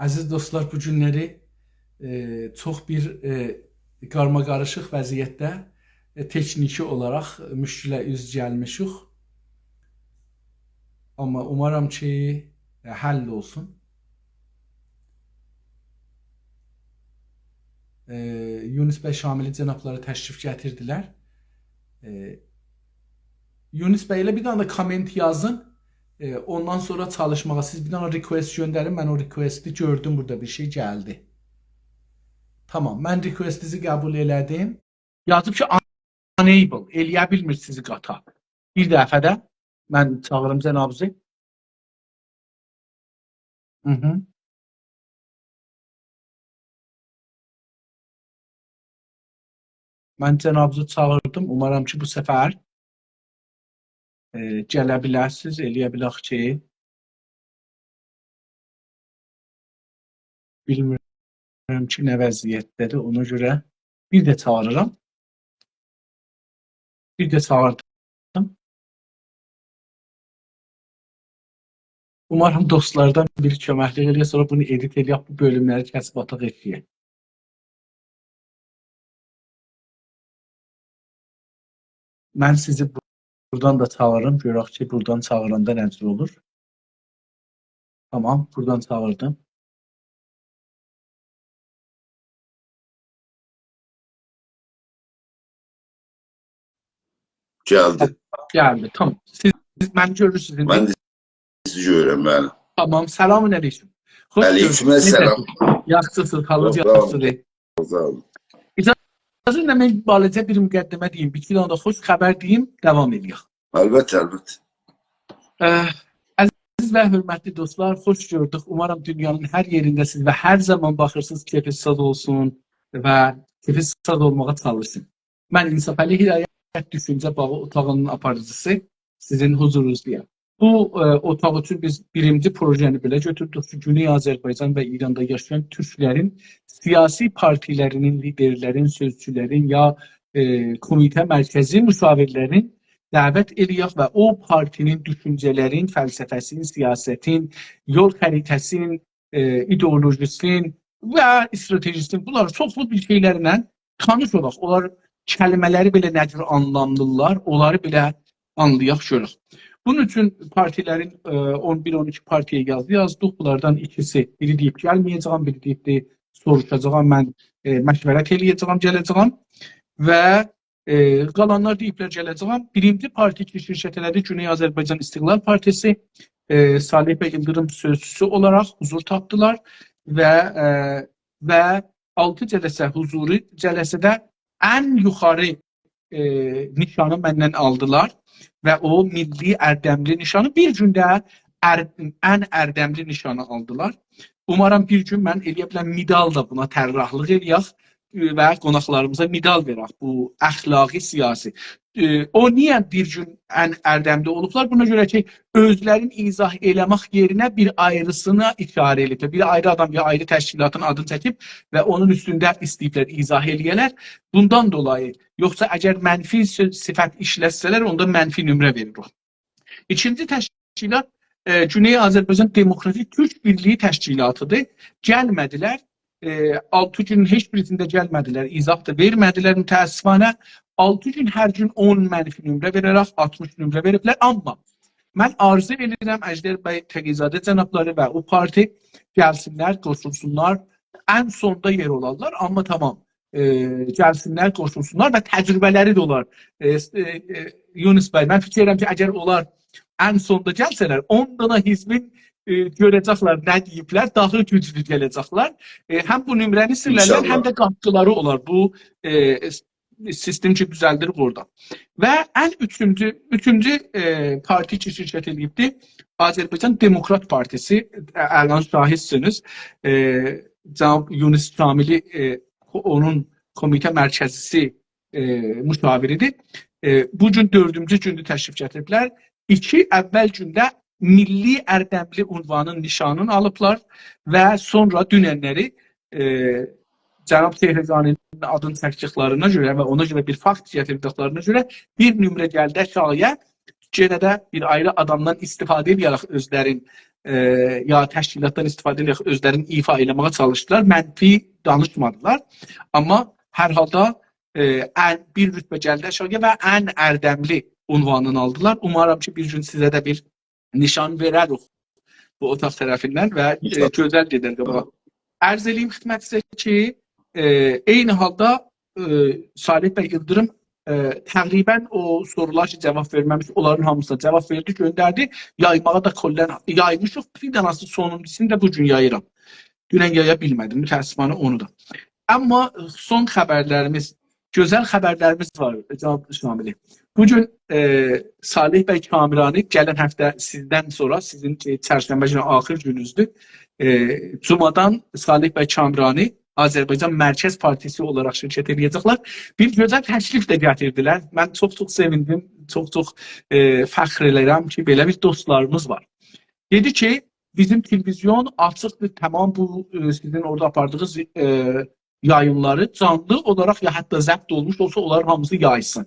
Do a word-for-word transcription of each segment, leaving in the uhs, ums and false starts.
عزیز دوستلار، بو گونلری، ائ، چوخ بیر، ائ، قارماقاریشیق وضعیتده، ائ، تکنیکی اولاراق مشکله اوز گلمیشیک. آمما اومارام کی، ائ، حل اولسون. ائ، یونس بی شاملی جنابلاری تشریف گتیردیلر. ائ، یونس بی، ائله بیر دنه ده کامنت یازین. ائ، اوندان سونرا چالیشماغا سیز بیر دنه request گؤندرین. من او request-ی گؤردوم، بورادا بیر شئی گلدی. تامام، من request-ینیزی قبول ائله‌دیم. یازیب کی، unable، ائلیه بیلمیر سیزی قاتا. بیر دفعه ده من چاغیریم جنابیزی. هی هی. من جنابیزی چاغیردیم. اومارام کی، بو سفر، ائ، گله بیلرسینیز، ائلیه بیلک کی، بیلمیرم کی، نه وضعیتده‌دیر، اونا گؤره بیر ده چاغیریرام. بیر ده چاغیردیم. اومارام دوستلاردان بیری کؤمکلیک ائلیه، سونرا بونو ادیت ائلیک، بو بؤلوملری کسیب آتاق ائشییه. من سیزی بو-، بورادان دا چاغیریم، گؤرک کی، بورادان چاغیراندا نه جور اولور. تامام، بورادان چاغیردیم. گلدی. گلدی، تامام. سیز، سیز منی گؤرورسونوز ایندی؟ من ده سیزی گؤرورم، بلی. تامام، سلام علیکم. خوش گؤردوک. علیکم السلام. نئجه‌سینیز؟ یاخشیسینیز، حالینیز یاخشیدیر؟ ساغ اولون. اجازه ایله من بالاجا بیر مقدمه دئییم، بیر ایکی دنه ده خوش خبر دئییم، داوام ائلیک. البته، البته. اه، عزیز و حؤرمتلی دوستلار، خوش گؤردوک. اومارام دونیانین هر یئرینده‌سینیز و هر زامان باخیرسینیز، کئفینیز شاد اولسون و کئفینیز شاد اولماغا چالیشین. من انصافعلی هدایت، دوشونجه باغی اوتاغینین آپاریجیسی، سیزین حضورونوزدایام. بو، ائ، اوتاق اوچون بیز بیرینجی پروژه‌نی بئله گؤتوردوک کی، گونئی آذربایجان و ایراندا یاشایان تورکلرین سیاسی پارتیلرینین، لیدرلرین، سؤزچولرین یا، ائ، کمیته مرکزی مشاورلرین دعوت ائلیک و او پارتی‌نین دوشونجه‌لرین، فلسفه‌سین، سیاستین، یول خریطه‌سین، ائ، ایدئولوژی‌سین و استراتژی‌سین، بونلار چوخلو بیر شئیلرله تانیش اولاق. اونلار کلمه‌لری بئله نه جور آنلاملیلار، اونلاری بئله آنلایاق، گؤرک. بونون اوچون پارتیلرین، ائ، اون بیر، اون ایکی پارتی‌یا یازی یازدیق. بونلاردان ایکیسی، بیری دئییب گلمه‌یه‌جه‌یم، بیری دئییبدی سوروشاجاغام، من، ائ، مشورت ائلیه‌جه‌یم، گله‌جه‌یم. و ائ، قالانلار دئییبلر گله‌جه‌یم. بیرینجی پارتی کی، شرکت ائله‌دی، گونئی آذربایجان استقلال پارتیسی، ائ، صالح بی ایلدیریم سؤزچوسو اولاراق حضور تاپدیلار و، ائ، و آلتی جلسه، حضوری جلسه‌ده ان یوخاری، ائ، نیشانی مندن آلدیلار و او میللی اردملی نیشانی، بیر گونده ار-، ان اردملی نیشانی آلدیلار. اومارام بیر گون من ائلیه بیلم مدال دا بونا طراحلیق ائلیک، ائ، و قوناقلاریمیزا مدال وئرک، بو اخلاقی، سیاسی. ائ، او نییه بیر گون ان اردملی اولوبلار؟ بونا گؤره کی، اؤزلرین ایضاح ائله‌مک یئرینه بیر آیریسینا اشاره ائله‌ییبلر. بیر آیری آدام، بیر آیری تشکیلاتین آدینی چکیب و اونون اوستونده ایسته‌ییبلر ایضاح ائلیه‌لر. بوندان دولایی، یوخسا اگر منفی سؤ-، صفت ایشلتسه‌لر، اوندا منفی نمره وئریر او. ایکینجی تشکیلات، ائ، گونئی آذربایجان دموکراتیک تورک بیرلیگی تشکیلاتی‌دیر. گلمه‌دیلر. ائ، آلتی گونون هئچ بیریسینده گلمه‌دیلر، ایضاح دا وئرمه‌دیلر متأسفانه. آلتی گون، هر گون اون منفی نمره وئره‌رک آلتمیش نمره وئریبلر. آمما من آرزو ائدیرم، اژدر بی تقی‌زاده جنابلاری و او پارتی گلسینلر، قوشولسونلار. ان سوندا یئر اولارلار، آمما تامام، ائ، گلسینلر، قوشولسونلار و تجربه‌لری ده اولار. ائ، ائ، ائ، یونس بی، من فیکیر ائدیرم کی، اگر اونلار ان سوندا گلسه‌لر، اون دانا حزبین، ائ، گؤره‌جکلر، نه دئییبلر، داها گوجلو گله‌جکلر. ائ، هم بو نمره‌نی سیلرلر، ان‌شاءالله. هم ده قاتقیلاری اولار بو، ائ، سیستم کی، دوزلدیریک اورادا. و ان اوچونجو، اوچونجو، ائ، پارتی کی، شرکت ائله‌ییبدی، آذربایجان دموکرات پارتیسی، ا-، الان شاهدسینیز. ائ، جناب یونس شاملی، ائ، اونون کمیته مرکزی‌سی، ائ، مشاوری‌دیر. ائ، بو گون دؤردونجو گوندور تشریف گتیریبلر. ایکی، اول گونده میللی اردملی عنوانین نیشانینی آلیبلار و سونرا دونن‌لری، ائ، جناب شهرزانی‌نین آدینی چکدیکلرینه گؤره و اونا گؤره بیر فاکت گتیردیکلرینه گؤره بیر نمره گلدی آشاغییا. یئنه ده بیر آیری آدامدان استفاده ائده‌رک اؤزلرین، ائ، یا تشکیلاتدان استفاده ائده‌رک اؤزلرینی ایفا ائله‌مه‌یه چالیشدیلار. منفی دانیشمادیلار. آمما هر حالدا، ائ، ان، بیر رتبه گلدی آشاغییا و ان اردملی عنوانینی آلدیلار. اومارام کی، بیر گون سیزه ده بیر نشان وئرریک بو اوتاق طرفیندن و، ائ، ان‌شاءالله. گؤزل گئدر قاباغا. عرض ائله‌ییم خدمتینیزه کی، ائ، عینی حالدا، ائ، صالح بی ایلدیریم، ائ، تقریباً او سورولار کی، جاواب وئرمه‌میش، اونلارین هامیسینا جاواب وئردی، گؤندردی. یایماغا دا کلاً یایمیشیق. بیر دنه‌سی، سونونجوسونو دا بو گون یاییرام. دونن یایا بیلمه‌دیم، متأسفانه اونو دا. آمما سون خبرلریمیز، گؤزل خبرلریمیز وار، جناب شاملی. بو گون، ائ، صالح بی کامرانی، گلن هفته سیزدن سونرا، سیزین کی، چرشنبه گونو آخیر گونونوزدور. ائ، جومادان صالح بی کامرانی آذربایجان مرکز پارتیسی اولاراق شرکت ائله‌یه‌جکلر. بیر گؤزل تکلیف ده گتیردیلر. من چوخ-چوخ سئویندیم، چوخ-چوخ، ائ، فخر ائله‌ییرم کی، بئله بیر دوستلاریمیز وار. دئدی کی، بیزیم تلویزیون آچیقدیر، تمام بو، ائ، سیزین اورادا آپاردیغینیز، ائ، یایینلاری جانلی اولاراق یا حتی ضبط اولموش اولسا، اونلارین هامیسی یایسین.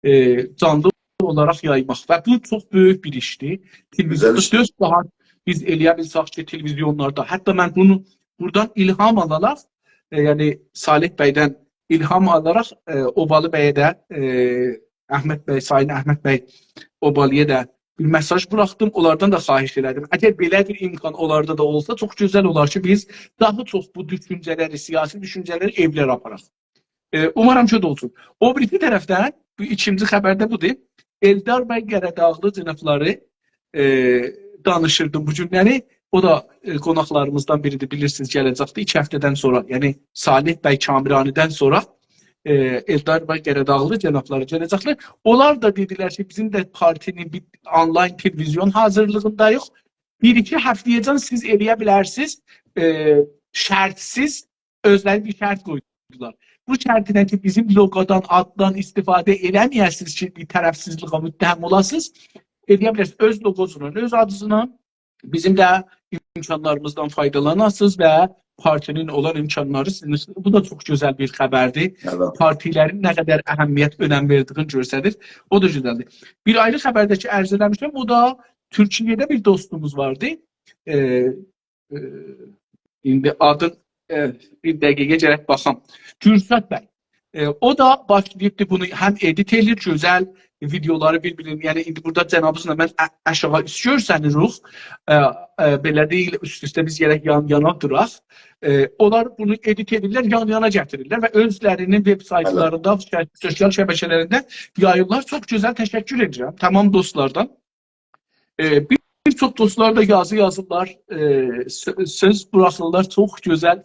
ائ، جانلی اولاراق یایماق. و بو چوخ بؤیوک بیر ایشدیر. تلویزیوندا گؤزل ایشدیر. دؤرد ساعات بیز ائله‌یه بیلسک کی، تلویزیونلاردا. حتی من بونو بورادان الهام آلاراق، ائ، یعنی صالح بیدن الهام آلاراق، ائ، اوبالی بیه ده، ائ، احمد بی، سایین احمد بی اوبالی‌یا دا بیر مئساژ بوراخدیم. اونلاردان دا خواهش ائله‌دیم. اگر بئله بیر امکان اونلاردا دا اولسا، چوخ گؤزل اولار کی، بیز داها چوخ بو دوشونجه‌لری، سیاسی دوشونجه‌لری ائولره آپاراق. ائ، اومارام کی، او دا اولسون. او بیریسی طرفدن، بو ایکینجی خبر ده بودور. ائلدار بی قاراداغلی جنابلاری، ائ، دانیشیردیم بو گونلری. او دا، ائ، قوناقلاریمیزدان بیریدیر، بیلیرسینیز، گله‌جکدیر ایکی هفته‌دن سونرا. یعنی، صالح بی کامرانی‌دن سونرا، ائ، ائلدار بی قاراداغلی جنابلاری گله‌جکلر. اونلار دا دئدیلر کی، بیزیم ده پارتی‌نین بیر آنلاین تلویزیون حاضیرلیغینداییق. بیر-ایکی هفته‌یه‌جن سیز ائله‌یه بیلرسینیز، ائ، شرطسیز اؤزلری بیر شرط قویدولار. بو شرطینن کی، بیزیم لوگودان، آددان استفاده ائله‌مه‌یه‌سینیز کی، بیر طرفسیزلیگه متهم اولاسینیز. ائله‌یه بیلرسینیز اؤز لوگوزونان، اؤز آدینیزلا بیزیم ده امکانلاریمیزدان فایدالاناسینیز و پارتی‌نین اولان امکانلاری سیزین اوچون. بو دا چوخ گؤزل بیر خبردیر. البته. پارتی‌لرین نه قدر اهمیت، اؤنم وئردیگینی گؤستریر. او دا گؤزلدیر. بیر آیری خبر ده کی، عرض ائله‌میشم، او دا تورکیه‌ده بیر دوستوموز واردی. ائ، ائ، ایندی آدین، ائ، بیر دقیقه گرک باخام. کورشاد بی. ائ، او دا باشلاییبدی بونو هم ادیت ائله‌ییر، گؤزل ویدئولاری بیر-بیرینی، یعنی ایندی بورادا جنابینیزلا من آ-، آشاغی اوست گؤرسنیریک. ائ، ائ، بئله دئییل، اوست-اوسته بیز گرک یان-یانا دوراق. ائ، اونلار بونو ادیت ائدیرلر، یان-یانا گتیریرلر و اؤزلرینین وب‌سایتلاریندا، سوسیال شبکه‌لرینده یاییرلار. چوخ گؤزل، تشکر ائدیرم تمام دوستلاردان. ائ، بیر، بیر چوخ دوستلار دا یازی یازیرلار، ائ، سؤ-، سؤز بوراخیرلار، چوخ گؤزل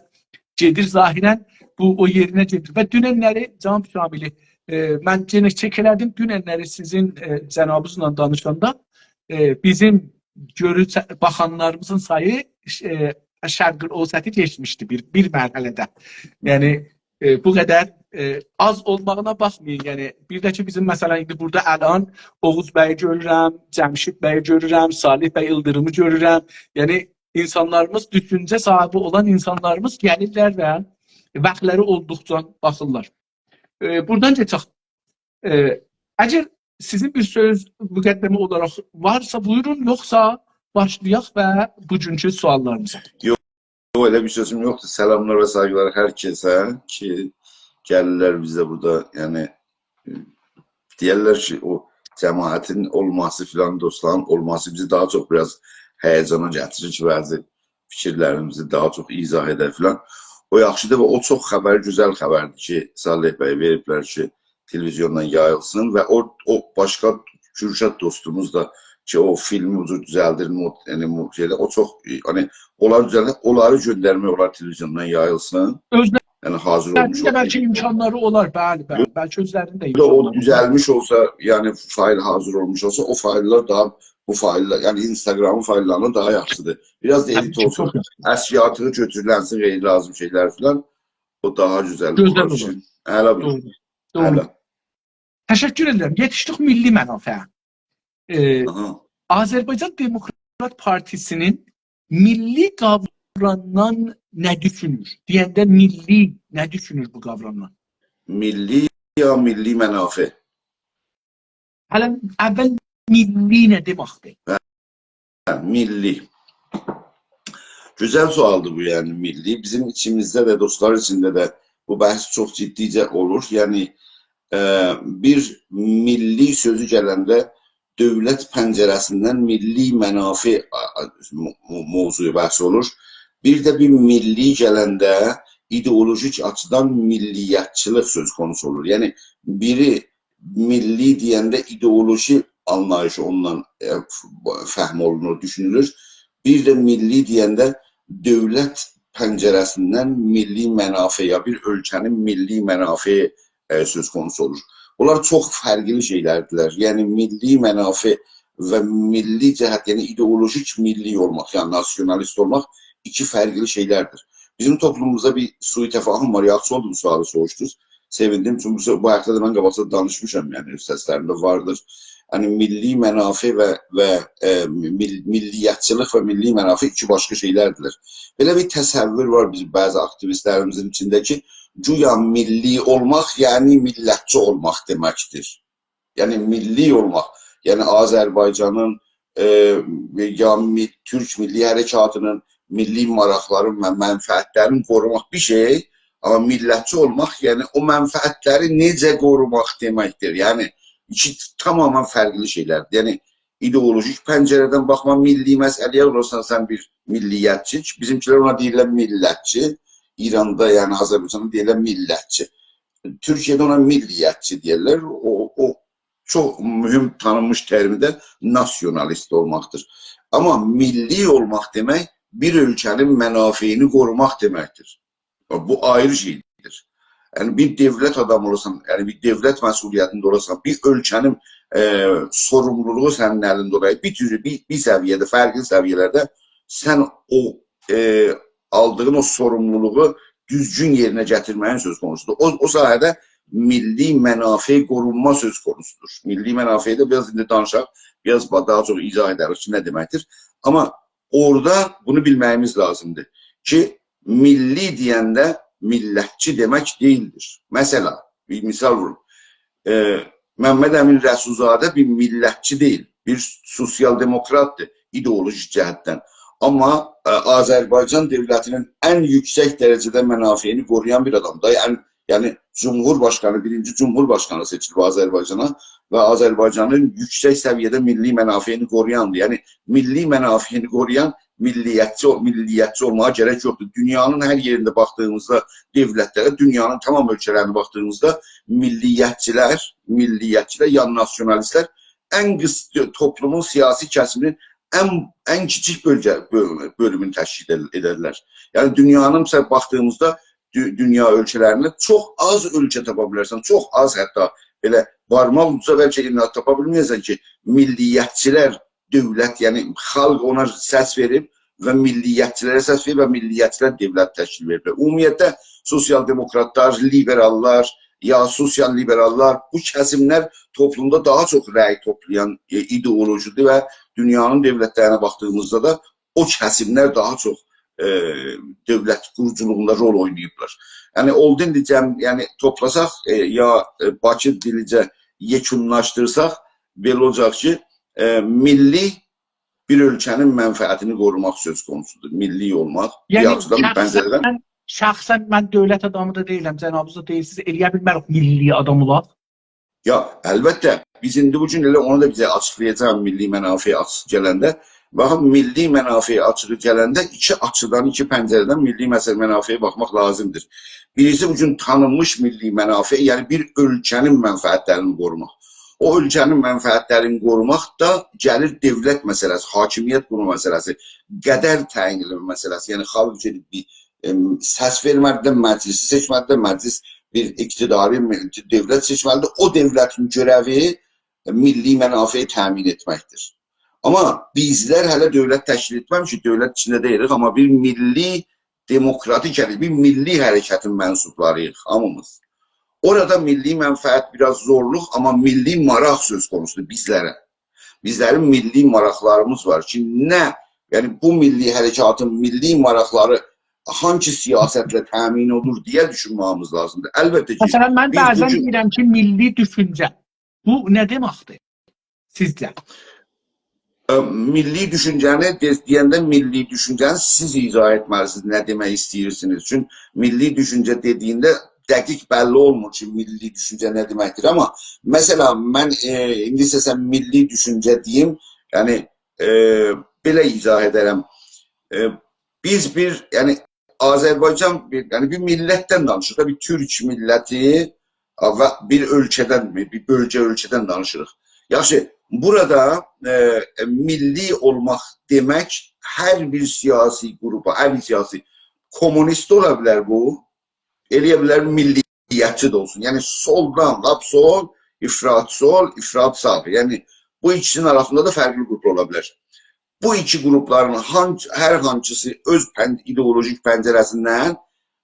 گئدیر ظاهراً، بو او یئرینه گئدیر. و دوننلری، جناب شاملی، ائ، من یئنه چک ائله‌دیم، دوننلری سیزین، ائ، جنابینیزلا دانیشاندا، ائ، بیزیم گؤرو-، باخانلاریمیزین سایی، ائ، شرق‌الاوسطی کئچمیشدی بیر، بیر مرحله‌ده. یعنی، ائ، بو قدر، ائ، آز اولماغینا باخمایین. یعنی، بیر ده کی، بیزیم، مثلاً، ایندی بورادا الان اوغوز بیی گؤرورم، جمشید بیی گؤرورم، صالح بی ایلدیریمی گؤرورم. یعنی، اینسانلاریمیز، دوشونجه صاحیبی اولان اینسانلاریمیز گلیرلر و واختلاری اولدوقجا باخیرلار. ائ، بورادان کئچک. ائ، اگر سیزین بیر سؤز مقدمه اولاراق وارسا، بویورون، یوخسا باشلایاق و بوگونکو سؤاللاریمیزا. یوخ، یوخ، ائله بیر سؤزوم یوخدور. سلاملار و سایغیلار هر کسه کی، گلیرلر بیزه بورادا، یعنی، دئیرلر کی، او جماعتین اولماسی فلان، دوستلارین اولماسی بیزی داها چوخ بیر آز هیجانا گتیریر کی، بعضی فیکیرلریمیزی داها چوخ ایضاح ائده فلان. او یاخشیدیر و او چوخ خبر، گؤزل خبردیر کی، صالح بی وئریبلر کی، تلویزیوندان یاییلسین و او، او باشقا کورشاد دوستوموز دا کی، او فیلمی او جور دوزلدیر، مود-، یعنی، مود-، شئیده، او چوخ، یعنی، اونلاری دوزلدیر، اونلاری گؤندرمک اولار تلویزیوندان یاییلسین. اؤزلری یعنی، حاضر اولموش ده بلکه اولسایدی. امکانلاری اولار، بلی، بلی، بلکه اؤزلرینین ده یا او امکانلاری اولار. دوزلمیش اولسا، یعنی، فایل حاضر اولموش اولسا، او فایللار داها، بو فایللار، یعنی، اینستاگرامین فایللاریندان داها یاخشیدیر. بیر آز دا طبیعی ادیت کی، اولسون، چوخ یاخشی. اشکالیغی گؤتورولنسین، غیر لازیم شئیلر فلان. او داها گؤزل اولور. گؤزل اولور. هله بیر. دوغرو، دوغرو. هله. تشکر ائدیرم. یئتیشدیک میللی منافعه. ائ، آها. آذربایجان دموکرات پارتیسی‌نین میللی قاورامیندان نه دوشونور؟ دئینده میللی، نه دوشونور بو قاورامدان؟ میللی یا میللی منافع؟ هله اول میللی نه دئمکدیر؟ هه، میللی. گؤزل سؤالدیر بو، یعنی میللی. بیزیم ایچیمیزده ده، دوستلار ایچینده ده بو بحث چوخ جدیجه اولور. یعنی، ائ، بیر میللی سؤزو گلنده دؤولت پنجره‌سیندن میللی منافع، آ، آ، مو-، مو-، موضوعو بحث اولور. بیر ده بیر میللی گلنده ایدئولوژیک آچیدان میللیتچیلیک سؤز قونوسو اولور. یعنی بیری میللی دئینده ایدئولوژی آنلاییشی اوندان، ائ، ف-، فهم اولونور، دوشونولور. بیر ده میللی دئینده دؤولت پنجره‌سیندن میللی منافع، یا بیر اؤلکه‌نین میللی منافعی، ائ، سؤز قونوسو اولور. بونلار چوخ فرقلی شئیلردیرلر. یعنی میللی منافع و میللی جهت، یعنی ایدئولوژیک میللی اولماق، یعنی ناسیونالیست اولماق ایکی فرقلی شئیلردیر. بیزیم توپلوموموزدا بیر سوء تفاهم وار. یاخشی اولدو بو سؤالی سوروشدونوز. سئویندیم، چونکی بو، بو حاقدا دا من قاباقجا دانیشمیشام، یعنی اؤز سسلریمده واردیر. یعنی میللی منافع و، و، ائ، میل-، میللیتچیلیک و میللی منافع ایکی باشقا شئیلردیرلر. بئله بیر تصور وار بیزیم بعضی آکتیویستلریمیزین ایچینده کی، گویا میللی اولماق، یعنی میللتچی اولماق دئمکدیر. یعنی میللی اولماق، یعنی آذربایجانین، ائ، یا می-، تورک میللی حرکاتینین میللی ماراقلارین و منفعتلرینی قوروماق بیر شئی، آمما میللتچی اولماق، یعنی او منفعتلری نئجه قوروماق دئمکدیر. یعنی ایکی تماما فرقلی شئیلردیر. یعنی ایدئولوژیک پنجره‌دن باخما میللی مسئله‌یه، اولورسان سن بیر میللیتچی، بیزیمکیلر اونا دئییرلر میللتچی، ایراندا، یعنی آذربایجاندا دئییرلر میللتچی. تورکیه‌ده اونا میللیتچی دئییرلر. او، او چوخ مهم تانینمیش ترمی ده ناسیونالیست اولماقدیر. آمما میللی اولماق دئمک بیر اؤلکه‌نین منافعینی قوروماق دئمکدیر. بو آیری شئیدیر. یعنی بیر دؤولت آدامی اولاسان، یعنی بیر دؤولت مسئولیتینده اولاسان، بیر اؤلکه‌نین، ائ، سوروملولوغو سنین الینده اولا، بیر تور، بیر، بیر سویه‌ده، فرقلی سویه‌لرده سن او، ائ، آلدیغین او سوروملولوغو دوزگون یئرینه گتیرمه‌یین سؤز قونوسودور. او، او ساحه‌ده میللی منافع قورونما سؤز قونوسودور. میللی منافعی ده بیر آز ایندی دانیشاق، بیر آز با-، داها چوخ ایضاح ائدریک کی، نه دئمکدیر. آمما اورادا بونو بیلمه‌ییمیز لازیمدیر کی، میللی دئینده میللتچی دئمک دئییلدیر. مثلا، بیر مثال ووروم. ائ، ممد امین رسول‌زاده بیر میللتچی دئییل، بیر سوسیال دموکراتدیر ایدئولوژیک جهتدن. آمما، ائ، آذربایجان دؤولتینین ان یوکسک درجه‌ده منافعینی قورویان بیر آدامدیر. ان، یعنی جمهورباشقانی، بیرینجی جمهورباشقانی سئچیلیب آذربایجانا و آذربایجانین یوکسک سویه‌ده میللی منافعینی قورویاندیر. یعنی میللی منافعینی قورویان میللیتچی، میللیتچی اولماغا گرک یوخدور. دونیانین هر یئرینده باخدیغیمیزدا دؤولتلره، دونیانین تمام اؤلکه‌لرینه باخدیغیمیزدا میللیتچیلر، میللیتچیلر، یعنی ناسیونالیستلر ان قیس-، توپلومون سیاسی کسیمینین ان، ان کیچیک بؤلگه، بؤلومو، بؤلومونو تشکیل ائدر-، ائدرلر. یعنی دونیانین، مثلا، باخدیغیمیزدا دو-، دونیا اؤلکه‌لرینده چوخ آز اؤلکه تاپا بیلرسن، چوخ آز، حتی بئله بارماق اوجا بلکه یئرینه تاپا بیلمه‌یه‌سن کی، میللیتچیلر دؤولت، یعنی خالق اونا سس وئریب و میللیتچیلره سس وئریب و میللیتچیلر دؤولت تشکیل وئریب. عمومیتله سوسیال دموکراتلار، لیبراللار، یا سوسیال لیبراللار، بو کسیملر توپلومدا داها چوخ رأی توپلایان، ائ، ایدئولوژیدیر و دونیانین دؤولتلرینه باخدیغیمیزدا دا او کسیملر داها چوخ، ائ، دؤولت قوروجولوغوندا رول اویناییبلار. یعنی اولدون دیلی جم-، یعنی توپلاساق، ائ، یا، ائ، باکی دیلی جه یئکونلاشدیرساق، بئله اولاجاق کی، ائ، میللی بیر اؤلکه‌نین منفعتینی قوروماق سؤز قونوسودور. میللی اولماق، بیر یعنی آچیدان، بیر پنجره‌دن. شخصا، شخصا من دؤولت آدامی دا دئییلم، جنابینیز دا دئییرسینیز، ائلیه بیلمه‌ریک میللی آدام اولاق. یا، البته، بیز ایندی بو گون ائله اونو دا بیزه آچیقلایاجاغام، میللی منافع آچیسی گلنده. باخین، میللی منافع آچیسی گلنده ایکی آچیدان، ایکی پنجره‌دن میللی مسئله، منافعه باخماق لازیمدیر. بیریسی بو گون تانینمیش میللی منافع، یعنی بیر اؤلکه‌نین منفعتلرینی قوروماق. او اؤلکه‌نین منفعتلرینی قوروماق دا گلیر دؤولت مسئله‌سی، حاکمیت قوروم مسئله‌سی، قدر تعیین ائدیلمه مسئله‌سی. یعنی خالق گئدیب بیر، ائم، سس وئرمه‌لیدیر، مجلسی سئچمه‌لیدیر، مجلس بیر اقتداری، دؤولت سئچمه‌لیدیر. او دؤولتین گؤره‌وی میللی منافعی تأمین ائتمکدیر. آمما بیزلر هله دؤولت تشکیل ائتمه‌میشیک، دؤولت ایچینده دئییلیک، آمما بیر میللی دموکراتیک حرکت، بیر میللی حرکتین منسوبلاری‌ییق هامیمیز. اورادا میللی منفعت بیر آز زورلوق، آمما میللی ماراق سؤز قونوسودور بیزلره. بیزلرین میللی ماراقلاریمیز وار کی، نه، یعنی بو میللی حرکاتین میللی ماراقلاری هانسی سیاستله تأمین اولور دئیه دوشونمه‌ییمیز لازیمدیر. البته کی، مثلا، من بیز بعضا بو گون دئییرم کی، میللی دوشونجه. بو نه دئمکدیر سیزجه؟ ائ، میللی دوشونجه‌نی دئ-، دئینده میللی دوشونجه‌نی سیز ایضاح ائتمه‌لی‌سینیز، نه دئمک ایسته‌ییرسینیز. چونکی میللی دوشونجه دئدیگینده دقیق بللی اولمور کی، میللی دوشونجه نه دئمکدیر. آمما، مثلا، من، ائ، ایندی ایسته‌سم میللی دوشونجه دئییم، یعنی، ائ، بئله ایضاح ائدرم. ائ، بیز بیر، یعنی، آذربایجان بیر، یعنی بیر میللتدن دانیشیریق دا، بیر تورک میللتی و بیر اؤلکه‌دن، بیر بؤلگه اؤلکه‌دن دانیشیریق. یاخشی، بورادا، ائ، میللی اولماق دئمک هر بیر سیاسی قروپا، هر بیر سیاسی، کومونیست اولا بیلر بو، ائلیه بیلر میللیتچی ده اولسون. یعنی سولدان، لاپ سول، افراط سول، افراط ساغ. یعنی بو ایکیسینین آراسیندا دا فرقلی قروپلار اولا بیلر. بو ایکی قروپلارین هانس-، هر هانسیسی اؤز پن-، ایدئولوژیک پنجره‌سیندن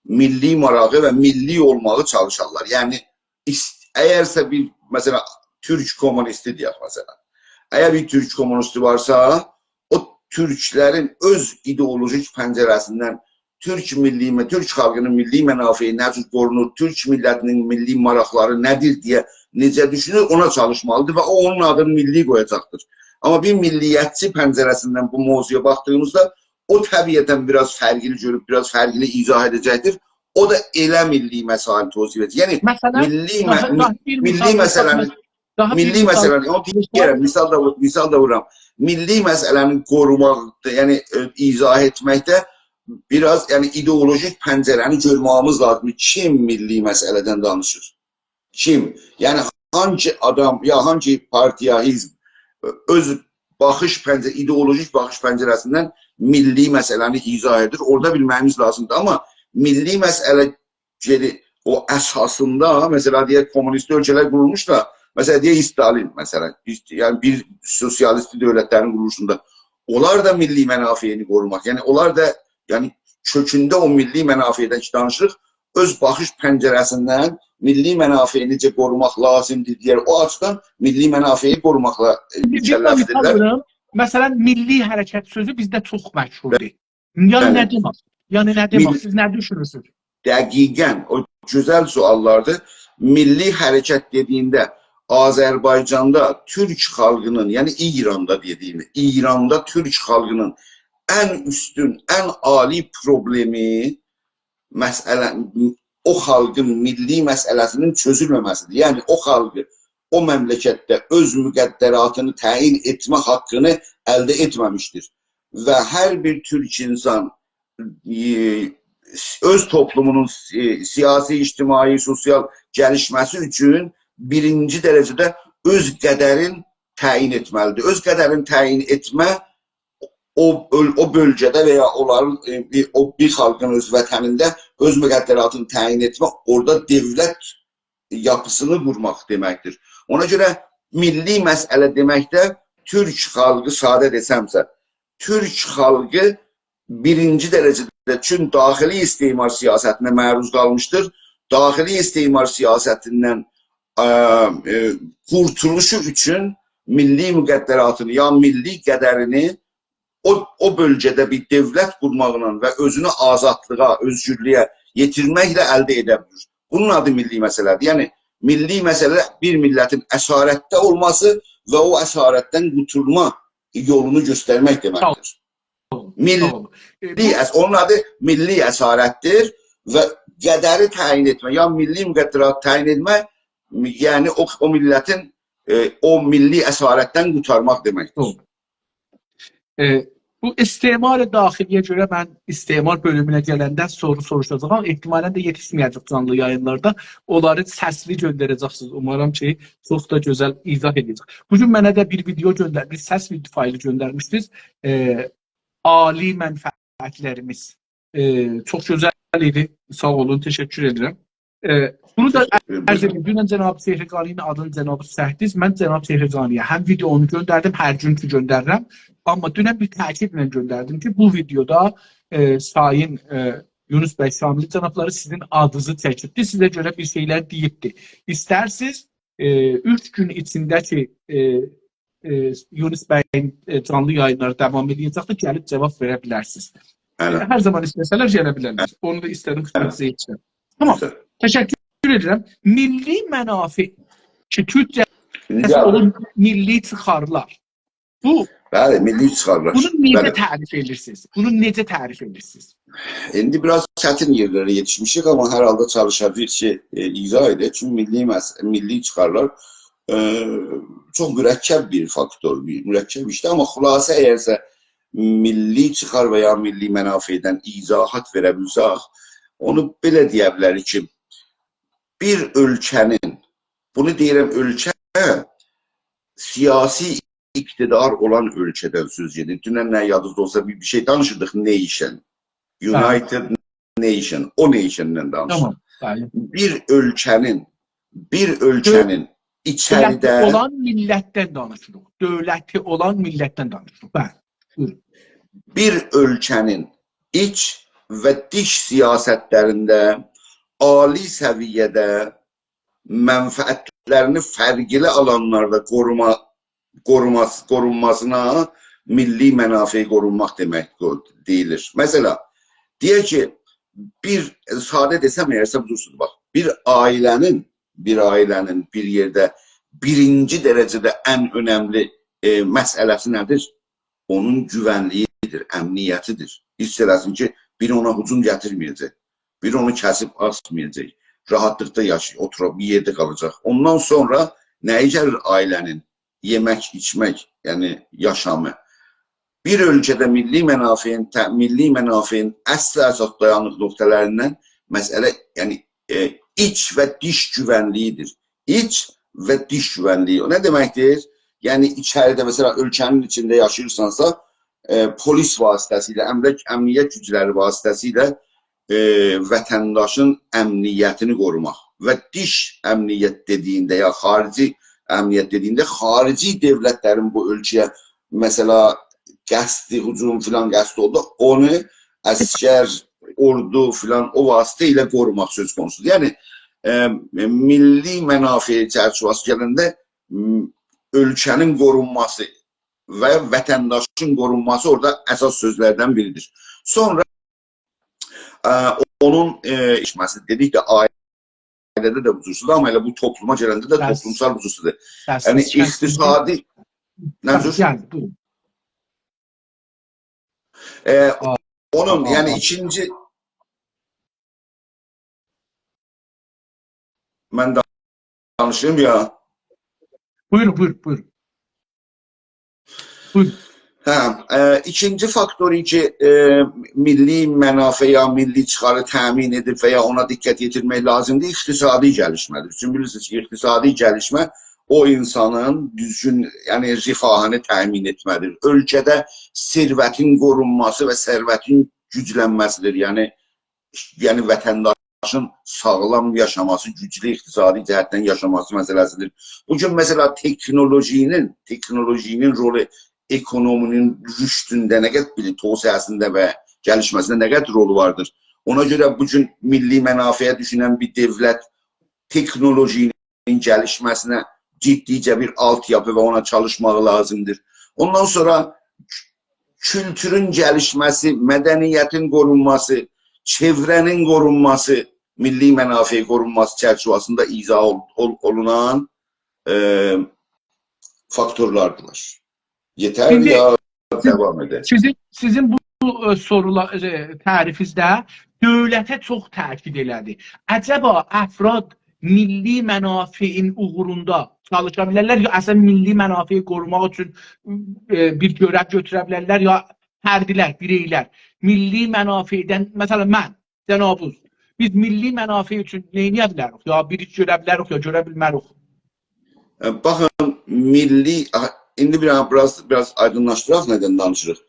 میللی ماراغی و میللی اولماغی چالیشارلار. یعنی ایس-، اگرسه بیر، مثلا، تورک کومونیستی دئیک، مثلا. اگر بیر تورک کومونیستی وارسا، او تورکلرین اؤز ایدئولوژیک پنجره‌سیندن تورک میللی، تورک خالقینین میللی منافعی نه جور قورونور، تورک میللتینین میللی ماراقلاری نه‌دیر دئیه نئجه دوشونور، اونا چالیشمالیدیر و او اونون آدینی میللی قویاجاقدیر. آمما بیر میللیتچی پنجره‌سیندن بو موضوعا باخدیغیمیزدا، او طبیعتا بیر آز فرقلی گؤروب، بیر آز فرقلی ایضاح ائده‌جکدیر. او دا ائله میللی مسائل توضیح وئره‌جک. یعنی مثلا، میللی داها، مه-، داها بیر میللی مثال مثله‌نی، داها بیر میللی مثال، مثله‌نی، اونو مثال دئییرم، مثال دا وور-، مثال دا وورورام. میللی مسئله‌نی قوروماقدا، یعنی، ائ، ایضاح ائتمکده بیر آز، یعنی، ایدئولوژیک پنجره‌نی گؤرمه‌ییمیز لازیمدیر. کیم میللی مسئله‌دن دانیشیر؟ کیم؟ یعنی، هانگی آدام، یا هانگی پارتیا، حزب، ائ، اؤز باخیش پنجره-، ایدئولوژیک باخیش پنجره‌سیندن میللی مسئله‌نی ایضاح ائدیر؟ اورادا بیلمه‌ییمیز لازیمدیر. آمما میللی مسئله گئدیر، او اساسیندا، مثلا، دئیک، کومونیست اؤلکه‌لر قورولموش دا، مثلا، دئیک، استالین، مثلا، ایست-، یعنی بیر سوسیالیستی دؤولتلرین قورولوشوندا، اونلار دا میللی منافعینی قوروماق، یعنی اونلار دا، یعنی کؤکونده او میللی منافعدن کی دانیشیریق، اؤز باخیش پنجره‌سیندن میللی منافعی نئجه قوروماق لازیمدیر دئیه‌رک، او آچیدان میللی منافعی قوروماقلا، ائ، بیر، بیر دنه مثال مکلفدیرلر. وورورام. مثلا، میللی حرکت سؤزو بیزده چوخ مشهوردور. یعنی بلی. نه دئمک؟ یعنی نه دئمک؟ میل-، سیز نه دوشونورسونوز؟ دقیقا، او گؤزل سؤاللاردیر. میللی حرکت دئدیگینده آذربایجاندا تورک خالقینین، یعنی ایراندا دئدیگیم، ایراندا تورک خالقینین ان اوستون، ان عالی پروبلئمی مسئله، او خالقین میللی مسئله‌سینین چؤزولمه‌مه‌سیدیر. یعنی او خالقی او مملکتده اؤز مقدراتینی تعیین ائتمه حاققینی الده ائتمه‌میشدیر. و هر بیر تورک اینسان، ائ، اؤز توپلومونون سی-، سیاسی، اجتماعی، سوسیال گلیشمه‌سی اوچون بیرینجی درجه‌ده اؤز قدرین تعیین ائتمه‌لیدیر. اؤز قدرین تعیین ائتمه او، او، او بؤلگه‌ده و یا اونلارین، ائ، بیر، او بیر خالقین اؤز وطنینده اؤز مقدراتینی تعیین ائتمه، اورادا دؤولت یاپیسینی قورماق دئمکدیر. اونا گؤره میللی مسئله دئمکده تورک خالقی، ساده دئسمسه، تورک خالقی بیرینجی درجه‌ده، چون داخلی استعمار سیاستینه معروض قالمیشدیر. داخلی استعمار سیاستیندن، ا، ائ، قورتولوشو اوچون میللی مقدراتینی، یا میللی قدرینی او، او بؤلگه‌ده بیر دؤولت قورماقلا و اؤزونو آزادلیغا، اؤزگورلویه یئتیرمکله الده ائده بیلیر. بونون آدی میللی مسئله‌دیر. یعنی، میللی مسئله بیر میللتین اسارتده اولماسی و او اسارتدن قورتولما یولونو گؤسترمک دئمکدیر. ساغ اولون. میللی ساغ اولون. ائ، بو اس-، اونون آدی میللی اسارتدیر و قدری تعیین ائتمه، یا میللی مقدرات تعیین ائتمه، یعنی او، او میللتین، ائ، او میللی اسارتدن قورتارماق دئمکدیر. دوغرو. ائ، بو استعمار داخلی‌یه گؤره من استعمار بؤلومونه گلنده سورو سوروشاجاغام. احتمالا ده یئتیشمه‌یه‌جک جانلی یایینلاردا. اونلاری سسلی گؤندره‌جکسینیز. اومارام کی، چوخ دا گؤزل ایضاح ائده‌جک. بو گون منه ده بیر ویدئو گؤندر-، بیر سس وید-، فایلی گؤندرمیشدینیز. ائ، عالی منفعتلریمیز. ائ، چوخ گؤزل ایدی. ساغ اولون، تشکر ائدیرم. ائ، بونو دا تشکر ائدیرم. عرض ائدیم. دونن جناب چهرگانی‌نین آدینی جناب سیز چکدینیز. من جناب چهرگانی‌یه هم ویدئونو گؤندردیم، هر گونکو گؤندریرم. آمما دونن بیر تأکیدله گؤندردیم کی، بو ویدئودا، ائ، سایین، ائ، یونس بی شاملی جنابلاری سیزین آدینیزی چکیبدی. سیزه گؤره بیر شئیلر دئییبدی. ایسترسیز، ائ، اوچ گون ایچینده کی، ائ، ائ، یونس بیین، ائ، جانلی یایینلاری داوام ائده‌جکدیر، گلیب جاواب وئره بیلرسینیز. بلی. ائ، هر زامان ایسته‌سه‌لر گله بیلرلر. بلی. اونو دا ایسته‌دیم خدمتینیزه یئتیرم. تامام. گؤزل. تشکر ائدیرم. میللی منافع کی، تورکجه‌سی، یا، اولور میللی چیخارلار. بو بلی، میللی چیخارلار. بونو نئجه بلی. تعریف ائدیرسینیز؟ بونو نئجه تعریف ائدیرسینیز؟ ایندی بیر آز چتین یئرلره یئتیشمیشیک، آمما هر حالدا چالیشاجاغیق کی، ائ، ایضاح ائدک. چونکی میللی مس-، میللی چیخارلار، ائ، چوخ مرکب بیر فاکتور، بیر مرکب ایشدیر. آمما خلاصه، اگرسه میللی چیخار و یا میللی منافعدن ایضاحات وئره بیلسک، اونو بئله دئیه بیلریک کی، بیر اؤلکه‌نین، بونو دئییرم، اؤلکه سیاسی اقتدار اولان اؤلکه‌دن سؤز گئدیر. دونن نه یادینیزدا اولسا بیر، بیر شئی دانیشیردیق، nation. United Nation، او nation-دن دانیشیردیق. تامام، بلی. بیر اؤلکه‌نین، بیر اؤلکه‌نین دؤولتی ایچریده اولان میللتدن دانیشیریق. دؤولتی اولان میللتدن دانیشیریق. بلی. بویورون. بیر اؤلکه‌نین ایچ و دیش سیاستلرینده عالی سویه‌ده منفعتلرینی فرقلی آلانلاردا قوروما، قوروماس-، قورونماسینا میللی منافعی قورونماق دئمک دئییلیر. مثلا، دئیک کی، بیر، ساده دئسم، اگرسه بودورسونوز، باخ، بیر عائله‌نین، بیر عائله‌نین بیر یئرده بیرینجی درجه‌ده ان اؤنملی، ائ، مسئله‌سی نه‌دیر؟ اونون گوونلیگیدیر، امنیتیدیر. حیس ائله‌سین کی، بیری اونا هجوم گتیرمه‌یه‌جک. بیری اونو کسیب آسمایاجاق. راحتلیقدا یاشای-، اوتوراجاق، بیر یئرده قالاجاق. اوندان سونرا نه‌یی گلیر عائله‌نین؟ یئمک، ایچمک، یعنی یاشامی. بیر اؤلکه‌ده میللی منافعین، ته-، میللی منافعین اصل اساس دایانیق نقطه‌لریندن مسئله، یعنی، ائ، ایچ و دیش گوونلیگیدیر. ایچ و دیش گوونلیگی. او نه دئمکدیر؟ یعنی، ایچریده، مثلا، اؤلکه‌نین ایچینده یاشاییرسانسا، ائ، پلیس واسطه‌سیله، امنیت، امنیت گوجلری واسطه‌سیله، ائ، وطنداشین امنیتینی قوروماق و دیش امنیت دئدیگینده، یا خارجی امنیت دئدیگینده، خارجی دؤولتلرین بو اؤلکه‌یه، مثلا، قصدی، هجوم فلان قصدی اولدو، اونو عسگر، اوردو فلان، او واسطه ایله قوروماق سؤز قونوسودور. یعنی، ائ، میللی منافع چرچیوه‌سی گلنده، م، اؤلکه‌نین قورونماسی و وطنداشین قورونماسی اورادا اساس سؤزلردن بیریدیر. سونرا، ائ، اونون، ائ، ایچمه‌سی، دئدیک ده، عائله‌ده ده بو جورسودور، آمما ائله بو توپلوما گلنده ده توپلومسال بو جورسودور. یعنی، اقتصادی، نه جور؟ گلدی، بویورون. ائ، اونون، یعنی، ایکینجی، من دانیشیم یا؟ بویورون، بویورون، بویورون. بویورون. هه، ائ، ایکینجی فاکتور کی، ائ، میللی منافع یا میللی چیخاری تأمین ائدیب و یا اونا دقت یئتیرمک لازیمدیر، اقتصادی گلیشمه‌دیر. چونکی بیلیرسینیز کی، اقتصادی گلیشمه او اینسانین دوزگون، یعنی رفاهینی تأمین ائتمه‌دیر. اؤلکه‌ده ثروتین قورونماسی و ثروتین گوجلنمه‌سیدیر. یعنی، یعنی وطنداشین ساغلام یاشاماسی، گوجلو اقتصادی جهتدن یاشاماسی مسئله‌سیدیر. بو گون، مثلا، تکنولوژی‌نین، تکنولوژی‌نین رولو اکونومی‌نین رشدونده نه قدر، بیر توسعه‌سینده و گلیشمه‌سینده نه قدر رولو واردیر؟ اونا گؤره بو گون میللی منافعه دوشونن بیر دؤولت تکنولوژی‌نین گلیشمه‌سینه جدیجه بیر آلت‌یاپی و اونا چالیشماغی لازیمدیر. اوندان سونرا کولتورون گلیشمه‌سی، مدنیتین قورونماسی، چئوره‌نین قورونماسی، میللی منافع قورونماسی چرچیوه‌سینده ایضاح اول-، اول-، اولونان، ائ، فاکتورلاردیلار. یئتر یا داوام ائدک؟ سیزین، سیزین بو، ائ، سورولا-، ائ، تعریفینیزده دؤولته چوخ تأکید ائله‌دی. عجبا افراد میللی منافعین اوغروندا چالیشا بیلرلر، یا اصلا میللی منافعی قوروماق اوچون، ائ، بیر گؤرَو گؤتوره بیلرلر، یا فردلر، بیرئیلر میللی منافعدن، مثلا، من، جنابیز، بیز میللی منافع اوچون نه ائده بیلریک؟ یا بیر ایش گؤره بیلریک، یا گؤره بیلمریک. ائ، باخین، میللی، آها، ایندی بیر، بیر آز، بیر آز آیدینلاشدیراق، نه‌دن دانیشیریق.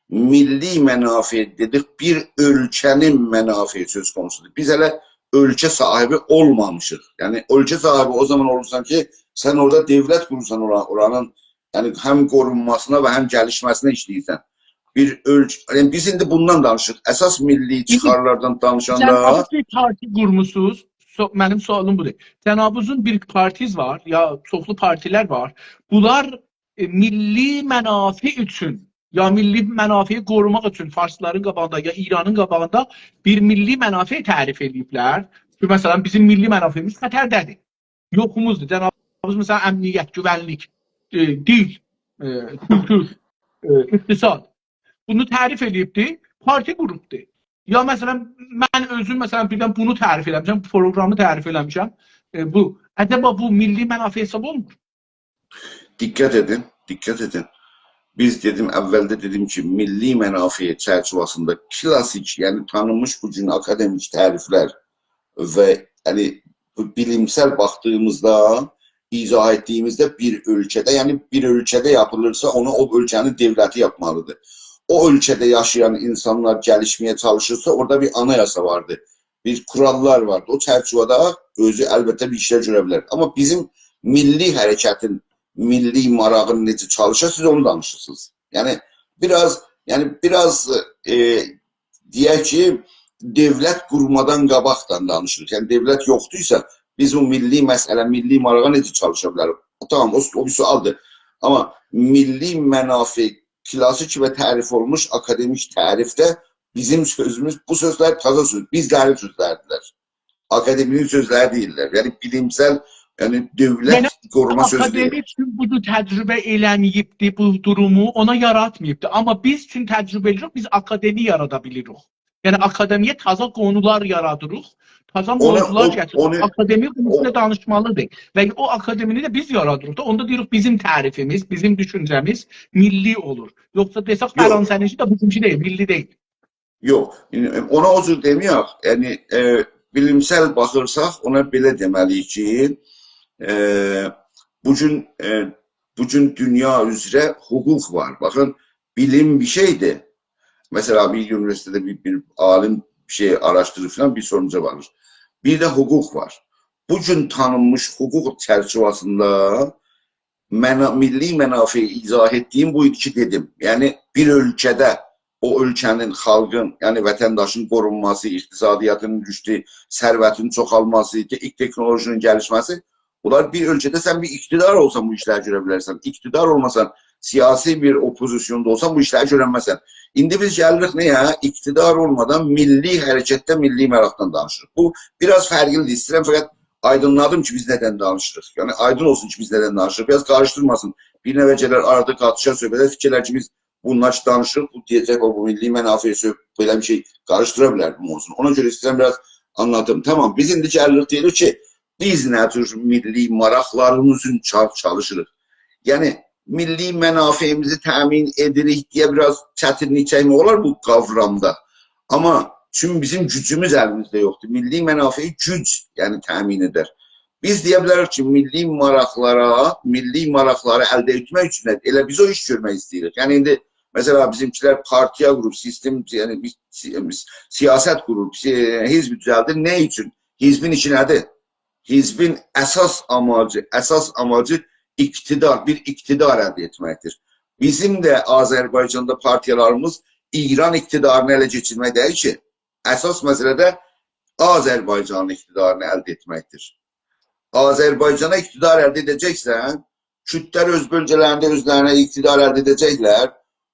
میللی منافع دئدیک، بیر اؤلکه‌نین منافعی سؤز قونوسودور. بیز هله اؤلکه صاحیبی اولمامیشیق. یعنی، اؤلکه صاحیبی او زامان اولورسان کی، سن اورادا دؤولت قورورسان اورا-، اورانین، یعنی، هم قورونماسینا و هم گلیشمه‌سینه ایشله‌ییرسن. بیر اؤلک-، یعنی، بیز ایندی بوندان دانیشیریق. اساس میللی چیخارلاردان دانیشاندا، جنابیز بیر پارتی قورموسونوز. سو-، منیم سؤالیم بودور. جنابیزین بیر پارتیز وار، یا چوخلو پارتیلر وار. بونلار، ائ، میللی منافع اوچون، یا میللی منافعی قوروماق اوچون فارسلارین قاباغیندا، یا ایرانین قاباغیندا بیر میللی منافع تعریف ائدیبلر. کی، مثلا، بیزیم میللی منافعیمیز خطرده‌دیر. یوخوموزدور. جنابیز، مثلا، امنیت، گوونلیک، ائ، دیل، ائ، کولتور، ائ، اقتصاد. بونو تعریف ائله‌ییبدی، پارتی قوروبدو. یا، مثلا، من اؤزوم، مثلا، بیردن بونو تعریف ائله‌میشم، بو پروگرامی تعریف ائله‌میشم. ائ، بو، عجبا بو میللی منافع حساب اولونمور؟ دقت ائدین، دقت ائدین. بیز، دئدیم، اولده دئدیم کی، میللی منافع چرچیوه‌سینده کلاسیک، یعنی تانینمیش بو گون آکادمیک تعریفلر و، یعنی، بو بیلیمسل باخدیغیمیزدا، ایضاح ائتدیگیمیزده بیر اؤلکه‌ده، یعنی بیر اؤلکه‌ده یاپیلیرسا، اونو او اؤلکه‌نین دؤولتی یاپمالیدیر. او اؤلکه‌ده یاشایان اینسانلار گلیشمه‌یه چالیشیرسا، اورادا بیر آنایاسا واردیر، بیر قوراللار واردیر. او چرچیوه‌ده اؤزو البته بیر ایشلر گؤره بیلر. آمما بیزیم میللی حرکتین، میللی ماراغین نئجه چالیشیر، سیز اونو دانیشیرسینیز. یعنی، بیر آز، یعنی، بیر آز، ائ، دئیک کی، دؤولت قورمادان قاباقدان دانیشیریق. یعنی، دؤولت یوخدورسا، بیز بو میللی مسئله، میللی ماراغا نئجه چالیشا بیلریک؟ تامام، او، او بیر سؤالدیر. آمما میللی منافع کلاسیک و تعریف اولونموش آکادمیک تعریفده بیزیم سؤزوموز، بو سؤزلر تازا سؤز، بیزلرین سؤزلریدیرلر. آکادمی‌نین سؤزلری دئییللر. یعنی بیلیمسل، یعنی دؤولت، یعنی، قوروما سؤزو دئییل. آکادمی چون بو جور تجربه ائله‌مه‌ییبدی بو دورومو، اونا یاراتماییبدی. آمما بیز چون تجربه ائله‌ییریک، بیز آکادمی یارادا بیلیریک. یعنی آکادمی‌یه تازا قونولار یارادیریق، تازا اونو، موضوعلار او، گتیریریک. اونو، آکادمی بونون اوستونده او، دانیشمالیدیر. و او آکادمینی ده بیز یارادیریق دا، اوندا دئییریک بیزیم تعریفیمیز، بیزیم دوشونجه‌میز میللی اولور. یوخسا دئسک، یوخ. فرانسه‌نینکی ده بیزیمکی دئییل، میللی دئییل. یوخ، ایندی اونا او جور دئمه‌یک. یعنی، ائ، بیلیمسل باخیرساق، اونا بئله دئمه‌لی‌ییک کی، ائ، بو گون، ائ، بو گون دونیا اوزره حقوق وار. باخین، بیلیم بیر شئیدیر. مثلا، بیر اونیوئرسیتئتده بیر، بیر عالیم بیر شئی آراشدیریر فلان، بیر سونوجا واریر. بیر ده حقوق وار. بو گون تانینمیش حقوق چرچیوه‌سینده منا-، میللی منافعی ایضاح ائتدیگیم بو ایدی کی، دئدیم. یعنی، بیر اؤلکه‌ده او اؤلکه‌نین، خالقین، یعنی وطنداشین قورونماسی، اقتصادیاتین رشدو، ثروتین چوخالماسی، ته-، تکنولوژی‌نین گلیشمه‌سی، بونلار بیر اؤلکه‌ده سن بیر اقتدار اولسان بو ایشلری گؤره بیلرسن. اقتدار اولماسان، سیاسی بیر اوپوزیسیوندا اولسان بو ایشلری گؤرنمزسن. ایندی بیز گلیریک نه‌یه؟ اقتدار اولمادان میللی حرکتده میللی ماراقدان دانیشیریق. بو بیر آز فرقلی‌دیر. ایسته‌ییرم فقط آیدینلادیم کی، بیز ندن دانیشیریق. یعنی، آیدین اولسون کی، بیز ندن دانیشیریق. بیر آز قاریشدیرماسین. بیر نفر گلر، آرادا قاتیشار، صحبته، فیکیرلر کی، بیز بونلار کی، دانیشیریق، بو دئیه‌جک، «او، بو میللی منافع سؤ-، بئله بیر شئی قاریشدیرا بیلر بو موضوعنو.» اونا گؤره ایسته‌ییرم بیر آز آنلاتیم. تامام، بیز ایندی گلیریک، دئییریک کی، بیز نه جور میللی ماراقلاریمیز اوچون چال-، چالیشیریق. یعنی، میللی منافعیمیزی تأمین ائدیریک دئیه بیر آز چتینلیک چکمک اولار بو قاورامدا. آمما چون بیزیم گوجوموز الیمیزده یوخدور. میللی منافعی گوج، یعنی، تأمین ائدر. بیز دئیه بیلریک کی، میللی ماراقلارا، میللی ماراقلاری الده ائتمک اوچون ده ائله بیز او ایش گؤرمک ایسته‌ییریک. یعنی، ایندی، مثلا، بیزیمکیلر پارتیا قوروب، سیستم، یعنی، بیر سی-، بیر سیاست قوروب، سی-، حزب دوزلدیر. نه اوچون؟ حزبین ایشی نه‌دیر؟ حزبین اساس آماجی، اساس آماجی اقتدار، بیر اقتدار الده ائتمکدیر. بیزیم ده آذربایجاندا پارتیالاریمیز ایران اقتدارینی اله کئچیرمک دئییل کی، اساس مسئله ده آذربایجانین اقتدارینی الده ائتمکدیر. آذربایجانا اقتدار الده ائده‌جکسن، کوردلر اؤز بؤلگه‌لرینده اؤزلرینه اقتدار الده ائده‌جکلر،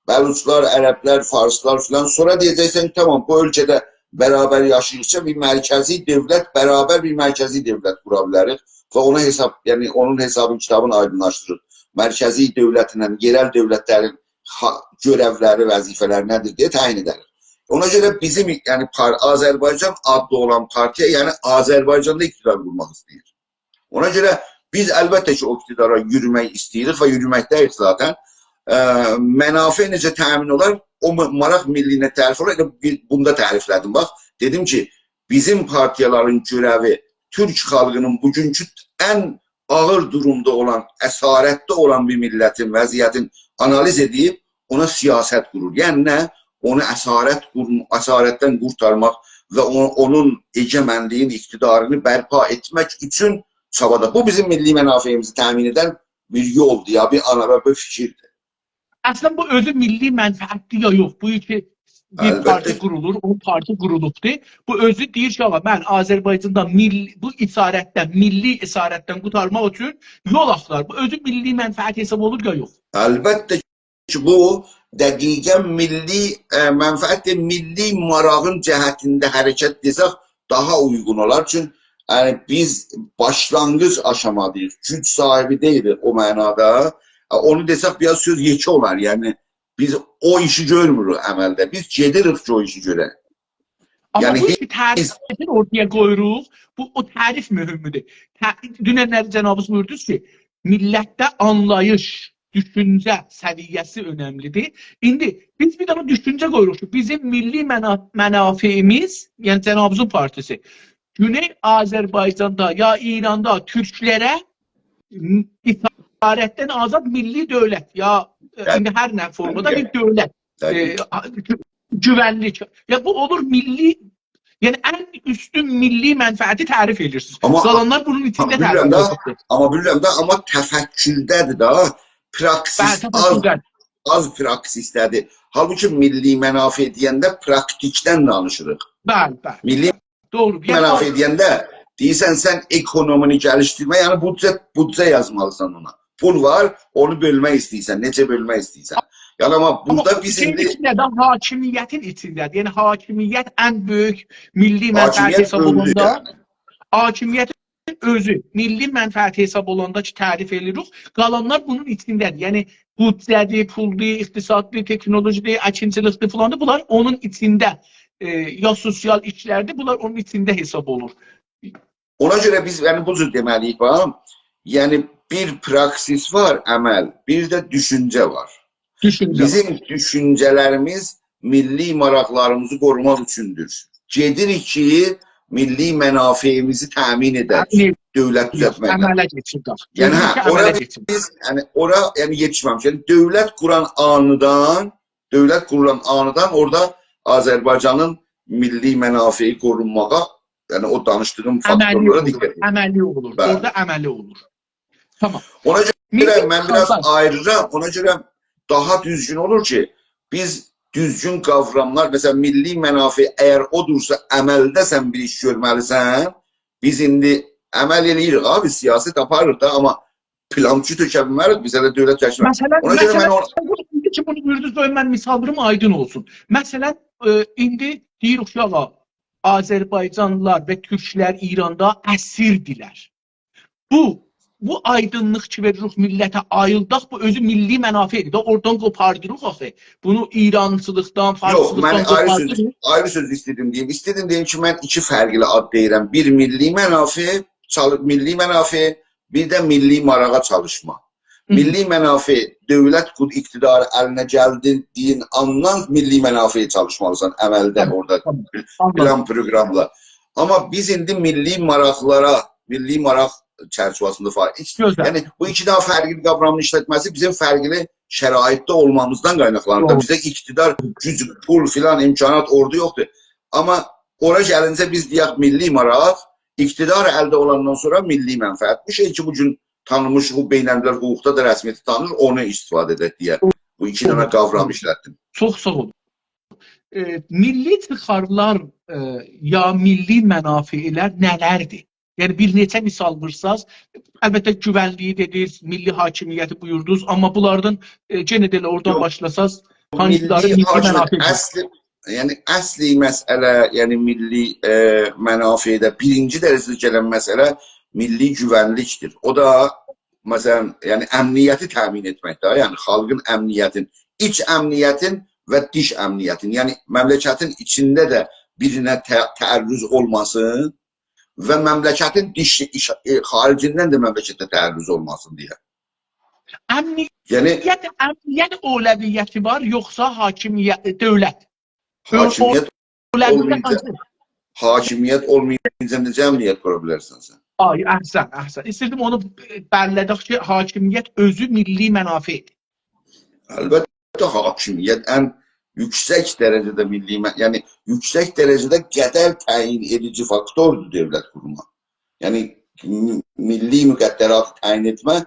بلوچلار، عربلر، فارسلار فلان، سونرا دئیه‌جکسن کی، تامام، بو اؤلکه‌ده برابر یاشاییرسا، بیر مرکزی دؤولت، برابر بیر مرکزی دؤولت قورا بیلریک و اونا حساب، یعنی اونون حسابین کیتابینی آیدینلاشدیریریق. مرکزی دؤولتینن یئرل دؤولتلرین ها-، گؤرئولری، وظیفه‌لری نه‌دیر دئیه تعیین ائدریک. اونا گؤره بیزیم، یعنی، پار-، آذربایجان آدلی اولان پارتیا، یعنی، آذربایجاندا اقتدار قورماق ایسته‌ییر. اونا گؤره بیز البته کی، او اقتدارا یورومک ایسته‌ییریک و یورومکده‌ییک ذاتا. ا، منافع نئجه تأمین اولار؟ او م-، ماراق میللی‌ینه تعریف اولار. ائله بیر، بونو دا تعریفله‌دیم. باخ، دئدیم کی، بیزیم پارتیالارین گؤرئوی تورک خالقینین بوگونکو ان آغیر دورومدا اولان، اسارتده اولان بیر میللتین وضعیتین آنالیز ائدیب اونا سیاست قورور. یعنی نه؟ اونو اسارت قورم-، اسارتدن قورتارماق و او-، اونون ائگئمنلیگین، اقتدارینی برپا ائتمک اوچون چابادا. بو بیزیم میللی منافعیمیزی تأمین ائدن بیر یولدور، یا بیر آنا و بیر فیکیردیر. اصلا بو اؤزو میللی منفعتدیر یا یوخ؟ بو کی بیر، البته، پارتی قورولور، او پارتی قورولوبدور. بو اؤزو دئییر کی، آغا، من آذربایجاندا میل-، بو اسارتدن، میللی اسارتدن قورتارماق اوچون یول آختار. بو اؤزو میللی منفعت حساب اولور یا یوخ؟ البته کی، بو دقیقا میللی، ا، منفعت و میللی ماراغین جهتینده حرکت دئسک داها اویغون اولار. چون، یعنی، بیز باشلانغیج آشاماداییق، گوج صاحیبی دئییلیک او معنادا. ا، اونو دئسک، بیر آز سؤز یئکه اولار، یعنی، بیز او ایشی گؤرموروک عملده. بیز گئدیریک کی، او ایشی گؤرک. آمما یعنی بو کی، هئچ تعریفی اورتایا قویوروق، بو، او تعریف مهمدور. تع-، دوننلری جنابینیز بویوردونوز کی، میللتده آنلاییش، دوشونجه سویه‌سی اؤنملیدیر. ایندی بیز بیر دنه دوشونجه قویوروق کی، بیزیم میللی منا-، منافعیمیز، یعنی جنابینیزین پارتیسی، گونئی آذربایجاندا یا ایراندا تورکلره م-، اسارتدن آزاد میللی دؤولت یا، ائ، بلی. ایندی هر نه فورمادا بلی. بیر دؤولت، بلی. ائ، آ-، گو-، گوونلیک. یا بو اولور میللی، یعنی ان اوستون میللی منفعتی تعریف ائدیرسینیز. آمما قالانلار بونون ایچینده آمما بیلیرم تعریف ده، ائدیرسینیز. آمما بیلیرم ده، آمما تفکرده‌دیر ده. پراکسیس بلی، آز، تفکرده‌دیر. آز پراکسیسده‌دیر. حالبوکی میللی منافع دئینده پراکتیکدن دانیشیریق. بلی، بلی. میللی دوغرو. یعنی منافع دئینده دئییرسن، سن اکونومینی گلیشدیرمه، یعنی بودجه، بودجه یازمالیسان اونا. پول وار، اونو بؤلمک ایسته‌ییرسن، نئجه بؤلمک ایسته‌ییرسن. یعنی آمما آمما بورادا بیز شئیین ایندی ایچینده ده، حاکمیتین ایچینده، یعنی حاکمیت ان بؤیوک میللی منفعت حاکمیت حساب اؤزو اولاندا، یعنی. حاکمیت اؤزو میللی منفعت حساب اولاندا کی، تعریف ائدیریک، قالانلار بونون ایچینده‌دیر. یعنی بودجه‌دیر، پولدور، اقتصاددیر، تکنولوژیدیر، اکینچیلیکدیر، فلاندیر. بونلار اونون ایچینده، ائ، یا سوسیال ایشلردیر، بونلار اونون ایچینده حساب اولور. اونا گؤره بیز، یعنی، بو جور دئمه‌لی‌ییک، باخ. یعنی، بیر پراکسیس وار، عمل، بیر ده دوشونجه وار. دوشونجه وار. بیزیم دوشونجه‌لریمیز میللی ماراقلاریمیزی قوروماق اوچوندور. گئدیریک کی، میللی منافعیمیزی تأمین ائدک، تأمین ائدک. دؤولت دوزلتمکله. عمله کئچیردک. یعنی، گئدیریک هه، کی، اورا عمله بیز، کئچیردک. یعنی، اورا، یعنی، یئتیشمه‌میش. یعنی، دؤولت قوران آنیدان، دؤولت قورولان آنیدان اورادا آذربایجانین میللی منافعی قورونماغا، یعنی او دانیشدیغیم عملی فاکتورلارا اولور، دقت ائدین. عملی اولور. بلی. اورادا عملی اولور. تامام. اونا گؤره میللی من بیر آز قاوغا آیریرام، اونا گؤره داها دوزگون اولور کی، بیز دوزگون قاوراملار، مثلا، میللی منافع اگر اودورسا، عملده سن بیر ایش گؤرمه‌لیسن، بیز ایندی عمل ائله‌ییریک، آبی، سیاست آپاریریق دا، آمما پلانچی تؤکه بیلمه‌ریک، بیزه ده دؤولت تشکیل. مثلا، اونا گؤره من مثلا، او ایندی کی، بونو بویوردونوز، قوی من مثال ووروم، آیدین اولسون. مثلا، ائ، ایندی دئییریک کی، آغا، آذربایجانلیلار و تورکلر ایراندا اسیردیلر. بو، بو آیدینلیق کی، وئریریک میللته، آییلداق، بو اؤزو میللی منافعدیر دا، اورادان قوپاردیریق آخی. بونو ایرانچیلیقدان، یوخ، من فارسچیلیقدان آیری سؤز، قوپاردیریق. آیری سؤز ایسته‌دیم دئییم. ایسته‌دیم دئییم کی، من ایکی فرقلی آد دئییرم. بیر میللی منافع، چال-، میللی منافع، بیر ده میللی ماراغا چالیشما. هی. میللی منافع، دؤولت قو-، اقتدار الینه گلدی دئیین آندان میللی منافعی چالیشمالیسان عملده تامام، اورادا تامام. آنلادیم. پلان پروگراملا. آمما بیز ایندی میللی ماراقلارا، میللی ماراق چرچیوه‌سینده فعال. هئچ، گؤزل. یعنی بو ایکی دنه فرقلی قاورامین ایشلتمه‌سی بیزیم فرقلی شرایطده اولمامیزدان قایناقلانیر دا. دوغرو. بیزده اقتدار، گوج، پول فلان، امکانات اورادا یوخدور. آمما اورا گلینجه بیز دئیک میللی ماراق، اقتدار الده اولاندان سونرا میللی منفعت. بو شئی کی، بو گون تانینمیش، بو بین‌الملل حقوقدا دا رسمیته تانینیر، اونو استفاده ائدک دئیه بو ایکی دنه قاورام ایشلتدیم. چوخ ساغ اولون. ائ، میللی چیخارلار، ائ، یا میللی منافعلر نه‌لردیر؟ یعنی، بیر نئچه مثال وورساز، البته، گوونلیگی دئدینیز، میللی حاکمیتی بویوردونوز، آمما بونلاردان، ائ، یئنه ده ائله اورادان یوخ. باشلاساز، هانسیلاری میللی میللی حاکمیت منافعدیر؟ اصلی، یعنی، اصلی مسئله، یعنی، میللی، ائ، منافعده بیرینجی درجه‌ده گلن مسئله میللی گوونلیکدیر. او دا، مثلا، یعنی، امنیتی تأمین ائتمک ده، یعنی، خالقین امنیتین، ایچ امنیتین و دیش امنیتین، یعنی، مملکتین ایچینده ده بیرینه ت-، تعرض اولماسین، و مملکتین دیش، ایش-، ائ، خارجیندن ده مملکته تعرض اولماسین دئیه. امنیت، یعنی امنیت اولویتی وار، یوخسا حاکمیت، دؤولت؟ حاکمیت اولویت اولمایینجا، هانسی؟ حاکمیت اولمایینجا نئجه امنیت قورا بیلرسن سن؟ آی، احسن، احسن. ایستیردیم اونو بلله‌دک کی، حاکمیت اؤزو میللی منافعدیر. البته، حاکمیت ان یوکسک درجه‌ده میللی م-، یعنی یوکسک درجه‌ده قدر تعیین ائدیجی فاکتوردور دؤولت قورما. یعنی م-، میللی مقدراتی تعیین ائتمه،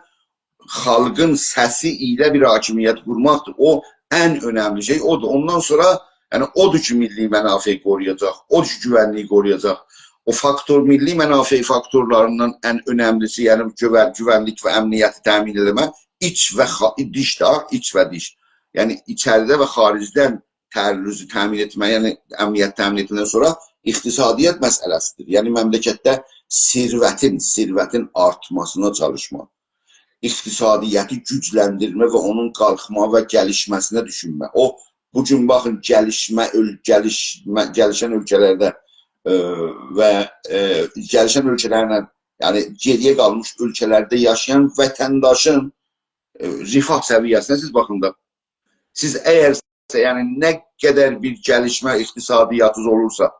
خالقین سسی ایله بیر حاکمیت قورماقدیر. او ان اؤنملی شئی اودور. اوندان سونرا، یعنی اودور کی، میللی منافعی قورویاجاق، اودور کی، گوونلیگی قورویاجاق. او فاکتور، میللی منافع فاکتورلاریندان ان اؤنملیسی، یعنی گوون-، گوونلیک و امنیتی تأمین ائله‌مک، ایچ و خا-، دیش ده، ایچ و دیش. یعنی ایچریده و خارجدن تعرضی تأمین ائتمه، یعنی امنیت تأمین ائتمه‌دن سونرا اقتصادیات مسئله‌سیدیر. یعنی مملکتده ثروتین، ثروتین آرتماسینا چالیشما. اقتصادیتی گوجلندیرمه و اونون قالخما و گلیشمه‌سینه دوشونمه. او، بو گون باخین، گلیشمه، اؤل-، گلیشمه، گلیشن اؤلکه‌لرده، ائ، و، ائ، گلیشن اؤلکه‌لرله، یعنی گئری‌یه قالمیش اؤلکه‌لرده یاشایان وطنداشین، ائ، رفاه سویه‌سینه سیز باخین دا. سیز اگر یعنی نه قدر بیر گلیشمه اقتصادیاتینیز اولورسا،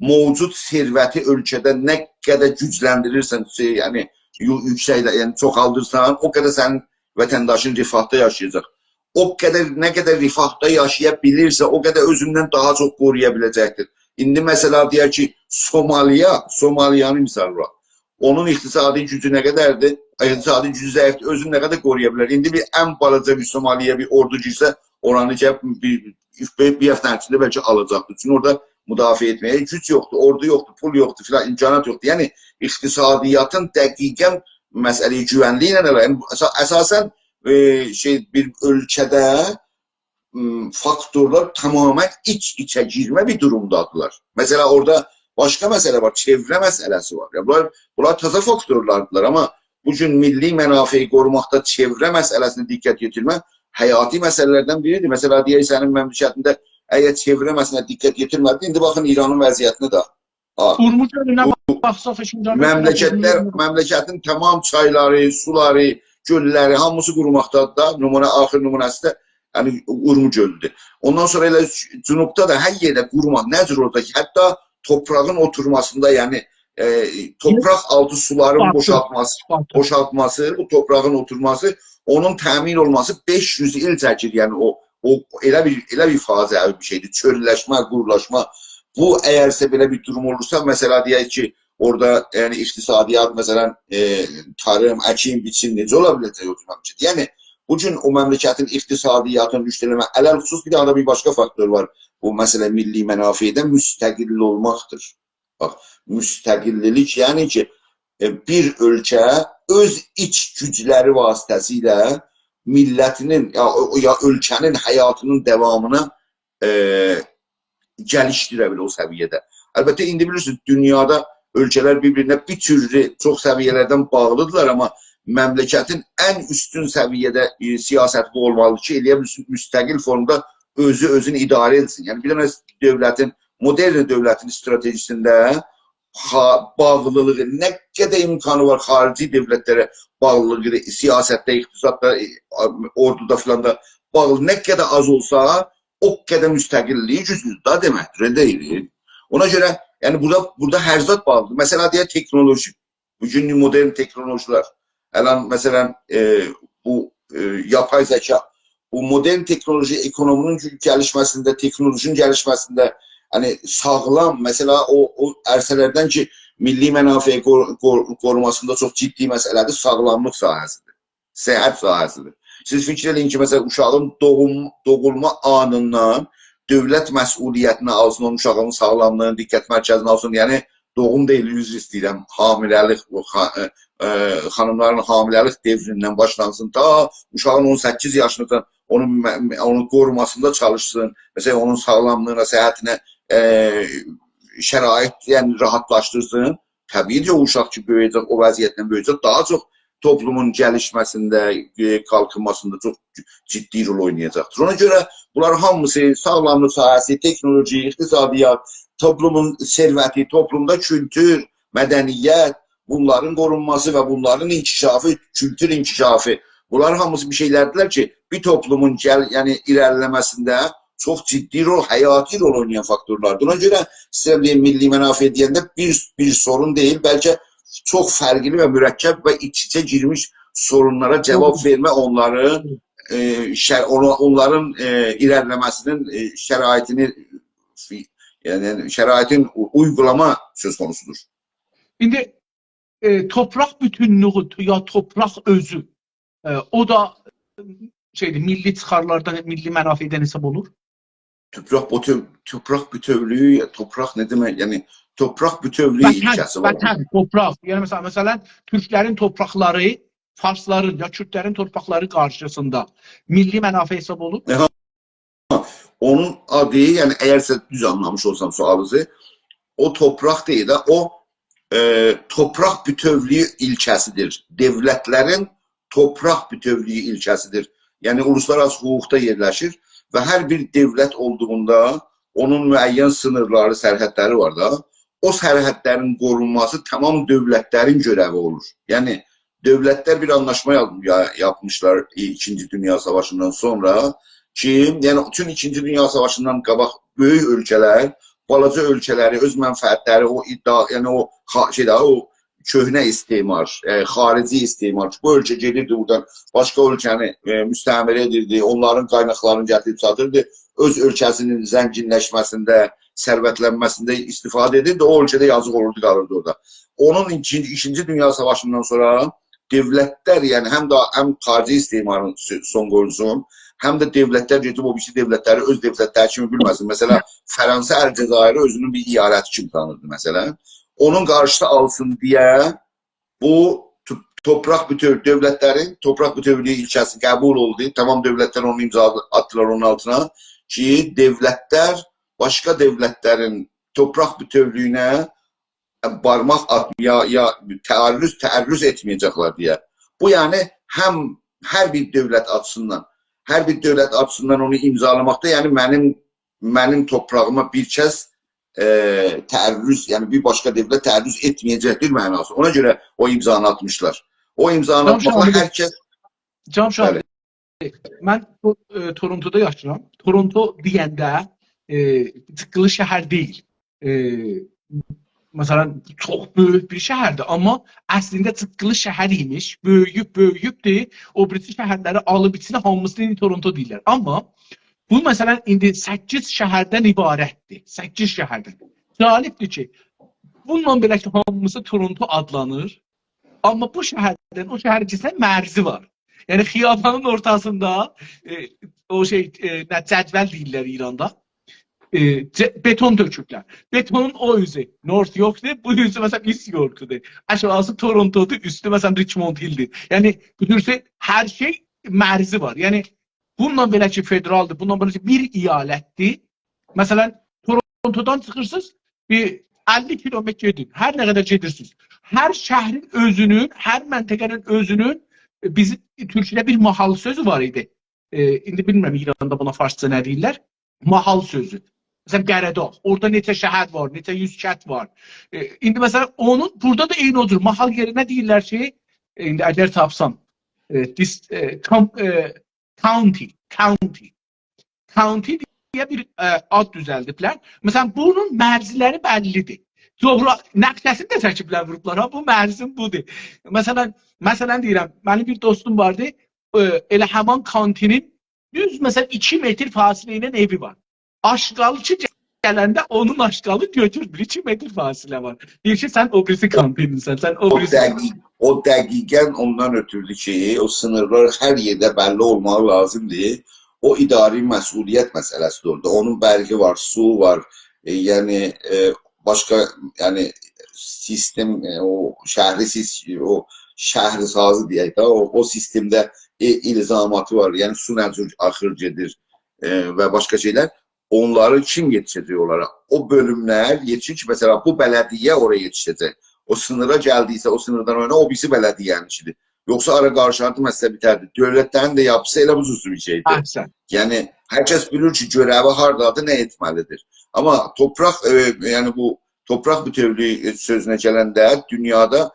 موجود ثروتی اؤلکه‌ده نه قدر گوجلندیریرسن، شئی، یعنی یو-، یوکسک، یعنی چوخالدیرسان، او قدر سنین وطنداشین رفاهدا یاشایاجاق. او قدر، نه قدر رفاهدا یاشایا بیلیرسه، او قدر اؤزوندن داها چوخ قورویا بیله‌جکدیر. ایندی مثلا دئیک کی، سومالیا، سومالیانی مثال ووراق. اونون اقتصادی گوجو نه قدردیر؟ اقتصادی گوجو ضعیفدیر. اؤزونو نه قدر قورویا بیلر؟ ایندی بیر ان بالاجا بیر سومالی‌یه بیر اوردو گیرسه، اورانی گلیب بیر، بیر، بیر هفته‌نین ایچینده بلکه آلاجاقدیر. چونکی اورادا مدافعه ائتمه‌یه گوج یوخدور، اوردو یوخدور، پول یوخدور، فلان، امکانات یوخدور. یعنی اقتصادیاتین دقیقا مسئله‌ی گوونلیگی ایله علاقه‌لی. یعنی اسا-، اساسا، ائ، شئی، بیر اؤلکه‌ده م، فاکتورلار تماما ایچ-ایچه گیرمه بیر دورومدادیرلار. مثلا، اورادا باشقا مسئله وار، چئوره مسئله‌سی وار. یا، بونلار، بونلار تازا فاکتورلاردیلار، آمما بو گون میللی منافعی قوروماقدا چئوره مسئله‌سینه دقت یئتیرمه حیاتی مسئله‌لردن بیریدیر. مثلا، دئیک، سنین مملکتینده اگر چئوره مسئله‌سینه دقت یئتیرمه‌دی، ایندی باخین ایرانین وضعیتینه ده. ها. اورمو گؤلونه بو باخساق، شیمجاندا مملکتلر، مملکتین تمام چایلاری، سولاری، گؤللری، هامیسی قوروماقدادیر دا. نمونه، آخر نمونه‌سی ده، یعنی، اورمو گؤلودور. اوندان سونرا ائله جنوبدا دا هر یئرده قوروما، نه جور اورادا کی، حتی توپراغین اوتورماسیندا، یعنی، ائ، توپراق آلتی سولارین باتیر. بوشالتماسی، باتیر. بوشالتماسی، بو توپراغین اوتورماسی، اونون تأمین اولماسی بئش یوز ایل چکیر. یعنی، او، او ائله بیر، ائله بیر فاجعه‌وی بیر شئیدیر. چؤللشمه، قورولاشما. بو، اگرسه بئله بیر دوروم اولورسا، مثلا، دئیک کی، اورادا، یعنی، اقتصادیات، مثلا، ائ، تاریم، اکین، بیچین نئجه اولا بیله‌جک او زامان کی؟ یعنی، بو گون او مملکتین اقتصادیاتینی رشد ائله‌مه، علی‌الخصوص بیر داها دا بیر باشقا فاکتور وار. بو مسئله میللی منافعده مستقل اولماقدیر. باخ، مستقللیک، یعنی کی، ائ، بیر اؤلکه اؤز ایچ گوجلری واسطه‌سیله میللتینین، یا، او، یا اؤلکه‌نین حیاتینین داوامینا، ائ، گلیشدیره بیلیر او سویه‌ده. البته، ایندی بیلیرسینیز، دونیادا اؤلکه‌لر بیر-بیرینه بیر تورلو چوخ سویه‌لردن باغلیدیرلار، آمما مملکتین ان اوستون سویه‌ده، ائ، سیاستی بو اولمالیدیر کی، ائلیه بیلسین مستقل فورمدا اؤزو اؤزونو اداره ائتسین. یعنی، بیر دنه دؤولتین، مدرن دؤولتین استراتژی‌سینده خا-، باغلیلیغی، نه قدر امکانی وار خاریجی دؤولتلره باغلیلیغی، سیاستده، اقتصاددا، ائ، اوردودا فلان دا باغلی، نه قدر آز اولسا، او قدر مستقللیگی گوجلودور دا، دئمکدیر، ائله دئییل؟ اونا گؤره، یعنی، بورادا، بورادا هر زاد باغلیدیر. مثلا، دئیک، تکنولوژی. بوگون مدرن تکنولوژی‌لر. الان، مثلا، ائ، بو، ائ، یاپای ذکا، بو مدرن تکنولوژی اکونومی‌نین گلیشمه‌سینده، تکنولوژی‌نین گلیشمه‌سینده، یعنی، ساغلام، مثلا، او، او عرصه‌لردن کی، میللی منافع قور-، قور-، قوروماسیندا چوخ جدی مسئله‌دیر، ساغلاملیق ساحه‌سیدیر. صحت ساحه‌سیدیر. سیز فیکیر ائله‌یین کی، مثلا، اوشاغین دوغوم-، دوغولما آنیندان دؤولت مسئولیتینی آلسین، اونون اوشاغینین ساغلاملیغینی دقت مرکزینه آلسین. یعنی، دوغوم دئییل، عذر ایسته‌ییرم، حامله‌لیک، او خا-، ائ، ائ، خانیملارین حامله‌لیک دؤوریندن باشلانسین، تا اوشاغین اون سککیز یاشیناجان اونون مه-، اونون قوروماسیندا چالیشسین. مثلا، اونون ساغلاملیغینا، صحتینه، ائ، شرایط، یعنی، راحتلاشدیرسین. طبیعی کی، او اوشاق کی، بؤیویه‌جک، او وضعیتله بؤیویه‌جک، داها چوخ توپلومون گلیشمه‌سینده، ائ، قالخینماسیندا چوخ جدی رول اوینایاجاقدیر. اونا گؤره بونلار هامیسی، ساغلاملیق ساحه‌سی، تکنولوژی، اقتصادیات، توپلومون ثروتی، توپلومدا کولتور، مدنیت، بونلارین قورونماسی و بونلارین انکشافی، کولتور انکشافی، بونلار هامیسی بیر شئیلردیرلر کی، بیر توپلومون گل-، یعنی ایره‌لیله‌مه‌سینده چوخ جدی رول، حیاتی رول اوینایان فاکتورلاردیر. اونا گؤره سیزه بیر میللی منافع دئینده بیر، بیر سورون دئییل، بلکه چوخ فرقلی و مرکب و ایچ-ایچه گیرمیش سورونلارا جاواب وئرمه، اونلارین، ائ، شر-، اونا-، اونلارین، ائ، ایره‌لیله‌مه‌سینین، ائ، شرایطینی، یعنی شرایطین او-، اویغولاما سؤز قونوسودور. ایندی ائ، تورپاق بوتونلویو، تو-، یا تورپاق اؤزو، ائ، او دا، ائ، شئیدیر، میللی چیخارلاردان، میللی منافعدن حساب اولور؟ تورپاق بوتو-، تورپاق بوتؤولویو، یا تورپاق نه دئمک؟ یعنی، تورپاق بوتؤولویو وطن، ایلکه‌سی وار. وطن، تورپاق. یعنی، مثلا، مثلا، تورکلرین تورپاقلاری، فارسلارین یا کوردلرین تورپاقلاری قارشیسیندا میللی منافع حساب اولور؟ ائه، اونون آدی، یعنی اگرسه دوز آنلامیش اولسام سؤالینیزی، او تورپاق دئییل ده، او، ائ، تورپاق بوتؤولویو ایلکه‌سیدیر. دؤولتلرین تورپاق بوتؤولویو ایلکه‌سیدیر. یعنی، اولوسلارآراسی حقوقدا یئرلشیر و هر بیر دؤولت اولدوغوندا اونون معین سینیرلاری، سرحدلری وار دا. او سرحدلرین قورونماسی تمام دؤولتلرین گؤره‌وی اولور. یعنی، دؤولتلر بیر آنلاشما یاپ-، یا-، یاپمیشلار ایکینجی دونیا ساواشیندان سونرا کی، یعنی، بوتون ایکینجی دونیا ساواشیندان قاباق بؤیوک اؤلکه‌لر بالاجا اؤلکه‌لری، اؤز منفعتلری، او ادعا، یعنی او خا-، شئی ده، او کؤهنه استعمار، ائ، خارجی استعمار کی، بو اؤلکه گئدیردی بورادان باشقا اؤلکه‌نی، ائ، مستعمره ائدیردی، اونلارین قایناقلارینی گتیریب ساتیردی، اؤز اؤلکه‌سینین زنگینلشمه‌سینده، ثروتلنمه‌سینده استفاده ائدیردی، او اؤلکه ده یازیق اولوردو، قالیردی اورادا. اونون ایکینجی، ایکینجی دونیا ساواشیندان سونرا دؤولتلر، یعنی هم ده، هم خارجی استعمارین سو-، سون قویوجوسون، هم ده دؤولتلر گئدیب او بیریسی دؤولتلری اؤز دؤولتلری کیمی بیلمه‌سین. مثلا، فرانسه الجزایری اؤزونون بیر ایالتی کیمی تانیردی، مثلا. اونون قارشیسی آلسین دئیه بو تو-، تورپاق بوتؤو-، دؤولتلرین تورپاق بوتؤولویو ایلکه‌سی قبول اولدو. تمام دؤولتلر اونو امضا آتدیلار اونون آلتینا کی، دؤولتلر باشقا دؤولتلرین تورپاق بوتؤولویونه بارماق آت-، یا، یا تعرض، تعرض ائتمه‌یه‌جکلر دئیه. بو، یعنی، هم هر بیر دؤولت آچیسیندان، هر بیر دؤولت آچیسیندان اونو امضالاماقدا، یعنی، منیم، منیم تورپاغیما بیر کس، ائ، تعرض، یعنی بیر باشقا دؤولت تعرض ائتمه‌یه‌جکدیر معناسی. اونا گؤره او امضانی آتمیشلار. او امضانی جان آتماقلا شاهینی، هر کس جان شاهینی، بلی. من تو-، ائ، تورونتودا یاشاییرام. تورونتو دئینده، ائ، چیخقیلی شهر دئییل. ائ، مثلا، چوخ بؤیوک بیر شهردیر، آمما اصلینده چیخقیلی شهر ایمیش، بؤیویوب، بؤیویوبدور. او بیریسی شهرلری آلیب ایچینه، هامیسینی ایندی تورونتو دئییرلر. آمما بو، مثلا، ایندی سککیز شهردن عبارتدیر. سککیز شهردن. جالبدیر کی، بونونلا بئله کی، هامیسی تورونتو آدلانیر. آمما بو شهردن او شهره کئچسن مرزی وار. یعنی خیابانین اورتاسیندا، ائ، او شئی، ائ، نه، جدول دئییرلر ایراندا. ائ، جه-، بتون تؤکوبلر. بتونون او اوزو، نورث یورکدور، بو اوزو، مثلا، ایست یورکدور. آشاغیسی تورونتودور، اوستو، مثلا، ریچموند هیلدیر. یعنی، بو جور شئی، هر شئی مرزی وار. یعنی، بونونلا بئله کی، فدرالدیر، بونونلا بئله کی، بیر ایالتدیر. مثلا، تورونتودان چیخیرسینیز، بیر اللی کیلومتر گئدین، هر نه قدر گئدیرسینیز. هر شهرین اؤزونون، هر منطقه‌نین اؤزونون، ائ، بیزیم تورکیه‌ده بیر ماحال سؤزو وار ایدی. ائ، ایندی بیلمیرم ایراندا بونا فارسجا نه دئییرلر. ماحال سؤزو. مثلا، قره‌داغ. اورادا نئچه شهر وار، نئچه یوز کت وار. ائ، ایندی، مثلا، اونون، بورادا دا عینی او جور ماحال یئرینه دئییرلر کی، ائ، ایندی اگر تاپسام، ائ، دیس-، ائ، کام-، ائ، کاونتی، کاونتی. کاونتی دئیه بیر، ائ، آد دوزلدیبلر. مثلا، بونون مرزلری بللیدیر. جغرا-، نقشه‌سینی ده چکیبلر، ووروبلار ها، بو مرزین بودور. مثلا، مثلا دئییرم، منیم بیر دوستوم واردی، ائ، ائله همان کاونتی‌نین دوز، مثلا، ایکی متر فاصله ایله ائوی وار. آشغالچی گلنده اونون آشغالین گؤتورمور، ایکی متر فاصله وار. دئییر کی، سن او بیریسی کاونتی‌نینسن، سن او او بیریسی دقیق-، او دقیقا اوندان اؤتوردو کی، او سینیرلار هر یئرده بللی اولماغی لازیمدیر. او اداری مسئولیت مسئله‌سیدیر اورادا. اونون برقی وار، سو وار، ائ، یعنی، ائ، باشقا، یعنی، سیستم، ائ، او شهری سیس-، او شهرسازی دئیک ده، او، او سیستمده، ائ، الزاماتی وار. یعنی، سو نه جور آخیر گئدیر، ائ، و باشقا شئیلر. اونلاری کیم یئتیشه‌جک اونلارا؟ او بؤلوملر یئتیشیر کی، مثلا، بو بلدیه اورا یئتیشه‌جک. او سینیرا گلدییسه، او سینیردان او یانا، او بیریسی بلدیه‌نین ایشیدیر. یوخسا آرا قارشی آرتیق مسئله بیتردی. دؤولتلرین ده یاپیسی ائله بو جور بیر شئیدیر. احسن. یعنی، هر کس بیلیر کی، گؤره‌وی هاردادیر، نه ائتمه‌لیدیر. آمما تورپاق، ائ، یعنی بو تورپاق بوتؤولویو سؤزونه گلنده دونیادا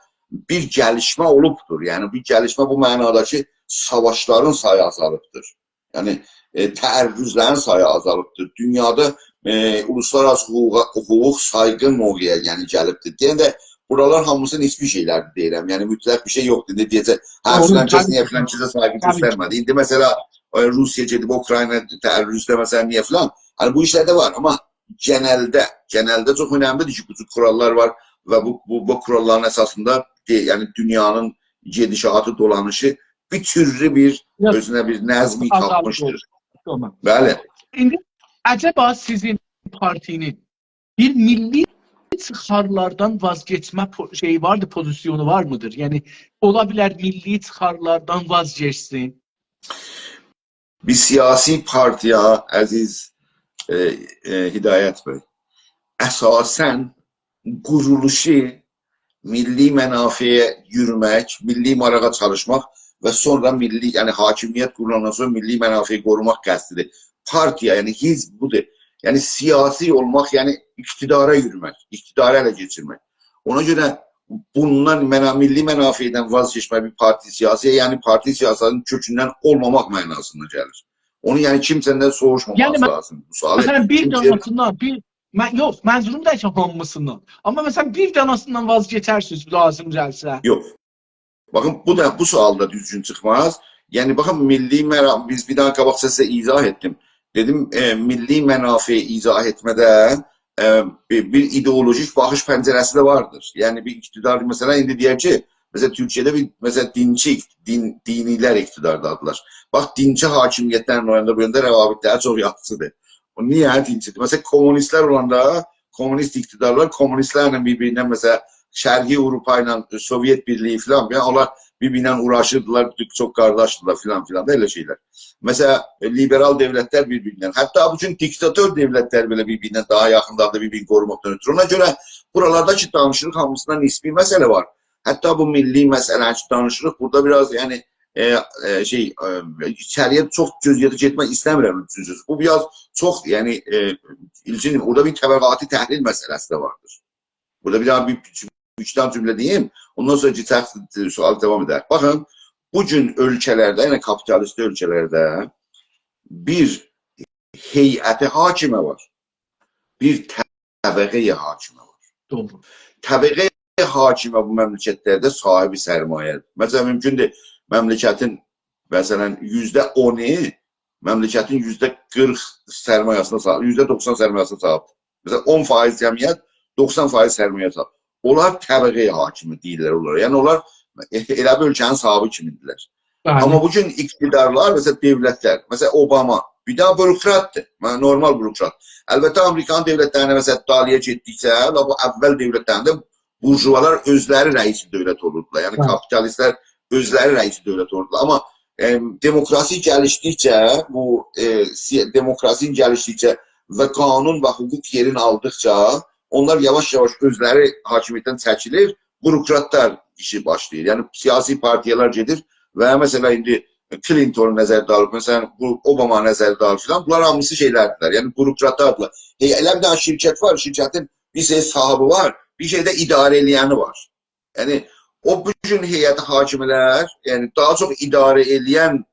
بیر گلیشمه اولوبدور. یعنی، بیر گلیشمه بو معنادا کی، ساواشلارین سایی آزالیبدیر. یعنی، ائ، تعرضلرین سایی آزالیبدیر. دونیادا، ائ، اولوسلارآراسی حقوقا، حقوق سایغین موقعیه، یعنی، گلیبدیر. دئینده، بورالار هامیسی نسبی شئیلردیر دئییرم. یعنی، مطلق بیر شئی یوخدور. ایندی دئیه‌جک، «هه، دوغرو، فلان کس طبیعی نییه کی. فلان کسه سایغی طبیعی کی. گؤسترمه‌دی؟» ایندی، مثلا، ائ، روسیه گئدیب اوکراینا تعرضده، مثلا، نییه فلان؟ هانی، بو ایشلر ده وار، آمما گئنلده، گئنلده چوخ اؤنملیدیر کی، بو جور قوراللار وار و بو، بو، بو قوراللارین اساسیندا، دئ-، یعنی، دونیانین گئدیشاتی، دولانیشی بیر تورلو بیر، یوخ، اؤزونه بیر نظمی آزالدی تاپمیشدیر. اولدو. تامام. بلی. ایندی عجبا سیزین پارتی‌نین بیر میللی چیخارلاردان واز گئچمه پو-، شئیی واردی، پوزیسیونو وار میدیر؟ یعنی، اولا بیلر میللی چیخارلاردان واز گئچسین؟ بیر سیاسی پارتیا، عزیز، ائ، ائ، هدایت بی، اساسا قورولوشو میللی منافعه یورومک، میللی ماراغا چالیشماق و سونرا میللی، یعنی حاکمیت قورولاندان سونرا میللی منافعی قوروماق قصدیدیر. پارتیا، یعنی حزب بودور. یعنی سیاسی اولماق، یعنی اقتدارا یورومک، اقتداری اله کئچیرمک. اونا گؤره بوندان منا-، میللی منافعدن واز کئچمک بیر پارتی سیاسی، یعنی پارتی سیاستینین کؤکوندن اولماماق معناسینا گلیر. اونو، یعنی، کیمسه‌دن سوروشماماز یعنی، لازیم بو سؤالی. مثلا، بیر کیمسه داناسیندان، بیر، من، یوخ، منظوروم دا کی، هامیسیندان. آمما، مثلا، بیر داناسیندان واز کئچرسینیز، لازیم گلسه. یوخ. باخین، بو دا، بو سؤال دا دوزگون چیخماز. یعنی، باخین، میللی منا-، بیز بیر دانا قاباق سیزه ایضاح ائتدیم. دئدیم، ائ، میللی منافعی ایضاح ائتمه‌ده، ائ، بیر، بیر ایدئولوژیک باخیش پنجره‌سی ده واردیر. یعنی، بیر اقتدار، مثلا، ایندی دئیک کی، مثلا، تورکیه‌ده بیر، مثلا، دینچی، دین، دینی‌لر اقتداردادیلار. باخ، دینچی حاکمیت‌لرله او یاندا، بو یاندا روابط‌لری چوخ یاخشیدیر. او نییه دینچیدیر؟ مثلا، کمونیست‌لر اولاندا، کمونیست اقتدارلار کمونیست‌لرله بیر-بیریندن، مثلا، شرقی آوروپا ایله سووئت بیرلیگی فلان، یعنی اونلار بیر-بیرینن اوغراشیردیلار، چوخ قارداشدیلار فلان فلان دا ائله شئیلر. مثلا، لیبرال دؤولت‌لر بیر-بیریندن، حتی بو گون دیکتاتور دؤولت‌لر بئله بیر-بیرینه داها یاخیندادیر، بیر-بیرینی قوروماقدان اؤترو. اونا گؤره بورالارداکی دانیشیق هامیسیندا نسبی مسئله وار. حتی بو میللی مسئله‌نی کی دانیشیریق، بورادا بیر آز، یعنی، ائ، ائ، شئی، ائ، ایچری‌یه چوخ جزئیاتا گئتمک ایسته‌میرم، دوزدور. بو بیر آز چوخ، یعنی، ائ، ایلگین، اورادا بیر طبقاتی تحلیل مسئله‌سی ده واردیر. بورادا بیر دانا بیر، بیر ایکی دانا جمله دئییم، اوندان سونرا کئچک، سؤال داوام ائدر. باخین، بو گون اؤلکه‌لرده، یعنی کاپیتالیست اؤلکه‌لرده بیر هیئت حاکمه وار، بیر طبقه حاکمه وار. دوغرو. طبقه حاکمه بو مملکت‌لرده صاحب سرمایه‌دیر. مثلا، مومکوندور مملکتین، مثلا، یوزده اونو، مملکتین یوزده قیرخ سرمایه‌سینه صاحب، یوزده دوخسان سرمایه‌سینه صاحبدیر. مثلا، اون فایز جمعیت، دوخسان فایز سرمایه صاحب. اونلار طبقه حاکمه دئییرلر اونلارا. یعنی، اونلار ائله بیر اؤلکه‌نین صاحبی کیمیدیرلر. بلی. آمما بو گون اقتدارلار، مثلا، دؤولت‌لر، مثلا، اوباما، بیر دانا بوروکراتدیر. من، نورمال بوروکرات. البته، آمریکانین دؤولت‌لرینه، مثلا، دالییا گئتدیکجه، لاپ او اول دؤولت‌لرینده بورژوالار اؤزلری رئیس دؤولت اولوردولار. یعنی، بلی. کاپیتالیست‌لر اؤزلری رئیس دؤولت اولوردولار. آمما، ائم، دموکراسی گلیشدیکجه، بو، ائ، سی-، دموکراسی گلیشدیکجه و قانون و حقوق یئرینی آلدیقجا، اونلار یاواش-یاواش اؤزلری حاکمیتدن چکیلیر، بوروکراتلار ایشی باشلاییر. یعنی، سیاسی پارتیالار گئدیر و، مثلا، ایندی کلینتونو نظرده آلیب، مثلا، بو اوباما نظرده آلیب فلان، بونلار هامیسی شئیلردیلر، یعنی بوروکراتلاردیلار. ائ، ائله بیر دانا شرکت وار، شرکتین بیر شئی صاحبی وار، بیر شئی ده اداره ائله‌ینی وار. یعنی، او بو گون هیئت حاکمه‌لر، یعنی داها چوخ اداره ائله‌ین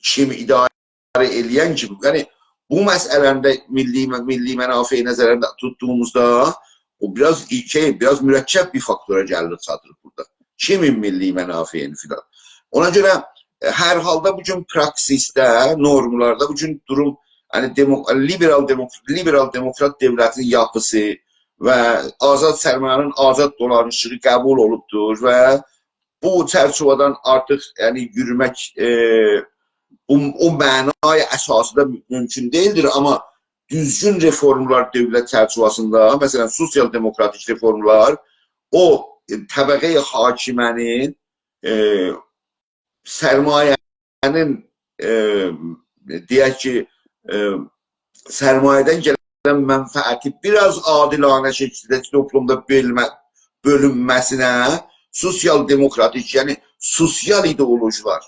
کیمی، اداره ائله‌ین کیمی، یعنی بو مسئله‌نی ده میللی، میللی منافع نظرده توتدوغوموزدا، او بیر آز شئی، بیر آز مرکب بیر فاکتورا گلیریک، چاتیریق بورادا. کیمین میللی منافعینی فلان. اونا گؤره، ائ، هر حالدا بو گون پراکسیسده، نورملاردا بو گون دوروم، یعنی دمو-، لیبرال دموک-، لیبرال دموکرات دؤولتین یاپیسی و آزاد سرمایه‌نین آزاد دولانیشیغی قبول اولوبدور و بو چرچیوه‌دن آرتیق، یعنی، یورومک، ائ، او، او معنای اساسی‌دا مو-، مومکون دئییلدیر، آمما دوزگون رفورملار دؤولت چرچیوه‌سینده، مثلا، سوسیال دموکراتیک رفورملار، او، ائ، طبقه حاکمه‌نین، ائ، سرمایه‌نین، ائ، دئیک کی، ائ، سرمایه‌دن گلن منفعتی بیر آز عادلانه شکیلده توپلومدا بؤلمه، بؤلونمه‌سینه سوسیال دموکراتیک، یعنی سوسیال ایدئولوژیلار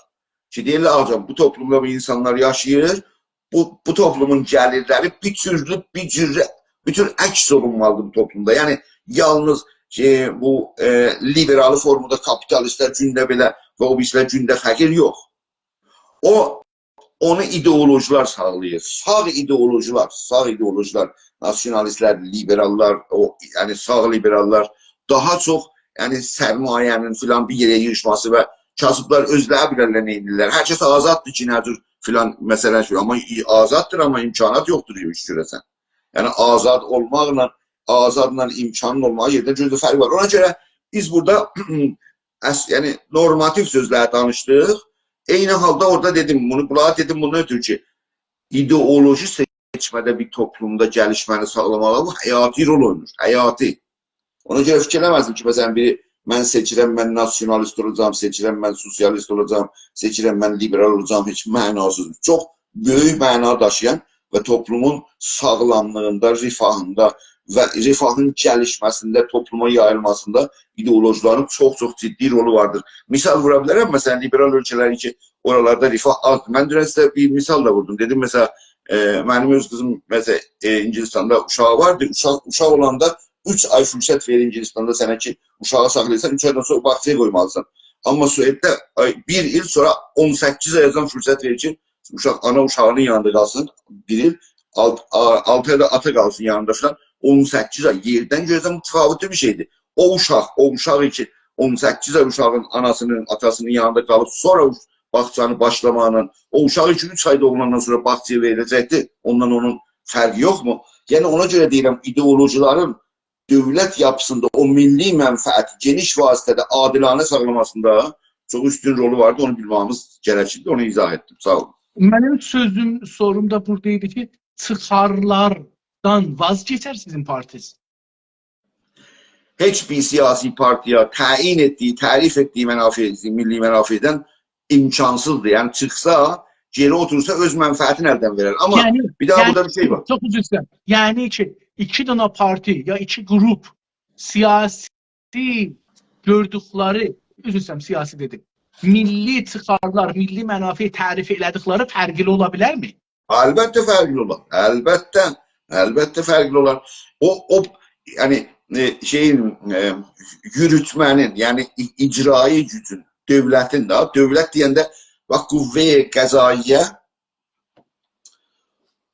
کی، دئییرلر، «آغاجان، بو توپلومدا بو اینسانلار یاشاییر، بو، بو توپلومون گلیرلری بیر تورلو، بیر جوره، بیر تور عکس اولونمالیدیر بو توپلومدا.» یعنی، یالنیز کی، بو، ائ، لیبرالی فورمادا کاپیتالیستلر گونده بئله و او بیریسیلر گونده فقیر یوخ. او، اونو ایدئولوژیلار ساغلاییر. ساغ ایدئولوژیلار، ساغ ایدئولوژیلار، ناسیونالیستلر، لیبراللار، او، یعنی ساغ لیبراللار داها چوخ، یعنی سرمایه‌نین فلان بیر یئره ییغیشماسی و کاسیبلار اؤزلری بیلرلر نه ائدیرلر. هر کس آزاددیر کی، نه جور فلان مسئله فلان. آمما ای-، آزاددیر، آمما امکانات یوخدور ایش گؤره‌سن. یعنی آزاد اولماقلا، آزادلا امکانین اولماغی یئرده گؤزده فرق وار. اونا گؤره بیز بورادا اس-، یعنی نورماتیو سؤزلری دانیشدیق. عینی حالدا اورادا دئدیم، بونو بونلارا دئدیم، بوندان اؤترو کی، ایدئولوژی سئچمه‌ده بیر توپلومدا گلیشمه‌نی ساغلاماغا بو حیاتی رول اوینایر، حیاتی. اونا گؤره فیکیر ائله‌مزدیم کی، مثلا، بیری، «من سئچیرم، من ناسیونالیست اولاجاغام، سئچیرم، من سوسیالیست اولاجاغام، سئچیرم، من لیبرال اولاجاغام»، هئچ معناسیز. چوخ بؤیوک معنا داشییان و توپلومون ساغلاملیغیندا، رفاهیندا، و رفاهین گلیشمه‌سینده، توپلوما یاییلماسیندا ایدئولوژی‌لرین چوخ-چوخ جدی رولو واردیر. مثال وورا بیلرم، مثلا، لیبرال اؤلکه‌لرین کی، اورالاردا رفاه آزدیر. من دونن سیزه بیر مثال دا ووردوم. دئدیم، مثلا، ائ، منیم اؤز قیزیم، مثلا، ائ، اینگیلیستاندا اوشاغی واردی. اوشاق، اوشاق اولاندا اوچ آی فرصت وئریر اینگیلیستاندا سنه کی، اوشاغی ساخلایاسان، اوچ آیدان سونرا باغچایا قویمالیسان. آمما سوئدده، آی، بیر ایل سونرا اون سککیز آیاجان فرصت وئریر کی، اوشاق، آنا اوشاغینین یانیندا قالسین، بیر ایل، آلت-، آ-، آلتی آی دا آتا قالسین یانیندا فلان. اون سککیز آی یئردن گؤیه متفاوت بیر شئیدیر. او اوشاق، او اوشاق کی، اون سککیز آی اوشاغین آناسینین، آتاسینین یانیندا قالیب، سونرا اوش-، باغچانی باشلاماغینان، او اوشاق کی، اوچ آیدا اولاندان سونرا باغچایا وئریله‌جکدیر، اوندان اونون فرقی یوخمو؟ یعنی، اونا گؤره دئییرم، ایدئولوژی‌لرین دؤولت یاپیسیندا او میللی منفعتی گئنیش وسعتده عادلانه ساخلاماسیندا چوخ اوستون رولو واردی، اونو بیلمه‌ییمیز گرکیردی، اونو ایضاح ائتدیم. ساغ اولون. منیم سؤزوم، سوروم دا بورادا ایدی کی، چیخارلاردان واز کئچر سیزین پارتیز؟ هئچ بیر سیاسی پارتیا تعیین ائتدیگی، تعریف ائتدیگی منافع، میللی منافعدن امکانسیزدیر. یعنی، چیخسا، گئری اوتورسا، اؤز منفعتینی الدن وئرر. آمما یعنی، بیر داها یعنی، بورادا بیر شئی وار. چوخ عذر ایسته‌ییرم. یعنی کی، ایکی دنه پارتی یا ایکی گروپ سیاسی گؤردوکلری، عذر ایسته‌ییرم، سیاسی دئدیم، میللی چیخارلار، میللی منافع تعریف ائله‌دیکلری فرقلی اولا بیلرمی؟ البته فرقلی اولار. البته. البته فرقلی اولار. او، او، یعنی، ائ، شئیین، ائ، یوروتمه‌نین، یعنی ای-، اجرایی گوجون، دؤولتین ده، دؤولت دئینده، باخ، قوه قضاییه،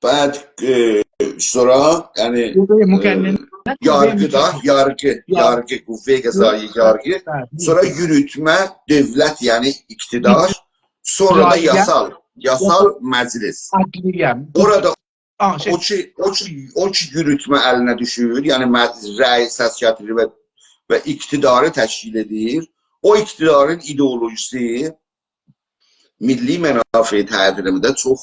بعد، ائ، سونرا، یعنی، قوه مقننه، ائ، قوه یارغی دا، مقننه. یارغی، یارغی. یارغی، قوه قضاییه، یارغی. بلی. سونرا یوروتمه، دؤولت، یعنی اقتدار. سونرا دا اجراییه. یاسال، یاسال مجلس. عدلیه. اورادا آه، شئی. او کی، او کی، او کی یوروتمه الینه دوشور، یعنی مه-، رأی، سس گتیریر و، و اقتداری تشکیل ائدیر. او اقتدارین ایدئولوژیسی میللی منافع تعریفینده چوخ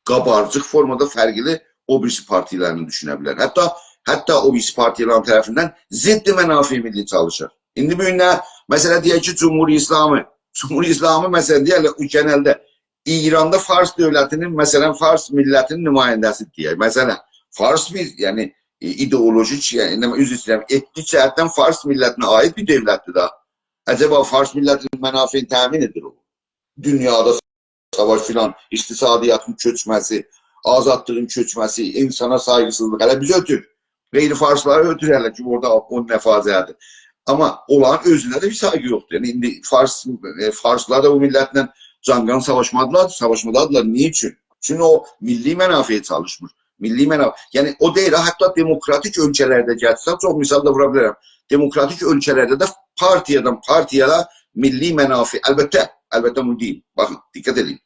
قابارجیق فورمادا فرقلی او بیریسی پارتیالارینی دوشونه بیلر. حتی، حتی او بیریسی پارتیالارین طرفیندن ضد منافع ملی چالیشیر. ایندی بو گون نه، مثلا، دئیک کی، جمهوری اسلامی، جمهوری اسلامی، مثلا، دئیرلر، او گئنلده ایراندا فارس دؤولتینین، مثلا، فارس میللتینین نماینده‌سی دئیک. مثلا، فارس بیر، یعنی، ای-، ایدئولوژیک، یعنی، عذر ایسته‌ییرم، ائتنیک جهتدن فارس میللتینه عایید بیر دؤولتدیر ده. عجبا فارس میللتینین منافعینی تأمین ائدیر او؟ دونیادا ساواش فلان، اقتصادیاتین چؤکمه‌سی، آزادلیغین چؤکمه‌سی، اینسانا سایغیسیزلیق. هله بیزی اؤتور. غیر فارسلاری اؤتور هله کی، اورادا او نه فاجعه‌دیر. آمما اونلارین اؤزونه ده بیر سایغی یوخدور. یعنی، ایندی فارس، ائ، فارسلار دا بو میللتله جان‌قان ساواشمادیلار، ساواشمادادیلار. نییه اوچون؟ چونکی او میللی منافعه چالیشمیر. میللی منافع، یعنی او دئییل، حتی دموکراتیک اؤلکه‌لرده گلسه، چوخ مثال دا وورا بیلرم. دموکراتیک اؤلکه‌لرده ده پارتیادان پارتیایا میللی منافع، البته، البته بونو دئییم، باخین، دقت ائدین.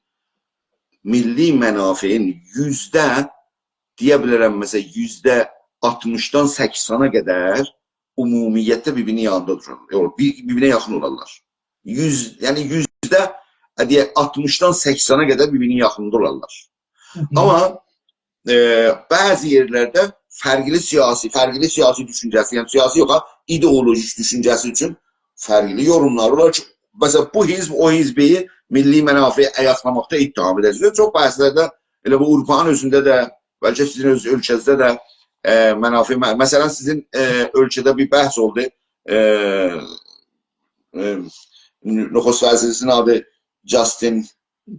میللی منافعین یوزده، دئیه بیلرم، مثلا، یوزده آلتمیشدان سکسنه قدر عمومیتده بیر-بیرینین یانیندا دورارلار. یوخ، بیر-، بیر-بیرینه یاخین اولارلار. یوز، یعنی یوزده، ائ، دئیک، آلتمیشدان سکسنه قدر بیر-بیرینین یاخینیندا اولارلار. هی هی. آمما، ائ، بعضی یئرلرده فرقلی سیاسی، فرقلی سیاسی دوشونجه‌سی، یعنی سیاسی یوخ ها، ایدئولوژیک دوشونجه‌سی اوچون فرقلی یوروملار اولار کی، مثلا، بو حزب او حزبی میللی منافعی آیاقلاماقدا اتهام ائده‌جک. چوخ بحثلرده، ائله بو آوروپانین اؤزونده ده، بلکه سیزین اؤز اؤلکه‌نیزده ده، ائ، منافع، م-، مثلا، سیزین، ائ، اؤلکه‌ده بیر بحث اولدو. ائ، ائ، نخست وزیرینیزین آدی جاستین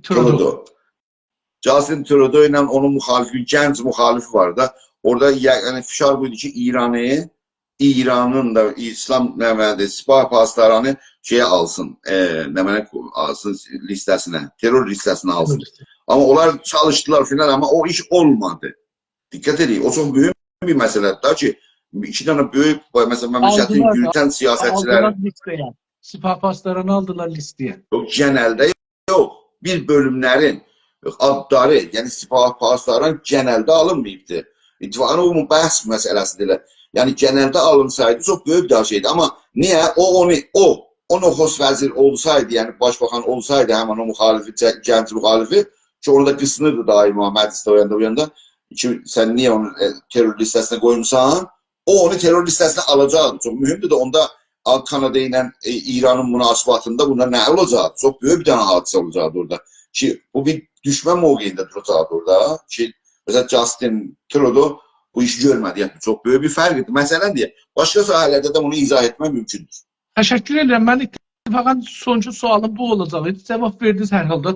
ترودو. ترودو. جاستین ترودو ایله اونون مخالفی، گنج مخالفی وار دا. اورادا، یعنی، فشار بو ایدی کی، ایرانی، ایرانین دا، اسلام، نمنه‌دیر، سپاه پاسدارانی شئیه آلسین، ائ، نمنه آلسین لیسته‌سینه، ترور لیسته‌سینه آلسین. ترور لیسته‌سینه. آمما اونلار چالیشدیلار فلان، آمما او ایش اولمادی. دقت ائدین، او چوخ مهم بیر مسئله‌دیر دا کی، ایکی دنه بؤیوک، مثلا، مملکتین آلدیلار دا، یوروتن سیاستچیلری آلدیلار لیسته‌یه. سپاه پاسدارانی آلدیلار لیسته‌یه. یوخ، گئنلده یوخ. بیر بؤلوملرین آدلاری، یعنی سپاه پاسداران گئنلده آلینماییبدی. اتفاقا او بحث مسئله‌سیدیر ائله. یعنی گئنلده آلینسایدی چوخ بؤیوک بیر شئیدیر. آمما نییه؟ او، اونو، او، او نخست وزیر اولسایدی، یعنی باشباخان اولسایدی، همین او مخالفی، گ-، گنج مخالفی، کی، اونو دا قیسنیردی دائما مجلسده، او یاندا، بو یاندا. کی، سن نییه اونو، ائ، ترور لیسته‌سینه قویموسان؟ او اونو ترور لیسته‌سینه آلاجاقدی. چوخ مهمدور ده، اوندا آ-، کانادا ایله، ائ، ایرانین مناسبتینده بوندا نه اولاجاق؟ چوخ بؤیوک بیر دنه حادثه اولاجاقدی اورادا. کی، بو بیر دوشمن موقعینده دوراجاقدی اورادا. کی، مثلا، جاستین ترودو بو ایشی گؤرمه‌دی. یعنی، چوخ بؤیوک بیر فرق ایدی. مثلا دئیک، باشقا ساحه‌لرده ده بونو ایضاح ائتمک مومکوندور. تشکر ائدیرم. من اتفاقا سونونجو سؤالیم بو اولاجاق ایدی. جاواب وئردینیز هر حالدا.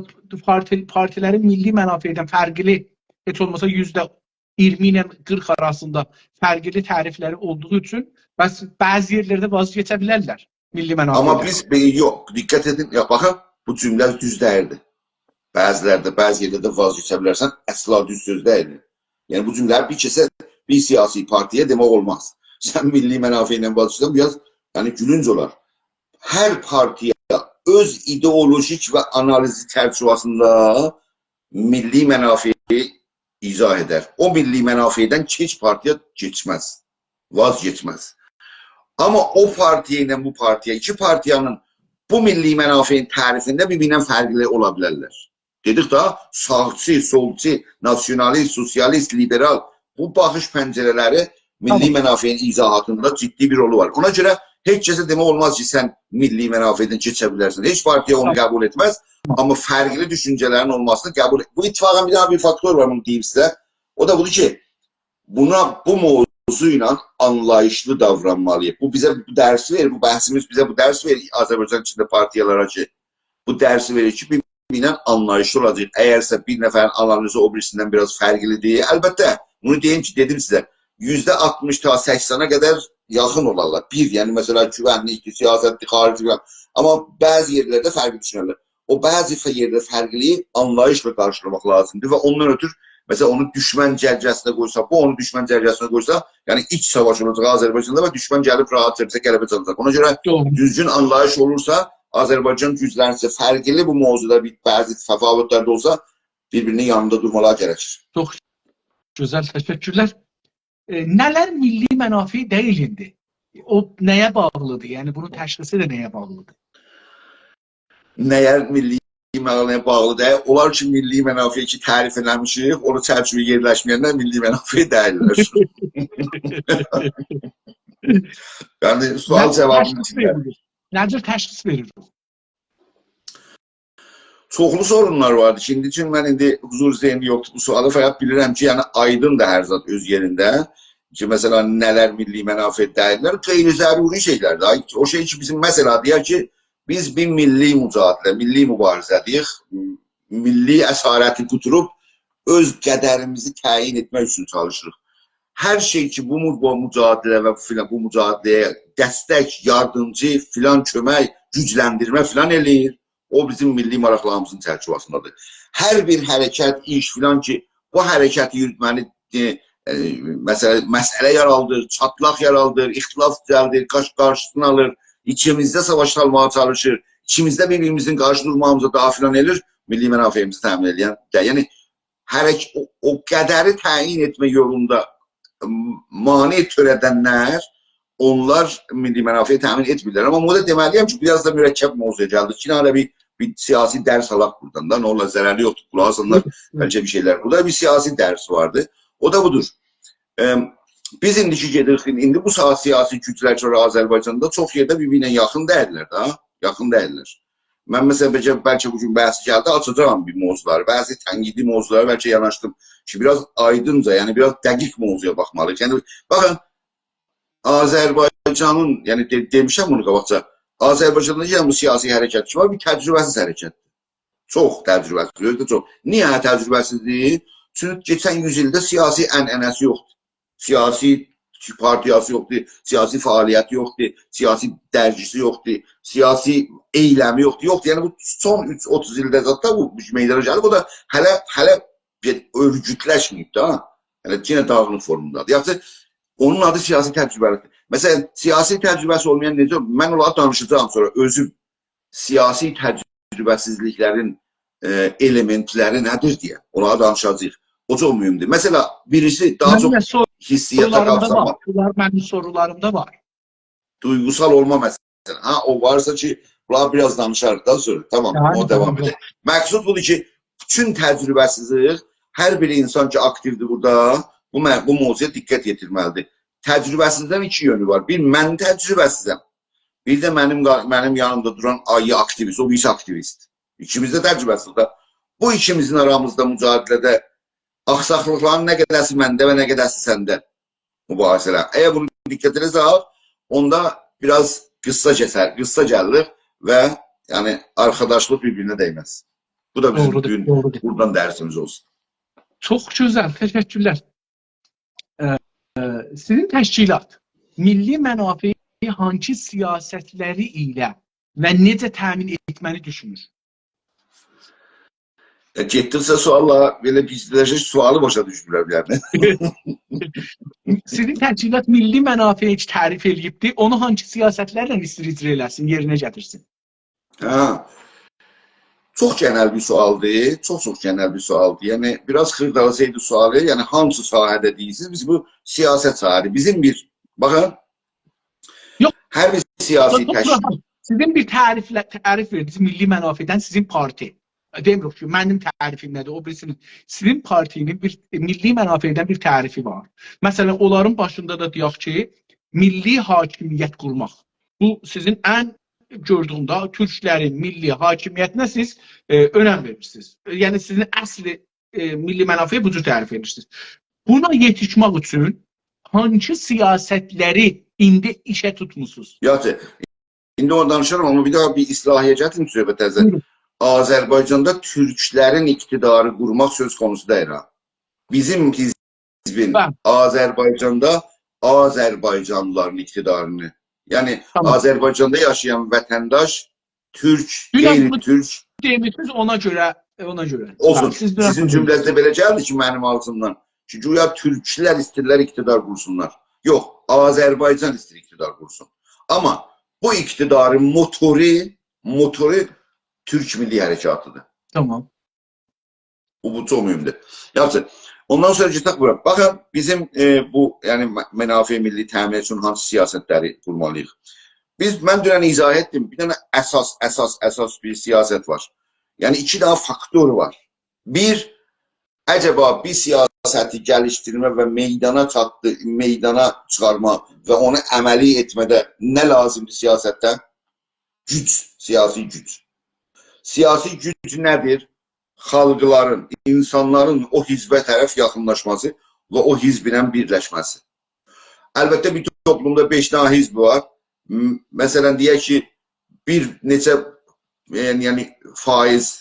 پارتی، پارتی‌لرین میللی منافعدن فرقلی، هئچ اولماسا یوزده اییرمی ایله قیرخ آراسیندا فرقلی تعریف‌لری اولدوغو اوچون بس بعضی یئرلرده واز کئچه بیلرلر میللی منافعدن. آمما بیز، ائ، یوخ، دقت ائدین، یا، باخین، بو جمله دوز دئییلدی. بعضی‌لرده، بعضی یئرده ده واز کئچه بیلرسن، اصلا دوز سؤز دئییلدی. یعنی، بو جمله‌نی بیر کسه، بیر سیاسی پارتی‌یه دئمک اولماز. سن میللی منافعیندن واز کئچسن، بیر آز، یعنی، گولونج اولار. هر پارتی‌یه اؤز ایدئولوژیک و آنالیزی چرچیوه‌سینده میللی منافعی ایضاح ائدر. او میللی منافعدن هئچ پارتی‌یا کئچمز، واز کئچمز. آمما او پارتی‌یا ایله بو پارتی‌یا، ایکی پارتی‌نین بو میللی منافعین تعریفینده بیر-بیریندن فرقلی اولا بیلرلر. دئدیک دا، ساغچی، سولچو، ناسیونالیست، سوسیالیست، لیبرال، بو باخیش پنجره‌لری میللی، تامام، منافعین ایضاحاتیندا جدی بیر رولو وار. اونا گؤره هئچ کسه دئمک اولماز کی، سن میللی منافعدن کئچه بیلرسن. هئچ پارتی‌یا اونو، تامام، قبول ائتمز. تامام. آمما فرقلی دوشونجه‌لرین اولماسینی قبول ائت-، بو اتفاقا بیر داها بیر فاکتور وار، بونو دئییم سیزه. او دا بودور کی، بونا، بو موضوع ایله آنلاییشلی داورانمالی‌ییق. بو بیزه بو درسی وئریر، بو بحثیمیز بیزه بو درس وئریر، آذربایجان ایچینده پارتیالارا کی، بو درسی وئریر کی، بیر-بیرینن آنلاییشلی اولاجاق. اگرسه بیر نفرین آنالیزی او بیریسیندن بیر آز فرقلی‌دیر، البته، بونو دئییم کی، دئدیم سیزه، یوزده آلتمیش تا سکسنه قدر یاخین اولارلار. بیر، یعنی، مثلا، گوونلیک‌دیر، سیاست‌دیر، خاریجی فلان. آمما بعضی یئرلرده فرقلی دوشونرلر. او بعضی ف-، یئرده فرقلی‌یی آنلاییشلا قارشیلاماق لازیمدیر و اوندان اؤتور، مثلا، اونو دوشمن جرگه‌سینه قویسا، بو اونو دوشمن جرگه‌سینه قویسا، یعنی ایچ ساواش اولاجاق آذربایجاندا و دوشمن گلیب راحت شکیلده غلبه قازاناجاق. اونا گؤره، دوغرو، دوزگون آنلاییش اولورسا، آذربایجان گوجلنسه، فرقلی بو موضوعدا بیر بعضی تفاوت‌لر ده اولسا، بیر-بیری‌نین یانیندا دورمالاری گرکیر. چوخ گؤزل، تشکرلر. ائ، نه‌لر میللی منافع دئییل ایندی؟ او نه‌یه باغلی‌دیر؟ یعنی بونون تشخیصی ده نه‌یه باغلی‌دیر؟ نه‌یه میللی منافع باغلی دئییل؟ اونلار کی، میللی منافع کی تعریف ائله‌میشیک، اونو چرچیوه‌یه یئرلشمه‌ینلر میللی منافع دئییللر. یعنی، سؤال، نه جاوابینین تشخیص ایچینده وئریلیر؟ نه جور تشخیص وئریر او؟ چوخلو سورونلار واردی کی، ایندی اوچون من ایندی حضور ذهنی یوخدور بو سؤالا، فقط بیلیرم کی، یعنی آیدین دا هر زاد اؤز یئرینده کی، مثلا، نه‌لر میللی منافع دئییللر، غیر ضروری شئیلر ده. او شئی کی، بیزیم، مثلا، دئیک کی، بیز بیر میللی مجادله، میللی مبارزه‌ده‌ییک، میللی اسارتی قوتوروب اؤز قدریمیزی تعیین ائتمک اوچون چالیشیریق. هر شئی کی، بو مو-، بو مجادله و فلان، بو مجادله‌یه دستک، یاردیمجی، فلان کؤمک، گوجلندیرمه فلان ائله‌ییر، او بیزیم میللی ماراقلاریمیزین چرچیوه‌سینده‌دیر. هر بیر حرکت، ایش فلان کی، بو حرکتی یوروتمه‌نی، ائ، ائ، مسئله، مسئله یارادیر، چاتلاق یارادیر، اختلاف دوزلدیر، قارش-، قارشیسینی آلیر، ایچیمیزده ساواش سالماغا چالیشیر، ایچیمیزده بیر-بیریمیزین قارشی دورماغیمیزا داها فلان ائله‌ییر، میللی منافعیمیزی تأمین ائله‌ین ده. یعنی، حرک-، او، او قدری تعیین ائتمه یولوندا، م-، مانع تؤره‌دنلر، اونلار میللی منافعی تأمین ائتمیرلر. آمما بورادا دئمه‌لی‌یم کی، بیر آز دا مرکب موضوعیا گلدیک. ایکی دنه بیر، بیر سیاسی درس آلاق بورادان دا. نه اولار، ضرری یوخدور، قولاق آسینلار، بلکه بیر شئیلر. بورادا بیر سیاسی درس واردی. او دا بودور. ائم، بیز ایندی کی گئدیریک، ایندی بو ساعت سیاسی گوجلر کی وار آذربایجاندا چوخ یئرده بیر-بیرینه یاخین دئییللر ده، یاخین دئییللر. من، مثلا، بلکه، بلکه بو گون بحث گلدی، آچاجاغام بیر موضوعلاری، بعضی تنقیدی موضوعلارا بلکه یاناشدیم کی، بیر آز آیدینجا، یعنی بیر آز دقیق موضوعیا باخمالی‌ییق. یعنی، باخین، آذربایجانین، یعنی دئ-، دئمیشم بونو قاباقجا، آذربایجاندا، یعنی بو سیاسی حرکت کی وار، بیر تجربه‌سیز حرکتدیر. چوخ تجربه‌سیز، اؤزو ده چوخ. نییه تجربه‌سیزدیر؟ چونکی کئچن یوز ایلده سیاسی عنعنه‌سی یوخدور. سیاسی پارتیاسی یوخدور، سیاسی فعالیتی یوخدور، سیاسی درگیسی یوخدور، سیاسی ائیلمی یوخدور. یوخدور، یعنی بو سون اوچ، اوتوز ایلده زاددا بو میدانا گلیب، او دا هله، هله بیر اؤرگوتلشمه‌ییب ده. یعنی یئنه داغینیق فورمادادیر. یاخشی، اونون آدی سیاسی تجربه‌لیکدیر. مثلا، سیاسی تجربه‌سی اولمایان نئجه؟ من اونلاری دانیشاجاغام سونرا اؤزوم. سیاسی تجربه‌سیزلیکلرین، ائ، ائلئمئنتلری نه‌دیر دئیه. اونلاری دانیشاجاغیق. او چوخ مهمدور. مثلا، بیریسی داها، من چوخ ده سور-، حسیاتا سورولاریمدا قاپساما وار. بونلار منیم سورولاریمدا وار. دویغوسال اولما مثلا. ها، او وارسا کی، بونلاری بیر آز دانیشاریق دا سونرا. تامام، یعنی، او داوام، تامام، ائدک. مقصود بودور کی، بوتون تجربه‌سیزلیک، هر بیر اینسان کی، آکتیودیر بورادا، بو مه-، بو موضوعا دقت یئتیرمه‌لیدیر. تجربه‌سیزلیگین ایکی یؤنو وار. بیر، من تجربه‌سیزم. بیر ده منیم قا-، منیم یانیمدا دوران آیری آکتیویست، او بیریسی آکتیویست. ایکیمیز ده تجربه‌سیز ده. بو ایکیمیزین آرامیزدا مجادله‌ده آخساقلیقلارین نه قدرسی منده و نه قدرسی سنده. مباحثه‌لر. اگر بونو دقتینیزه آلیب، اوندا بیر آز قیسا کسر، قیسا گلیر و، یعنی، آرخاداشلیق بیر-بیرینه دیمز. بو دا بیزیم دوغرودور، بو گون دوغرودور. بورادان درسیمیز اولسون. چوخ گؤزل، تشکرلر. ائ، ائ، سیزین تشکیلات میللی منافعی هانسی سیاستلری ایله و نئجه تأمین ائتمه‌نی دوشونور؟ ائ، گئتدیکجه سؤاللار بئله گیجله‌شیر، سؤالی باشا دوشمورم، یعنی. سیزین تشکیلات میللی منافعی کی تعریف ائله‌ییبدی، اونو هانسی سیاستلرله ایسته‌ییر اجرا ائله‌سین، یئرینه گتیرسین؟ هه. چوخ گئنل بیر سؤالدیر، چوخ چوخ گئنل بیر سؤالدیر. یعنی، بیر آز خیردالاسایدی سؤالی، یعنی هانسی ساحه‌ده دئییرسینیز، بیز بو سیاست ساحه‌دیر. بیزیم بیر، باخین، یوخ، هر بیر سیاسی یوخ، چوخ تشکیل راحت. سیزین بیر تعریفله، تعریف وئردینیز میللی منافعدن سیزین پارتی. دئمیریک کی، منیم تعریفیم نه‌دیر، او بیریسی‌نین. سیزین پارتی‌نین بیر، ائ، میللی منافعدن بیر تعریفی وار. مثلا، اونلارین باشیندا دا دئیک کی، میللی حاکمیت قورماق. بو سیزین ان گؤردویوم ده تورکلرین میللی حاکمیتینه سیز، ائ، اؤنم وئریرسینیز. ائ، یعنی سیزین اصلی، ائ، میللی منافعی بو جور تعریف ائدیرسینیز. بونا یئتیشمک اوچون هانسی سیاستلری ایندی ایشه توتموسونوز؟ یاخشی، ایندی اونو دانیشارام، آمما بیر داها بیر اصلاحیه گتیریم صحبته. بویورون. آذربایجاندا تورکلرین اقتداری قورماق سؤز قونوسو دئییل ها. بیزیم حزبین، بلی، آذربایجاندا آذربایجانلیلارین اقتدارینی، یعنی، تامام، آذربایجاندا یاشایان وطنداش، تورک، دونن غیر بونو تورک، دئمیشدینیز، اونا گؤره، اونا گؤره. اولسون. بلی، سیز دونن سیزین بونو جمله‌نیزده بئله گلدی کی، منیم آغزیمدان کی، گویا تورکلر ایسته‌ییرلر اقتدار قورسونلار. یوخ، آذربایجان ایسته‌ییر اقتدار قورسون. آمما بو اقتدارین موتورو، موتورو تورک میللی حرکاتی‌دیر. تامام. بو، بو چوخ مهمدور. یاخشی، اوندان سونرا گئدک بورا. باخین، بیزیم، ائ، بو، یعنی، م-، منافع میللی تأمین اوچون هانسی سیاستلری قورمالی‌ییق؟ بیز، من دونن ایضاح ائتدیم، بیر دنه اساس، اساس، اساس بیر سیاست وار. یعنی، ایکی دنه فاکتور وار. بیر، عجبا بیر سیاستی گلیشدیرمه و میدانا چاتدی-، میدانا چیخارما و اونو عملی ائتمه‌ده نه لازیمدیر سیاستدن؟ گوج، سیاسی گوج. سیاسی گوج نه‌دیر؟ خالقلارین، اینسانلارین او حزبه طرف یاخینلاشماسی و او حزبله بیرلشمه‌سی. البته، بیر توپلومدا بئش دنه حزب وار. م-، مثلا، دئیک کی، بیر نئچه، یعنی، یعنی، فایز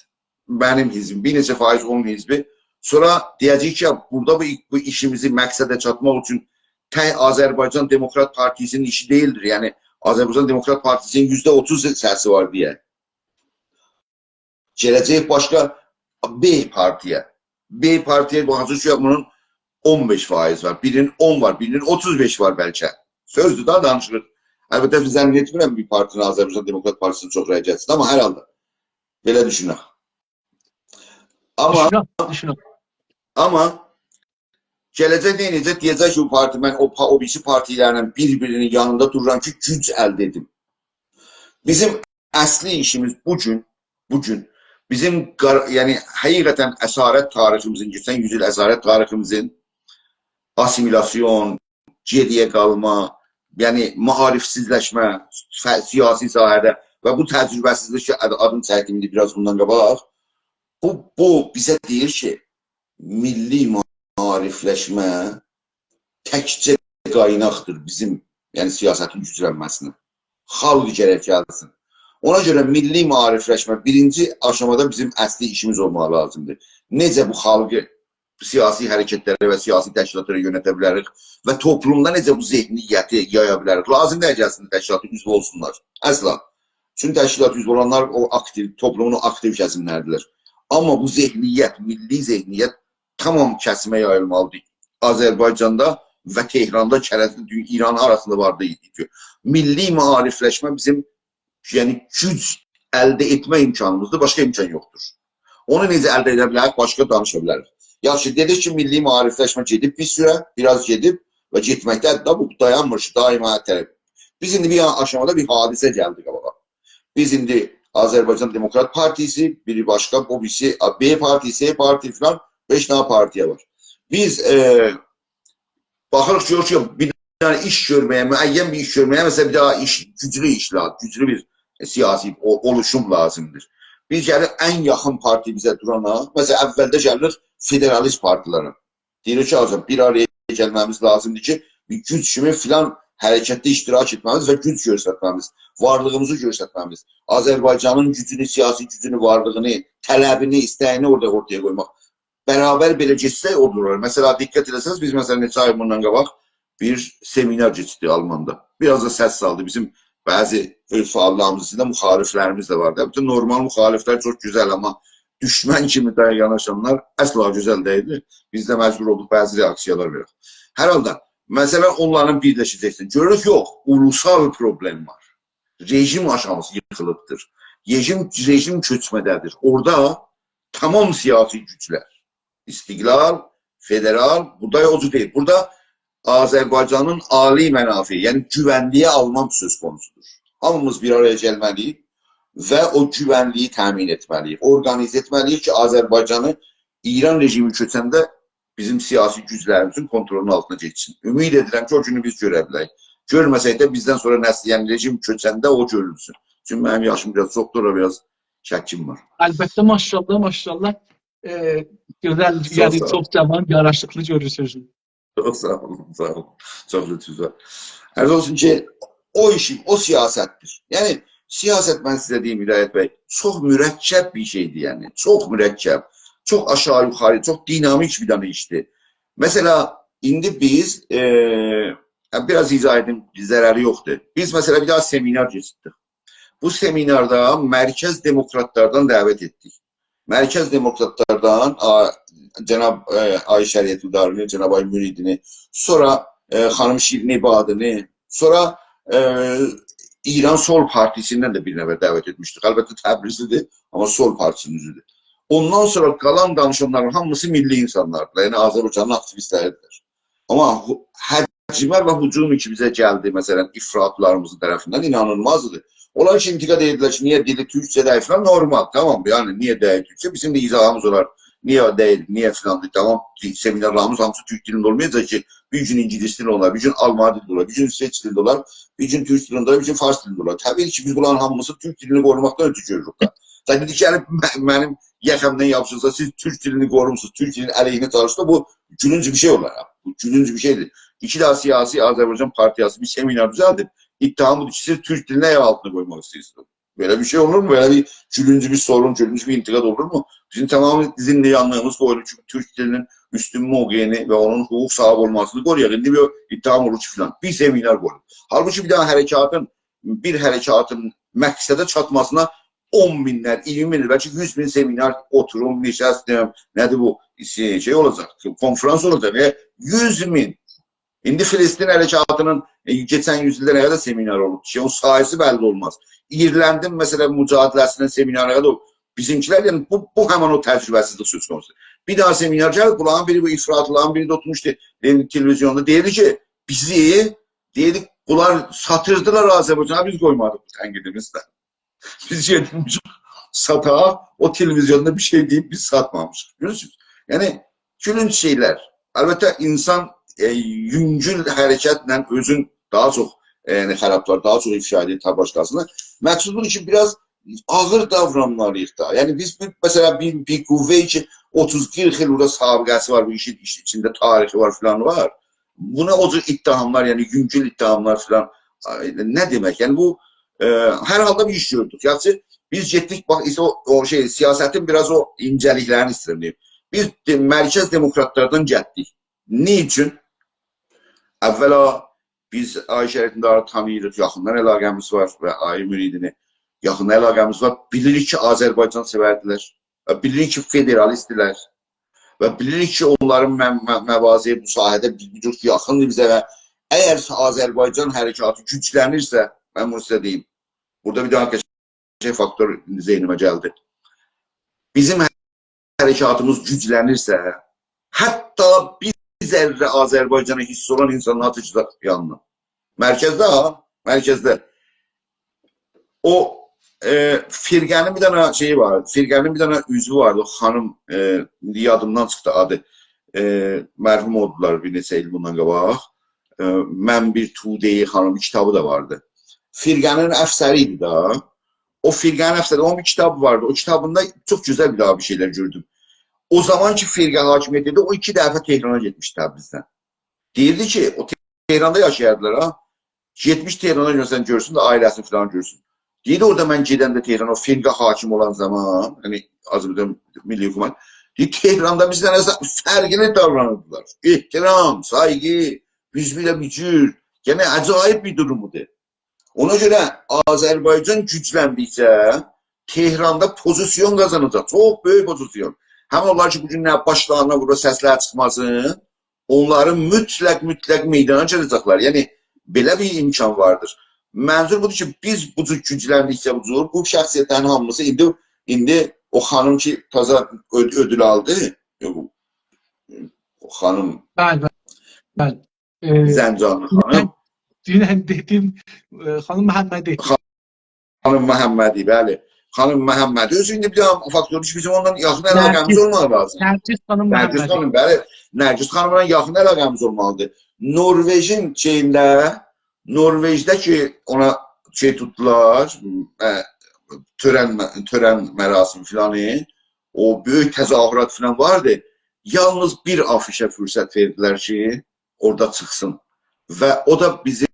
منیم حزبیم، بیر نئچه فایز اونون حزبی. سونرا دئیه‌جک کی، یا، بورادا بو، بو ایشیمیزی مقصده چاتماق اوچون تک آذربایجان دموکرات پارتی‌سی‌نین ایشی دئییلدیر. یعنی، آذربایجان دموکرات پارتی‌سی‌نین یوزده اوتوز سسی وار دئیه. گله‌جک باشقا ب پارتی‌یه. ب پارتی‌یه باخاجاق کی، بونون اون بئش فایز وار، بیرینین اون وار، بیرینین اوتوز بئش وار بلکه. سؤزدور دا، دانیشیریق. البته، ظن ائتمیرم بیر پارتی‌نین، آذربایجان دموکرات پارتی‌سی‌نین چوخ رأی گلسین، آمما هر حالدا بئله دوشونک. آمما، دوشونک، دوشونک. آمما گله‌جک نه ائده‌جک؟ دئیه‌جک کی، بو پارتی، من او پا-، او بیریسی پارتی‌لرله بیر-بیرینین یانیندا دورورام کی، گوج الده ائدیم. بیزیم اصلی ایشیمیز بو گون، بو گون بیزیم قار-، یعنی، حقیقتا اسارت تاریخیمیزین، کئچن یوز ایل اسارت تاریخیمیزین، آسیمیلاسیون، گئری‌یه قالما، یعنی معاریفسیزلشمه، ف-، سیاسی ساحه‌ده و بو تجربه‌سیزلیک کی، آد-، آدینی چکدیم ایندی بیر آز بوندان قاباق. بو، بو بیزه دئییر کی، میللی معاریفلشمه تکجه قایناقدیر بیزیم، یعنی سیاستین گوجلنمه‌سینه. خالق گرک گلسین. اونا گؤره میللی معاریفلشمه بیرینجی آشامادا بیزیم اصلی ایشیمیز اولماغی لازیمدیر. نئجه بو خالقی سیاسی حرکتلره و سیاسی تشکیلاتلارا یؤنته بیلریک و توپلومدا نئجه بو ذهنیتی یایا بیلریک؟ لازیم دئییل کی، اصلینده تشکیلاتا عضو اولسونلار. اصلا. چون تشکیلاتا عضو اولانلار او آکتیو، توپلومون او آکتیو کسیملریدیرلر. آمما بو ذهنیت، میللی ذهنیت تمام کسیمه یاییلمالیدیر. آذربایجاندا و تهراندا، کرجده، دو-، ایران آراسیندا واردی ایدی کی، میللی معاریفلشمه بیزیم، یعنی، گوج الده ائتمه امکانیمیزدیر، باشقا امکان یوخدور. اونو نئجه الده ائده بیلریک؟ باشقا دانیشا بیلریک. یاخشی، دئدیک کی، میللی معاریفلشمه گئدیب بیر سوره، بیر آز گئدیب و گئتمکده‌دیر دا، بو دایانمیر کی، دائما هر طرف. بیز ایندی بیر آشامادا بیر حادثه گلدی قاباغا. بیز ایندی آذربایجان دموکرات پارتی‌سی، بیری باشقا، او بیریسی ب پارتی، س پارتی فلان، بئش دنه پارتی‌یه وار. بیز، ائ، باخیریق، گؤروروک کی، بیر دنه ایش گؤرمه‌یه، معین بیر ایش گؤرمه‌یه، مثلا، بیر داها ایش، گوجلو ایشلر، گوجلو بیر سیاسی او-، اولوشوم لازیمدیر. بیز گلیریک ان یاخین پارتی بیزه دورانا، مثلا، اولده گلیریک فدرالیست پارتی‌لره. دئییریک کی، «حاجی، بیر آرایا گلمه‌میز لازیمدیر کی، بیر گوج کیمی فلان حرکتده اشتراک ائتمه‌لی‌ییک و گوج گؤسترمه‌لی‌ییک. وارلیغیمیزی گؤسترمه‌لی‌ییک. آذربایجانین گوجونو، سیاسی گوجونو، وارلیغینی، طلبینی، ایسته‌یینی اورادا اورتایا قویماق. برابر بئله گئتسه، اولور. مثلا، دقت ائله‌سز، بیز، مثلا، نئچه آی بوندان قاباق بیر سمینار کئچیردیک آلماندا. بیر آز دا سس سالدی. بیزیم بعضی اؤز فعاللاریمیزین ایچینده مخالفلریمیز ده واردی. البته، نورمال مخالفلر چوخ گؤزل، آمما دوشمن کیمی ده یاناشانلار اصلا گؤزل دئییلدی. بیز ده مجبور اولدوق بعضی رئاکسییالار وئرک. هر حالدا، مثلا، اونلارین بیرلشه‌جکسین. گؤروروک، یوخ، اولوسال بیر پروبلئم وار. رژیم آشاغیسی ییخیلیبدیر. رژیم، رژیم چؤکمه‌ده‌دیر. اورادا تمام سیاسی گوجلر، استقلال، فدرال، بورادا او جور دئییل. بورادا آذربایجانین عالی منافعی، یعنی گوونلیگی آلماق سؤز قونوسودور. هامیمیز بیر آرایا گلمه‌لی‌ییک و او گوونلیگی تأمین ائتمه‌لی‌ییک، اورقانیزه ائتمه‌لی‌ییک کی، آذربایجانی ایران رژیمی چؤکنده بیزیم سیاسی گوجلریمیزین کونترولونون آلتینا کئچسین. امید ائدیرم کی، او گونو بیز گؤره بیلک. گؤرمه‌سک ده، بیزدن سونرا نسل، یعنی رژیم چؤکنده او گؤرولسون. چونکی منیم یاشیم بیر آز چوخدور، اورا بیر آز شکیم وار. البته، ماشاءالله، ماشاءالله. ائ، گؤزل، چوخ یعنی ساغ اول. چوخ جاوان، یاراشیقلی گؤرونورسونوز. چوخ ساغ اولون، ساغ اولون. چوخ لطفونوز وار. عرض اولسون کی، او ایشی، او سیاستدیر. یعنی، سیاست، من سیزه دئییم، هدایت بی، چوخ مرکب بیر شئیدیر، یعنی. چوخ مرکب، چوخ آشاغی یوخاری، چوخ دینامیک بیر دنه ایشدیر. مثلا، ایندی بیز، ائ، بیر آز ایضاح ائدیم، ضرری یوخدور. بیز، مثلا، بیر دانا سمینار کئچیردیک. بو سمیناردا مرکز دموکراتلاردان دعوت ائتدیک. مرکز دموکراتلاردان، آ، جناب، ائ، آقای شریعتمدارینی، جناب آقای مریدینی، سونرا، ائ، خانیم شیرین عبادینی، سونرا، ائ، ایران سول پارتیسیندن ده بیر نفر دعوت ائتمیشدیک. البته، تبریزلی‌دیر، آمما سول پارتیسینین اوزودور. اوندان سونرا قالان دانیشانلارین هامیسی میللی اینسانلاردیلار. یعنی، آذربایجانین آکتیویستلری‌دیرلر. آمما هو-، هجمه و هجومی کی بیزه گلدی، مثلا، افراطلاریمیزین طرفیندن، اینانیلمازدی. اونلار کی انتقاد ائدیردیلر کی، نییه دیلی تورکجه‌دیر فلان، نورمال، تامام، یعنی نییه دئییل تورکجه، بیزیم ده ایضاحیمیز اولار. نییه دئییل، نییه فلان، تامام، سمینارلاریمیز هامیسی تورک دیلینده اولمایاجاق کی، بیر گون اینگیلیس دیلینده اولار، بیر گون آلمانی دیلینده اولار، بیر گون ایسوئچ دیلینده اولار، بیر گون تورک دیلینده اولار، بیر گون فارس دیلینده اولار. طبیعی کی، بیز بونلارین هامیسی تورک دیلینی قوروماقدان اؤترو گؤروروک ده. سن ایندی گلیب م-، منیم یاخامدان یاپیشیرسان، سیز تورک دیلینی قوروموسونوز، تورک دیلینین علیهینه چالیشسا، بو گولونج بیر شئی اولار. بو گولونج بیر شئیدیر. ایکی دانا سیاسی آذربایجان پارتیاسی بیر سمینار دوزلدیب، اتهام بودور کی، سیز تورک دیلینی آیاق آلتیندا قویماق ایسته‌ییرسینیز. بئله بیر شئی اولورمو؟ بئله بیر گولونج بیر سورون، گولونج بیر انتقاد اولورمو؟ بیزیم تمامیله زندگانلیغیمیز قویولور کی، تورک دیلینین اوستون موقعینی و اونون حقوق صاحیبی اولماسینی قورویاق. ایندی بیر اتهام اولور کی، فلان. بیر سمینار قویولور. حالبوکی بیر دانا حرکاتین، بیر حرکاتین مقصده چاتماسینا اون مینلر، اییرمی مینلر، بلکه یوز مین سمینار، اوتوروم، نشستیم، نه‌دیر بو، شئی، شئی اولاجاق، کنفرانس اولاجاق، ائ، یوز مین. ایندی فلسطین حرکاتینین، ائ، کئچن یوز ایلده نه قدر سمینار اولوب، شئی، اونون ساییسی بللی اولماز. ایرلندین، مثلا، مجادله‌سینین سمیناری نه قدر اولوب. بیزیمکیلر، یعنی، بو، بو همین او تجربه‌سیزلیک سؤز قونوسو. بیر دانا سمینار گلیب، بونلارین بیری، بو افراطلارین بیری ده اوتورموشدو، دئییر، تلویزیوندا، دئییردی کی، بیزی، دئییردی، بونلار ساتیردیلار آذربایجانا، بیز قویمادیق بو تنقیدیمیزده. بیز گئتمیشیک ساتاق، او تلویزیوندا بیر شئی دئییب، بیز ساتمامیشیق. گؤرورسونوز؟ یعنی، گولونج شئیلر. البته، اینسان، ائ، یونگول حرکتله اؤزون داها چوخ، ائ، یعنی، خرابلار، داها چوخ افشا ائدیر تا باشقاسینی. مقصود بودور کی، بیر آز آغیر داورانمالی‌ییق دا. یعنی، بیز بیر، مثلا، بیر، بیر قوه‌یی کی، اوتوز قیرخ ایل بورادا سابقه‌سی وار، بو ایشین ایش-، ایچینده تاریخی وار، فلان وار. بونا او جور اتهاملار، یعنی یونگول اتهاملار فلان، آی، نه دئمک؟ یعنی بو، ائ، هر حالدا بیر ایش گؤردوک. یاخشی، بیز گئتدیک، باخ، ایشته او، او شئی، سیاستین بیر آز او اینجه‌لیکلرینی ایسته‌ییرم دئییم. بیز ده-، مرکز دموکراتلاردان گلدیک. نیچون؟ اولا، بیز آقای شریعتمداری تانیییریق، یاخیندان علاقه‌میز وار و آقای مریدینی یاخیندان علاقه‌میز وار. بیلیریک کی، آذربایجان سئوردیلر. و بیلیریک کی، فدرالیستدیرلر. و بیلیریک کی، اونلارین م-، م-، مواضع مساعده بیر، بیر جور یاخیندیر بیزه و اگر آذربایجان حرکاتی گوجلنیرسه، من بونو سیزه دئییم، بورادا بیر دانا قشنگ فاکتور ایندی ذهنیمه گلدی. بیزیم حرکاتیمیز گوجلنیرسه، حتی بیر ذره آذربایجانا حیس اولان اینسانلار چیخاجاق یانینا. مرکزده ها، مرکزده. او، ائ، فرقه‌نین بیر دانا شئیی وار، فرقه‌نین بیر دانا عضوو واردی، او خانیم، ائ، ایندی یادیمدان چیخدی آدی. ائ، مرحوم اولدولار بیر نئچه ایل بوندان قاباق. ائ، «من بیر توده‌ای»، خانیمین کیتابی دا واردی. فرقه‌نین افسری ایدی دا. او فرقه‌نین افسری، اونون بیر کیتابی واردی. او کیتابیندا چوخ گؤزل بیر داها بیر شئیلر گؤردوم. او زامان کی، فرقه حاکمیت ائدیردی، او ایکی دفعه تهرانا گئتمیشدی تبریزدن. دئییردی کی، او تهراندا یاشایاردیلار ها. گئتمیش تهرانا، مثلا، گؤرسون ده، عائله‌سینی فلان گؤرسون. دئییر، اورادا من گئدنده تهرانا، او فنقا حاکم اولان زامان، یعنی آذربایجان میللی حکومت، دئییر، تهراندا بیزدن اصلا فرقلی داورانیردیلار. احترام، سایغی، بیز بیر ده بیر جور. یعنی عجایب بیر دوروم بودور. اونا گؤره آذربایجان گوجلندیکجه تهراندا پوزیسیون قازاناجاق. چوخ بؤیوک پوزیسیون. هم اونلار کی، بو گون نه باشلارینا وورور، سسلری چیخماسین، اونلارین مطلق، مطلق میدانا گله‌جکلر. یعنی، بئله بیر امکان واردیر. منظور بودور کی، بیز بو جور گوجلندیکجه بو جور، بو شخصیتلرین هامیسی ایندی، ایندی او خانیم کی، تازا اؤد-، اؤدول آلدی، یوخ، او خانیم بلی، بلی، بلی. ائ، زنجانی خانیم. دونن، دونن دئدیم، ائ، خانیم محمدی. خانیم محمدی، بلی. خانیم محمدی. اؤزو ایندی بیر دنه فاکتوردور کی، بیزیم اوننان یاخین علاقه‌میز نرگس، اولماق لازیم. نرگس خانیم نرگس محمدی. خانیم، بلی. نرگس خانیملا یاخین علاقه‌میز اولمالیدیر. نروژین شئیینده، نروژده کی، اونا شئی توتدولار، ائ، تؤرن، تؤرن مراسمی فلانی، او بؤیوک تظاهرات فلان واردی. یالنیز بیر آفیشه فرصت وئردیلر کی، اورادا چیخسین. و او دا بیزیم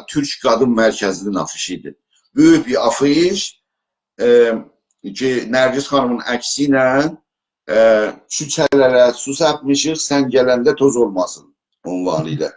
تورک قادین مرکزی‌نین آفیشی ایدی. بؤیوک بیر آفیش، ائ، کی، نرگس خانیمین عکسی ایله، ائ، «کوچه‌لره سو سپمیشیک، سن گلنده توز اولماسین» عنوانی ایله.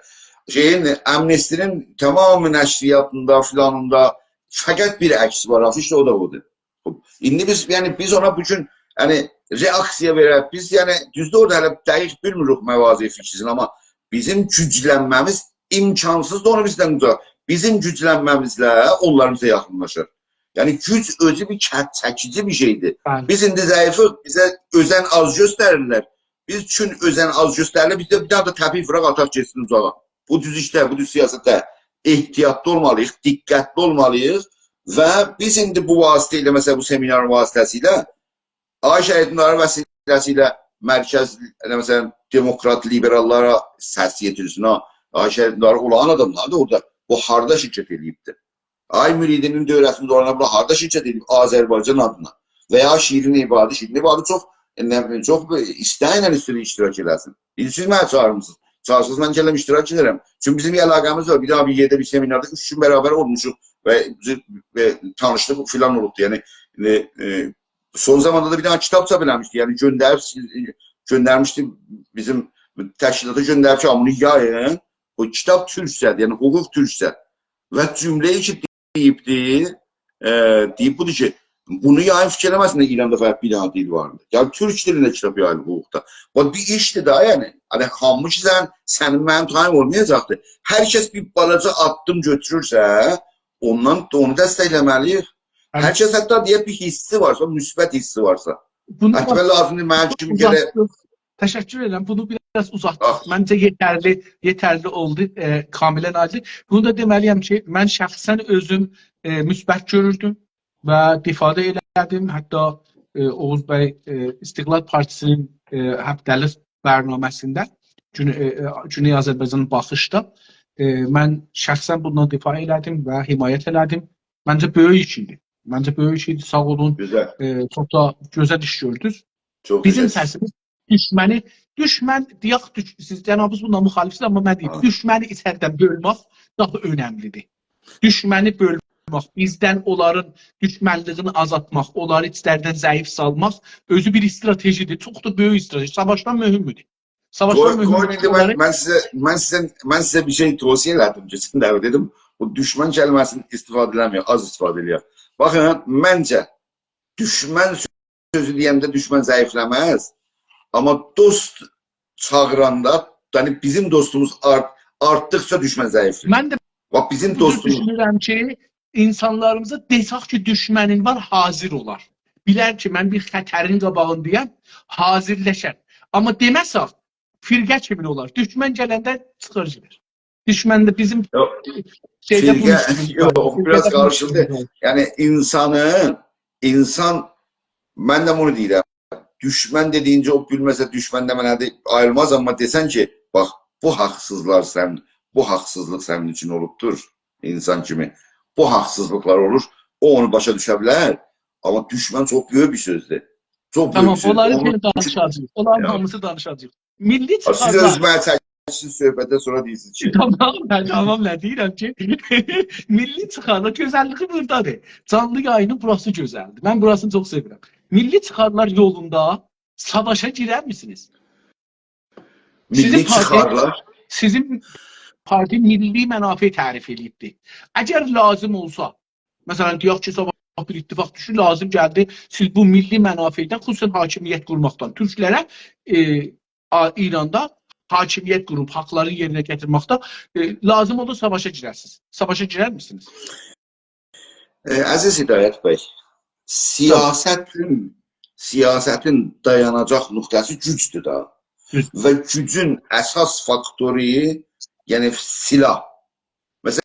شئیین، آمنستی‌نین تمام نشریاتیندا، فلانیندا فقط بیر عکس وار، آفیش ده او دا اودور. خوب، ایندی بیز، یعنی بیز اونا بو گون، یعنی، رئاکسیا وئرک. بیز، یعنی، دوزدور، اورادا هله دقیق بیلمیریک مواضع فکری‌سینی، آمما بیزیم گوجلنمه‌میز امکانسیزدیر اونو بیزدن اوزاق. بیزیم گوجلنمه‌میزله اونلار بیزه یاخینلاشار. یعنی گوج اؤزو بیر کت چکیجی بیر شئیدیر. بلی. بیز ایندی ضعیفیک، بیزه اؤزن آز گؤستریرلر. بیز چون اؤزن آز گؤستریلیر، بیز ده بیر دنه ده تپیک ووراق، آتاق گئتسین اوزاغا. بو دوز ایش دئییل، بو دوز سیاست دئییل. احتیاطلی اولمالی‌ییق، دقتلی اولمالی‌ییق و بیز ایندی بو واسطه ایله، مثلا، بو سمینارین واسطه‌سیله، آقای شهیدین‌دارا وسیله‌سی ایله مرکز، ائله، مثلا، دموکرات، لیبراللارا سس یئتیرسین ها. آقای شهیدین‌دارا اولان آداملاردیر اورادا. بو هاردا شرکت ائله‌ییبدیر؟ آقای مریدی‌نین دؤوره‌سینده اولان، بونلار هاردا شرکت ائله‌ییب آذربایجان آدینا؟ و یا شیرین عبادی، شیرین عبادی چوخ، ائ، نه بیلیم، چوخ ایستکله ایسته‌ییر اشتراک ائله‌سین. ایندی سیز منی چاغیرمیسینیز. چاغیرسانیز، من گلم اشتراک ائدرم. چونکی بیزیم بیر علاقه‌میز وار. بیر دنه بیر یئرده بیر سمیناردا اوچ گون برابر اولموشوق و، و تانیشلیق فلان اولوبدو. یعنی، ائ، ائ، سون زاماندا دا بیر دنه کیتاب چاپ ائله‌میشدی. یعنی گؤندریب، گؤندرمیشدی بیزیم تشکیلاتا، گؤندریب کی، «بونو یایین.» او کیتاب تورکجه‌دیر، یعنی حقوق تورکجه. و جمله‌ای کی، دئییبدی، ائ، دئییب بودور کی، بونو یایین، فیکیر ائله‌مه‌سینلر ایراندا فقط بیر دنه دیل واردیر. یعنی تورک دیلینده کیتاب یاییلیر حقوقدا. بو بیر ایشدیر ده، یعنی. یعنی هامی کی، سن، سنین، منیم تاییم اولمایاجاقدیر. هر کس بیر بالاجا آددیم گؤتورورسه، اوندان دا اونو دستکله‌مه‌لی‌ییک. بلی. هر کس حتی دئیه بیر حیسی وارسا، مثبت حیسی وارسا. بونو حتی باخ، لازیمدیر منیم کیمی گرک اوزاتدیق. تشکر ائدیرم. بونو بیر آز اوزاتدیق. باخ. منجه یئترلی، یئترلی اولدو، ائ، کاملاً آیدین. بونو دا دئمه‌لی‌یم کی، من شخصاً اؤزوم، ائ، مثبت گؤروردوم و دفاع دا ائله‌دیم. حتی، ائ، اوغوز بی، ائ، استقلال پارتی‌سی‌نین، ائ، هفته‌لیک برنامه‌سینده گونه-، ائ، ائ، گونئی آذربایجانین باخیشدا، ائ، من شخصاً بوندان دفاع ائله‌دیم و حمایت ائله‌دیم. منجه بؤیوک ایش ایدی. منجه بؤیوک ایش ایدی. ساغ اولون. گؤزل. ائ، چوخ دا گؤزل ایش گؤردونوز. چوخ بیزیم گؤزل. سسیمیز دوشمنی، دوشمن، دئیک، دوش-، سیز جنابینیز بونا مخالفسینیز، آمما من دئییم، ها. دوشمنی ایچریدن بؤلمک داها اؤنملی‌دیر. دوشمنی بؤلمک، بیزدن اونلارین دوشمنلیگینی آزالتماق، اونلاری ایچریدن ضعیف سالماق اؤزو بیر استراتژی‌دیر. چوخ دا بؤیوک استراتژی. ساواشدان مهمدور. ساواشدان قوی، مهمدور قوی، کی، ایندی من، اونلاری من سیزه، من سیزه، من سیزه بیر شئی توصیه ائله‌دیم کئچن دفعه، دئدیم، بو دوشمن کلمه‌سینی استفاده ائله‌مه‌یک، آز استفاده ائله‌یک. باخین، منجه، دوشمن سؤزو دئینده دوشمن ضعیفله‌مز. آمما دوست چاغیراندا، یعنی بیزیم دوستوموز آرت-، آرتدیقجا دوشمن ضعیفلیر. من ده باخ، بیزیم بو جور دوستوموز دوشونورم کی، اینسانلاریمیزا دئسک کی، دوشمنین وار، حاضر اولار. بیلر کی، من بیر خطرین قاباغیندایام، حاضرلاشار. آمما دئمه‌سک، فرقه کیمین اولار. دوشمن گلنده چیخار گئدر. دوشمن ده بیزیم یوخ، شئیده بونون فرقه، اوچون یوخ، بیر آز قاریشیلدی. یعنی اینسانین، اینسان، من ده بونو دئییرم، دوشمن دئدیگینجه او بیلمه‌سه دوشمن نمنه‌دیر، آییلماز، آمما دئسن کی، باخ، بو حاقسیزلار سن، بو حاقسیزلیق سنین اوچون اولوبدور، اینسان کیمی. بو حاقسیزلیقلار اولور، او اونو باشا دوشه بیلر. آمما دوشمن چوخ بؤیوک بیر سؤزدور. چوخ بؤیوک بیر سؤزدور. تامام، اونلاری اونو دئیین، دانیشاجاغیق. اونلارین، یا، هامیسی دانیشاجاغیق. میللی، ها، سیز چیخارلار. اؤز منه چک-، گیره‌سیز صحبته، سونرا دئییرسینیز کی. تامام، نه، تامام، نه دئییرم کی؟ میللی چیخارلار، گؤزللیگی بورادادیر. جانلی یایینین بوراسی گؤزلدیر. من بوراسینی چوخ سئویرم. میللی چیخارلار یولوندا ساواشا گیررمیسینیز؟ میللی چیخارلار. سیزین پارتی میللی منافع تعریف ائله‌ییبدی. اگر لازیم اولسا، مثلا، دئیک کی، صاباح بیر اتفاق دوشدو، لازیم گلدی، سیز بو میللی منافعدن، خصوصا حاکمیت قورماقدان، تورکلره، ائ، آ-، ایراندا حاکمیت قوروب حاقلارین یئرینه گتیرمکده، ائ، لازیم اولدو، ساواشا گیررسینیز. ساواشا گیررمیسینیز؟ ائ، عزیز هدایت بی، سیاستین، سیاستین دایاناجاق نقطه‌سی گوجدور دا. گوج. و گوجون اساس فاکتورو، یعنی سلاح. مثلا،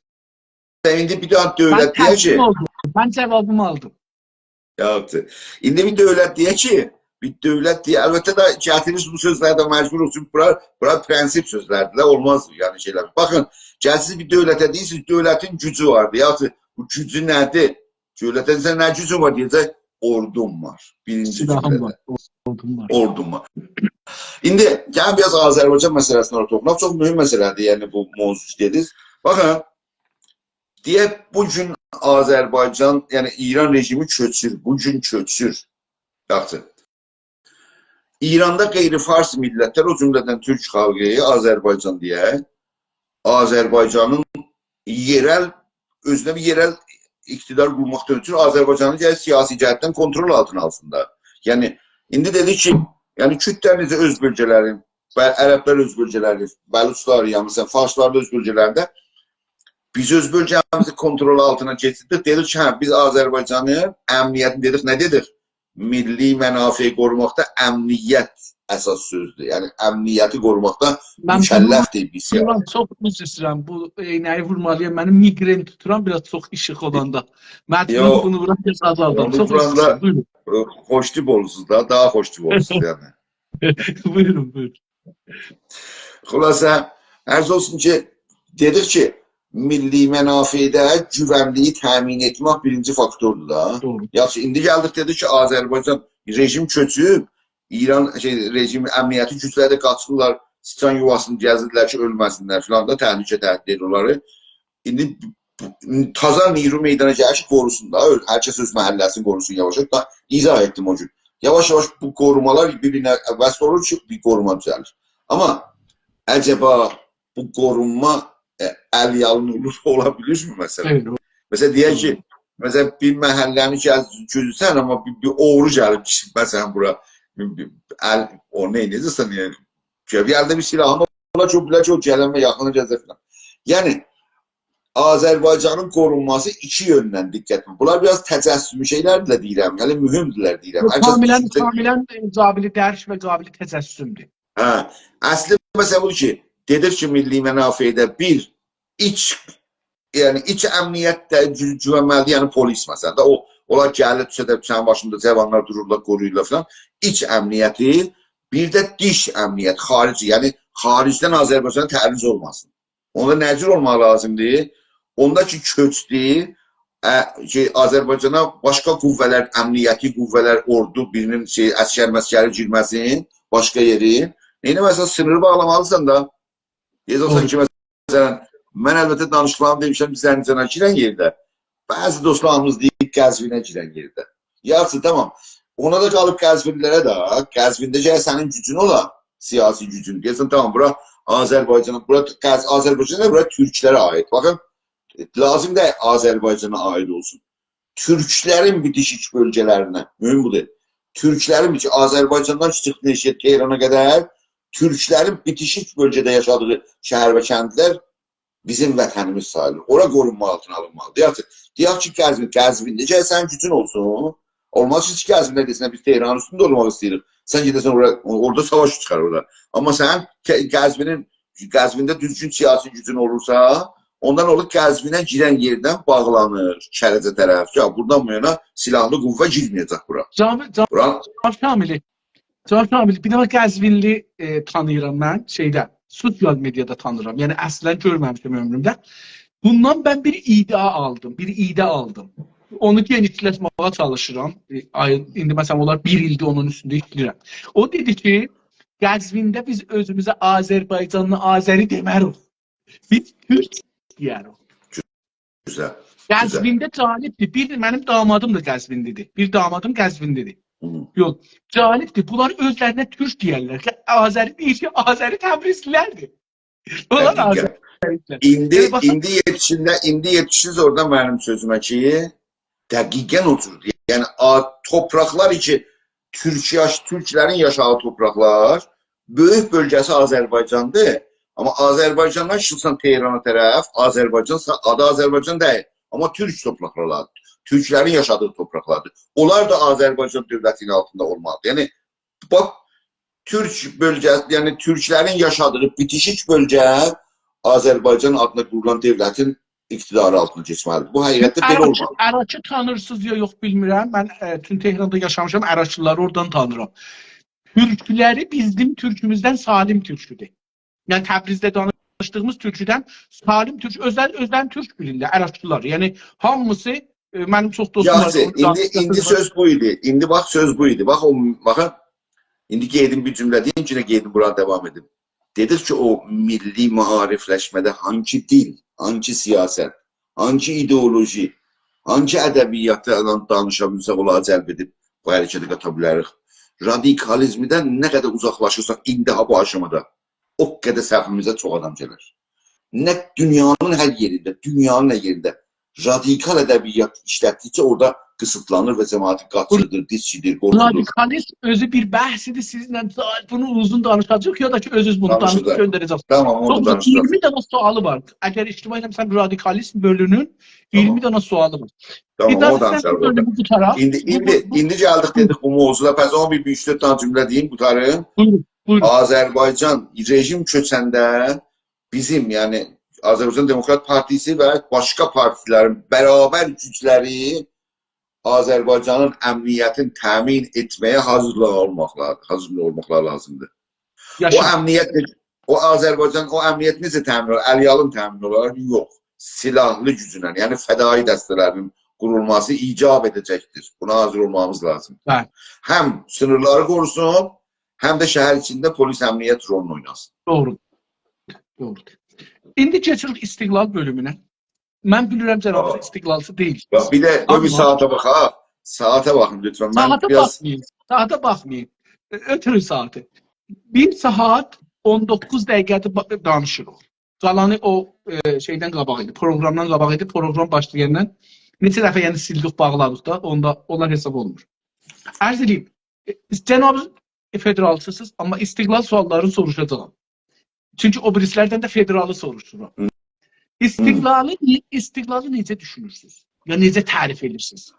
ایندی بیر دنه دؤولت دئیک کی، تسلیم اولدوم. من جاوابیمی آلدیم. یاخشی. ایندی بیر دؤولت دئیک کی، بیر دؤولت دئیک، البته ده گتیریرسینیز بو سؤزلری ده، مجبور اولسون، بورا، بورا پرنسیپ سؤزلریدیر ده، اولماز یعنی شئیلر. باخین، گلسیز بیر دؤولته دئییرسینیز، دؤولتین گوجو وار، یاخشی، بو گوجو نه‌دیر؟ دؤولته دئسن، نه گوجون وار؟ دئیه‌جک، اوردوم وار. بیرینجی سلاحیم جمله‌ده. وار، اوردوم وار. اوردوم وار. ایندی گلین بیر آز آذربایجان مسئله‌سینه اوتوروق. چوخ مهم مسئله‌دیر، یعنی بو موضوع کی دئدینیز. باخین، دئیک، بو گون آذربایجان، یعنی ایران رژیمی کؤچور، بو گون کؤچور. یاخشی. ایراندا غیر فارس میللتلر، او جمله‌دن تورک خالقی، آذربایجان دئیک، آذربایجانین یئرل، اؤزونه بیر یئرل اقتدار قورماقدان اؤترو آذربایجانی گرک سیاسی جهتدن کنترل آلتینا آلسین دا. یعنی، ایندی دئدیک کی، یعنی کوردلر نئجه اؤز بؤلگه‌لری، ب-، عربلر اؤز بؤلگه‌لری، بلوچلار، یعنی مثلا، فارسلار دا اؤز بؤلگه‌لرینده، بیز اؤز بؤلگه‌میزی کنترل آلتینا کئچیردیک. دئدیک کی، هه، بیز آذربایجانین امنیتینی دئدیک، نه دئدیک؟ میللی منافع قوروماقدا امنیت اساس سؤزدور. یعنی امنیتی قوروماقدا من بونو مکلفدیر بیز. وورورام، چوخ عذر ایسته‌ییرم. بو عینه‌یی وورمالییام. منیم میگرن توتورام، بیر آز چوخ ایشیق اولاندا. مجبور یوخ. بونو وورام، بیر آز آزالدام. اونو چوخ عذر ووراندا ایسته‌ییرم. بویورون. خوشتیپ اولورسونوز دا، داها خوشتیپ اولورسونوز یعنی. بویورون، بویورون. خلاصه، عرض اولسون کی، دئدیک کی، میللی منافعده گوونلیگی تأمین ائتمک بیرینجی فاکتوردور دا. دوغرو. یاخشی، ایندی گلدیک، دئدیک کی، آذربایجان رژیم کؤچوب، ایران، شئی، رژیم امنیتی گوجلری ده قاچیرلار، سیچان یوواسینی گزیرلر کی، اؤلمه‌سینلر فلان دا، تهلکه تهدید ائدیر اونلاری. ایندی تازا نیرو میدانا گلیر کی، قوروسون دا، اؤز، هر کس اؤز محله‌سینی قوروسون یاواش-یاواش. دا ایضاح ائتدیم او گون. یاواش-یاواش بو قورومالار بیر-بیرینه وصل اولور کی، بیر قوروما دوزه‌لیر. آمما عجبا بو قورونما، ائ، ال یالین اولور، اولا بیلیرمی، مثلا؟ بلی، او- مثلا، دئیک کی، مثلا، بیر محله‌نی کی، از گوجوسن، آمما بیر، بیر اوغرو گلیب، مثلا، بورا، بیر، بیر ال، او نه ائده‌جکسن، یعنی؟ کی، بیر الده بیر سلاحین اولا کی، او بیلر کی، او گلن و یاخینا گله‌جک فلان. یعنی، آذربایجانین قورونماسی ایکی یؤندن دقت. بونلار بیر آز تجسمی شئیلردیلر دئییرم، یعنی مهمدورلر دئییرم. هر کس کاملا، دوشونسه کاملا، ائ، قابل درک و قابل تجسمدور. هه، اصلی مسئله بودور کی، دئدیک کی، میللی منافعده بیر، ایچ، یعنی ایچ امنیت ده گو-، گوونمه‌لیدیر، یعنی پلیس مثلا دا، او، اونلار گلیر، دوشر ده سنین باشیندا جاوانلار دورورلار، قورویورلار فلان. ایچ امنیتی، بیر ده دیش امنیت، خارجی، یعنی خارجدن آذربایجانا تعرض اولماسین. اوندا نه جور اولماق لازیمدیر؟ اوندا کی، کؤچدو، ا، شئی، آذربایجانا باشقا قوه‌لر، امنیتی قوه‌لر، اوردو، بیرینین، شئی، عسکر مسکری گیرمه‌سین، باشقا یئری. نئینه‌مه‌سن، سینیری باغلامالیسان دا. دئیه‌جکسن دوغرو. کی، مثلا، من البته دانیشیقلاریمی دئمیشم، زنجانا گیرن یئرده. بعضی دوستلاریمیز دئییر، قزوینه گیرن یئرده. یاخشی، تامام. اونا دا قالیب قزوینلی‌لره ده، قزوینده گرک سنین گوجون اولا، سیاسی گوجون. دئیه‌سن، تامام، بورا آذربایجانا، بورا قز-، آذربایجان دا، بورا تورکلره عایید. باخین، لازیم دئییل آذربایجانا عایید اولسون. تورکلرین بیتیشیک بؤلگه‌لرینه، مهم بودور. تورکلرین بیتیشیک، آذربایجاندان چیخدی نئجه تهرانا قدر، تورکلرین بیتیشیک بؤلگه‌ده یاشادیغی شهر و کندلر بیزیم وطنیمیز ساییلیر. اورا قورونما آلتینا آلینمالیدیر. دئیک کی، دئیک کی، قزوین، قزوینده گرک سنین گوجون اولسون. اولماز کی، قزوینده دئسینلر، بیز تهرانین اوستونده اولماق ایسته‌ییریک. سن گئده‌سن اورا، اورادا ساواش چیخار اورادا. آمما سنین ق-، قزوینین، قزوینده دوزگون سیاسی گوجون اولورسا، اوندان اولور قزوینه گیرن یئردن باغلانیر کرجه طرف. یا، بورادان بو یانا سلاحلی قوه گیرمه‌یه‌جک بورا. جام، جام، بورا جام شاملی. جان شامل، بیر دنه قزوینلی، ائ، تانیییرام من، شئیده، سوسیال مئدیادا تانیییرام. یعنی اصلا گؤرمه‌میشم عؤمرومده. بوندان من بیر ایده آلدیم، بیر ایده آلدیم. اونو گئنیشلتمه‌یه چالیشیرام. ائ، آی-، ایندی مثلا اونلار بیر ایلدیر اونون اوستونده ایشله‌ییرم. او دئدی کی، قزوینده بیز اؤزوموزه آذربایجانلی، آذری دئمه‌ریک. بیز تورک دئیه‌ریک. گؤزل، گؤزل. قزوینده جالبدیر. بیر، منیم دامادیم دا قزوینلی‌دیر. بیر دامادیم قزوینلی‌دیر. هی. یوخ، جالبدیر. بونلار اؤزلرینه تورک دئیرلر. آذری دئییر کی، آذری تبریزلی‌لردیر. اونلار دقیقاً. آذری‌لر. ایندی، یعنی، باخ، ایندی یئتیشیرلر، ایندی یئتیشیرسیز اورادا منیم سؤزومه کی، دقیقاً او جوردور. یعنی، آ-، توپراقلار کی، تورک یاش-، تورکلرین یاشادیغی توپراقلار، بؤیوک بؤلگه‌سی آذربایجاندیر. آمما آذربایجاندان چیخسان تهرانا طرف، آذربایجان سا-، آدی آذربایجان دئییل. آمما تورک توپراقلاریدیر. تورکلرین یاشادیغی توپراقلاردیر. اونلار دا آذربایجان دؤولتی‌نین آلتیندا اولمالیدیر. یعنی، باخ، تورک بؤلگه، یعنی تورکلرین یاشادیغی بیتیشیک بؤلگه آذربایجان آدینا قورولان دؤولتین اقتداری آلتینا کئچمه‌لیدیر. بو حقیقتده بئله اولمالیدیر. اراکی، اراکی تانیرسینیز یا یوخ، بیلمیرم. من، ائ، چون تهراندا یاشامیشام، اراکی‌لاری اورادان تانیرام. تورکلری بیزیم تورکوموزدن سالم تورکودور. یعنی تبریزده دانیشدیغیمیز تورکودن سالم تورک، اؤزل-، اؤزلرینی تورک بیلیرلر، اراکی‌لار. یعنی هامیسی، ائ، منیم چوخ دوستوم وار، یاخشی، اونو ایندی، دانیشدیق. ایندی سؤز بو ایدی. ایندی باخ، سؤز بو ایدی. باخ، او، باخین، ایندی قئییدیم بیر جمله دئییم، یئنه قئییدیم، بورانی داوام ائدیم. دئدیک کی، او میللی معاریفلشمه‌ده هانگی دیل، هانگی سیاست، هانگی ایدئولوژی، هانگی ادبیاتدان دانیشا بیلسک، اونلاری جلب ائدیب بو حرکته قاتا بیلریک. رادیکالیزمدن نه قدر اوزاقلاشیرساق ایندی ها بو آشامادا، او قدر صفیمیزه چوخ آدام گلر. نه دونیانین هر یئرینده، دونیانین هر یئرینده رادیکال ادبیات ایشلتدیکجه اورادا قیسیتلانیر و جماعتی قاچیردیر، دیسکیدیر، قورخودور. رادیکالیزم اؤزو بیر بحثیدیر، سیزینله دا بونو اوزون دانیشاجاغیق، یا دا کی، اؤزونوز بونو دانیشیب دانیشاجاق، گؤندره‌جکسینیز. تامام، اونو دانیشاجاق. چوخ، اییرمی دنه سؤالی وار. اگر اشتباه ائله‌میرم، سن رادیکالیزم بؤلومونون اییرمی دنه سؤالی وار. تامام، اجازه اونو وئرسن، دانیشاریق بو بؤلومو قوتاراق. ایندی، ایندی، ایندی گلدیک، دئدیک، بو موضوعدا پس اون بیر، بیر اوچ، دؤرد دنه جمله دئییم، قوتاریم. بویورون، بویورون. آذربایجان رژیم کؤچنده بیزیم، یعنی آذربایجان دموکرات پارتیسی و باشقا پارتیلرین برابر گوجلری آذربایجانین امنیتینی تأمین ائتمه‌یه حاضیرلیق اولماق لا-، حاضیرلیق اولماقلاری لازیمدیر. یاشا. او امنیت، او آذربایجان، او امنیت نئجه تأمین اولار؟ الی‌آلین تأمین اولار؟ یوخ. سلاحلی گوجونن، یعنی فدایی دسته‌لرین قورولماسی ایجاب ائده‌جکدیر. بونا حاضیر اولمامیز لازیم. بلی. هم سینیرلاری قوروسون، هم ده شهر ایچینده پلیس امنیت رولونو اویناسین. دوغرو. دوغرودور. ایندی کئچیریک استقلال بؤلومونه. من بیلیرم، جنابینیز، آه، استقلالچی دئییل. باخ، بیر ده، قوی بیر، آمما ساعاتا باخاق. ساعاتا باخین لطفاً. من ساعاتا بیر آز باخمایین. ساعاتا باخمایین. ائ، اؤتورون ساعاتی. بیر ساعات اون دوققوز دقیقه‌دیر با-، دانیشیریق. قالانی او، ائ، شئیدن قاباق ایدی، پروقرامدان قاباق ایدی. پروقرام باشلایاندان نئچه دفعه، یعنی، سیلدیک، باغلادیق دا، اوندا اونلار حساب اولمور. عرض ائدییم، ائ، جناب، ائ، فدرالچی‌سینیز، آمما استقلال سؤاللارینی سوروشاجاغام. چونکی او بیریسی‌لردن ده فدرالی سوروشورام. هی. استقلالی نئ-، استقلالی نئجه دوشونورسونوز؟ یا نئجه تعریف ائدیرسینیز؟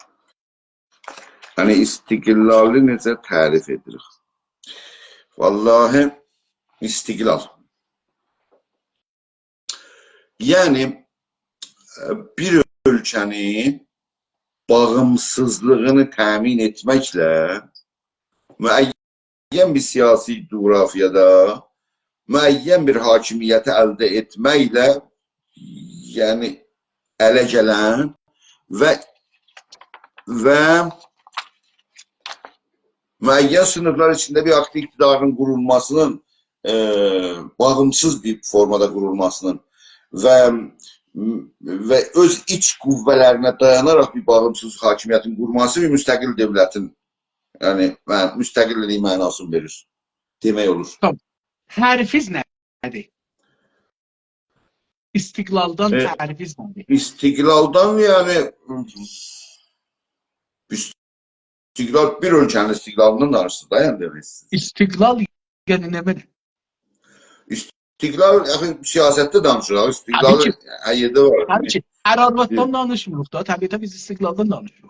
یعنی، استقلالی نئجه تعریف ائدیریک؟ واللهی، استقلال. یعنی، ائ، بیر اؤلکه‌نین باغیمسیزلیغینی تأمین ائتمکله، معین بیر سیاسی جغرافیادا معین بیر حاکمیتی الده ائتمکله، یعنی، اله گلن و، و معین سینیرلار ایچینده بیر آکتیو اقتدارین قورولماسینین، ائ، باغیمسیز بیر فورمادا قورولماسینین و، و اؤز ایچ قوه‌لرینه دایاناراق بیر باغیمسیز حاکمیتین قورماسی بیر مستقل دؤولتین، یعنی، مع-، مستقللیگین معناسینی وئریر، دئمک اولور. تامام. تعریفیز نه‌دیر؟ استقلالدان، ائ، تعریفیز نه‌دیر؟ استقلالدان، یعنی، استقلال، بیر اؤلکه‌نین استقلالیندان دانیشیرسینیز دا، یعنی، دئمک ایسته‌ییرسینیز. استقلال، یعنی، نمنه؟ استقلال، آخی، سیاستده دانیشیریق. استقلالی، طبیعی کی، هر یئرده وار. طبیعی کی، هر آرواددان دانیشمیریق دا، طبیعتده بیز استقلالدان دانیشیریق.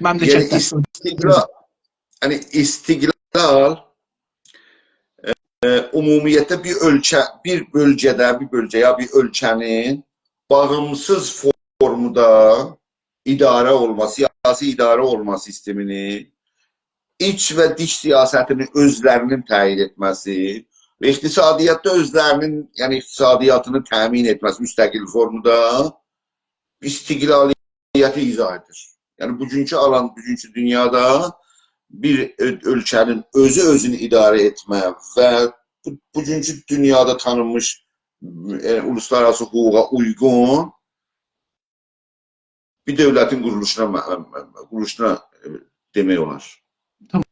یعنی، مملکتدن. استقلال، یعنی، استقلال، ائ، عمومیتده بیر اؤلکه، بیر بؤلگه‌ده، بیر بؤلگه یا بیر اؤلکه‌نین باغیمسیز فورمادا اداره اولما، سیاسی اداره اولما سیستمینی، ایچ و دیش سیاستینی اؤزلرینین تعیین ائتمه‌سی و اقتصادیاتدا اؤزلرینین، یعنی اقتصادیاتینی تأمین ائتمه‌سی مستقل فورمادا استقلالیتی ایضاح ائدیر. یعنی بوگونکو آلان، بوگونکو دونیادا بیر اؤ-، اؤلکه‌نین اؤزو اؤزونو اداره ائتمه و بو، بوگونکو دونیادا تانینمیش، ائ، اولوسلارآراسی حقوقا اویغون بیر دؤولتین قورولوشونا، مه-، مه-، مه-، قورولوشونا، ائ، دئمک اولار. تامام.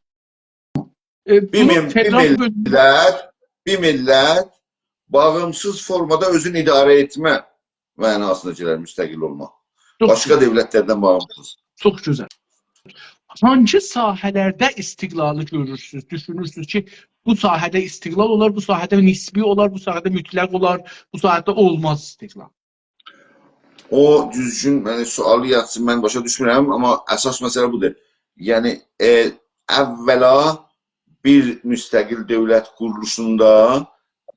ائ، بیر بونو مل-، بیر فدرال بؤلگو میللت، بیر میللت باغیمسیز فورمادا اؤزونو اداره ائتمه معناسینا گلر مستقل اولماق. چوخ باشقا گؤزل. دؤولتلردن باغیمسیز. چوخ گؤزل. هانسی ساحه‌لرده استقلالی گؤرورسونوز، دوشونورسونوز کی، بو ساحه‌ده استقلال اولار، بو ساحه‌ده نسبی اولار، بو ساحه‌ده مطلق اولار، بو ساحه‌ده اولماز استقلال؟ او دوزگون، یعنی سؤالی یاخشی من باشا دوشمورم، آمما اساس مسئله بودور. یعنی، ائ، اولا بیر مستقل دؤولت قورولوشوندا،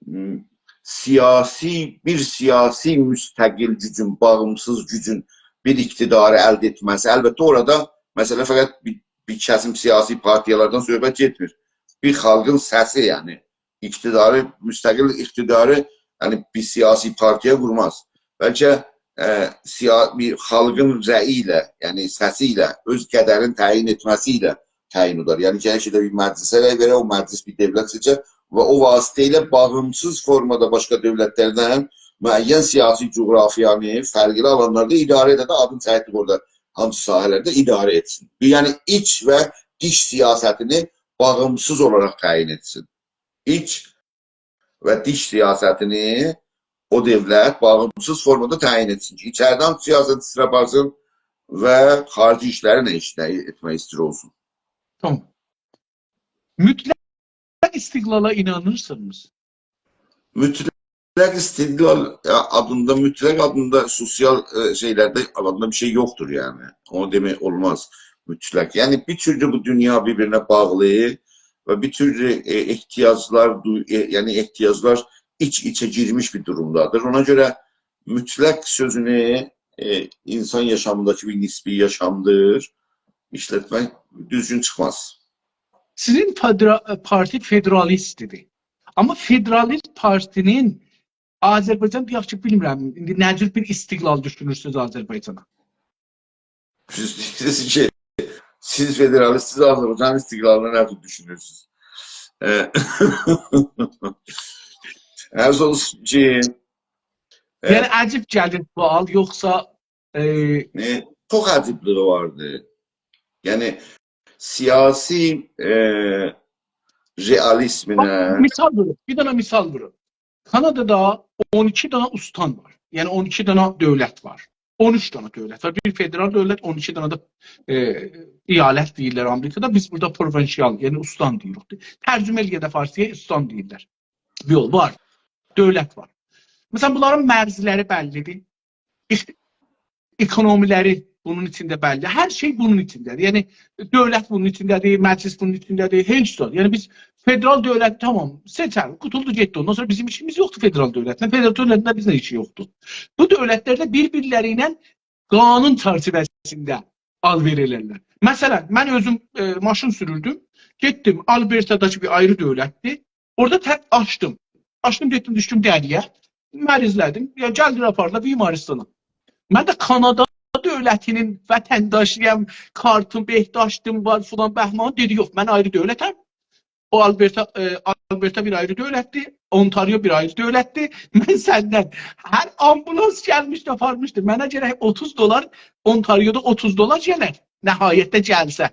م، سیاسی، بیر سیاسی مستقل گوجون، باغیمسیز گوجون بیر اقتداری الده ائتمه‌سی. البته، اورادا مسئله فقط بیر، بیر کسیم سیاسی پارتیالاردان صحبت گئتمیر. بیر خالقین سسی، یعنی اقتداری، مستقل اقتداری، یعنی بیر سیاسی پارتیا قورماز. بلکه، ائ، سیا-، بیر خالقین رأیی ایله، یعنی سسی ایله، اؤز قدرینی تعیین ائتمه‌سی ایله تعیین اولار. یعنی کی، هر کس ده بیر مجلسه رأی وئره، او مجلس بیر دؤولت سئچر و او واسطه ایله باغیمسیز فورمادا باشقا دؤولتلردن معین سیاسی جغرافیانی فرقلی آلانلاردا اداره ائده ده، آدین چکدیک اورادا، هانسی ساحه‌لرده اداره ائتسین. یعنی ایچ و دیش سیاستینی باغیمسیز اولاراق تعیین ائتسین. ایچ و دیش سیاستینی او دؤولت باغیمسیز فورمادا تعیین ائتسین کی، ایچریدن سیاست ایستیر آپارسین و خاریجی ایشلری نه ایش، نه ائتمک ایستیر اولسون. تامام. مطلق استقلالا اینانیرسینیز؟ مطلق استقلال، یا، آدیندا، مطلق آدیندا سوسیال، ائ، شئیلرده آدیندا بیر شئی یوخدور، یعنی. اونو دئمک اولماز، مطلق. یعنی، بیر تورلو بو دونیا بیر-بیرینه باغلی و بیر تورلو، ائ، احتیاجلار، دو-، ائ، یعنی احتیاجلار ایچ-ایچه گیرمیش بیر دورومدادیر. اونا گؤره مطلق سؤزونو، ائ، اینسان یاشامینداکی بیر نسبی یاشامدیر، ایشلتمک دوزگون چیخماز. سیزین فدرا-، پارتی فدرالیست ایدی. آمما فدرالیست پارتی‌نین آذربایجان، دئیک کی، بیلمیرم، ایندی نه جور بیر استقلال دوشونورسونوز آذربایجانا؟ سیز دئییرسینیز کی، سیز فدرالیستسینیز، آذربایجان استقلالینا نه جور دوشونورسونوز؟ ائ، عرض اولسون کی، ائ، یعنی عجیب گلیر سؤال، یوخسا، ائ، ائ، چوخ عجیبلیگی واردی. یعنی، سیاسی، ائ، باخ، رئالیزمینه مثال وورون، بیر دنه مثال وورون. کانادادا اون ایکی دنه استان وار. یعنی اون ایکی دنه دؤولت وار. اون اوچ دنه دؤولت وار. بیر فدرال دؤولت، اون ایکی دنه ده، ائ، ایالت دئییرلر آمریکادا. بیز بورادا پروینسیال، یعنی استان دئییریک. ترجمه ائله‌یه ده فارسی‌یا استان دئییرلر. یوخ، وار. دؤولت وار. مثلا، بونلارین مرزلری بللی‌دیر. اق-، اکونومی‌لری بونون ایچینده بللی. هر شئی بونون ایچینده‌دیر. یعنی، دؤولت بونون ایچینده‌دیر، مجلس بونون ایچینده‌دیر، هئچ زاد. یعنی، بیز فدرال دؤولت، تامام، سئچر، قوتولدو، گئتدی. اوندان سونرا بیزیم ایشیمیز یوخدور فدرال دؤولتله. فدرال دؤولتله بیزله ایشی یوخدور. بو دؤولتلر ده بیر-بیرلری ایله قانون چرچیوه‌سینده آل‌وئر ائلرلر. مثلا، من اؤزوم، ائ، ماشین سوروردوم، گئتدیم، آلبرتاداکی بیر آیری دؤولتدیر. اورادا ته-، آچدیم. آچدیم، گئتدیم، دوشدوم دری‌یه. مریضله‌دیم. یا، گلدیلر، آپاردیلار بیمارستانا. من ده کانادا دؤولتی‌نین وطنداشی‌یام، کارتیم، بهداشتیم وار، فلان بهمان. دئدی، یوخ، من آیری دؤولتم. او آلبرتا، ائ، آلبرتا بیر آیری دؤولتدیر، اونتاریو بیر آیری دؤولتدیر. من سندن، هر آمبولانس گلمیشدی، آپارمیشدی. منه گرک اوتوز دلار، اونتاریودا اوتوز دلار گلر. نهایتده گلسه.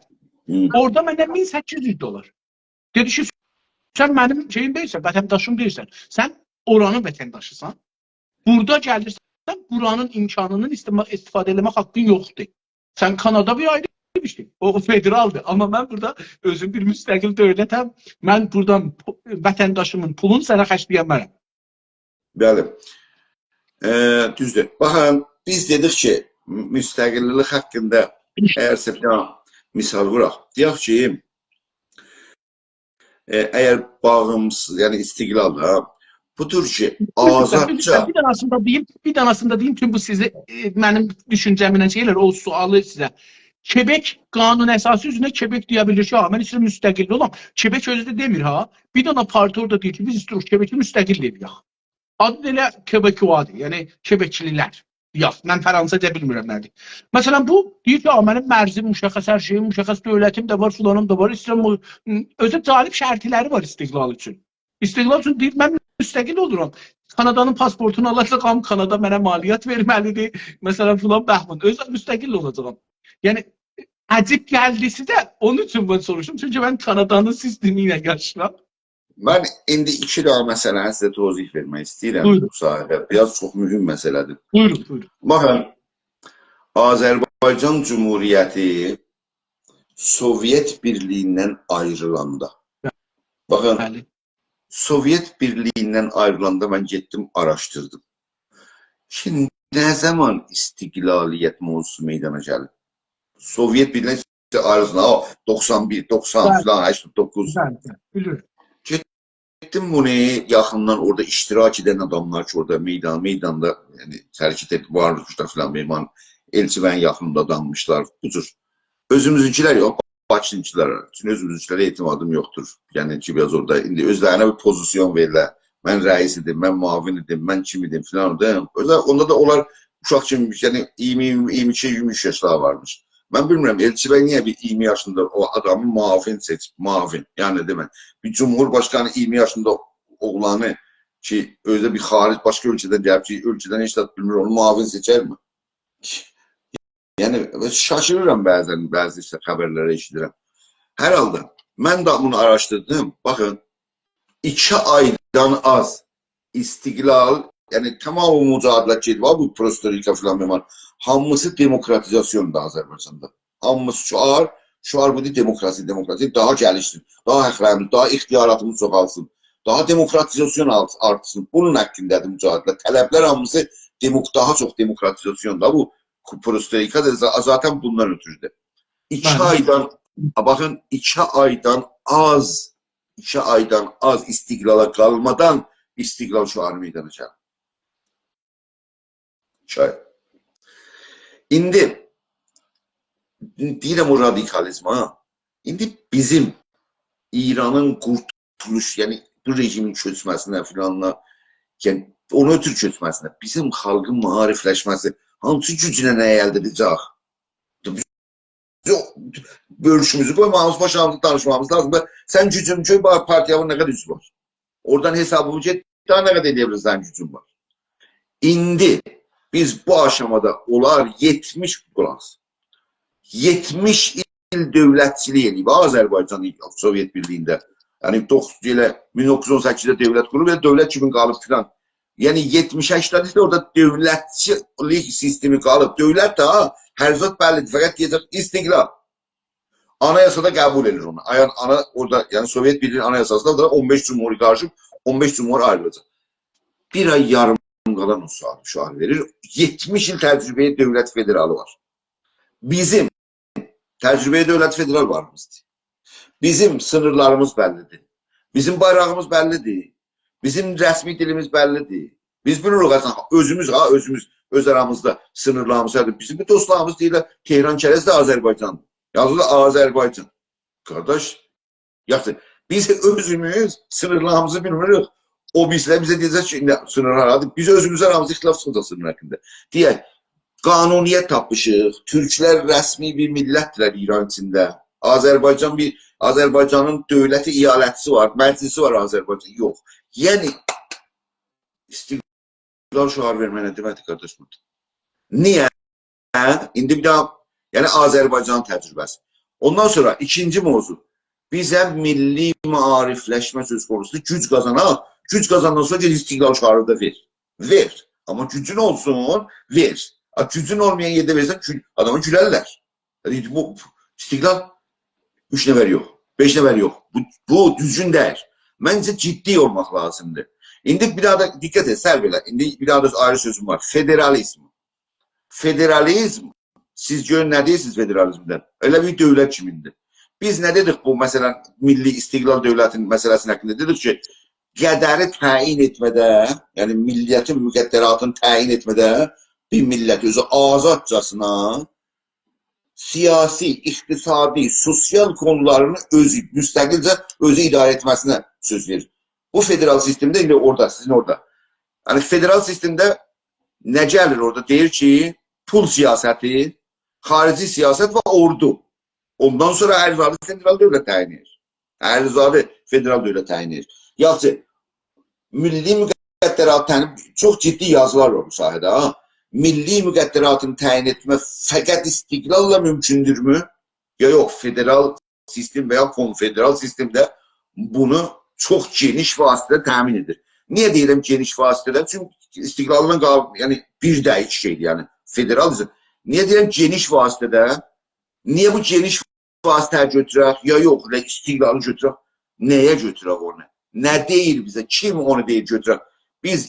هی. اورادا مندن مین سککیز یوز دلار. دئدی کی، سن منیم شئییم دئییلسن، وطنداشیم دئییلسن. سن اورانین وطنداشیسان. بورادا گلیرسن، بورانین امکانیندان استفا-، استفاده ائله‌مک حاققین یوخدور. سن کانادا بیر آیری بیر شئی. او، او فدرالدیر. آمما من بورادا اؤزوم بیر مستقل دؤولتم. من بورادان پو-، وطنداشیمین پولونو سنه خرجله‌یه‌مرم. بلی. ائ، دوزدور. باخین، بیز دئدیک کی، مستقللیک حاقیندا اگر سه بیر دنه مثال ووراق. دئیک کی، ائ، اگر باغیمسیز، یعنی استقلال دا، بودور کی، بیر دقیقه، بیر دقیقه، آزادجا بیر دنه‌سینی ده دئییم، بیر دنه‌سینی ده دئییم، چونکی بو سیزی، ائ، منیم دوشونجه‌مله شئی ائلر، او سؤالی سیزه. کبک قانون اساسی اوزره کبک دئیه بیلیر کی، «ها، من ایسته‌ییرم مستقل اولام.» کبک اؤزو ده دئمیر ها. بیر دنه پارتی اورادا دئییر کی، «بیز ایسته‌ییریک کبکی مستقل ائله‌یک.» آدی دا ائله کبکوادیر، یعنی کبکلی‌لر. یاخ، من فرانسیزجا بیلمیرم نه‌دیر. مثلا، بو دئییر کی، «آ، منیم مرزیم مشخص، هر شئییم مشخص، دؤولتیم ده وار، فلانیم دا وار، ایسته‌ییرم او»، اؤزو جالب شرطلری وار استقلال اوچون. استقلال اوچون دئییر، «من مستقل اولورام. کانادانین پاسپورتونو آلاجاغام، کانادا منه مالیات وئرمه‌لیدیر، مثلا، فلان بهمان. اؤزوم مستقل اولاجاغام.» یعنی، عجیب گلدیسی ده اونون اوچون من سوروشدوم. چونکی من کانادانین سیستمی ایله یاشاییرام. من ایندی ایکی دانا مسئله‌نی سیزه توضیح وئرمک ایسته‌ییرم. بویورون. بو ساحه‌ده بیر آز چوخ مهم مسئله‌دیر. بویورون، بویورون. باخین، آذربایجان جمهوریتی سوویئت بیرلیگیندن آیریلاندا. باخین، بلی. سوویئت بیرلیگیندن آیریلاندا من گئتدیم، آراشدیردیم. شیمدی نه زامان استقلالیت موضوعسو میدانا گلیر؟ سوویئت بیرلیگی آیریلسین، ها، دوخسان بیر، دوخسان، بلی، فلان، هشتاد دوققوز. بلی، بلی، بیلیرم. گئتدیم بونو یاخیندان اورادا اشتراک ائدن آداملار کی، اورادا میدان، میداندا، یعنی، حرکت ائدیب، وارمیشلار فلان، مهمان، ائلچی‌بیین یاخینیندا آداممیشلار، بو جور. اؤزوموزونکولر یوخ، باکینکیلر. چونکی اؤزوموزونکولره اعتمادیم یوخدور. یعنی کی، بیر آز اورادا ایندی اؤزلرینه بیر پوزیسیون وئریرلر. من رئیس ایدیم، من معاون ایدیم، من کیم ایدیم فلان دا. اؤزو، اوندا دا اونلار اوشاق کیمی، یعنی اییرمی، اییرمی ایکی، اییرمی اوچ یاشلاری وارمیش. من بیلمیرم، ائلچی‌بی نییه بیر اییرمی یاشیندا او آدامی معاون سئچیب، معاون. یعنی دئمک، بیر جمهورباشقانی اییرمی یاشیندا اوغلانی کی، اؤزو ده بیر خارج، باشقا اؤلکه‌دن گلیب کی، اؤلکه‌دن هئچ زاد بیلمیر، اونو معاون سئچرمی؟ یعنی، شاشیریرام بعضا، بعضی ایشته خبرلری ائشیدیرم. هر حالدا، من ده بونو آراشدیردیم. باخین، ایکی آیدان آز استقلال، یعنی تمام او مجادله‌لر کی وار، بو پروستوریکا فلان، بیمار، هامیسی دموکراتیزاسیوندور آذربایجاندا. هامیسی شعار، شعار بودور، دموکراسی، دموکراسی، داها گلیشسین، داها حقلریمیز، داها اختیاراتیمیز چوخالسین، داها دموکراتیزاسیون آرت-، آرتسین. بونون حاققیندادیر مجادله. طلبلر هامیسی دموک-، داها چوخ دموکراتیزاسیون دا بو. پروستوریکا دا ذا-، ذاتا بوندان اؤتورودور. ایکی، بلی، آیدان، باخین، ایکی آیدان آز، ایکی آیدان آز استقلالا قالمادان استقلال شعاری میدانا گلیر. شاید. ایندی دئییرم او رادیکالیزم، ها. ایندی بیزیم ایرانین قورتولوش، یعنی بو رژیمین کؤچمه‌سینه فلانلا، یعنی اونو اؤتور کؤچمه‌سینه، بیزیم خالقین معاریفلشمه‌سی هانسی گوجله نه‌یه الده ائده‌جک؟ بیز یوخ، بؤرکوموزو قویمامیز، باشامیزی دانیشمامیز لازیمدیر. سن گوجون کؤی، باخ، پارتیانین نه قدر اوزو وار. اورادان حسابیمی گئت، داها نه قدر ائلیه بیلیرسن، گوجون وار. ایندی بیز بو آشامادا اولار یئتمیش، قولاق آس، یئتمیش ایل دؤولتچیلیک ائله‌ییب آذربایجان سوویئت بیرلیگینده. یعنی، دوخ-، ائله مین دوققوز یوز اون سککیزده دؤولت قوروب، ائله دؤولت کیمی قالیب فلان. یعنی، یئتمیش هشتاد ایلده اورادا دؤولتچیلیک سیستمی قالیب. دؤولت ده، ها، هر زاد بللیدیر، فقط دئیه‌جک استقلال. آنایاسادا قبول ائدیر اونو. آیا-، آنا-، اورادا، یعنی سوویئت بیرلیگینین آنایاساسیندا دا اون بئش جمهوری قاریشیب، اون بئش جمهور آیریلاجاق. بیر آی یاریم قالان او شعار، شعار وئریر. یئتمیش ایل تجربه‌ی دؤولت فدرالی وار. بیزیم تجربه‌ی دؤولت فدرال واریمیزدیر. بیزیم سینیرلاریمیز بللیدیر. بیزیم بایراغیمیز بللیدیر. بیزیم رسمی دیلیمیز بللیدیر. بیز بیلیریک اصلا، اؤزوموز، ها، اؤزوموز، اؤز آرامیزدا سینیرلاریمیز، بیزیم بو دوستلاریمیز دئییرلر، تهران کرج ده آذربایجاندیر. یازیلیر آذربایجان. قارداش، یاخشی، بیز اؤزوموز سینیرلاریمیزی بیلمیریک. او بیریسی‌لر بیزه دئیه‌جک کی، نه، سینیر هارادیر؟ بیز اؤزوموز آرامیزدا اختلاف چیخاجاق سینیر حاقیندا. دئیک، قانونیت تاپمیشیق، تورکلر رسمی بیر میللتدیرلر ایران ایچینده. آذربایجان بیر، آذربایجانین دؤولتی، ایالتی‌سی وار، مجلیسی وار آذربایجان. یوخ. یعنی، استقلال شعار وئرمک نه دئمکدیر، قارداش، بورادا؟ نییه؟ هه؟ ایندی بیر داها، یعنی آذربایجانین تجربه‌سی. اوندان سونرا ایکینجی موضوع. بیزه میللی معاریفلشمه سؤز قونوسودور. گوج قازاناق، گوج قازاندان سونرا گئت استقلال شعاری دا وئر. وئر. آمما گوجون اولسون، وئر. ها، گوجون اولمایان یئرده وئرسن، گول-، آداما گولرلر. یعنی بو استقلال اوچ نفر یوخ، بئش نفر یوخ. بو، بو دوزگون دئییل. منجه جدی اولماق لازیمدیر. ایندی بیر داها دا دقت ائت، سرو ائله. ایندی بیر داها دا آیری سؤزوم وار. فدرالیزم. فدرالیزم، سیز گؤرون نه دئییرسینیز فدرالیزمدن؟ ائله بیر دؤولت کیمیندیر. بیز نه دئدیک بو، مثلا، میللی استقلال دؤولتینین مسئله‌سینین حاقیندا؟ دئدیک کی، قدری تعیین ائتمه‌ده، یعنی میللتین مقدراتینی تعیین ائتمه‌ده بیر میللت اؤزو آزادجاسینا سیاسی، اقتصادی، سوسیال قونولارینی اؤزو، مستقلجه اؤزو اداره ائتمه‌سینه سؤز وئریر. بو فدرال سیستمده ایندی اورادا، سیزین اورادا. یعنی فدرال سیستمده نه گلیر اورادا؟ دئییر کی، پول سیاستی، خارجی سیاست و اوردو. اوندان سونرا هر زادی فدرال دؤولت تعیین ائدیر. هر زادی فدرال دؤولت تعیین ائدیر. یاخشی، میللی مقدرات تعیین، چوخ جدی یازیلار وار بو ساحه‌ده، ها. میللی مقدراتین تعیین ائتمه فقط استقلاللا مومکوندورمو؟ یا یوخ، فدرال سیستم و یا کنفدرال سیستم ده بونو چوخ گئنیش واسطه‌ده تأمین ائدیر. نییه دئییرم گئنیش واسطه‌ده؟ چونکی استقلالدان قال-، یعنی بیر ده ایکی شئیدیر، یعنی فدرالیزم. نییه دئییرم گئنیش واسطه‌ده؟ نییه بو گئنیش واسطه‌نی گؤتورک، یا یوخ، ائله استقلالی گؤتورک؟ نه‌یه گؤتورک اونو؟ نه دئییر بیزه؟ کیم اونو دئییر گؤتورک؟ بیز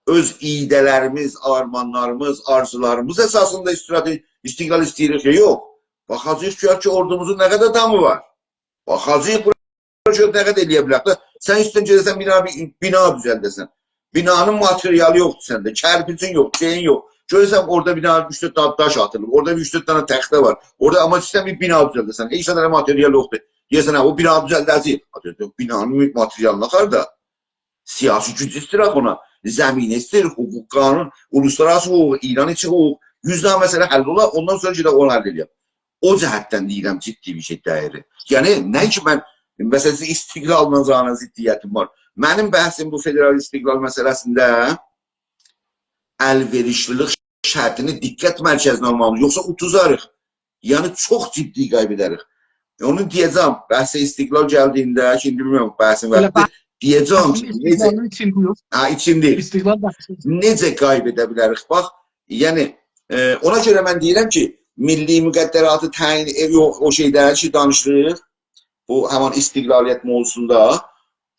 اؤز ایده‌لریمیز، آرمانلاریمیز، آرزولاریمیز اساسیندا استراتئژی، استقلال ایسته‌ییریک، یا یوخ؟ باخاجاغیق، گؤرک کی، اوردوموزون نه قدر آدامی وار. باخاجاغیق، بورا گؤر نه قدر ائلیه بیلک ده. سن ایسته‌ییرسن گئده‌سن بینا، بینا دوزلده‌سن. بینانین ماتریالی یوخدور سنده، کرپیجین یوخ، شئیین یوخ. گؤرورسن اورادا بیر دنه اوچ-دؤرد دنه داش آتیلیب، اورادا بیر اوچ-دؤرد دنه تخته وار. اورادا آمما ایسته‌ییرسن بیر بینا دوزلده‌سن. هئچ دنه ماتریال یوخدور. دئیه‌سن، «هه، بو بینا دوزلده‌جه‌ییک.» آ، دئییر، «یوخ، بینانین ماتریالی هاردا؟» سیاسی گوج ایسته‌ییر اونا. زمینه ایسته‌ییر، حقوق، قانون، اولوسلارآراسی حقوق، ایران ایچی حقوق. یوز دنه مسئله حل اولار، اوندان سونرا گئدک اونو حل ائله‌یک. او جهتدن دئییرم، جدی بیر شئی دئییل. یعنی، نه کی من، مثلا، سیزین استقلاللا زانا ضدیتیم وار. منیم بحثیم بو فدرال استقلال مسئله‌سینده الوئریشلیلیک شرطینی دقت مرکزینه آلمالی‌ییق، یوخسا اودوزاریق. یعنی، چوخ جدی غیب ائدریک. اونو دئیه‌جم، بحث استقلال گلدیگینده، ایندی بیلمیرم، بحثین ائله واختی. بحث-، دئیه‌جم بحثین کی، نئجه، استقلالین ایچینده یوخ. هه، ایچینده. استقلال بحثی. نئجه غیب ائده بیلریک؟ باخ، یعنی، ائ، اونا گؤره من دئییرم کی، میللی مقدراتی تعیین، ائ، او، او شئیده کی، دانیشدیق، بو همان استقلالیت موضوعسوندا،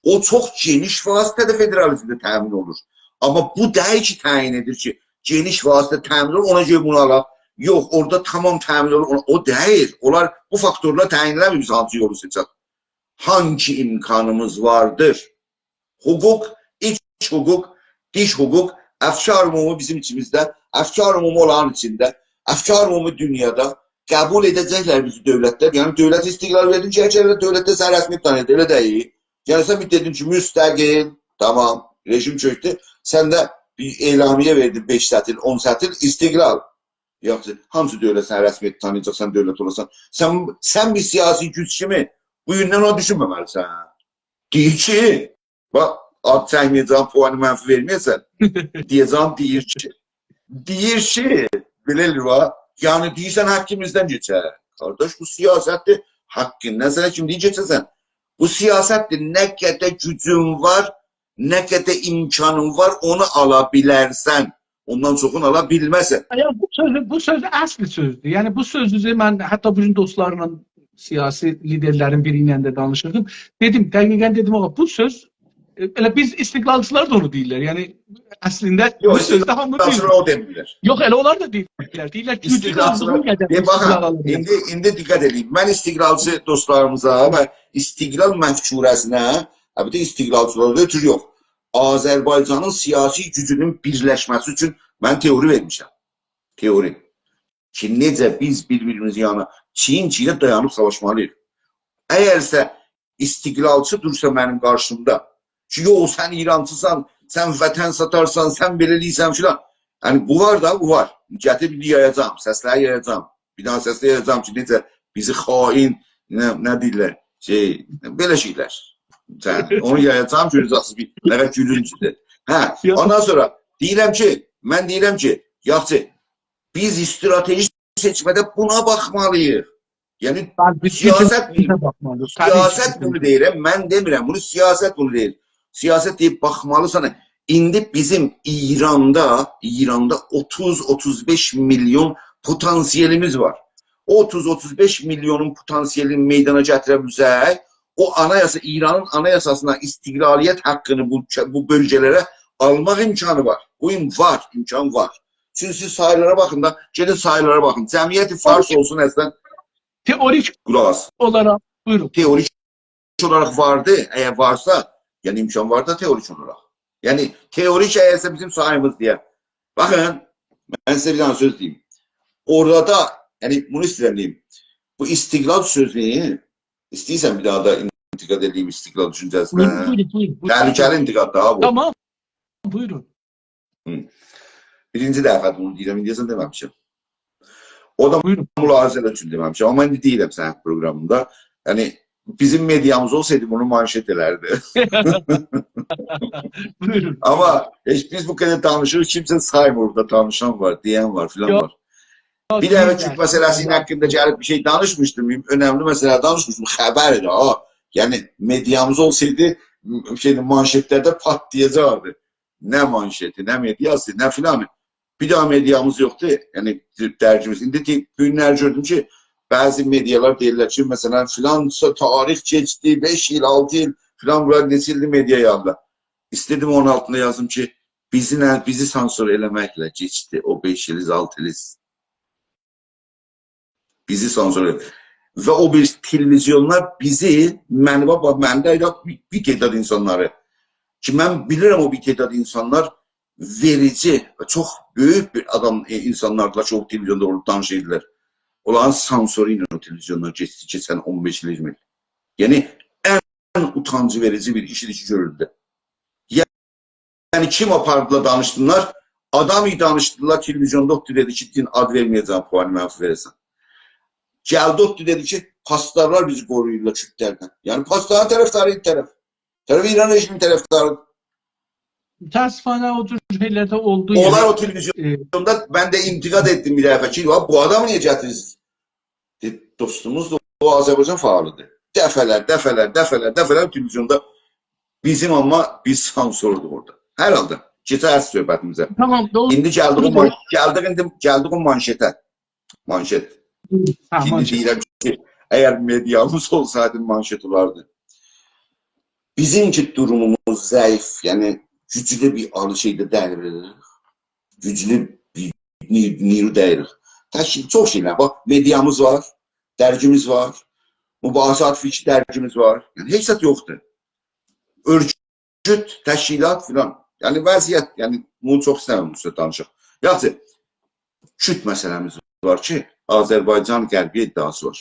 او چوخ گئنیش واسطه‌ده فدرالیزمده تأمین اولور. آمما بو دئییل کی، تعیین ائدیر کی، گئنیش واسطه تأمین اولور، اونا گؤره بونو آلاق. یوخ، اورادا تمام تأمین اولور، اونا، او دئییل. اونلار، بو فاکتورلار تعیین ائله‌میر بیز هانسی یولو سئچک. هانگی امکانیمیز واردیر؟ حقوق، ایچ حقوق، دیش حقوق، افکار عمومی بیزیم ایچیمیزده، افکار عمومی اولارین ایچینده، افکار عمومی دونیادا قبول ائده‌جکلر بیزی دؤولتده. یعنی، دؤولت استقلال وئردین کی، هر یئرده دؤولتده سن رسمیت تانیییر، ائله دئییل. یعنی، سن بیر دئدین کی، مستقل، تمام، رژیم چؤکدو. سن ده بیر اعلامیه وئردین، بئش سطیل، اون سطیل، استقلال. یاخشی، هانسی دؤولت سنه رسمیت تانییاجاق، سن دؤولت اولاسان؟ سن، سن بیر سیاسی گوج کیمی بو گوندن اونا دوشونمه‌مه‌لیسن. دئییر کی، باخ، آد چکمه‌یه‌جم، پوانی منفی وئرمه‌یه‌سن. دئیه‌جم، دئییر کی، دئییر کی، بئله ائله‌ییر، باخ. یعنی دئییرسن، حقیمیزدن کئچر. قارداش، بو سیاستدیر، حقیندن سنه کیم دئییر کئچه‌سن؟ بو سیاستدیر، نه قدر گوجون وار، نه قدر امکانین وار، اونو آلا بیلرسن. اوندان چوخونو آلا بیلمزسن. یعنی بو سؤزو، بو سؤز اصلی سؤزدور. یعنی بو سؤزو من حتی بو گون دوستلارلا، سیاسی لیدرلرین بیری ایله ده دانیشیردیم. دئدیم، دقیقا دئدیم، «آغا، بو سؤز، ائ، ائله بیز استقلالچیلار دا اونو دئییرلر.» یعنی اصلینده بو یوخ، سؤزو ده هامی استقلالچیلار دئییر. او دئمیرلر. یوخ، ائله اونلار دا دئییرلر. دئییرلر، «گوجون استقلالچیلار، اولدوغو قدر دئییر، باخین، استقلال آلا بیلر.» ایندی، ایندی دقت ائدین. من استقلالچی دوستلاریمیزا و استقلال مفکوره‌سینه، البته استقلالچیلارا اؤترو یوخ، آذربایجانین سیاسی گوجونون بیرلشمه‌سی اوچون من تئوری وئرمیشم. تئوری. کی، نئجه بیز بیر-بیریمیزین یانینا، چیین-چیینه دایانیب ساواشمالی‌ییق. اگرسه استقلالچی دورسا منیم قارشیمدا، کی، «یوخ، سن ایرانچیسان، سن وطن ساتارسان، سن بئله ائله‌ییرسن» فلان. یعنی، بو وار دا، بو وار. گتیریب ایندی یایاجاغام، سسلری یایاجاغام. بیر دنه سسلری یایاجاغام کی، نئجه بیزی خائن، نه، نه دئییرلر، شئی، بئله شئیلر. سن، اونو یایاجاغام، گؤره‌جکسینیز، بیر، نه قدر گولونجدور. هه، یوخ. اوندان سونرا دئییرم کی، من دئییرم کی، یاخشی، بیز استراتژی سئچمه‌ده بونا باخمالی‌ییق. یعنی، بلی، بیز سیاست، بیزه باخمالی‌ییق. طبیعی کی، سیاست بیزه. بونو دئییر، من دئمیرم، بونو سیاست بونو دئییر. سیاست دئییب باخمالیسان. ایندی بیزیم ایراندا، ایراندا اوتوز، اوتوز بئش میلیون پتانسیلیمیز وار. او اوتوز، اوتوز بئش میلیونون پتانسیلینی میدانا گتیره بیلسک، او آنایاسا، ایرانین آنایاساسینا استقلالیت حاققینی بو، بو بؤلگه‌لره آلماق امکانی وار. بو ام-، وار، امکان وار. چونکی سیز سایلارا باخین دا، گئدین سایلارا باخین. جمعیت فارس اولسون اصلا. تئوریک قولاق آس. اولاراق، بویورون. تئوریک اولاراق واردی، اگر وارسا، یعنی امکان وار دا تئوریک اولاراق. یعنی تئوریک اگرسه بیزیم ساییمیز دئیه. باخین، من سیزه بیر دنه سؤز دئییم. اورادا، یعنی بونو ایسته‌ییرم دئییم. بو استقلال سؤزونو ایسته‌ییرسن بیر داها دا انتقاد ائده‌ییم، استقلال دوشونجه‌سینه. بویورون، بویورون، بویورون، بویورون. تهلکه‌لی انتقاد دا بو. تمام، بویورون. هی. بیرینجی دفعه‌دیر بونو دئییرم، ایندیه‌جن دئمه‌میشم. او دا، بویورون، ملاحظه‌لر اوچون دئمه‌میشم. آمما ایندی دئییرم سنین پروگرامیندا. یعنی، بیزیم مدیامیز اولسایدی بونو مانشت ائلردی. بویورون. آمما هئچ بیز بو قدر دانیشیریق، کیمسه سایمیر، اورادا دانیشان وار، دئین وار، فلان، یوخ، وار. یوخ، بیر دفعه دئییرلر. کورد مسئله‌سی‌نین حاقیندا گلیب بیر شئی دانیشمیشدیم، اؤنملی مسئله دانیشمیشدیم، خبر ایدی ها. یعنی، مدیامیز اولسایدی، م-، شئیدی، مانشت‌لرده پاتلایاجاقدی. نه مانشتی، نه مدیاسی، نه فلانی. بیر دانا مدیامیز یوخدور. یعنی، درگیمیز. ایندی دئ-، بوگونلر گؤردوم کی، بعضی مدیالار دئییرلر کی، مثلا، فلان سو-، تاریخ کئچدی، بئش ایل، آلتی ایل، فلان، بونلار نئچه ایلدیر مدیا یاندی. ایسته‌دیم اونون آلتیندا یازیم کی، بیزی نه، بیزی سانسور ائله‌مکله کئچدی او بئش ایلیز، آلتی ایلیز. بیزی سانسور ائدیر. و او بیریسی تلویزیونلار بیزی، منی، باخ، باخ، منده ائله بیر، بیر تعداد اینسانلاری کی، من بیلیرم او بیر تعداد اینسانلار وئریجی، چوخ بؤیوک بیر آدام، ائ، اینسانلاردیلار کی، او تلویزیوندا اولوب دانیشیردیلار. اونلارین سانسورو ایله او تلویزیوندان کئچدی کئچن اون بئش ایل، اییرمی ایل. یعنی، ان اوتانج وئریجی بیر ایش ایدی کی، گؤرولدو. یعنی، کیم آپاردیلار، دانیشدیلار؟ آدام ایدی، دانیشدیلار، تلویزیوندا اوتدو، دئدی کی، «دین آد وئرمه‌یه‌جم پوانی منفی وئره‌سن.» گلدی، اوتدو، دئدی کی، «پاسدارلار بیزی قورویورلار کوردلردن.» یعنی، پاسدارین طرفداری ایدی طرف. طرف ایران رژیمین طرفداری. متأسفانه او جور شئیلر ده اولدو، اونلار، یعنی، او تلویزیوندا، ائ، من ده انتقاد ائتدیم بیر دفعه کی، «یا، بو آدامی نییه گتیریرسینیز؟» دئدی، دوستوموز دا او آذربایجان فعالی‌دیر. دفعه‌لر، دفعه‌لر، دفعه‌لر، دفعه‌لر تلویزیوندا بیزیم، آمما بیز سانسوردوق اورادا. هر حالدا، کئچک اصل صحبتیمیزه. تامام، دوغرو. ایندی گلدیک او، دوغرو، مان-، گلدیک ایندی، گلدیک او مانشته. مانشت. هه، ایندی مانشت. دئییرم کی، اگر مدیامیز اولسایدی، مانشت اولاردی. بیزیم کی، دوروموموز ضعیف، یعنی گوجلو بیر آلی شئیده دئییلیک. گوجلو بیر نی-، نیرو دئییلیک. تشکیل، چوخ شئیلر. باخ، مدیامیز وار، درگیمیز وار، مباحثات فکری درگیمیز وار. یعنی، هئچ زاد یوخدور. اؤرگوت، تشکیلات فلان. یعنی، وضعیت، یعنی، بونو چوخ ایسته‌میرم بو اوسته دانیشاق. یاخشی، کورد مسئله‌میز وار کی، آذربایجان غربی ادعاسی وار.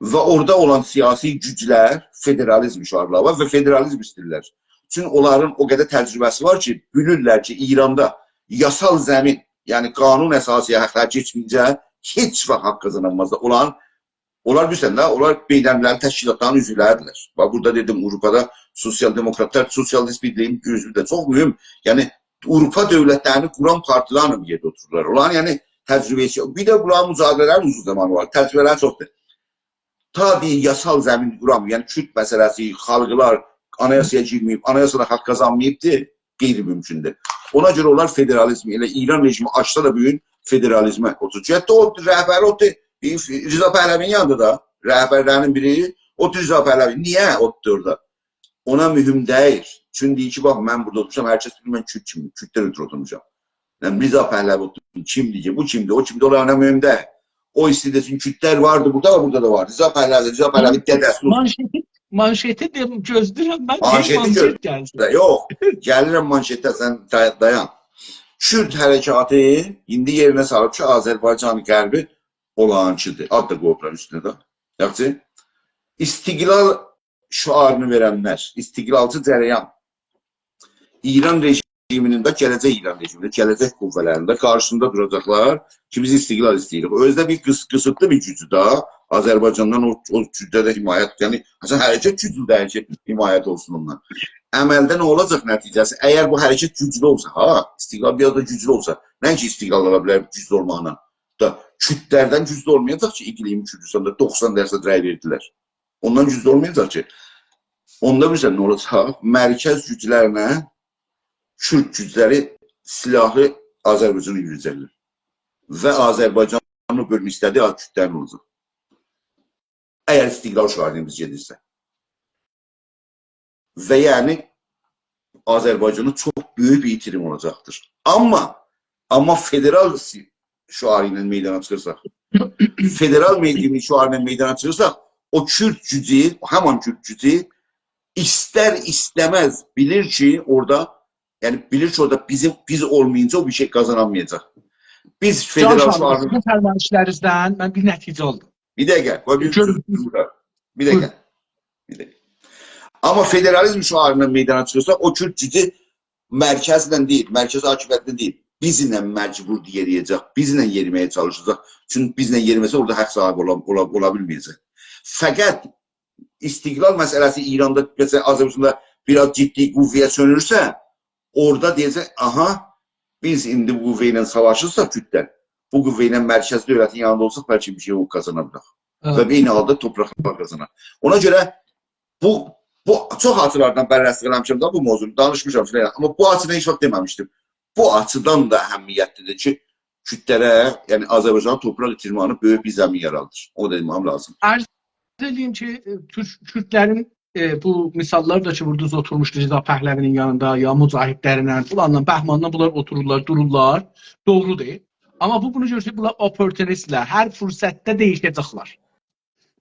و اورادا اولان سیاسی گوجلر فدرالیزم شعارلاری وار و فدرالیزم ایسته‌ییرلر. چونکی اونلارین او قدر تجربه‌سی وار کی، بیلیرلر کی، ایراندا یاسال زمین، یعنی قانون اساسی‌یه حقلری کئچمه‌یینجه هئچ واخت حق قازانامازلار. اونلارین، اونلار، بیلیرسن ده، اونلار بین‌المللی تشکیلاتلارین عضولری‌دیرلر. باخ، بورادا دئدیم، آوروپادا سوسیال دموکراتلار، سوسیالیست بیرلیگین عضودور. چوخ مهم. یعنی، آوروپا دؤولتلرینی قوران پارتیالارلا بیر یئرده اوتورورلار. اونلارین، یعنی، تجربه‌سی، بیر ده بونلارین مجادله‌لرین اوزون زامانی وار. تجربه‌لری چوخدور. تا بیر یاسال زمین قورامیر، یعنی کورد مسئله‌سی، خالقلار آنایاسایا گیرمه‌ییب، آنایاسادا حق قازانماییبدیر، غیرممکن‌دور. اونا گؤره اونلار فدرالیزم، ائله ایران رژیمی آچسا دا بو گون فدرالیزمه اوتورور. حتی او رهبری اوتور، رضا پهلوی‌نین یانیندا دا رهبرلرین بیری اوتور رضا پهلوی. نییه اوتور اورادا؟ اونا مهم دئییل. چونکی دئییر کی، باخ، من بورادا اوتورموشام، هر کس بیلیر من کورد کیمیم، کورددن اؤترو اوتورموشام. من رضا پهلوی اوتوردوم، کیم دئیه‌جک، بو کیمدیر، او کیمدیر، اونلار اونا مهم دئییل. او ایسته‌ییر دئسین، کوردلر واردی بورادا و بورادا دا وار. رضا پهلوی، رضا پهلوی دده‌سی اولسون. مانشتی، مانشتی دئ-، گؤزله‌ییرم من، دئییر، مانشتی مانشت گؤزله‌ییرم. گلسین. یوخ، گلیرم مانشته، سن دا-، دایان. کورد حرکاتی ایندی یئرینه سالیب کی، آذربایجان غربی اولانکی‌دیر. آد دا قویوبلار اوستونه ده. یاخشی. استقلال شعارینی وئرنلر، استقلالچی جریان ایران رژیمینین ده، گله‌جک ایران رژیمینین ده، گله‌جک قوه‌لرین ده قارشیسیندا دوراجاقلار کی، بیز استقلال ایسته‌ییریک. او اؤزو ده بیر قیس-، قیسیتلی بیر گوجدور ده. آذربایجاندان او، او گوجده ده حمایت، یعنی، اصلا، حرکت گوجلو دئییل کی، حمایت اولسون اوندان. عملده نه اولاجاق نتیجه‌سی؟ اگر بو حرکت گوجلو اولسا، ها، استقلال بیر آز دا گوجلو اولسا، نه کی، استقلال آلا بیلر گوجلو اولماقلا. دا کوردلردن گوجلو اولمایاجاق کی، اقلیم کوردوستاندا دوخسان درصد رأی وئردیلر. اوندان گوجلو اولمایاجاق کی. اوندا بیلیرسن نه اولاجاق؟ مرکز گوجلرله کورد گوجلری سلاحلی آذربایجانا یورویه‌جکلر. و آذربایجانین او بؤلگه‌سی‌دیر، کوردلرین اولاجاق. اگر استقلال شعارینی بیز گئدیرسه. و یعنی آذربایجانا چوخ بؤیوک بیر ایتیریم اولاجاقدیر. آمما، آمما فدرال سی-، شعاری ایله میدانا چیخیرساق، فدرال میدانی شعاری ایله میدانا چیخیرساق، او کورد گوجو، او همان کورد گوجو ایستر ایسته‌مز بیلیر کی، اورادا، یعنی بیلیر کی، اورادا بیزیم، بیز اولمایینجا او بیر شئی قازانامایاجاق. بیز جان فدرال ساغ اولون، شعارینی، سیزین فرمایشلرینیزدن من بیر نتیجه آلدیم. بیر دقیقه، قوی بیر گؤر-، سؤز بورا. بیر دقیقه. بویورون. بیر دقیقه. آمما فدرالیزم شعاری ایله میدانا چیخیرسا، او کورد گوجو مرکزله دئییل، مرکز حاکمیتله دئییل. بیزله مجبور یئرییه‌جک، بیزله یئریمه‌یه چالیشاجاق. چونکی بیزله یئریمه‌سه اورادا حاق صاحیبی اولا، اولا، اولا بیلمه‌یه‌جک. فقط استقلال مسئله‌سی ایراندا، مثلا، آذربایجاندا بیر آز جدی قوه‌یه چؤنورسه، اورادا دئیه‌جک، «آها، بیز ایندی بو قوه ایله ساواشیرساق جداً، بو قوه ایله مرکز دؤولتین یانیندا اولساق، بلکه بیر شئی قازانا بیلریک.» هه. و عینی حالدا تورپاقلار قازانار. اونا گؤره بو، بو چوخ آچیلاردان بررسی‌لیک ائله‌میشم ده بو موضوعنو، دانیشمیشام فیلان، آمما بو آچیدان هئچ واخت دئمه‌میشدیم. بو آچیدان دا اهمیتلی‌دیر کی، کوردلره، یعنی آذربایجانا تورپاق ایتیرمه‌نین بؤیوک بیر زمین یارادیر. اونو دا دئمه‌م لازیم. عرض ائله‌ییم کی، ائ، تورک، کوردلرین، ائ، بو مثاللار دا کی، بورادا اوتورموشدو رضا پهلوی‌نین یانیندا، یا مجاهدلرینن، فلانلا، بهمانلا بونلار اوتورورلار، دورورلار. دوغرودور. آمما بو بونو گؤستریر، بونلار اپورتونیستلر، هر فرصتده دییشه‌جکلر.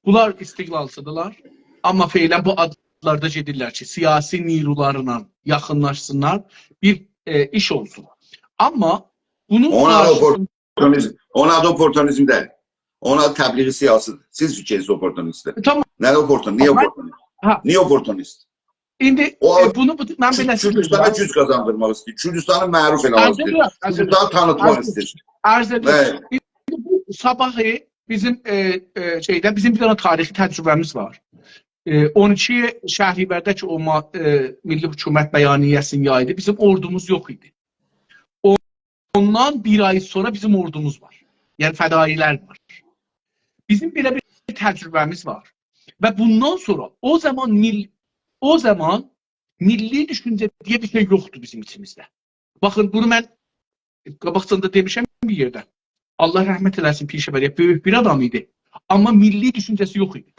بونلار استقلالچی‌دیرلار. آمما فعلاً بو آدلاردا گئدیرلر کی، سیاسی نیرولارلا یاخینلاشسینلار، بیر، ائ، ایش اولسون. آمما بونون اونا قارشیسیندا اوپورتونیزم، اونا آدی اوپورتونیزم دئییل. اونا آدی تبلیغ سیاسی‌دیر. سیز فیکرینیز اوپورتونیست‌دیر. ائ، تامام. نه اوپورتون-، نییه آمما اوپورتونیست؟ هه. نییه اوپورتونیست؟ ایندی، او ائ، بونو، بو، من بئله سیزه کوردوستانا دئییم. گوج قازاندیرماق ایسته‌ییر. کوردوستانی معروف ائله‌مک ایسته‌ییر. عرض ائدیرم، عرض ائدیرم. کوردوستانی تانیتماق ایسته‌ییر. عرض ائدیرم. بلی. ایندی بو صاباحی بیزیم، ائ، ائ، شئیده، بیزیم بیر دنه تاریخی تجربه‌میز وار. ائ، اون ایکی شهریورده کی، او ما-، ائ، میللی حکومت بیانیه‌سینی یایدی، بیزیم اوردوموز یوخ ایدی. او-، اوندان بیر آی سونرا بیزیم اوردوموز وار. یعنی فدایی‌لر وار. بیزیم بئله بیر تجربه‌میز وار. و بوندان سونرا او زامان میل-، او زامان میللی دوشونجه دئیه بیر شئی یوخدور بیزیم ایچیمیزده. باخین، بونو من قاباقجان دا دئمیشم بیر یئرده. الله رحمت ائله‌سین پیشه‌وری‌یه، بؤیوک بیر آدام ایدی. آمما میللی دوشونجه‌سی یوخ ایدی.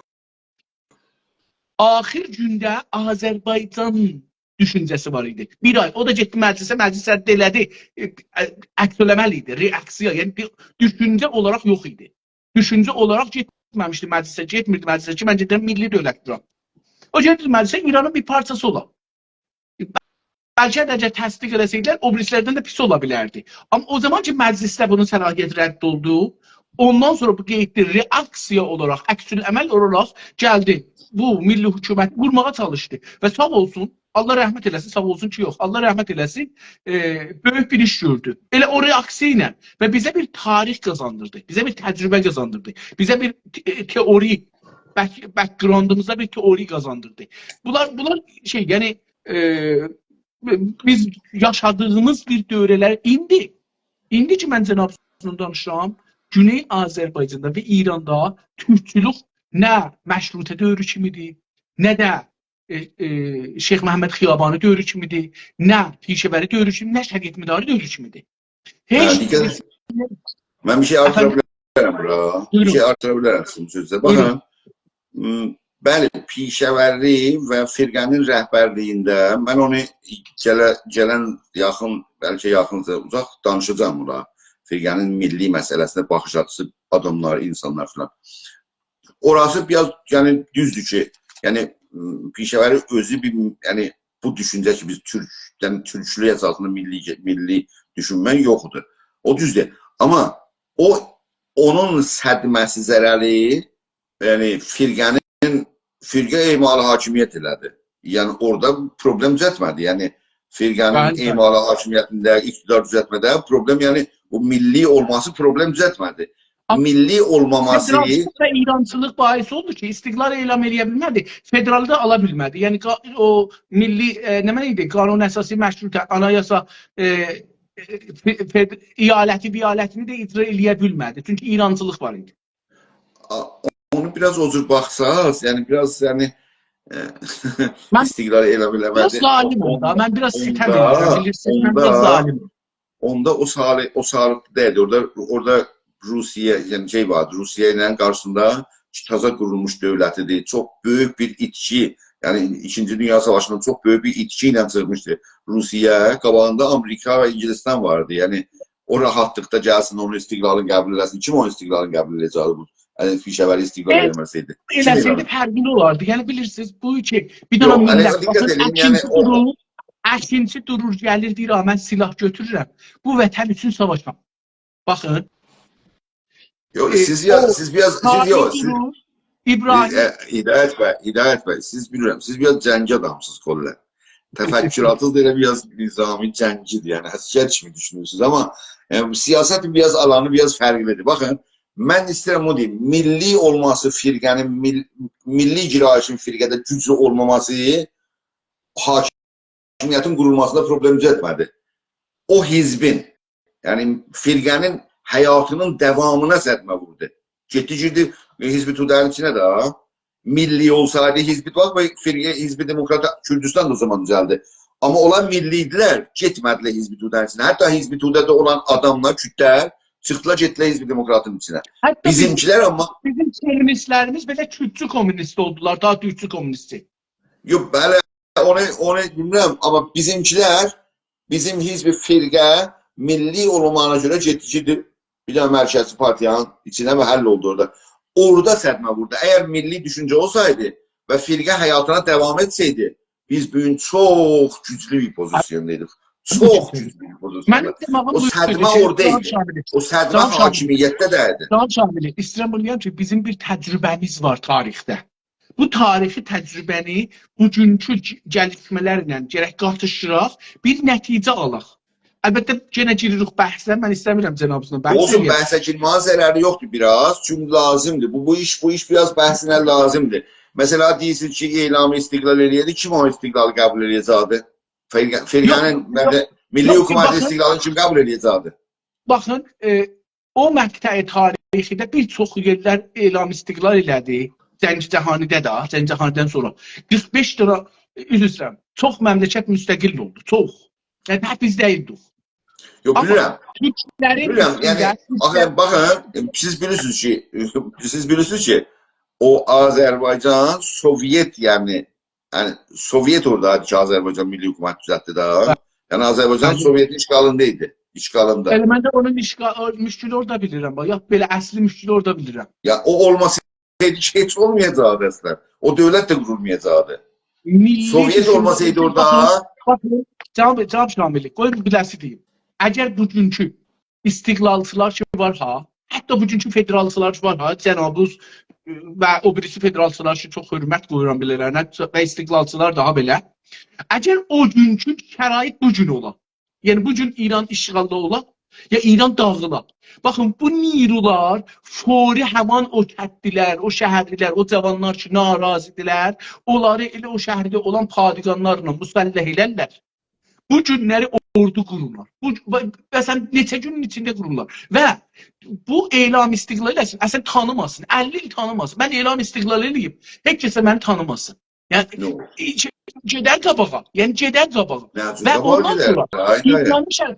آخر گونده آذربایجان دوشونجه‌سی وار ایدی. بیر آی، او دا گئتدی مجلسه، مجلس رد ائله‌دی. ائ، ائ، عکس‌العمل ایدی، رئاکسیا، یعنی بیر دوشونجه اولاراق یوخ ایدی. دوشونجه اولاراق گئتمه‌میشدی مجلسه، گئتمیردی مجلسه کی، من گئدیرم میللی دؤولت قورام. او گئدیردی مجلسه، ایرانین بیر پارچاسی اولام. بلکه ده اگر تصدیق ائله‌سه‌یدیلر، او بیریسی‌لردن ده پیس اولا بیلردی. آمما او زامان کی، مجلسده بونون صلاحیتی رد اولدو، اوندان سونرا بو گئتدی، رئاکسیا اولاراق، عکس‌العمل اولاراق گلدی. بو میللی حکومتی قورماغا چالیشدی. و ساغ اولسون، الله رحمت ائله‌سین، ساغ اولسون کی، یوخ. الله رحمت ائله‌سین، ائ، بؤیوک بیر ایش گؤردو. ائله او رئاکسیا ایله و بیزه بیر تاریخ قازاندیردی، بیزه بیر تجربه قازاندیردی، بیزه بیر ت-، ائ، تئوری، بک-، بک‌گراندیمیزدا بیر تئوری قازاندیردی. بونلار، بونلار شئی، یعنی، ائ، بیز یاشادیغیمیز بیر دؤوره‌لر ایندی، ایندی کی، من جنابینیزلا دانیشیرام، گونئی آذربایجاندا و ایراندا تورکچولوک نه مشروطه دؤورو کیمی‌دیر، نه ده، ائ، ائ، شیخ محمد خیابانی دؤورو کیمی‌دیر، نه پیشه‌وری دؤورو کیمی، نه شریعتمداری دؤورو کیمی‌دیر. هئچ، هه، دقت، من بیر شئی آرتیرا، افندیم؟ بیلرم بورا. بیر، بویورون. شئی آرتیرا بیلرم سیزین سؤزونوزه. بویورون. باخین، م، بلی، پیشه‌وری و فرقه‌نین رهبرلیگینده من اونو گله-، گلن یاخین، بلکه یاخین، اوزاق دانیشاجاغام بونا. فرقه‌نین میللی مسئله‌سینه باخیش آچیسی، آداملار، اینسانلار فلان. اوراسی بیر آز، یعنی، دوزدور کی، یعنی، م، پیشه‌وری اؤزو بیر، یعنی، بو دوشونجه کی، بیز تورک، یعنی، تورکلوک اساسیندا میللی، میللی دوشونمک یوخدور. او دوزدور. آمما او، اونون صدمه‌سی، ضرری، یعنی، فرقه‌نین، فرقه اعمال حاکمیت ائله‌دی. یعنی، اورادا پروبلم دوزلتمه‌دی. یعنی، فرقه‌نین، بلی، بلی، اعمال حاکمیتینده، اقتدار دوزلتمه‌ده پروبلم، یعنی، بو میللی اولماسی پروبلم دوزلتمه‌دی. آمما میللی اولماسی، فدرالچیلیق و ایرانچیلیق باعث اولدو کی، استقلال اعلان ائله‌یه بیلمه‌دی، فدرالی دا آلا بیلمه‌دی. یعنی، قا-، او میللی، ائ، نمنه ایدی؟ قانون اساسی، مشروطه، آنایاسا، ائ، ائ، فد-، فد-، ایالتی، ویالتینی ده اجرا ائله‌یه بیلمه‌دی. چونکی ایرانچیلیق وار ایدی. آ، اونو بیر آز او جور باخساز، یعنی، بیر آز، یعنی، ائ، من استقلال ائله بیلمه‌دی. بیر آز ظالمم دا، اوندا، من بیر آز ستم، اوندا، ائدیرم، بیلیرسینیز، من بیر آز، اوندا، ظالمم. اوندا او سالی-، او سالیقدا دئییلدی. اورادا، اورادا روسیه، یعنی شئی واردی، روسیه ایله قارشیسیندا تازا قورولموش دؤولت ایدی. چوخ بؤیوک بیر ایتکی، یعنی ایکینجی دونیا ساواشیندا چوخ بؤیوک بیر ایتکی ایله چیخمیشدی. روسیه، قاباغیندا آمریکا و اینگیلیستان واردی. یعنی او راحاتلیقدا گلسین، اونون استقلالینی قبول ائله‌سین. کیم اونون استقلالینی قبول ائله‌یه‌جکدی بو؟ یعنی پیشه‌وری استقلال، ائ، وئرمه‌سه‌یدی. کیم ائله‌سیدی، ائله‌یه‌جکدی؟ فرقلی اولاردی. یعنی بیلیرسینیز، بو کی، بیر دنه، یوخ، میللت، علی، باخین، دقت ائدین، یعنی اکینچی او دورور، اکینچی دورور، گلیر، دئییر: «آ، من سلاح گؤتورورم، بو وطن اوچون ساواشام.» باخین. یوخ، ائ، سیز یا-، او سیز بیر آز، سیز تاریخ یوخ، سیز، دورور، ابراهیم، ائ، هدایت بی، هدایت بی، سیز بیلیرم، سیز بیر آز جنگی آدامسینیز کلاً. تفکراتینیز دا ائله بیر آز نظامی جنگی‌دیر، یعنی عسگر کیمی دوشونورسونوز، آمما، یعنی، سیاستین بیر آز آلانی بیر آز فرقلی‌دیر. باخین، من ایسته‌ییرم اونو دئییم، میللی اولماسی فرقه‌نین، میل-، میللی گرایشین فرقه‌ده گوجلو اولماماسی حاکمیتین قورولماسیندا پروبلئم دوزلتمه‌دی. او حزبین، یعنی فرقه‌نین حیاتینین داوامینا صدمه ووردو. گئتدی گیردی حزب توده‌نین ایچینه ده. میللی اولسایدی حزب، باخ، بو فرقه، حزب دموکرات کوردوستان دا او زامان دوزلدی. آمما اونلار میللی ایدیلر، گئتمه‌دیلر حزب توده‌نین ایچینه. حتی حزب توده‌ده اولان آداملار، کوردلر چیخدیلار، گئتدیلر حزب دموکراتین ایچینه. حتی بیزیم، بیزیمکیلر آمما بیزیم تورکمنلریمیز بئله کوردچو کمونیست اولدولار، داها تورکچو کمونیستی. یوخ، بلی، اونو، اونو بیلمیرم، آمما بیزیمکیلر، بیزیم حزب فرقه میللی اولماغینا گؤره گئتدی، گئتدی بیر دنه مرکزی پارتیانین ایچینه و حل اولدو اورادا. اورادا صدمه ووردو. اگر میللی دوشونجه اولسایدی و فرقه حیاتینا داوام ائتسه‌یدی، بیز بو گون چوخ گوجلو بیر پوزیسیوندایدیق. چوخ گوجلو بیر پوزیسیوندا. منیم دماغیم او بویوردو، صدمه شئی، اورادا جناب ایدی. شاملی. او صدمه، جناب شاملی، حاکمیتده ده ایدی. جناب شاملی، ایسته‌ییرم بونو دئیم کی، بیزیم بیر تجربه‌میز وار تاریخده. بو تاریخی تجربه‌نی بوگونکو گ-، گلیشمه‌لرله گرک قاتیشدیراق، بیر نتیجه آلاق. البته، یئنه گیریریک بحثه، من ایسته‌میرم جنابینیزلا بحث اولسون، ائله‌یک. بحثه گیرمه‌نین ضرری یوخدور بیر آز، چونکی لازیمدیر. بو، بو ایش، بو ایش بیر آز بحثینه لازیمدیر. مثلا، دئییرسینیز کی، اعلام استقلال ائله‌یه‌دی، کیم او استقلالی قبول ائله‌یه‌جکدی؟ فرقه-، یوخ، فرقه‌نین، یوخ، یعنی، میللی یوخ، حکومت باخین، استقلالینی کیم قبول ائله‌یه‌جکدی؟ باخین، ائ، او مقطع تاریخی‌ده بیر چوخ یئرلر اعلام استقلال ائله‌دی. جنگ جهانی‌ده ده، جنگ جهانی‌دن سونرا قیرخ بئش دنه، ائ، عذر ایسته‌ییرم، چوخ مملکت مستقل اولدو، چوخ. یعنی، هه، بیز دئییلدیک. یوخ، آمما بیلیرم. تورکلرین بیلیرم، اوستونده، یعنی، تورکلر آخی، باخین، سیز بیلیرسینیز کی، سیز بیلیرسینیز کی، او آذربایجان، سووئت، یعنی، یعنی، سووئت اورادا کی، آذربایجان میللی حکومت دوزلتدی ده. بلی. یعنی، آذربایجان، بلی، سووئتین اشغالیندا ایدی، اشغالیندا. ائله من ده اونون اشغا-، او مشکلی اورادا بیلیرم، باخ. یوخ، بئله اصلی مشکلی اورادا بیلیرم. یا، او اولماسایدی کی، هئچ اولمایاجاقدی اصلا. او دؤولت ده قورولمایاجاقدی. میللی سووئت دوشونجه، اولماسایدی اورادا. باخین، باخین، جناب، جناب شاملی، قوی بیر لحظه دئییم. اگر بوگونکو استقلالچیلار کی وار ها، حتی بوگونکو فدرالچیلار کی وار ها، جنابینیز، ائ، و او بیریسی فدرالچیلار کی، چوخ حؤرمت قویورام بئله‌لرینه و استقلالچیلار داها بئله. اگر او گونکو شرایط بو گون اولا، یعنی بو گون ایران اشغالدا اولا، یا ایران داغیلا. باخین، بو نیرولار فوری همان او کندلی‌لر، او شهرلی‌لر، او جاوانلار کی ناراضی‌دیرلر، اونلاری ائله او شهرده اولان پادگانلارلا مسلح ائلرلر. بو گونلری اوردو قورورلار. بو، و، و سن نئچه گونون ایچینده قورورلار. و بو اعلام استقلال ائله‌سین، اصلا تانیماسین، اللی ایل تانیماسین. من اعلام استقلال ائله‌ییم، هئچ کس ده منی تانیماسین. یعنی، یوخ. گئ-، گئدر قاباغا، یعنی گئدر قاباغا. نه اوچون؟ و قاباغا اوندان گئدر، سونرا آی، آی، آی. ایران شهر-،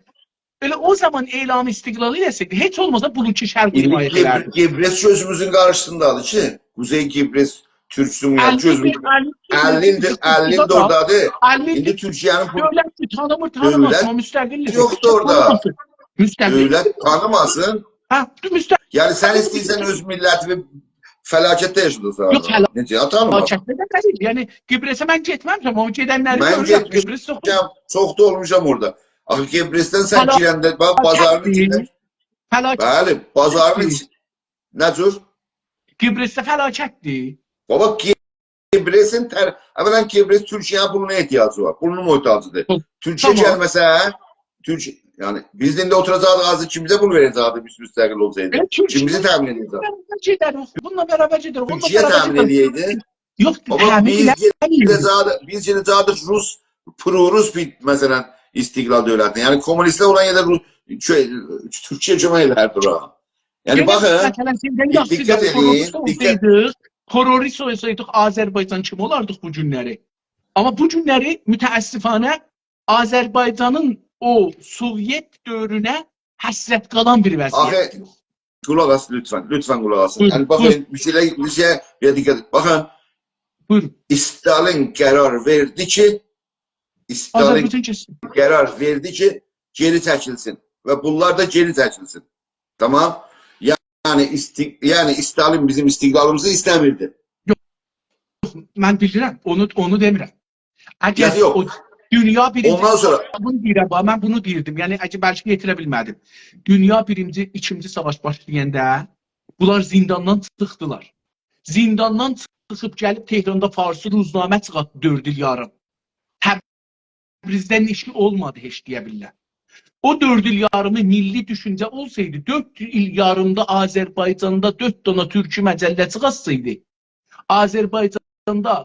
ائله او زامان اعلام استقلال ائله‌سیدی، هئچ اولماسا بولوتچو شرق ایندی حمایت قبر-، ائلردی. قبرس گؤزوموزون قارشیسیندادیر کی، قوزئی قبرس تورک جمهوریتی اللی گؤزوموزون، اللی اللی ایلدیر، اللی ایلدیر اورادادیر. اللی ایلدیر ایندی تورکیه‌نین پولو، دؤولت کی تانیمیر، تانیماسین، دؤولت او مستقل‌دیر. یوخدور اورادا. تانیماسین. مستقل. دؤولت تانیماسین. هه، مستقل. یعنی سن ایسته‌ییرسن اؤز میللتینی فلاکتده یاشاداسان. یوخ، فلا-، نئجه، یا تانیماسین؟ فلاکتده ده دئییل. یعنی قبرسه من گئتمه‌میشم، آمما گئدنلری گؤرورم. من گئتمیشم، قبرس چوخ، چوخ دا اولموشام اورادا. آخی قبرسدن سن فلا-، گیرنده، باخ، بازارین فلاکتدیر. ایچینده. فلاکت-، بلی، بازارین ایچ-، نه جور؟ قبرسده فلاکتدیر. بابا، قبرسین تر-، اولا قبرس تورکیه‌نین پولونا احتیاجی وار. پولونون محتاجیدیر. هه، تورکیه تامام. گلمه‌سه، تورک-، یعنی، بیز ایندی اوتوراجاغیق حاضیر، کیمیزه پول وئره‌جکدی، بیز مستقل اولسایدیق؟ ائ، تورکیه کیم بیزی تأمین ائده‌جکدی؟ بونلار برابر گئدر، بونلار برابر گئدر، اونلار تورکیه برابر تأمین گئدر. ائله‌یه‌یدی. یوخ، بابا، تأمین بیز ائله‌میر. گئده‌جکدیک، بیز گئده‌جکدیک روس، پروروس بیر، مثلا، استقلال دؤولتینه. یعنی، کمونیستلر اولان یئرده روس، کؤ-، تورکیه کؤمک ائلردی اورا. یعنی، دئمک، باخین، مثلا، شئیدن یاخشی دقت دا ائدین، پروروس دقت. اولسایدیق، پروروس اولسایدیق، آذربایجان کیمی اولاردیق بو گونلری؟ آمما بو گونلری، متأسفانه، آذربایجانین او سووئت دؤورونه حسرت قالان بیر وضعیتدیر. آخی، قولاق آس، لطفا، لطفا قولاق آسین. بویورون، یعنی، باخین، بویورون. بیر شئیلر، بیر شئی یادا گلیر. باخین، بویورون. استالین قرار وئردی کی، استالین آذربایجان کئچسین. قرار وئردی کی، گئری چکیلسین. و بونلار دا گئری چکیلسین. تامام؟ یعنی، ایستی-، یعنی، استالین بیزیم استقلالیمیزی ایسته‌میردی. یوخ، من بیلیرم، اونو، اونو دئمیرم. اگر یوخ، یوخ. او دونیا بیرینجی، اوندان سونرا بونو دئییرم، باخ، من بونو دئییردیم. یعنی، اگر بلکه یئتیره بیلمه‌دیم. دونیا بیرینجی، ایکینجی ساواش باشلایاندا بونلار زینداندان چیخدیلار. زینداندان چیخیب گلیب تهراندا فارسی روزنامه چیخارتدی دؤرد ایل یاریم. تب-، تبریزده نشی اولمادی هئچ، دئیه بیللر. او دؤرد ایل یاریمی میللی دوشونجه اولسایدی، دؤرد ایل یاریمدا آذربایجاندا دؤرد دانا تورکی مجله چیخاسایدی، آذربایجاندا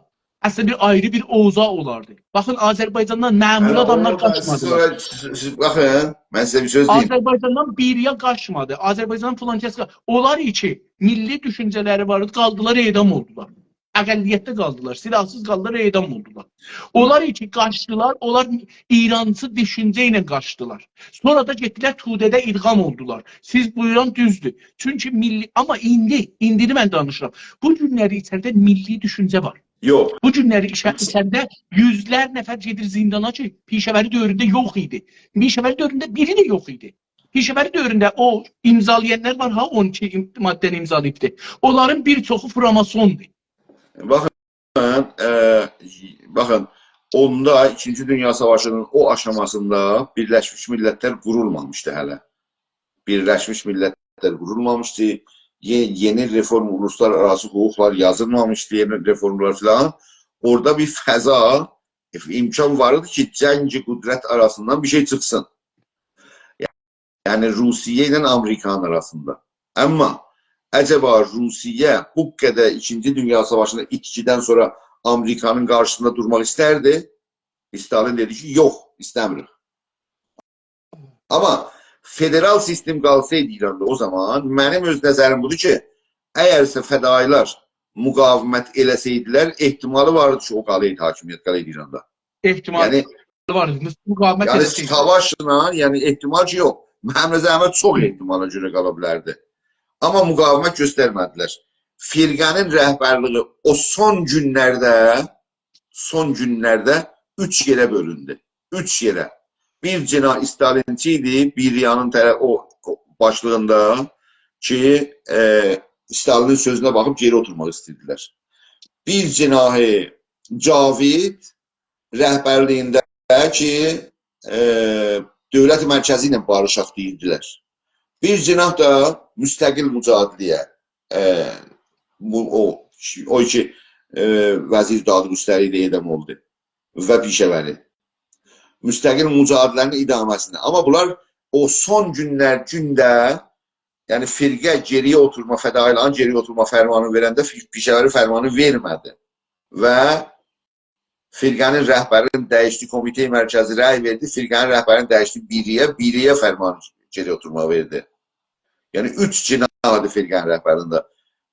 اصلینده بیر آیری بیر اوضاع اولاردی. باخین، آذربایجاندان معمولی آداملار قاچمادیلار. هه، اونو من سیزه سونرا، سیز، سیز باخین، من سیزه بیر سؤز دئییم. آذربایجاندان بیر یا قاچمادی. آذربایجاندان فلان کس قا-، اونلار کی، میللی دوشونجه‌لری وار ایدی، قالدیلار، اعدام اولدولار. اقلیتده قالدیلار، سلاحسیز قالدیلار، اعدام اولدولار. اونلار کی قاچدیلار، اونلار ایرانچی دوشونجه ایله قاچدیلار. سونرا دا گئتدیلر توده‌ده ادغام اولدولار. سیز بویوران دوزدور. چونکی میللی، آمما ایندی، ایندینی من دانیشیرام. بو گونلری ایچریده میللی دوشونجه وار. یوخ. بو گونلری ایچه-، ایچریده یوزلر نفر گئدیر زیندانا کی، پیشه‌وری دؤورونده یوخ ایدی. پیشه‌وری دؤورونده بیری ده یوخ ایدی. پیشه‌وری دؤورونده او ایمضالایانلار وار ها، اون ایکی ایم-، ماده‌نی ایمضالاییبدی. اونلارین بیر چوخو فراماسوندور. باخین، ائ، باخین، اوندا، ایکینجی دونیا ساواشی‌نین او آشاماسیندا بیرلشمیش میللتلر قورولمامیشدی هله. بیرلشمیش میللتلر قورولمامیشدی. یئ-، یئنی رفورم، اولوسلارآراسی حقوقلار یازیلمامیشدی، یئنی رفورملار فلان. اورادا بیر فضا، امکان وار ایدی کی، جنگ قدرت آراسیندان بیر شئی چیخسین. یعنی روسیه ایله آمریکانین آراسیندا. آمما عجبا روسیه بو قدر ایکینجی دونیا ساواشیندا ایتکیدن سونرا آمریکانین قارشیسیندا دورماق ایستردی؟ استالین دئدی کی، یوخ، ایسته‌میریک. آمما فدرال سیستم قالسایدی ایراندا او زامان، منیم اؤز نظریم بودور کی، اگرسه فدایی‌لر مقاومت ائله‌سه‌یدیلر، احتمالی واردی کی، او قالایدی حاکمیت، قالایدی ایراندا. احتمال یعنی، وار. مس-، مقاومت یعنی ائله‌سه‌یدی. ساواشلا، یعنی احتمال کی، یوخ. منیم نظریمه چوخ احتمالا گؤره قالا بیلردی. آمما مقاومت گؤسترمه‌دیلر. فرقه‌نین رهبرلیگی او سون گونلرده، سون گونلرده اوچ یئره بؤلوندو. اوچ یئره. بیر جناح استالینچی ایدی، بریانین طرف، او، او باشلیغیندا کی، ائ، استالینین سؤزونه باخیب گئری اوتورماق ایسته‌ییردیلر. بیر جناح جاوید رهبرلیگینده کی، ائ، دولت مرکزی ایله باریشاق دئییردیلر. بیر جناح دا مستقل مجادله‌یه، ائ، بو، او، او کی، ائ، وزیر دادگستری ایدی، اعدام اولدو و پیشه‌وری. مستقل مجادله‌نین ادامه‌سینه. آمما بونلار او سون گونلر، گونده، یعنی فرقه گئری‌یه اوتورما، فدایی‌لرین گئری‌یه اوتورما فرمانی وئرنده فی-، پیشه‌وری فرمانی وئرمه‌دی. و فرقه‌نین رهبرینی دییشدی، کمیته مرکزی رأی وئردی، فرقه‌نین رهبرینی دییشدی، بریه، بریه فرمان گئری اوتورما وئردی. یعنی اوچ جناحدی فرقه‌نین رهبرینده.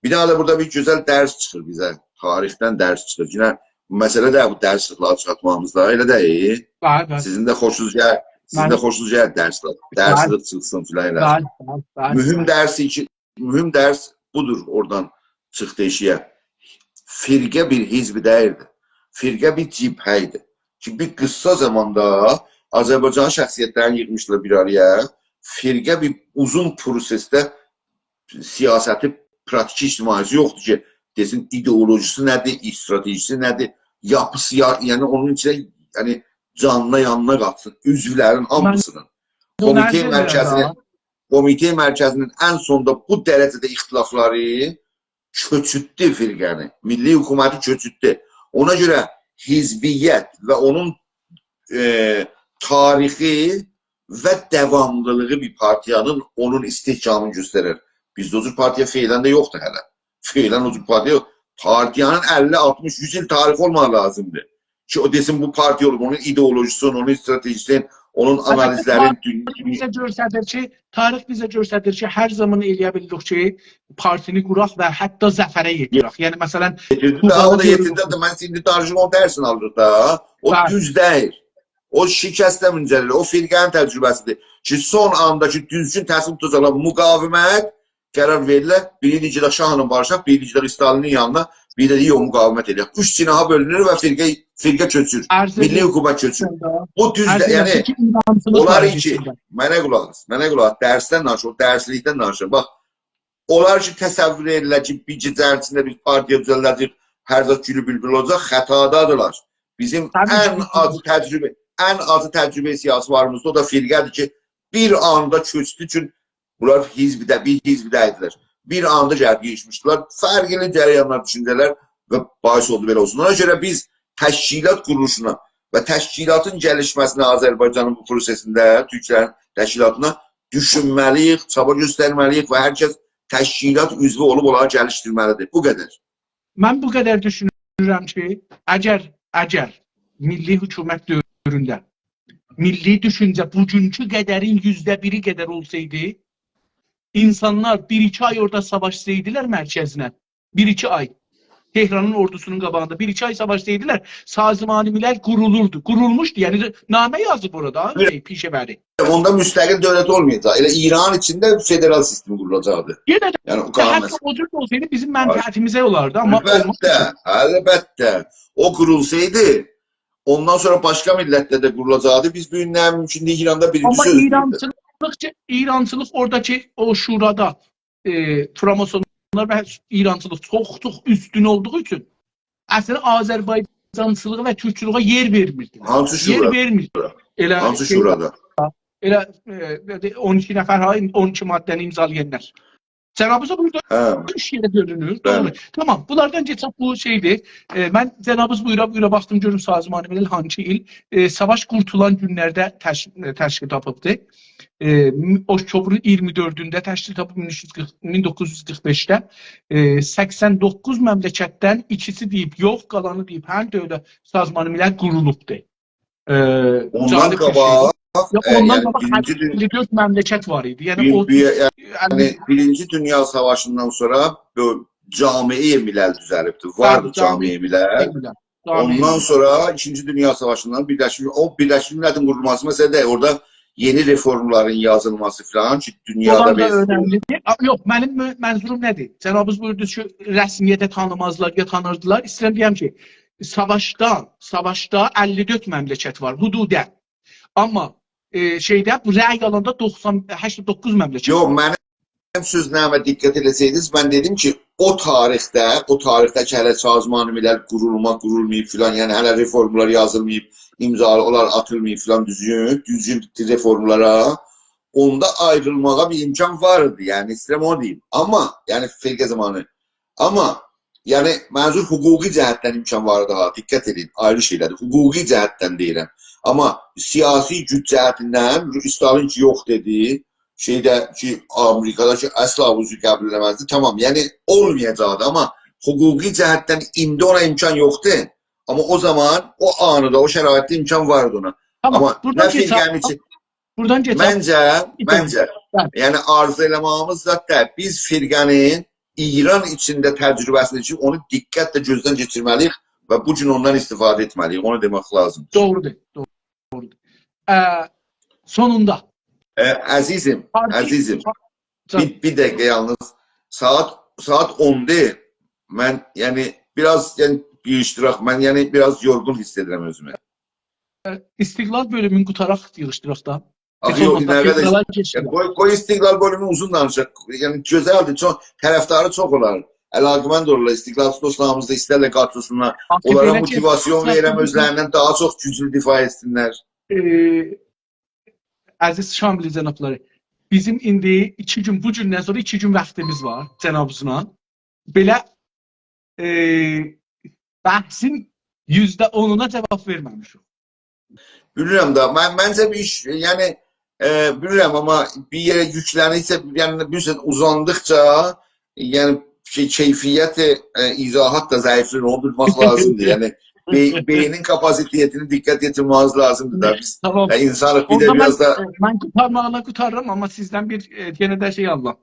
بیر دنه ده بورادا بیر گؤزل درس چیخیر بیزه. تاریخدن درس چیخیر. یئنه مسئله ده بو درسلیکلری چیخارتماغیمیز دا، ائله دئییل؟ بلی، بلی. سیزین ده خوشونوز گل-، سیزین ده بلی. خوشونوز گلیر درسلیک، بلی. درسلیک چیخسین فلان ائله. بلی، بلی، بلی، مهم بلی. درس کی، مهم درس بودور، اورادان چیخدی ائشیگه. فرقه بیر حزب دئییلدی. فرقه بیر جبهه ایدی. کی، بیر قیسا زاماندا آذربایجانین شخصیتلرینی ییغمیشدیلار بیر آرایا. فرقه بیر اوزون پروسسده سیاستی، پراتیکی اجتماعی‌سی یوخدور کی، دئسین، ایدئولوژی‌سی نه‌دیر، استراتژی‌سی نه‌دیر، یاپی‌سی، یا-، یعنی اونون ایچینه، یعنی جانینا یانینا قاتسین، عضولرین من هامیسینین. کمیته مرکزینین، کمیته مرکزینین ان سوندا بو درجه‌ده اختلافلاری کؤچورتدو فرقه‌نی، میللی حکومتی کؤچورتدو. اونا گؤره حزبیت و اونون، ائ، تاریخی و داواملیلیغی بیر پارتیانین اونون استحکامینی گؤسترر. بیزده او جور پارتیا فعلاً ده یوخدور هله. فعلاً او جور پارتیا یوخ. پارتیانین اللی، آلتمیش، یوز ایل تاریخی اولماق لازیمدیر. کی، او دئسین، بو پارتیا اولوب، اونون ایدئولوژی‌سینی، اونون استراتژی‌سینی، اونون آنالیزلرین، تاریخ دون-، بیزه گؤستریر کی، تاریخ بیزه گؤستریر کی، هر زامان ائلیه بیلدیک کی، پارتینی قوراق و حتی ظفره یئتیرک. یعنی، مثلاً، یئتیردی، داها او دا یئتیردی. من ایندی دانیشیرام، اونون درسینی آلیریق دا. او دوز دئییل. او شکسته منجر ائدیر. او فرقه‌نین تجربه‌سیدیر. کی، سون آندا کی، دوزگون تصمیم توتاجاقلار، مقاومت قرار وئریرلر. بیری دئییر کی، شاهلا باریشاق، بیری دئییر کی، استالینین یانینا، بیری ده دئییر، یوخ، مقاومت ائله‌یک. اوچ جناحا بؤلونور و فرقه، فرقه کؤچور. میللی حکومت کؤچور. بو دوز ده، یعنی، اونلار کی، منه قولاق آس، منه قولاق آس، درسدن دانیشیر، او درسلیکدن دانیشیر. باخ، اونلار کی، تصور ائدیرلر کی، بیر گئجه ایچینده بیر پارتیا دوزلده‌جک، هر زاد گولو بولبول اولاجاق، خطادادیرلار. بیزیم ان آجی تجربه، ان آجی تجربه سیاسی واریمیزدا او دا فرقه‌دیر کی، بیر آندا کؤچدو کی، بونلار حزبده، بیر حزبده ایدیلر. بیر آندا گلیب ییغیشمیشدیلار. فرقلی جریانلار، دوشونجه‌لر و باعث اولدو بئله اولسون. اونا گؤره بیز تشکیلات قورولوشونا و تشکیلاتین گلیشمه‌سینه آذربایجانین بو پروسه‌سینده، تورکلرین تشکیلاتینا دوشونمه‌لی‌ییک، چابا گؤسترمه‌لی‌ییک و هر کس تشکیلات عضوو اولوب اونلاری گلیشدیرمه‌لی‌دیر. بو قدر. من بو قدر دوشونورم کی، اگر، اگر میللی حکومت دؤورونده میللی دوشونجه بوگونکو قدرین یوزده بیری قدر اولسایدی، اینسانلار بیر-ایکی آی اورادا ساواشسایدیلار مرکزله، بیر-ایکی آی تهرانین اوردوسونون قاباغیندا بیر-ایکی آی ساواشسایدیلار، سازمان ملل قورولوردو. قورولموشدو، یعنی نامه یازیب اورادا، شئی، پیشه‌وری. اوندا مستقل دؤولت اولمایاجاق. ائله ایران ایچینده فدرال سیستم قورولاجاقدی. یئنه ده، یعنی او قانون حتی اساسی. او جور اولسایدی بیزیم منفعتیمیزه اولاردی، آمما اولماز. البته، البته. او قورولسایدی، اوندان سونرا باشقا میللتده ده قورولاجاقدی. بیز بو گون نه مومکوندور ایراندا بیرینجی آمما سؤز دئییردیک. ایرانچیلیق کی، ایرانچیلیق اوراداکی او شورادا، ائ، فراماسونلار و ایرانچیلیق چوخ-چوخ اوستون اولدوغو اوچون اصلینده آذربایجانچیلیغا و تورکچولوگه یئر وئرمیردیلر. هانسی شورا؟ یئر وئرمیر. ائله هانسی شئی، شورادا؟ ائله، ائ، اون ایکی نفر، ها، اون ایکی ماده‌نی امضالایانلار. جنابیز بورادا، هه، اوچ یئره بؤلونور، بلی. دوغرو. تامام، بونلاردان کئچک، بو شئیدیر. ائ، من جنابیز بویورا، بویورا باخدیم، گؤروم سازمان ملل هانسی ایل، ائ، ساواش قورتولان گونلرده تش-، ائ، تشکیل تاپیبدی. ائ، م-، اکتبرین اییرمی دؤردونده تشکیل تاپیب، مین اوچ یوز قیرخ، مین دوققوز یوز قیرخ بئشده، ائ، سکسن دوققوز مملکتدن ایکیسی دئییب یوخ، قالانی دئییب هه، دؤولت سازمان ملل قورولوبدو. ائ، اوندان جالب بیر شئی. قاباق، یا، ائ، اوندان یعنی قاباق بیرینجی دون-، اللی دؤرد مملکت وار ایدی. یعنی بیر-، او بیر-، یعنی یعنی بیرینجی دونیا ساواشیندان سونرا بو جامعه ملل دوزلیبدی. واردی، بلی، جامعه، جامعه ملل. ملل. جامعه ملل. اوندان سونرا ایکینجی دونیا ساواشیندان بیرلشمیش، او بیرلشمیش میللتین قورولماسی مسئله دئییل. اورادا یئنی رفورملارین یازیلماسی فلان کی، دونیادا اولار دا بیر اؤنملیدیر. آ، یوخ، منیم مو-، منظوروم نه‌دیر؟ جنابیز بویوردو کی، رسمیته تانیمازلار، یا تانیردیلار. ایسته‌ییرم دئیم کی، ساواشدا، ساواشدا اللی دؤرد مملکت وار، حدوداً. آمما، ائ، شئیده، بو رأی آلاندا دوخسان، هشتاد دوققوز مملکت وار. یوخ، منیم سؤزلریمه دقت ائله‌سئیدینیز، من دئدیم کی، او تاریخده، او تاریخده کی، هله سازمان ملل قورولما، قورولماییب فلان، یعنی هله رفورملار یازیلماییب، امضالار آتیلماییب فلان، دوزگون، دوزگون رفورملارا، اوندا آیریلماغا بیر امکان وار ایدی، یعنی ایسته‌ییرم اونو دئییم. آمما، یعنی فرقه زمانی. آمما، یعنی منظور حقوقی جهتدن امکان وار ایدی ها، دقت ائدین، آیری شئیلردیر. حقوقی جهتدن دئییرم. آمما سیاسی گوج جهتیندن استالین کی، یوخ دئدی، شئیده کی، آمریکادا کی، اصلا بو جور قبول ائله‌مزدی. تامام، یعنی اولمایاجاقدی، آمما حقوقی جهتدن ایندی اونا امکان یوخدور. آمما او زامان، او آندا، او شرایطده امکان واردی اونا. تامام، آمما بورادان نه کئچک، فرقه‌نین ایچی-، بورادان کئچک. منجه، بیر دنه. منجه، بلی. یعنی آرزو ائله‌مه‌ییمیز زاد دئییل. بیز فرقه‌نین ایران ایچینده تجربه‌سینی کی، اونو دقتله گؤزدن کئچیرمه‌لی‌ییک و بو گون اوندان استفاده ائتمه‌لی‌ییک. اونو دئمک لازیمدیر. دوغرودور، دوغرودور. ا، سونوندا. ا، عزیزیم، آرتیق عزیزیم. جان. بیر، بیر دقیقه یالنیز. ساعات، ساعات اوندور. من، یعنی، بیر آز، یعنی، بیر اشتراک، من، یعنی، بیر آز یورغون حیس ائدیرم اؤزومو. ائ، استقلال بؤلومونو قوتاراق ییغیشدیراق دا. آخی هئچ یوخ، اولماسا نه قدر فدرالا است-، کئچیرک. یا، قوی، قوی استقلال بؤلومو اوزون دانیشاق. یعنی، گؤزلدیر، چوخ، طرفداری چوخ اولار. علاقه‌مند اولارلار. استقلال دوستلاریمیز دا ایسترلر قاتیلسینلار. آخی اونلارا بئله کی، موتیواسیون وئرم، اؤزلریندن داها چوخ گوجلو دفاع ائتسینلر. ائ، عزیز شاملی جنابلاری، بیزیم ایندی ایکی گون، بو گوندن سونرا ایکی گون واختیمیز وار جنابینیزلا. بئله، ائ، بحثین یوزده اونونا جاواب وئرمه‌میشیک. بیلیرم ده، من، منجه بیر ایش، یعنی، ائ، بیلیرم، آمما بیر یئره یوکلنیرسه، یعنی، بیلیرسن، اوزاندیقجا، یعنی، شئی، کیفیت، ائ، ایضاحات دا ضعیفله‌ییر، اونو بیلمک لازیمدیر. یعنی، بئی-، بئینین کاپاسیته‌سینی دقت یئتیرمه‌ییمیز لازیمیدیر دا بیز. تامام. و اینسانیق، بیر ده اوندا بیر من، آز دا، ائ، من قورتارماغینا قورتاریرام، آمما سیزدن بیر، ائ، یئنه ده شئی آللام.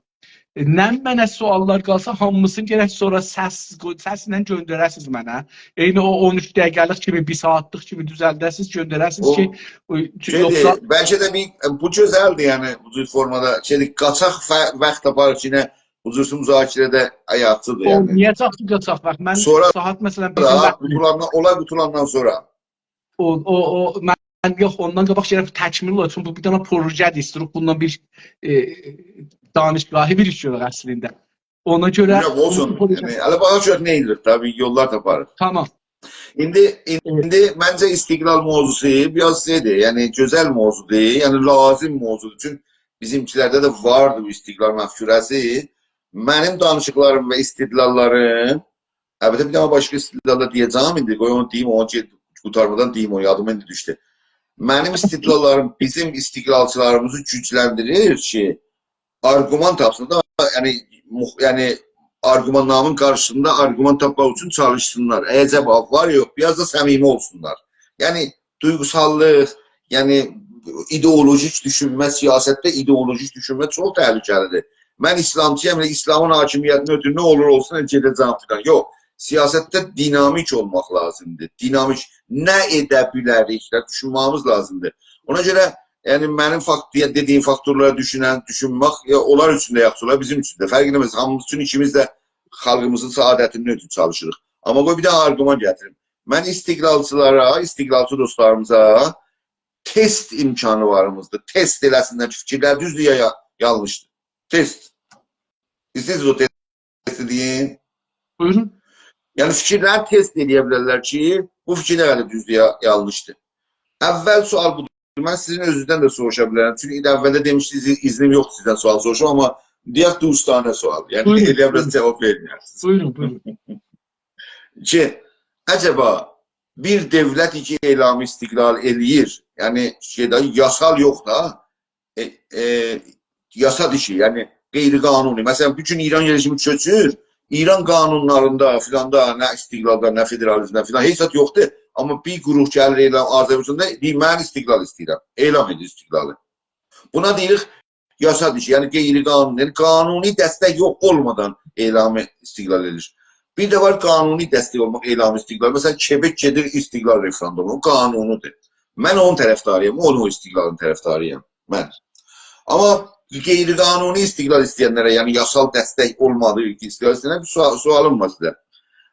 ائ، نمنه سؤاللار قالسا، هامیسینی گرک سونرا سس قوی-، سسله گؤندره‌سینیز منه. عینی او اون اوچ دقیقه‌لیک کیمی، بیر ساعاتلیق کیمی دوزلده‌سینیز، گؤندره‌سینیز او کی، او، شئیدیر، یوخسا بلکه ده بیر، بو گؤزلدیر، یعنی، بو جور فورمادا، شئیدیر، قاچاق ف-، واخت تاپاریق کی، یئنه بو جور مذاکره‌ده حیاتیدیر، او، یعنی. نییه چاخدی قاچاق واخت؟ من سونرا ساعات، مثلا، بیزیم دا واخت قوتولاندان، اولای قوتولاندان سونرا. او، او، او، من، یوخ، اوندان قاباق گرک تکمیل اولا، چونکی بو بیر دنه پروژه‌دیر، ایسته‌ییریک بوندان بیر، ائ، دانشگاهی بیر ایش گؤرک اصلینده. اونا گؤره بیلیرم، اولسون. بو پروژه یعنی، هله باخاق گؤرک نه ائدیریک، طبیعی یوللار تاپاریق. تامام. ایندی، ائوت. ایندی منجه استقلال موضوعسو بیر آز شئیدیر، یعنی گؤزل موضوعدور، یعنی لازیم موضوعدور. چونکی بیزیمکیلرده ده واردی بو استقلال مفکوره‌سی. منیم دانیشیقلاریم و استدلاللاریم، البته بیر دنه باشقا استدلال دا دئیه‌جم ایندی، قوی اونو دئییم، اونو کی، قوتارمادان دئییم اونو، یادیما ایندی دوشدو. منیم استدلاللاریم بیزیم استقلالچیلاریمیزی گوجلندیریر کی، آرگومان تاپسین دا، یعنی، موخ-، یعنی، آرگومانلاریمین قارشیسیندا آرگومان تاپماق اوچون چالیشسینلار. عجبا وار، یوخ، بیر آز دا صمیمی اولسونلار. یعنی، دویغوساللیق، یعنی، ایدئولوژیک دوشونمه، سیاستده ایدئولوژیک دوشونمه چوخ تهلکه‌لیدیر. من ایسلامچی‌یام، ائله ایسلامین حاکمیتینی اؤتور، نه اولور اولسون، ائله گئده‌جم فلان. یوخ، سیاستده دینامیک اولماق لازیمدیر. دینامیک، نه ائده بیلریک، نه دوشونمه‌ییمیز لازیمدیر. اونا گؤره، یعنی، منیم فاکت-، دئدیگیم فاکتورلارا دوشونن، دوشونمک، یا اونلار اوچون ده یاخشی اولار، بیزیم اوچون ده. فرق ائله‌مز، هامیسی اوچون، ایکیمیز ده خالقیمیزین سعادتینین اوچون چالیشیریق. آمما قوی بیر دنه آرگومان گتیریم. من استقلالچیلارا، استقلالچی دوستلاریمیزا تست امکانی واریمیزدیر. تست ائله‌سینلر کی، فیکیرلر دوزدور یا، یا یانلیشدیر. تست. ایسته‌ییرسینیز او تستی دئیین؟ بویورون. یعنی فیکیرلر تست ائلیه بیلرلر کی، بو فیکیر نه قدر دوزدور یا یانلیشدیر. اول سؤال بودور. من سیزین اؤزونوزدن ده سوروشا بیلرم. چونکی اولده دئمیشدینیز، ایذنیم یوخدور سیزدن سؤال سوروشام، آمما دئیک دوستانه سؤال. یعنی بویورون، ائلیه بیلرم، بویورون. جاواب وئرمه‌یه‌سینیز. بویورون، بویورون. کی، عجبا بیر دؤولت کی اعلام استقلال ائله‌ییر، یعنی شئیده یاسال یوخ دا، ائ، ائ، یاسا دیشی، یعنی غیر قانونی. مثلا، بو گون ایران رژیمی چؤکور، ایران قانونلاریندا فلاندا نه استقلالدا، نه فدرالیزمده فلان هئچ زاد یوخدور. آمما بیر گروه گلیر اعلام آذربایجاندا، دئییر: «من استقلال ایسته‌ییرم.» اعلام ائدیر استقلالی. بونا دئییریک یاسا دیشی، یعنی غیر قانونی، یعنی قانونی دستک یوخ اولمادان اعلام استقلال ائدیر. بیر ده وار قانونی دستک اولماق، اعلام استقلال. مثلا، کبک گئدیر استقلال رفراندومو، قانونی‌دیر. من اونون طرفداری‌یام، اونون او استقلالین طرفداری‌یام من. آمما غیر قانونی استقلال ایسته‌ینلره، یعنی یاسال دستک اولمادیغی استقلال ایسته‌ینلره بیر سؤال، سؤالیم وار سیزه.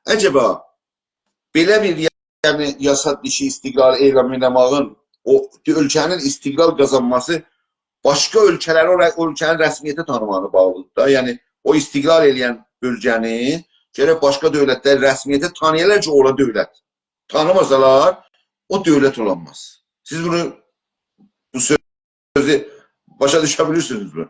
عجبا بئله بیر، یعنی، یاسا دیشی استقلال اعلام ائله‌مه‌یین او اؤلکه‌نین استقلال قازانماسی باشقا اؤلکه‌لری او، او اؤلکه‌نین رسمیته تانیماغینا باغلیدیر دا. یعنی، او استقلال ائله‌ین بؤلگه‌نی گرک باشقا دؤولتلر رسمیته تانییالار کی، اورا دؤولت. تانیماسالار، او دؤولت اولانماز. سیز بونو، بو سؤزو باشا دوشه بیلیرسینیزمی؟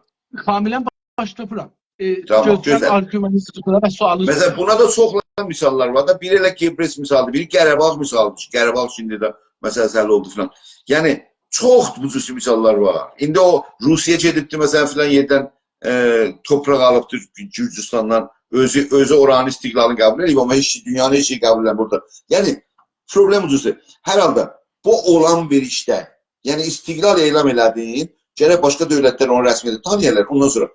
کاملا باشا دوشورم. ائ، تامام، گؤزل، گؤزل. آرگومنتینیزی و سؤالینیزی. مثلا، بونا دا چوخ مثاللار وار دا. بیری ائله قبرس مثالیدیر، بیری قاراباغ مثالیدیر. قاراباغ ایندی ده مسئله‌سی حل اولدو فلان. یعنی، چوخ بو جور مثاللار وار. ایندی او روسیه گئدیبدی، مثلا، فلان یئردن، ائ، تورپاق آلیبدی گورجوستاندان. اؤزو، اؤزو اورانین استقلالینی قبول ائدیب، آمما هئچ، دونیانین هئچ شئیی قبول ائله‌میر بورادا. یعنی، پروبلم بودور. هر حالدا، بو اولان بیر ایشده، یعنی استقلال اعلام ائله‌دین، گرک باشقا دؤولتلر اونو رسمیته تانییالار. اوندان سونرا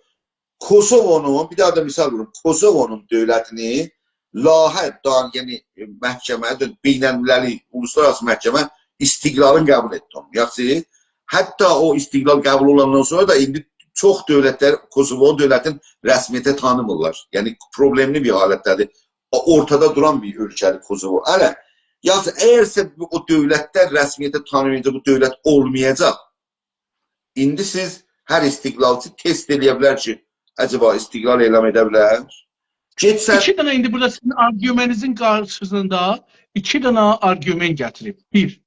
کوسووونون، بیر داها دا مثال ووروم، کوسووونون دؤولتینی لاها، دا، یعنی، محکمه، بین‌المللی، اولوسلارآراسی محکمه استقلالین قبول ائتدی اونو. یاخشی، حتی او استقلال قبول اولاندان سونرا دا ایندی چوخ دؤولتلر کوسووونون دؤولتین رسمیته تانیمیرلار. یعنی، پروبلملی بیر حالتده‌دیر. او، اورتادا دوران بیر اؤلکه‌دیر کوسووو. هله، یاخشی، اگرسه بو، او دؤولتلر رسمیته تانیمایانجا بو دؤولت اولمایاجاق، ایندی سیز، هر استقلالچی تست ائلیه بیلر کی، عجبا استقلال اعلام ائده بیلر؟ گئتسن ایکی دنه ایندی بورادا سیزین آرگومنتینیزین قارشیسیندا ایکی دنه آرگومنت گتیریب. بیر.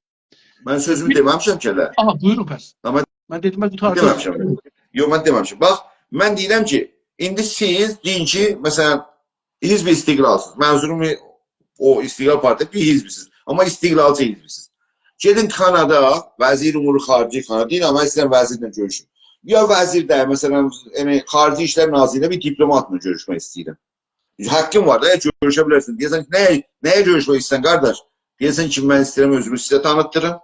من سؤزومو بیر دئمه‌میشم کی هله. آها، بویورون پس. آمما من دئدیم، من قوتاردیم. دئمه‌میشم. یوخ، من دئمه‌میشم. باخ، من دئییرم کی، ایندی سیز دئیین کی، مثلا، حزب استقلالسیز. منظوروم او استقلال پارتیا، بیر حزبسیز. آمما استقلالچی حزبسیز. گئدین کانادا، وزیر امور خارجه کانادا، دئیین: «من ایسته‌ییرم وزیرله گؤروشوم.» یا وزیر ده، مثلا، یعنی، خارجی ایشلر ناظری ایله بیر دیپلوماتلا گؤروشمک ایسته‌ییرم. حاققین وار دا، گؤروشه بیلرسن. دئیه‌سن کی، «نه، نه‌یه گؤروشمک ایسته‌ییرسن، قارداش؟» دئیه‌سن کی، «من ایسته‌ییرم اؤزومو سیزه تانیتدیریم.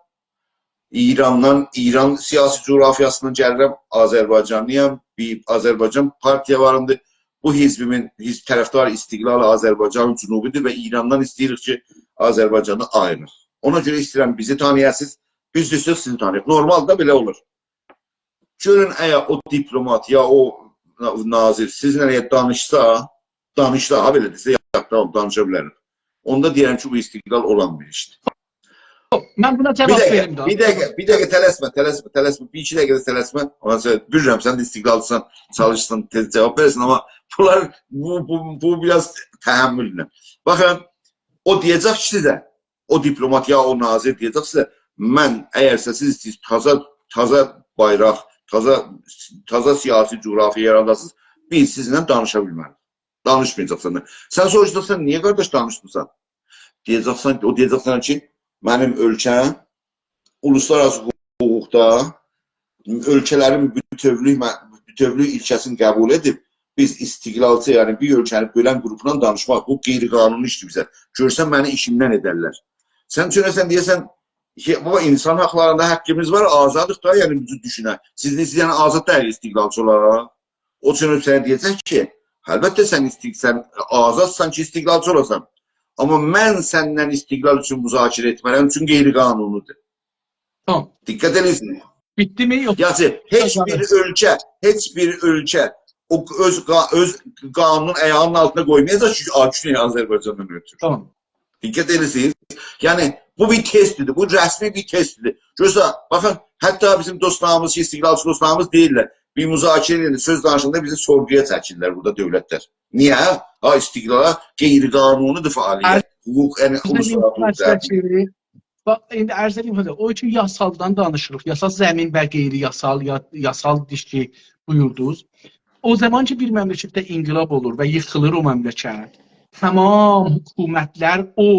ایراندان، ایران سیاسی جغرافیاسیندان گلیرم، آذربایجانلی‌یام، بیر آذربایجان پارتیا واریمدیر. بو حزبیمین، حزب طرفدار استقلال آذربایجان جنوبی‌دیر و ایراندان ایسته‌ییریک کی، آذربایجانی آییریق. اونا گؤره ایسته‌ییرم بیزی تانییاسینیز، بیز ده ایسته‌ییریک سیزی تانییاق.» نورمال دا بئله اولور. گؤرون، اگر او دیپلومات یا او نا-، ناظر سیزله اگر دانیشسا، دانیشسا، ها، بئله دئسه، «یا، تامام، دانیشا بیلرم.» اوندا دئیرم کی، بو استقلال اولان بیر ایشدیر. من بونا بیر جاواب دقیقه، وئریم ده. بیر دقیقه، بیر دقیقه تلسمه، تلسمه، تلسمه. بیر ایکی دقیقه ده تلسمه. اوندان سونرا بیلیرم، سن ده استقلالچیسان، چالیشسان، تئز جاواب وئره‌سن، آمما بونلار، بو، بو، بو بیر آز تحملله. باخین، او دئیه‌جک کی، سیزه، او دیپلومات یا او ناظر دئیه‌جک سیزه: «من، اگرسه سیز، سیز تازا، تازا بایراق، تازا، تازا سیاسی جغرافیا یاراداسینیز، بیز سیزله دانیشا بیلمریک.» دانیشمایاجاقسان دا. سن سوروشاجاقسان: «نییه، قارداش، دانیشمیرسان؟» دئیه‌جکسن، او دئیه‌جک سنه کی، منیم اؤلکه‌م اولوسلارآراسی حقوقدا اؤلکه‌لرین بوتؤولوک، بوتؤولوک ایلکه‌سینی قبول ائدیب، بیز استقلالچی، یعنی بیر اؤلکه‌نی بؤلن قروپلا دانیشماق، بو غیرقانونی ایشدیر بیزه. گؤرسن منی ایشیمدن ائدرلر. سن چؤنه‌سن دئیه‌سن کی، بابا، اینسان حاقلاریندا حاققیمیز وار، آزادیق دا، یعنی بیزی دوشونک. سیز، سیز، یعنی آزاد دئییل استقلالچی اولاراق. او اوچون سنه دئیه‌جک کی، البته سن استقلال، آزادسان کی استقلالچی اولاسان. آمما من سنن استقلال اوچون مذاکره ائتمه‌رم، چونکی غیرقانونی‌دیر. تامام. دقت ائدیرسینیز. بیتدی‌می؟ یوخ. یعنی هئچ بیر اؤلکه، هئچ بیر اؤلکه او اؤز قا-، اؤز قانونون آیاغینین آلتینا قویمایاجاق کی، آ، گونئی آذربایجاندان اؤتور. تامام. دقت ائدیرسینیز. یعنی بو بیر تست‌دیر، بو رسمی بیر تست‌دیر. گؤرسه، باخین، حتی بیزیم دوستلاریمیز، استقلالچی دوستلاریمیز دئییرلر، بیر مذاکره ائدیلیر، سؤز دانیشیلاندا بیزی سورغویا چکیرلر بورادا دؤولتلر. نییه؟ ها، استقلال غیرقانونی‌دیر فعالیت. حقوق، یعنی، بیزیم اولوسلارارا حقوق مستشاری، باخ، ایندی عرض ائدیم، حاجی، او کی یاسالدان دانیشیریق، یاسال زمین و غیریاسال، یا-، یاسال دیشکی بویوردونوز. او زامان کی بیر مملکتده انقلاب اولور و ییخیلیر او مملکت، تامام حکومتلر او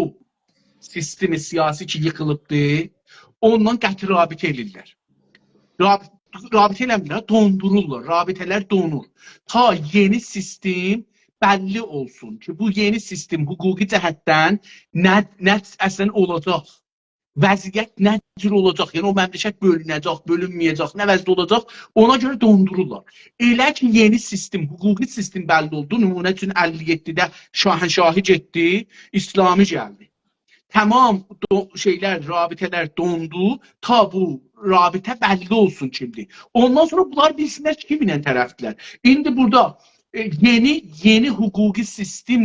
سیستم سیاسی کی ییخیلیبدی، اوننان قطعی رابطه ائدیرلر. راب-، رابطه ائله‌میرلر، دوندورورلار، رابطه‌لر دونور. تا یئنی سیستم بللی اولسون کی، بو یئنی سیستم حقوقی جهتدن نه، نه اصلاً اولاجاق، وضعیت نه جور اولاجاق، یعنی او مملکت بؤلونه‌جک، بؤلونمه‌یه‌جک، نه وضعده اولاجاق، اونا گؤره دوندورورلار. ائله کی یئنی سیستم، حقوقی سیستم بللی اولدو، نمونه اوچون اللی یئددیده شاهنشاهی گئتدی، اسلامی گلدی. تامام دو-، شئیلر، رابطه‌لر دوندو، تا بو رابطه بللی اولسون کیمدیر. اوندان سونرا بونلار بیلسینلر کی کیمینله طرفدیرلر. ایندی بورادا، ائ، یئنی، یئنی حقوقی سیستم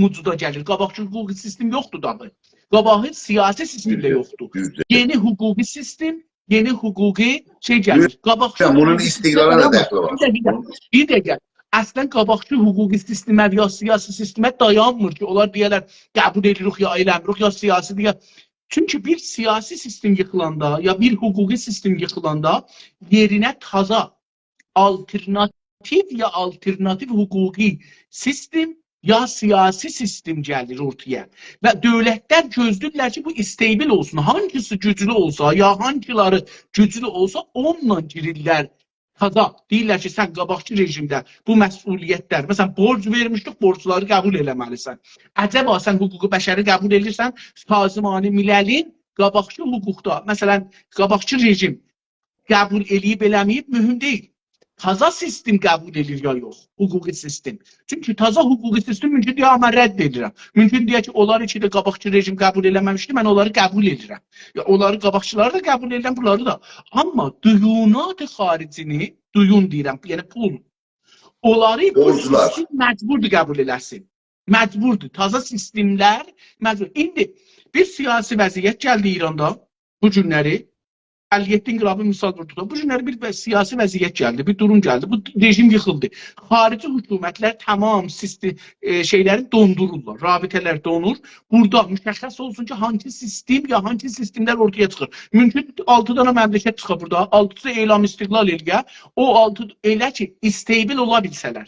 وجودا گلیر. قاباقکی حقوقی سیستم یوخدور داهی. قاباغی سیاسی سیستم ده یوخدور. یئنی حقوقی سیستم، یئنی حقوقی شئی گلیر. قاباقکی حقوقی سیستم، بونون استقلالا نه دخلی وار؟ بیر دقیقه، بیر دقیقه. اصلاً قاباقکی حقوقی سیستمه یا سیاسی سیستمه دایانمیر کی، اونلار دئیه‌لر، قبول ائدیریک یا ائله‌میریک، یا سیاسی دئیه. چونکی بیر سیاسی سیستم ییخیلاندا، یا بیر حقوقی سیستم ییخیلاندا یئرینه تازا آلترناتیو یا آلترناتیو حقوقی سیستم یا سیاسی سیستم گلیر اورتایا. و دؤولتلر گؤزله‌ییرلر کی، بو استیبل اولسون. هانگیسی گوجلو اولسا، یا هانگیلاری گوجلو اولسا، اونونلا گیریرلر تازا. دئییرلر کی، سن قاباقکی رژیمده بو مسئولیتلر، مثلاً، بورج وئرمیشدیک، بورجلاری قبول ائله‌مه‌لیسن. عجبا سن حقوق بشری قبول ائدیرسن، سازمان مللین قاباقکی حقوقدا، مثلاً، قاباقکی رژیم قبول ائله‌ییب ائله‌مه‌ییب مهم دئییل. تازا سیستم قبول ائدیر یا یوخ، حقوقی سیستم. چونکی تازا حقوقی سیستم مومکون دئیه، «آ، من رد ائدیرم.» مومکون دئیه کی، اونلار کی ده قاباقکی رژیم قبول ائله‌مه‌میشدی، من اونلاری قبول ائدیرم. یا اونلاری، قاباقکیلاری دا قبول ائدیرم، بونلاری دا. آمما دویونات خارجینی، دویون دئییرم، یعنی پول، اونلاری بو سیستم مجبوردور قبول ائله‌سین. مجبوردور. تازا سیستملر مجبور. ایندی بیر سیاسی وضعیت گلدی ایراندا بو گونلری. اللی یئددی انقلابی مثال ووردو دا. بو گونلری بیر وضع-، سیاسی وضعیت گلدی، بیر دوروم گلدی. بو رژیم ییخیلدی. خارجی حکومتلر تامام سیستم، ائ، شئیلری دوندورورلار، رابطه‌لر دونور. بورادا مشخص اولسون کی، هانسی سیستم یا هانسی سیستملر اورتایا چیخیر. مومکون آلتی دنه مملکت چیخا بورادا، آلتیسی اعلام استقلال ائله‌یه، او آلتی ائله کی، استیبل اولا بیلسه‌لر.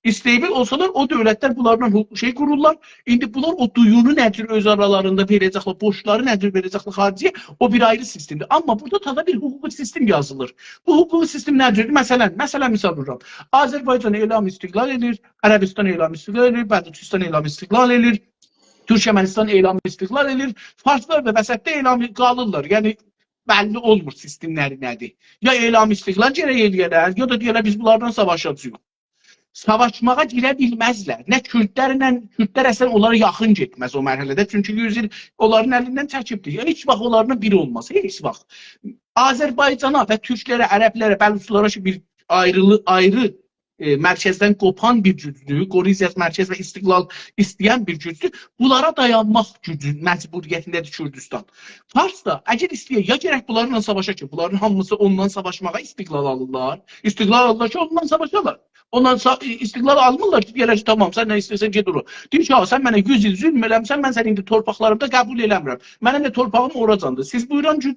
استیبل اولسالار، او دؤولتلر بونلارلا حقوق-، شئی قورورلار. ایندی بونلار او دویونو نه جور اؤز آرالاریندا وئره‌جکلر، بورجلاری نه جور وئره‌جکلر خارجی‌یه، او بیر آیری سیستمدیر. آمما بورادا تازا بیر حقوقی سیستم یازیلیر. بو حقوقی سیستم نه جوردور؟ مثلاً، مثلاً، مثال وورورام. آذربایجان اعلام استقلال ائدیر، عربستان اعلام استقلال ائدیر، بلوچستان اعلام استقلال ائدیر، تورکمنستان اعلام استقلال ائدیر. فارسلار دا وسطده اعلام قالیرلار. یعنی، بللی اولمور سیستملری نه‌دیر. یا اعلام استقلال گرک ائله‌یه‌لر، یا دا دئیه‌لر، «بیز بونلارلا ساواشاجاغیق.» ساواشماغا گیره بیلمزلر. نه کوردلرله، کوردلر اصلاً اونلارا یاخین گئتمز او مرحله‌ده. چونکی یوز ایل اونلارین الیندن چکیبدیر. یعنی، هئچ واخت اونلارلا بیر اولماز. هئچ واخت. آذربایجانا و تورکلره، عربلره، بلوچلارا کی، بیر آیریلی-، آیری، ائ، مرکزدن قوپان بیر گوجدور، قورویوجو مرکز و استقلال ایسته‌ین بیر گوجدور. بونلارا دایانماق گوجو، مجبوریتینده‌دیر کوردوستان. فارس دا، اگر ایسته‌یه، یا گرک بونلارلا ساواشا کی، بونلارین هامیسی اوندان ساواشماغا استقلال آلیرلار. استقلال آلیرلار کی، اوندان ساواشالار. اوندان سا-، استقلال آلمیرلار کی، دئیه‌لر کی، «تامام، سن نه ایسته‌ییرسن، گئت اورا.» دئییر کی، «آ، سن منه یوز ایل ظلم ائله‌میسن، من سنی ایندی تورپاقلاریمدا قبول ائله‌میرم. منیم ده تورپاغیم اوراجاندیر. سیز بویورون کی،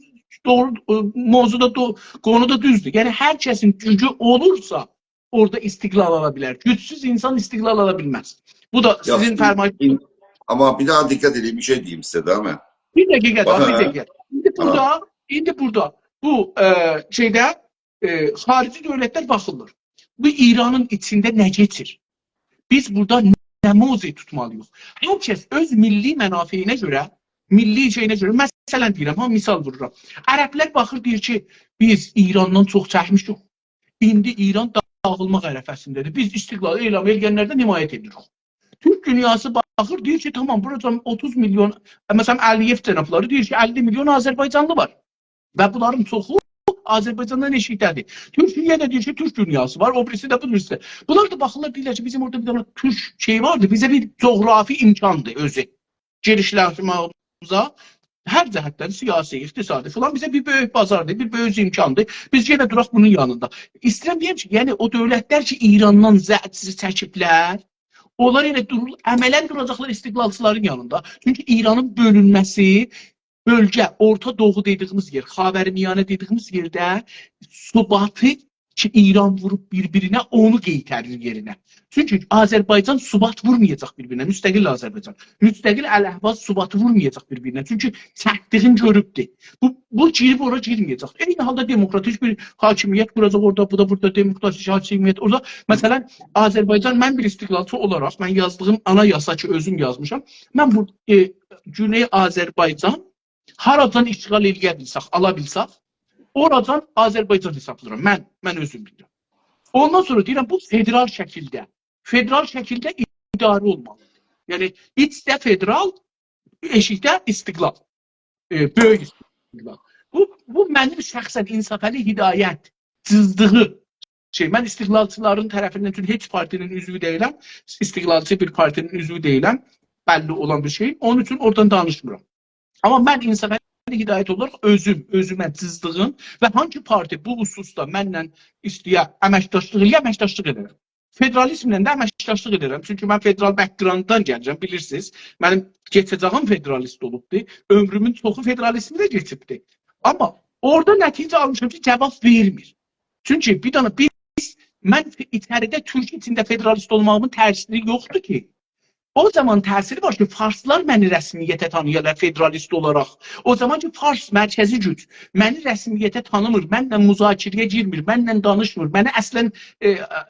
دوغرو، ائ، موضوع دا دو-، قونو دا دوزدور.» یعنی، هر کسین گوجو اولورسا، اورادا استقلال آلا بیلر. گوجسوز اینسان استقلال آلا بیلمز. بو دا سیزین فرمایشینیز. آمما بیر داها دقت ائدین، بیر شئی دئییم سیزه ده من. بیر دقیقه، بیر دقیقه. ایندی بورادا، ایندی بورادا بو، ائ، شئیده، ائ، خاریجی دؤولتلر باخیرلار. بو ایرانین ایچینده نه کئچیر؟ بیز بورادا نه موضع توتمالی‌ییق؟ هر کس اؤز میللی منافعینه گؤره، میللی شئیینه گؤره، مثلا دئییرم، ها، مثال وورورام. عربلر باخیر، دئییر کی، بیز ایراندان چوخ چکمیشیک. ایندی ایران داغیلماق عرفه‌سینده‌دیر. بیز استقلال اعلان ائله‌ینلردن حمایت ائدیریک. تورک دونیاسی باخیر، دئییر کی، تامام، بوراجان اوتوز میلیون، مثلا، علی‌یئو جنابلاری دئییر کی، اللی میلیون آذربایجانلی وار. و بونلارین چوخو آذربایجاندان ائشیکده‌دیر. تورکیه ده دئییر کی، تورک دونیاسی وار، او بیریسی ده، بو بیریسی ده. بونلار دا باخیرلار، دئییرلر کی، بیزیم اورادا بیر دنه تورک شئی واردی، بیزه بیر جغرافی امکاندیر اؤزو. گیریشلریمیزه هر جهتدن، سیاسی، اقتصادی فلان، بیزه بیر بؤیوک بازاردیر، بیر بؤیوک امکاندیر. بیز یئنه دوراق بونون یانیندا. ایسته‌ییرم دئیم کی، یعنی او دؤولتلر کی، ایراندان زجر چکیبلر، اونلار یئنه دورور، عملا دوراجاقلار استقلالچیلارین یانیندا. چونکی ایرانین بؤلونمه‌سی، بؤلگه، اورتا دوغو دئدیگیمیز یئر، خاورمیانه دئدیگیمیز یئرده ثباتی کی، ایران ووروب بیر-بیرینه، اونو قئیتریر یئرینه. چونکی آذربایجان ثبات وورمایاجاق بیر-بیرینه، مستقل آذربایجان. مستقل الاحواز ثباتی وورمایاجاق بیر-بیرینه. چونکی چکدیگین گؤروبدور. بو، بو گیریب اورا گیرمه‌یه‌جک. عینی حالدا دموکراتیک بیر حاکمیت قوراجاق اورادا، بو دا بورادا دموکراتیک حاکمیت. اورادا، مثلا، آذربایجان، من بیر استقلالچی اولاراق، من یازدیغیم آنایاسا کی، اؤزوم یازمیشام، من بو، ائ، گونئی آذربایجان هاراجان اشغال ائله‌یه بیلسک، آلا بیلسک، اوراجان آذربایجان حسابلاییرام. من، من اؤزوم بیلیرم. اوندان سونرا دئییرم، بو فدرال شکیلده، فدرال شکیلده اداره اولمالیدیر. یعنی، ایچده فدرال، ائشیکده استقلال. ائ، بؤیوک استقلال. بو، بو منیم شخصا انصافعلی هدایت، جیزدیغی شئی. من استقلالچیلارین طرفیندن، چونکی هئچ پارتی‌نین عضوو دئییلم، استقلالچی بیر پارتی‌نین عضوو دئییلم، بللی اولان بیر شئی. اونون اوچون اورادان دانیشمیرام. آمما من انصافعلی هدایت اولاراق اؤزوم، اؤزومه جیزدیغیم و هانسی پارتی بو خصوصدا منله ایسته‌یه امکداشلیق ائله‌یه، امکداشلیق ائدرم. فدرالیزمله ده امکداشلیق ائدرم. چونکی من فدرال بک‌گرانددان گلیرم، بیلیرسینیز. منیم کئچه‌جه‌ییم فدرالیست اولوبدور. عؤمرومون چوخو فدرالیزمده کئچیبدیر. آمما اورادا نتیجه آلمیشام کی، جاواب وئرمیر. چونکی بیر دنه بیز، من ایچریده تورک ایچینده فدرالیست اولماغیمین تأثیری یوخدور کی. او زامان تأثیری وار کی، فارسلار منی رسمیته تانییارلار فدرالیست اولاراق. او زامان کی، فارس مرکزی گوج منی رسمیته تانیمیر، منله مذاکره‌یه گیرمیر، منله دانیشمیر، منی اصلا، ائ، ائ،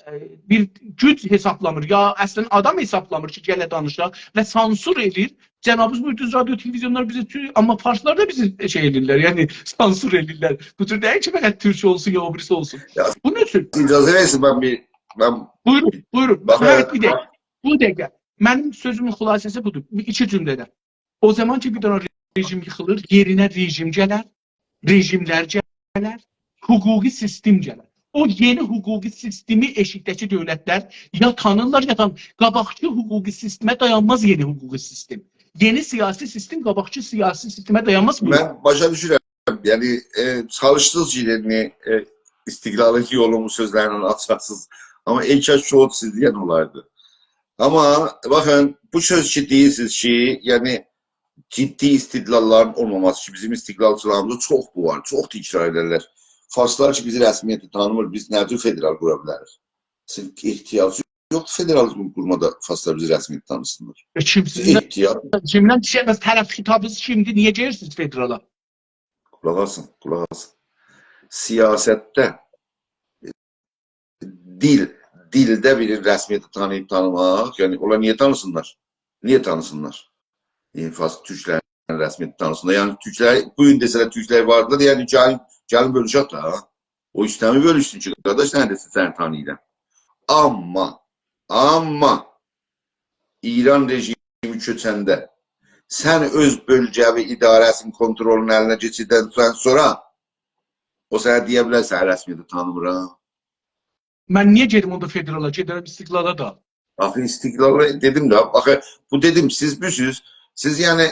بیر گوج حسابلامیر، یا اصلا آدام حسابلامیر کی، گله دانیشا و سانسور ائله‌ییر. جنابینیز بویوردونوز، رادیو، تلویزیونلار بیزی تو-، آمما فارسلار دا بیزی شئی ائله‌ییرلر، یعنی سانسور ائله‌ییرلر. بو جور دئییل کی، فقط تورک اولسون، یا او بیریسی اولسون. یا، بونون اوچون اجازه وئرسین، من بیر، من بویورون، بویورون. باخ، هه، بیر دقیقه. بو دقیقه. منیم سؤزومون خلاصه‌سی بودور. بیر ایکی جمله‌ده. او زامان کی، بیر دنه رژیم ییخیلیر، یئرینه رژیم گلر، رژیملر گلر، حقوقی سیستم گلر. او یئنی حقوقی سیستمی ائشیکده‌کی دؤولتلر یا تانیرلار، یا تان-، قاباقکی حقوقی سیستمه دایانماز یئنی حقوقی سیستم. یئنی سیاسی سیستم قاباقکی سیاسی سیستمه دایانماز. بویورون. من باشا دوشورم. یعنی، ائ، چالیشدینیز کی، یعنی، ائ، استقلالین یولونو سؤزلرله آچاسینیز. آمما ائله کی، شوت سیز دئین اولاردی. آمما باخین، بو سؤز کی، دئییرسینیز کی، یعنی، جدی استدلاللارین اولماماسی کی، بیزیم استقلالچیلاریمیزدا چوخ بو وار، چوخ تکرار ائدرلر. فارسلار کی، بیزی رسمیته تانیمیر، بیز نه جور فدرال قورا بیلریک؟ سیزین احتیاجی یوخدور فدرالیزم قورمادا فارسلار بیزی رسمیته تانیسینلار. ائ، کیم سیزین، احتیاج کیمدن دئیه‌سیز، طرف خطابینیز کیمدیر؟ نییه گلیرسینیز فدرالا؟ قولاق آسین، قولاق آسین. سیاستده، ائ، دیل، دیلده بیرینی رسمیته تانییب تانیماق، یعنی اونلار نییه تانیسینلار؟ نییه تانیسینلار؟ یعنی فارس تورکلرین رسمیته تانیسینلار. یعنی تورکلر، بو گون دئسه‌لر تورکلر واردیلار، یعنی گلین، گلین بؤلوشک ده، ها. او ایسته‌میر بؤلوشسون کی، قارداش، سن دئسن سنی تانیییرام. آمما، آمما ایران رژیمی کؤچنده سن اؤز بؤلگه‌وی اداره‌سین کونترولون الینه کئچیردن سونرا او سنه دئیه بیلر، سنی رسمیته تانیمیرام. من نییه گئدیم اوندا فدرالا، گئدرم استقلالا دا؟ آخی استقلالا دئدیم ده، آخی بو دئدیم، سیز بیلسیز، سیز یعنی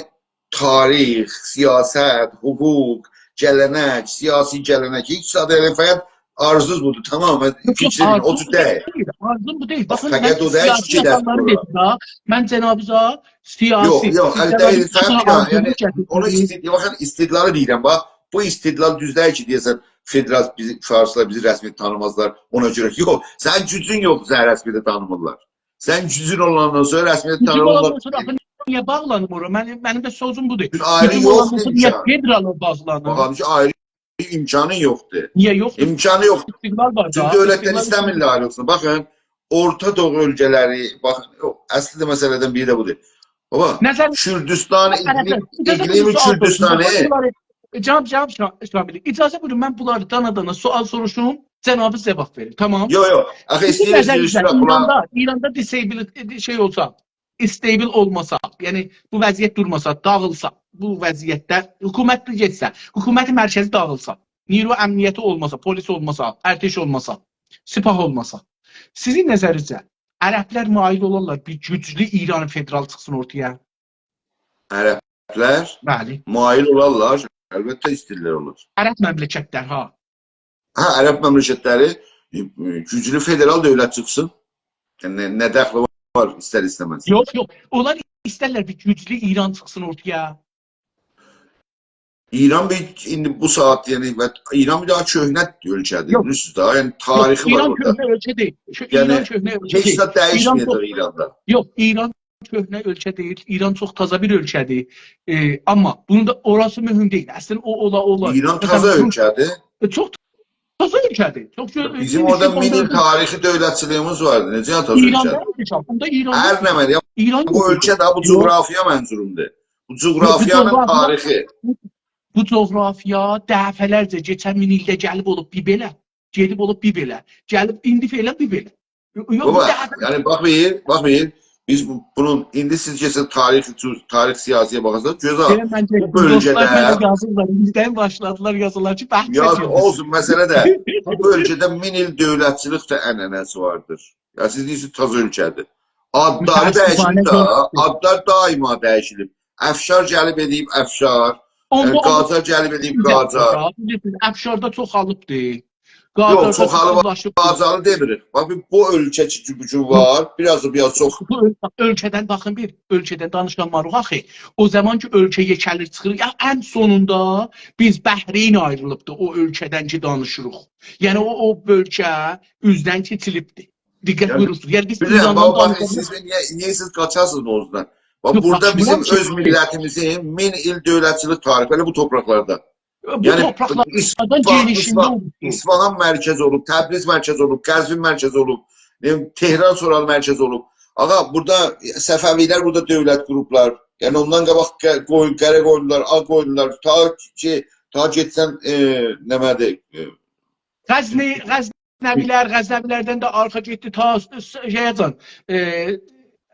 تاریخ، سیاست، حقوق، گله‌نک، سیاسی گله‌نک، هئچ زاد ائله فقط آرزونوز بودور، تامام، یوخ، یوخ، فیکرین او آرزوم جور بو دئییل. دئییل، آرزوم بو دئییل. باخین، باخ، فقط من او دئییل کی، سیاسی گئده‌سیز آداملاری بورا. دئدیم دا، من جنابیزا سیاسی، یوخ، یوخ، سیاسی ال دئییل، گله‌نک، فقط سیاسی بیر دنه، آرزومو یعنی، گتیردیم. اونو ایسته‌ییر، باخین، استدلالی دئییرم، باخ، بو استدلال دوز دئییل کی، دئیه‌سن، فدرال، بیزی، فارسلار بیزی رسمیته تانیمازلار، اونا گؤره. یوخ، سنین گوجون یوخدور، سنی رسمیته تانیمیرلار. سنین گوجون اولاندان سونرا رسمیته گوجوم تانیمیرلار. اولاندان سونرا آخی نییه باغلانیم اورا؟ منیم، منیم ده سؤزوم بودور. بیر آیری حکومت یوخدور اولانماسا نییه امکان. فدرالا باغلانیم؟ باخ، آبی کی، آیری امکانی یوخدور. نییه یوخدور؟ امکانی یوخدور. استقلال وار چون دا. دؤولتلر استقلال ایسته‌میرلر آیریلسین. باخین، اورتا دوغو اؤلکه‌لری، باخین، او، اصلی ده مسئله‌دن بیری ده بودور. بابا، نظر کردستان، نظر اقلیم، اجازه اقلیم بویورون، سؤال سوروشوم. کردستانی. باخین، بونلاری، جناب، جناب شا-، شاملی، اجازه بویورون، من بونلاری دانا-دانا سؤال سوروشوم، جنابی جواب وئریر. تامام. یوخ، یوخ. آخی سیزین ایسته‌ییرسینیز نظرینیزده سورا بونا. ایراندا، ایراندا disable، شئی اولسا، استیبل اولماسا، یعنی بو وضعیت دورماسا، داغیلسا، بو وضعیتده حکومت گئتسه، حکومت مرکزی داغیلسا، نیرو امنیتی اولماسا، پلیس اولماسا، ارتش اولماسا، سپاه اولماسا، سیزین نظرینیزده عربلر مایل اولارلار بیر گوجلو ایران فدرال چیخسین اورتایا؟ عربلر بلی. مایل اولارلار، البته ایسته‌ییرلر اولار. عرب مملکتلر، ها. هه، عرب مملکتلری، ائ، گوجلو فدرال دؤولت چیخسین. یعنی، نه، نه دخلی وار ایستر ایسته‌مز؟ یوخ، یوخ. اونلار ایسترلر بیر گوجلو ایران چیخسین اورتایا. ایران بیر، ایندی بو ساعات، یعنی، و ایران بیر داها کؤهنه اؤلکه‌دیر، یوخ. بیلیرسینیز ده، یعنی، یوخ، تاریخی وار ایران اورادا. کؤهنه اؤلکه دئییل. شو، یعنی، ایران کؤهنه اؤلکه هئچ دئییل. زاد ایران چوخ، دییشمه‌یه‌جک ایراندا. یوخ، ایران کؤهنه اؤلکه دئییل. ایران چوخ تازا بیر اؤلکه‌دیر. ائ، آمما بونو دا، اوراسی مهم دئییل. اصلینده او اولا، اولا. ایران مثلا، تازا بو، اؤلکه‌دیر. ائ، چوخ تازا اؤلکه‌دیر. چوخ گؤ-، بیزیم یئنی اورادا شئی مین ایل اولماز. تاریخی دؤولتچیلیگیمیز واردی. نئجه تازا ایراندا اؤلکه‌دیر؟ یاشام. بوندا ایران هر نه منه، یا، ایران بو اؤلکه ده، بو یوخ. جغرافیا منظورومدور. بو یوخ، بو جغرافیا ایله جغرافیا، تاریخی. بو جغرافیا دفعه‌لرجه کئچن مین ایلده گلیب اولوب بیر بئله، گئدیب اولوب بیر بئله، گلیب ایندی فعلا بیر بئله. یوخ، بو بابا، دفعه، یعنی باخ بیر، باخ بیر، بیز بو، بونون، ایندی سیز کئچسن تارئخ، تارئخ سیاسی‌یه باخاسینیز، گؤز آل. بئله منجه بو بؤلگه‌ده دوستلار بئله یازیرلار، ایندیدن باشلادیلار یازیرلار کی، بحث یا، ائدیرسینیز. اولسون، مسئله ده، بو بؤلگه‌ده مین ایل دؤولتچیلیک ده عنعنه‌سی واردیر. یا، سیز دئییرسینیز تازا اؤلکه‌دیر. آدلاری متأسفانه دییشیلیب ده، یوخدور. آدلار دائما دییشیلیب. افشار گلیب ائدیب افشار، اوندا ائ، اولوب قاجار گلیب ائدیب بیر دقیقه قاجار. دا، بیلیرسینیز، افشار دا چوخالیبدی. یوخ، قاجار دا چوخالیب، چوخاللاشیبدی. قاجاری دئمیریک. باخ، بو، بو اؤلکه کی، بو گون وار، بیر آز دا، بیر آز چوخ. بو اؤل-، اؤلکه‌دن، باخین بیر، اؤلکه‌دن دانیشان ماروق آخی. او زامان کی، اؤلکه یئکه‌لیر، چیخیر، یا، ان سونوندا بیز بحرین آیریلیبدی او اؤلکه‌دن کی، دانیشیریق. یعنی، او، او بؤلگه اوزدن کئچیلیبدی. دقت، یعنی، بویورورسونوز. یعنی، بیز بیلیرم، ایراندا، باخ، باخ، دانیشاندا سیز نییه، نییه سیز قاچاسینیز موضوعدان؟ باخ، یوخ، بورادا بیزیم قاچمیرام کی، اؤز میللتیمیزین مین ایل دؤولتچیلیک تاریخی، ائله بو تورپاقلاردا. بو، یعنی، تورپاقلاردان، اصفهان، گئنیشینده اصفهان، اولوبدو. اصفهان مرکز اولوب، تبریز مرکز اولوب، قزوین مرکز اولوب، نه بیلیم، تهران سونرا مرکز اولوب. آغا، بورادا صفوی‌لر بورادا دؤولت قوروبلار. یعنی، اوندان قاباق ق-، قویون، قره قویونلولار، آغ قویونلولار، تا کی، تا گئتسن، ائ، نمه‌دیر، ائ، غزنی، غزنوی‌لر، غزنوی‌لردن ده آرخا گئتدی تا س-، س-، شئیه‌جن، ائ،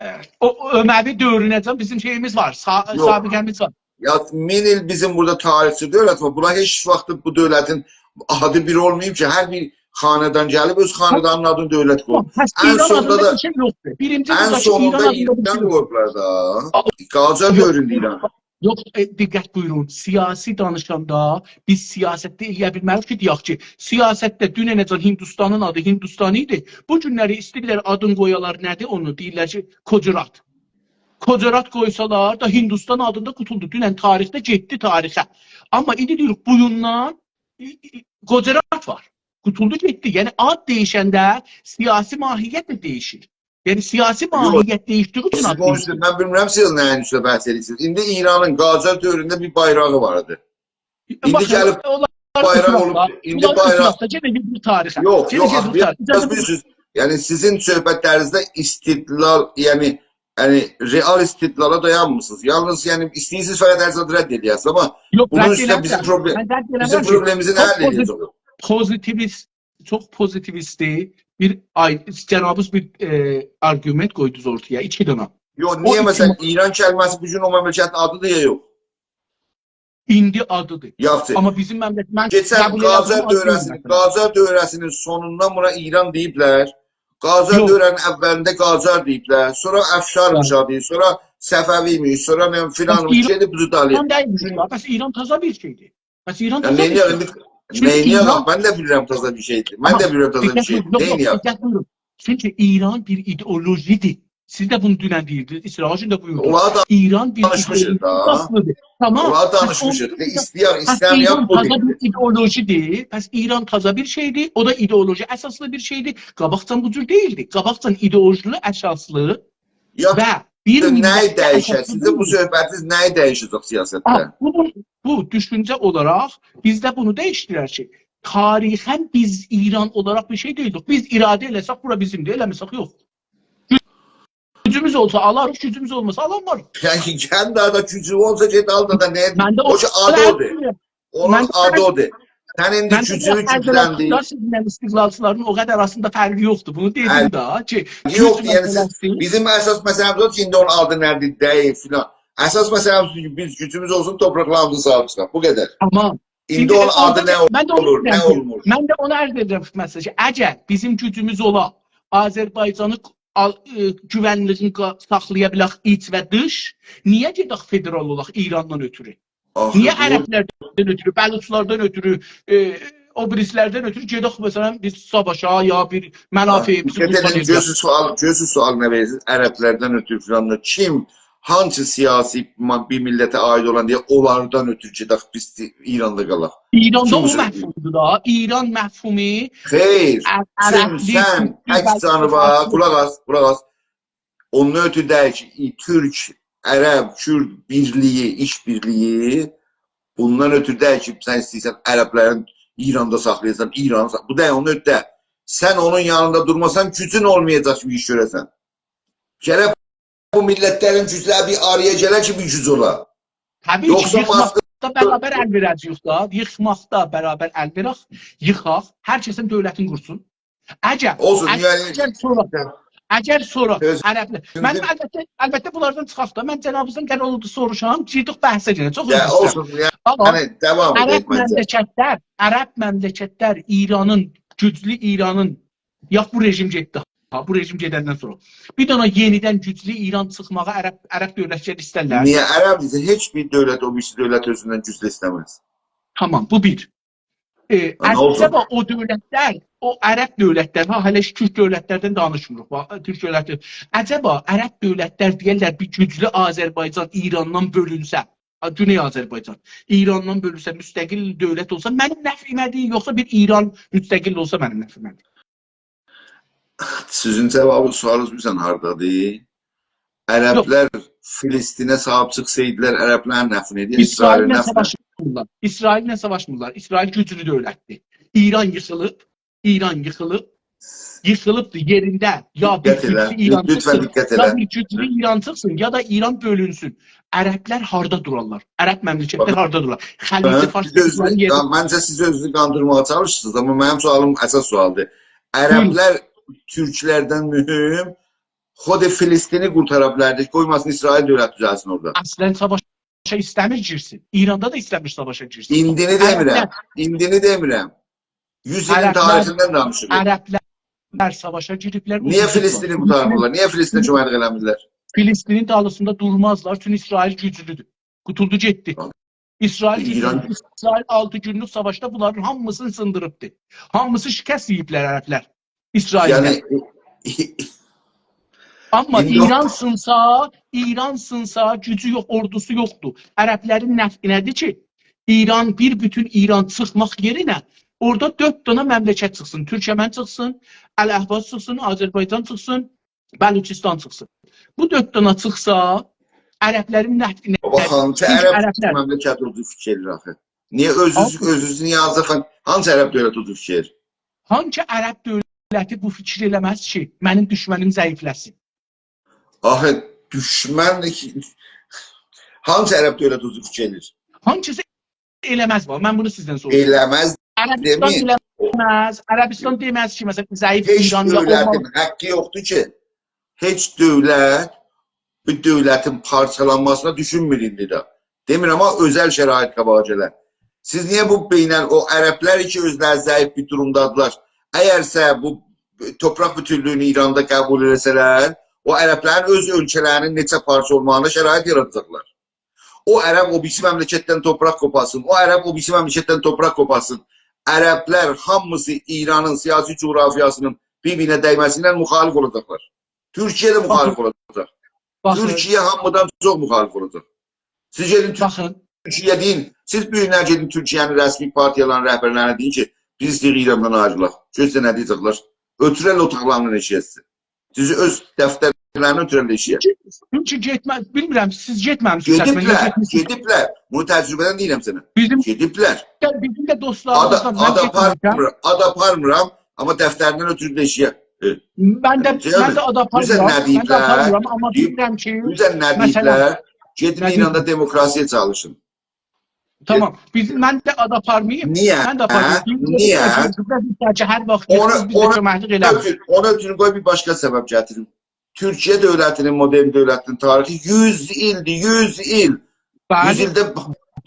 ائ، او، او اموی دؤورونه‌جن بیزیم شئییمیز وار، سا-، یوخ. سابقه‌میز وار. یا، مین ایل بیزیم بورادا تاریخچی دؤولت وار. بونلار هئچ واخت بو دؤولتین آدی بیر اولماییب کی، هر بیر خاندان گلیب اؤز خاندانینین آدینی دؤولت قویوب. پس ان ایران سونوندا آدیندا دا، بیر شئی یوخدور. بیرینجی ان بوراداکی سونوندا ایران آدیندا بیر شئی یوخدور. قویوبلار دا. قاجار دؤورونده ایران. یوخ، ائ، دقت بویورون. سیاسی دانیشاندا بیز سیاستده ائلیه بیلمه‌ریک کی، دئیک کی، سیاستده دوننه‌جن هندوستانین آدی هندوستان ایدی. بو گونلری ایسته‌ییرلر آدین قویالار، نه‌دیر اونو؟ دئییرلر کی، گوجرات. گوجرات قویسالار دا هندوستان آدیندا قوتولدو. دونن تاریخده گئتدی تاریخه. آمما ایندی دئییریک، بویوندان ای، ای، گوجرات وار. قوتولدو گئتدی. یعنی آد دییشنده سیاسی ماهیت ده دییشیر. یعنی سیاسی، یوخ، ماهیت دییشدیگی اوچون سیز آد بونون دییشیر. اوچون، من بیلمیرم سیز نه‌یین اوسته بحث ائدیرسینیز. ایندی ایرانین قاجار دؤورونده بیر بایراغی واردی. ایندی باخین، گلیب اونلار بایراق اولوب، ایندی بونلار بایراق اطرافدا، گئنه گئدیر تاریخه. یوخ، گئنه یوخ، گئدیر آخی، تاریخه. بیر آز بیلیرسینیز. یعنی سیزین صحبتلرینیزده استدلال، یعنی، یعنی رئال استدلالا دایانمیرسینیز. یالنیز، یعنی، ایسته‌ییرسینیز فقط هر زادی رد ائده‌سینیز، آمما، یوخ، بونون اوسته بیزیم پروبلم، بیزیم پروبلمیمیزی حل ائده‌جک. یوخ، من رد ائله‌میرم. من رد ائله‌میرم. پوزیتیویست، چوخ پوزیتیویستدیر. بیر آی، جنابیز بیر، ائ، آرگومنت قویدونوز اورتایا، ایکی دنه. یوخ، او نییه ایکی مثلا ما- ایران کلمه‌سی بو گون او مملکتین آدیدیر یا یوخ؟ ایندی آدیدیر. یاخشی. آمما بیزیم مملکت، من قبول ائله‌دیگیم آد دئییل مثلا. کئچن قاجار دؤوره‌سینین، قاجار دؤوره‌سینین سونوندان بونا ایران دئییبلر. قاجار دؤوره‌نین اوّلینده قاجار دئییبلر. یوخ. سونرا افشارمیش آدی، سونرا صفوی‌میش، سونرا نه بیلیم فلانمیش، گئدیب بو دالی. ایران دئییلمیش یا. پس ایران تازا بیر شئیدیر. پس ایران تازا بیر شئیدیر. نئینیه‌ک، نئینیه‌ک؟ من ده بیلیرم تازا بیر شئیدیر. من ده بیلیرم تازا بیر شئیدیر. نئینیه‌ک؟ دقت بویورون. چونکی ایران بیر ایدئولوژی‌دیر. سیز ده بونو دونن دئییردینیز، اسرائیل ده بویوردو. اونلاری دا ایران بیر دانیشمیشیق دا. اساسلی‌دیر. تامام. اونلاری دانیشمیشیق. ایسته‌یک، ایسته‌مه‌یک، ایسته‌مه‌یک، بو تازا بیر ایدئولوژی‌دیر. پس ایران تازا بیر شئیدیر. او دا ایدئولوژی اساسلی بیر شئیدیر. قاباقجان بو جور دئییلدی. قاباقجان ایدئولوژی اساسلی و بیر میللتده نه‌یی دییشر؟ اساسدا سیزده بو صحبتینیز نه‌یی دییشه‌جک سیاستده؟ آه، بو، بو، بو دوشونجه اولاراق بیزده بونو دییشدیرر کی، تاریخاً بیز ایران اولاراق بیر شئی دئییلیک. بیز اراده ائله‌سک، بورا بیزیمدیر، ائله‌مه‌سک، یوخ. گوجوموز اولسا آلاریق، گوجوموز اولماسا آلانماریق. یعنی، کم داها دا گوجو اولسا، گئت آل دا، دا نه؟ من ده او کی، اونو آدی عرض اودور. ائدیرم. اونون من ده، آدی اودور. سنین ایندی من ده گوجونو بونو عرض ائدیرم. گوجلندیر. سیزله استقلالچیلارین او قدر آراسیندا فرقی یوخدور. بونو دئدیم فرقی ده کی، یوخ، گوج یعنی سیز، مسئله‌سی. بیزیم اساس مسئله‌میز اودور کی، ایندی اونون آدی نه‌دیر، دئییل فلان. اساس مسئله‌میز بودور کی، بیز گوجوموز اولسون، تورپاقلاریمیزی صاحیب چیخاق. بو قدر. تامام. ایندی ایندی اونون آدی اورادا نه من ده اونو اولور، نه دئییرم کی، اولمور؟ من ده اونو عرض ائدیرم، خدمت سیزه کی، اگر بیزیم گوجوموز اولا، آذربایجانی آل-، ائ، گوونلیگین قا-، ساخلایا بیلک ایچ و دیش، نییه گئدک فدرال اولاق ایراندان اؤتورو؟ آخی نییه بو عربلردن اؤتورو، بلوچلاردان اؤتورو، ائ، او بیریسیلردن اؤتورو گئدک، مثلا، بیز ساواشا یا بیر منافعیمیزی دقت قوربان ائدین، ائدک؟ گؤزو سؤال، گؤزو سؤال نه وئریرسینیز؟ عربلردن اؤتورو فلان دا کیم، هانسی سیاسی ما-، بیر میللته عایید اولان دئیه اونلاردان اؤتورو گئدک بیز ایراندا قالاق؟ ایراندا کیم او بو سؤزو؟ مفهومدور دا. ایران مفهومو خیر، ع-، چون عربلیک، سن، تورکلوک، عکس جانیوا، قولاق آس، قولاق آس. اونون اؤتورو دئییل کی، تورک، عرب، کورد بیرلیگی، ایش‌بیرلیگی، بوندان اؤتورو دئییل کی، سن ایسته‌ییرسن عربلرین ایراندا ساخلایاسان، ایرانی ساخ-، بو دئییل، اونون اؤتورو ده. سن اونون یانیندا دورماسان، گوجون اولمایاجاق کی، بیر ایش گؤره‌سن. گرک بو میللتلرین گوجلری بیر آرایا گله کی، بیر گوج اولا. طبیعی کی، یوخسا ییخماقدا باسقی برابر ال وئره‌جه‌ییک دا، ییخماقدا برابر ال وئرک، ییخاق، هر کسین دؤولتینی قورسون. اگر، اولسون، یعنی اگر سونرا، اگر سونرا سؤز عربلر، منیم البته، البته بونلاردان چیخاق دا، من جنابینیزدان قرار اولدو سوروشام، گیردیک بحثه گئنه، چوخ یا، عذر ایسته‌ییرم. اولسون، یعنی، آمما یعنی، داوام عرب ائدک منجه. مملکتلر، عرب مملکتلر ایرانین، گوجلو ایرانین، یاخ، بو رژیم گئتدی. ها، بو رژیم گئدندن سونرا بیر دنه یئنیدن گوجلو ایران چیخماغی عرب، عرب دؤولتلری ایسترلر. نییه؟ عرب، هئچ بیر دؤولت او بیریسی دؤولت اؤزوندن گوجلو ایسته‌مز. تامام، بو بیر. ائ، ها، نه اولسون؟ عجبا او دؤولتلر، او عرب دؤولتلر، ها، هله کی، تورک دؤولتلردن دانیشمیریق، باخ، تورک دؤولتی. عجبا عرب دؤولتلر دئیرلر، بیر گوجلو آذربایجان ایراندان بؤلونسه، ها، گونئی آذربایجان ایراندان بؤلونسه، مستقل دؤولت اولسا منیم نفعیمه‌دیر، یوخسا بیر ایران مستقل اولسا منیم نفعیمه‌دیر؟ سیزین جاوابی، سؤالینیز بیلیرسن هاردادیر؟ عربلر فلسطینه صاحیب چیخسایدیلار، عربلرین نفعینه ائدیر، اسرائیلین اسرائیلله نفعینه. ساواشمیرلار. اسرائیلله ساواشمیرلار. اسرائیل گوجلو دؤولتدیر. ایران ییخیلیب، ایران ییخیلیب، ییخیلیبدیر یئرینده. یا بیر گوجلو ایران چیخسین، یا بیر گوجلو ایران چیخسین، یا دا ایران بؤلونسون. عربلر هاردا دورارلار؟ عرب مملکتلر هاردا دورارلار؟ خلیج فارس دئدیکلری یئرده. منجه سیز اؤزونوزو قاندیرماغا چالیشیرسینیز، آمما منیم سؤالیم، اساس سؤالدیر. عربلر تورکلردن مهم، خود فلسطینی قورتارا بیلردی، قویماسین اسرائیل دؤولت دوزلسین اورادا. اصلاً ساواشا ایسته‌میر گیرسین. ایراندا دا ایسته‌میر ساواشا گیرسین. ایندینی دئمیرم، عربلر، ایندینی دئمیرم. یوز ایلین تاریخیندن دانیشیریق. عربلر ساواشا گیریبلر. نییه فلسطینی قورتارمیرلار؟ نییه فلسطینه کؤمک ائله‌میرلر؟ فلسطینین دالیسیندا دورمازلار، چونکی اسرائیل گوجلودور. قوتولدو گئتدی. اسرائیل گوجلودور. اسرائیل آلتی گونلوک ساواشدا بونلارین هامیسینی سیندیریبدی. هامیسی شکست یئییبلر عربلر اسرائیلده. یعنی آمما ایران سینسا، ایران سینسا، گوجو یوخ، اوردوسو یوخدور. عربلرین نفعینه‌دیر کی، ایران، بیر بوتون ایران چیخماق یئرینه اورادا دؤرد دنه مملکت چیخسین. تورکمن چیخسین، الاحواز چیخسین، آذربایجان چیخسین، بلوچستان چیخسین. بو دؤرد دنه چیخسا، عربلرین نفعینه. بابا، هانسی عرب مملکتی اوزو فیکیر ائدیر آخی؟ نییه اؤزونوز، اؤزونوز نییه آزاخان؟ هانسی عرب دؤولتی اوزو فیکیر ائدیر؟ هانسی عرب دؤولتی بو فیکیر ائله‌مز کی، منیم دوشمنیم ضعیفله‌سین؟ آخی، دوشمن کی، هانسی عرب دؤولتی اوزو فیکیر ائدیر؟ هانسیسی ائله‌مز، باخ، من بونو سیزدن سوروشدوم. ائله‌مز. عربستان ائله‌مز. عربستان دئمز کی، مثلا، ضعیف ایران یا اولماز. هئچ دؤولتین حاققی یوخدور کی، هئچ دؤولت بو دؤولتین پارچالانماسینا دوشونمور ایندی ده. دئمیرم، آمما اؤزل شرایط قاباغا گلر. سیز نییه بو بین‌ال-، او عربلر کی، اؤزلری ضعیف بیر دورومدادیلار، اگرسه بو تورپاق بوتونلویونو ایراندا قبول ائله‌سه‌لر، او عربلرین اؤز اؤلکه‌لرینین نئچه پارچا اولماغینا شرایط یاراداجاقلار. او عرب او بیریسی مملکتدن تورپاق قوپارسین، او عرب او بیریسی مملکتدن تورپاق قوپارسین. عربلر هامیسی ایرانین سیاسی جغرافیاسینین بیر-بیرینه دیمه‌سی ایله مخالف اولاجاقلار. تورکیه ده مخالف اولاجاق. تورکیه هامیدان چوخ مخالف اولاجاق. سیز گئدین تورکیه دئیین، سیز بو گونلر گئدین تورکیه‌نین رسمی پارتیالارین رهبرلرینه دئیین کی، بیز ایسته‌ییریک ایراندان آیریلاق. گؤر سیزه نه دئیه‌جکلر. اؤتوررلر اوتاقلاریندان ائشییه سیزی. سیزی اؤز دفتر دفترلرینه اؤتوررلر ائشییه. چونکی گئتمه، بیلمیرم، سیز گئتمه‌میسینیز، شخصاً، من گئدیبلر، گئتمیشم. گئدیبلر. بونو تجربه‌دن دئییرم سنه. بیزیم، گئدیبلر. بیزیم ده دوستلاریمیزدان، آد، من گئتمه‌میشم. آپارمیرام، آد آپارمیرام، آمما دفتریندن اؤتورور ائشییه. ائ، من ده، دئییرمی؟ من ده آد آپارمیرام، دوزن نه من ده دئییبلر؟ آپارمیرام، آمما دئییب، بیلیرم کی، دوزن نه مثلاً، دئییبلر؟ گئدین نه ایراندا دئییبلر؟ دموکراسی‌یه چالیشین. تامام. بیز، من ده آد آپارماییم. نییه؟ من ده آپارماییم. بیز نییه؟ ده، بیز ده، بیز ده کی، هر واخت اونو، ایسته‌ییرسینیز، بیز ده اونو کؤمکلیک ائله‌یک. اؤتور، اونو اؤتورون، قوی بیر باشقا سبب گتیریم. تورکیه دؤولتی‌نین، مدرن دؤولتی‌نین تاریخی یوز ایلدیر، یوز ایل. یوز بلی. ایلده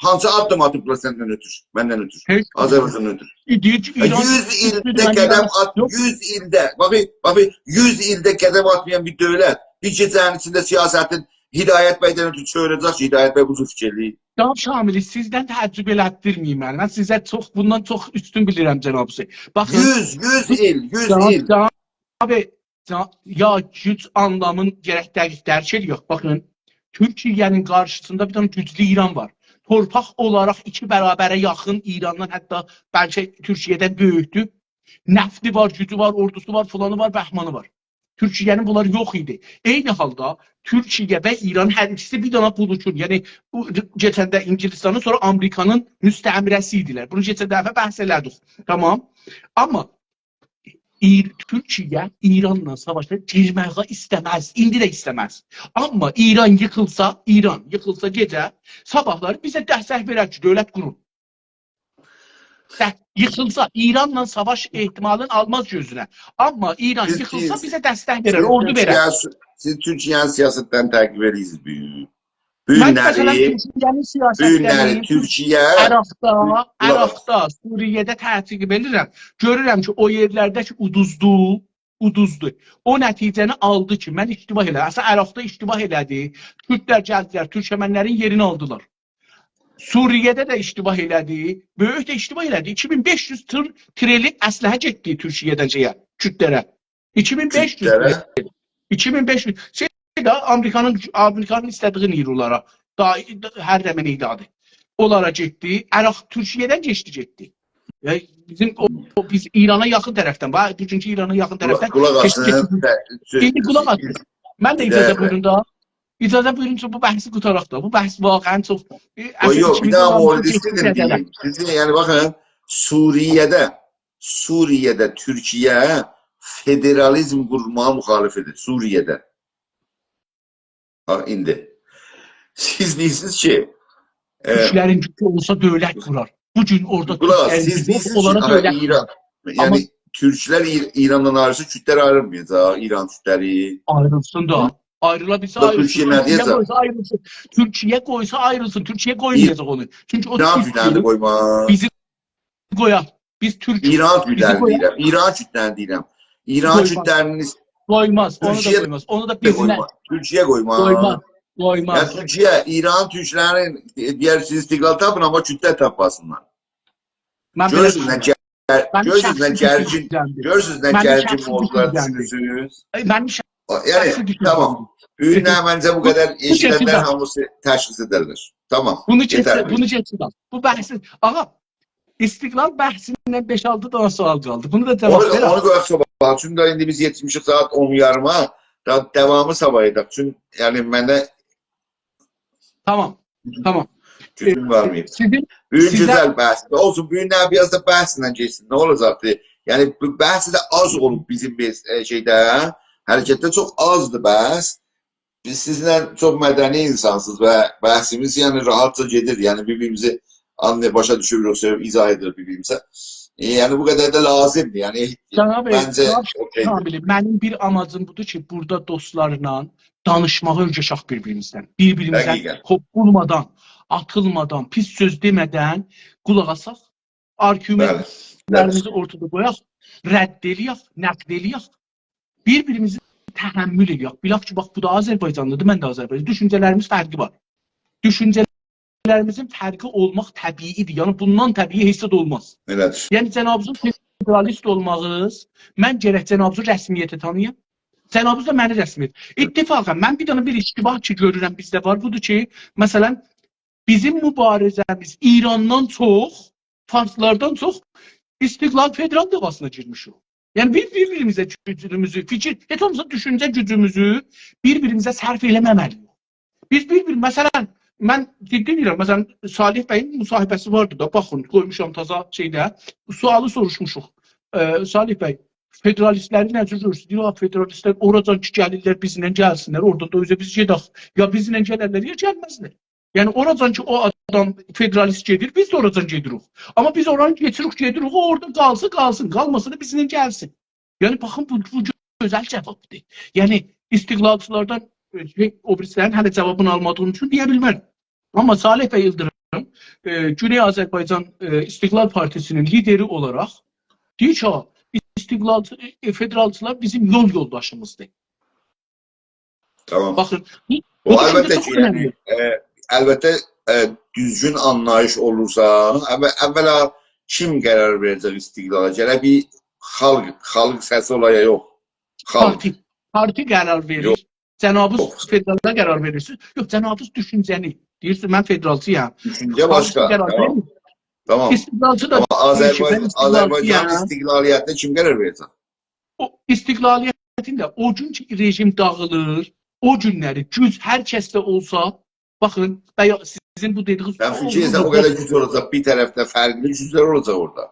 هانسی آددیم آتیبلار سندن اؤتور، مندن اؤتور، هئچ. آذربایجاندان اؤتور؟ دئییر کی، یا، ایران یوز ایلده ایران، قدم ایران. آت، یوخ. یوز ایلده، باخین، باخین، یوز ایلده قدم آتمایان بیر دؤولت بیر گئجه‌نین ایچینده سیاستین هدایت بیدن اؤتور چئویره‌جک کی، هدایت بی بو جور فیکیر ائله‌ییر. جناب شاملی، سیزدن تعجب ائلتدیرمه‌یین منی. من سیزه چوخ، بوندان چوخ اوستون بیلیرم، جنابیزی. باخین، یوز، یوز ایل، یوز جناب، ایل. جناب، جا-، یا گوج آنلامین گرک دقیق درک ائله‌یک. باخین، تورکیه‌نین قارشیسیندا بیر دنه گوجلو ایران وار. تورپاق اولاراق ایکی برابره یاخین ایراندان، حتی بلکه تورکیه‌دن بؤیوکدور. نفتی وار، گوجو وار، اوردوسو وار، فلانی وار، بهمانی وار. تورکیه‌نین بونلار یوخ ایدی. عینی حالدا تورکیه و ایران هر ایکیسی بیر دنه بولوشون. یعنی، بو، کئچن ده انگلستانین، سونرا آمریکانین مستعمره‌سی ایدیلر. بونو کئچن دفعه بحث ائله‌دیک. تامام. آمما ایر-، تورکیه ایرانلا ساواشا گیرمه‌یی ایسته‌مز. ایندی ده ایسته‌مز. آمما ایران ییخیلسا، ایران ییخیلسا گئجه، صاباحلاری بیزه دستک وئرر کی، دؤولت قورون. ده-، ییخیلسا، ایرانلا ساواش احتمالینی آلماز گؤزونه. آمما ایران سیز، ییخیلسا، سیز، بیزه دستک سیز وئرر، اوردو تورکیه، وئرر. سیز تورکیه‌نین سیاستینی تقلید ائدیرسینیز بو گون. بو من، گون مثلاً، نه‌دیر؟ تورکیه‌نین بو گون سیاستلرینی نه‌دیر؟ تورکیه، عراقدا، قولاق آس. عراقدا، سوریه‌ده تعقیب ائدیرم. گؤرورم کی، او یئرلرده کی، اودوزدو، اودوزدو. او نتیجه‌نی آلدی کی، من اشتباه ائله‌دیم. اصلاً، عراقدا اشتباه ائله‌دی. کوردلر گلدیلر، تورکمنلرین یئرینی آلدیلار. سوریه‌ده ده اشتباه ائله‌دی. بؤیوک ده اشتباه ائله‌دی. ایکی مین بئش یوز تر-، تریلی اسلحه گئتدی تورکیه‌دن شئیه، کوردلره. ایکی مین بئش یوز. کوردلره؟ ایکی مین بئش یوز. شئی ده، آمریکانین، آمریکانین ایسته‌دیگی نیرولارا. دا، هر زامان ایدادی. اونلارا گئتدی. عراق تورکیه‌دن کئچدی، گئتدی. یعنی بیزیم او، او، بیز ایرانا یاخین طرفدن، باخ، بوگونکو ایرانا یاخین طرفدن قولاق، قولاق کئچدی، آسین. گئتدی. ایندی قولاق آسین. من ده، بیر دقیقه، اجازه بویورون دا. اجازه بویورون کی، بو بحثی قوتاراق دا. بو بحث واقعاً چوخ، ائ، یوخ، یوخ، بیر داها مولودیستی دینله‌ییم. سیزین، یعنی، باخین، سوریه‌ده، سوریه‌ده تورکیه فدرالیزم قورماغا مخالف ایدی، سوریه‌ده. باخ، ایندی. سیز دئییرسینیز کی، ائ، تورکلرین گوجو اولسا دؤولت قورار. بو گون اورادا قولاق آس، تورکلرین سیز گوجو دئییرسینیز اولارا کی، دؤولت. ایران، یعنی، آمما تورکلر ایر-، ایراندان آیریلسا، کوردلر آیریلمایاجاق، ایران کوردلری. آیریلسین دا. آیریلا بیلسه آیریلسین. تورکیه نه دئیه‌جک؟ تورکیه قویسا آیریلسین. تورکیه قویسا آیریلسین. تورکیه قویمایاجاق اونو. چونکی او ایران کوردلری قویماز. بیزی قویار. بیز تورک، ایران کوردلری دئییرم. ایران کوردلری دئییرم. ایران کوردلرینین ایس- قویماز. قویماز. اونو دا قویماز. اونو دا بیزینن قویماز. تورکیه قویماز. قویماز. قویماز. یعنی تورکیه، ایران تورکلرین، ائ، دئیه‌رسینیز، استقلال تاپین، آمما کوردلر تاپماسینلار. من بئله دوشونمورم. گؤرورسونوز نه گر-، گؤرورسونوز نه گرگین، گؤرورسونوز نه گرگین موضوعلارا دوشورسونوز. منیم شخصی دوشونجه‌مدیر. منیم شخصی دوشونجه‌مدیر. منیم شخصی دوشونجه‌مدیر. یعنی، تامام. بو گون نه، منجه بو قدر ائشیدنلر هامیسی تشخیص ائدرلر. تامام. بونو کئچسین، بونو کئچسین. بو بحثی، آغا، استقلال بحثیندن بئش-آلتی دنه سؤال قالدی. بونو دا جاواب وئر. اونو قویاق صاباحا. چونکی ایندی بیز یئتیشمیشیک ساعات اون یاریما. دا-، داوامی صاباح ائدک. چون، یعنی، منه تامام، تامام. گوجوم وارماییب. سیزین، بو گون سیزه گؤزل بحث. اولسون، بو گون نه، بیر آز دا بحثله کئچسین. نه اولاجاقدی؟ یعنی، بو بحث ده آز اولوب بیزیم بئ-، ائ، شئیده، حرکتده چوخ آزدیر بحث. بیز سیزینله چوخ مدنی اینسانسینیز و بحثیمیز، یعنی، راحتجا گئدیر. یعنی، بیر-بیریمیزی آنلای-، باشا دوشوروک، سؤیله‌ییب ایضاح ائدیریک بیر-بیریمیزه. ائ، یعنی، بو قدر ده لازیمدیر. یعنی، جناب، منجه، جناب اوکئیدیر. کاملی، منیم بیر آماجیم بودور کی، بورادا دوستلارلا دانیشماغی اؤیره‌شک بیر-بیریمیزدن. بیر-بیریمیزدن، دقیقاً، قوپولمادان، آتیلمادان، پیس سؤز دئمه‌دن قولاق آساق، بلی، بلی. آرگومنتلریمیزی اورتادا قویاق، رد ائله‌یک، نقد ائله‌یک. بیر-بیریمیزی تحمل ائله‌یک. بیلک کی، باخ، بو دا آذربایجانلیدیر، من ده آذربایجان. دوشونجه‌لریمیز فرقی وار. دوشونجه‌لریمیزین فرقی اولماق طبیعیدیر. یعنی، بوندان طبیعی هئچ زاد اولماز. ائله‌دیر. یعنی، جنابیزین فدرالیست اولماغینیز، من گرک جنابیزی رسمیته تانییام. جنابیز دا منی رسمیته. اتفاقاً، من بیر دنه بیر اشتباه کی گؤرورم بیزده وار، بودور کی، مثلاً، بیزیم مبارزه‌میز ایراندان چوخ، فارسلاردان چوخ استقلال فدرال دعواسینا گیرمیش او. یعنی، بیز بیر-بیریمیزه گوجوموزو، فیکیر، هئچ اولماسا دوشونجه گوجوموزو بیر-بیریمیزه صرف ائله‌مه‌مه‌لی‌ییک. بیز بیر-بیر، مثلا، من جدی دئییرم، مثلا، صالح بیین مصاحبه‌سی واردی دا، باخین، قویموشام تازا شئیده، سؤالی سوروشموشوق. ائ، صالح بی، فدرالیست‌لری نه جور گؤرورسونوز؟ دئییر، «آ، فدرالیست‌لر اوراجان کی گلیرلر، بیزله گلسینلر، اورادا دا اؤزه بیز گئدک. یا بیزله گلرلر، یا گلمزلر.» یعنی، اوراجان کی او آدام فدرالیست گئدیر، بیز ده اوراجان گئدیریک. آمما بیز اورانی کئچیریک، گئدیریک، او اورادا قالسا قالسین، قالماسا دا بیزله گلسین. یعنی، باخین، بو، بو گؤزل جاوابدیر. یعنی، استقلالچیلاردان، ائ، شئی، او بیریسی‌لرین هله جاوابینی آلمادیغیم اوچون دئیه بیلمرم. آمما صالح بی ایلدیریم، ائ، گونئی آذربایجان، ائ، استقلال پارتیسی‌نین لیدری اولاراق دئییر کی، «آ، استقلالچی، ائ، فدرالچیلار بیزیم یول یولداشیمیزدیر.» تامام. باخین، بو، او، بو دوشونجه البته چوخ کی، یعنی، اؤنملی. ائ، البته، ائ، دوزگون آنلاییش اولورسا، اول-، اولا کیم قرار وئره‌جک استقلالا؟ گرک بیر خالق، خالق سسی اولا یا یوخ؟ خالق. پارتی، پارتی قرار وئریر. یوخ. جنابیز یوخ. فدرالا قرار وئریرسینیز. یوخ، جنابیز دوشونجه‌نی. دئییرسینیز، «من فدرالچی‌یام.» دوشونجه باشقا، قرار تامام. وئرمیر. تامام. استقلالچی دا آمما دئییر کی، آذربایجان، «من آذربایجانین استقلالچی‌یام.» استقلالیتینه کیم قرار وئره‌جک؟ او استقلالیتین ده او گون کی رژیم داغیلیر، او گونلری گوج هر کسده اولسا، باخین، و یا سیزین بو دئدیگینیز سن فیکیر ائتسن، او قدر گوج اولاجاق، بیر طرفده فرقلی گوجلر اولاجاق اورادا.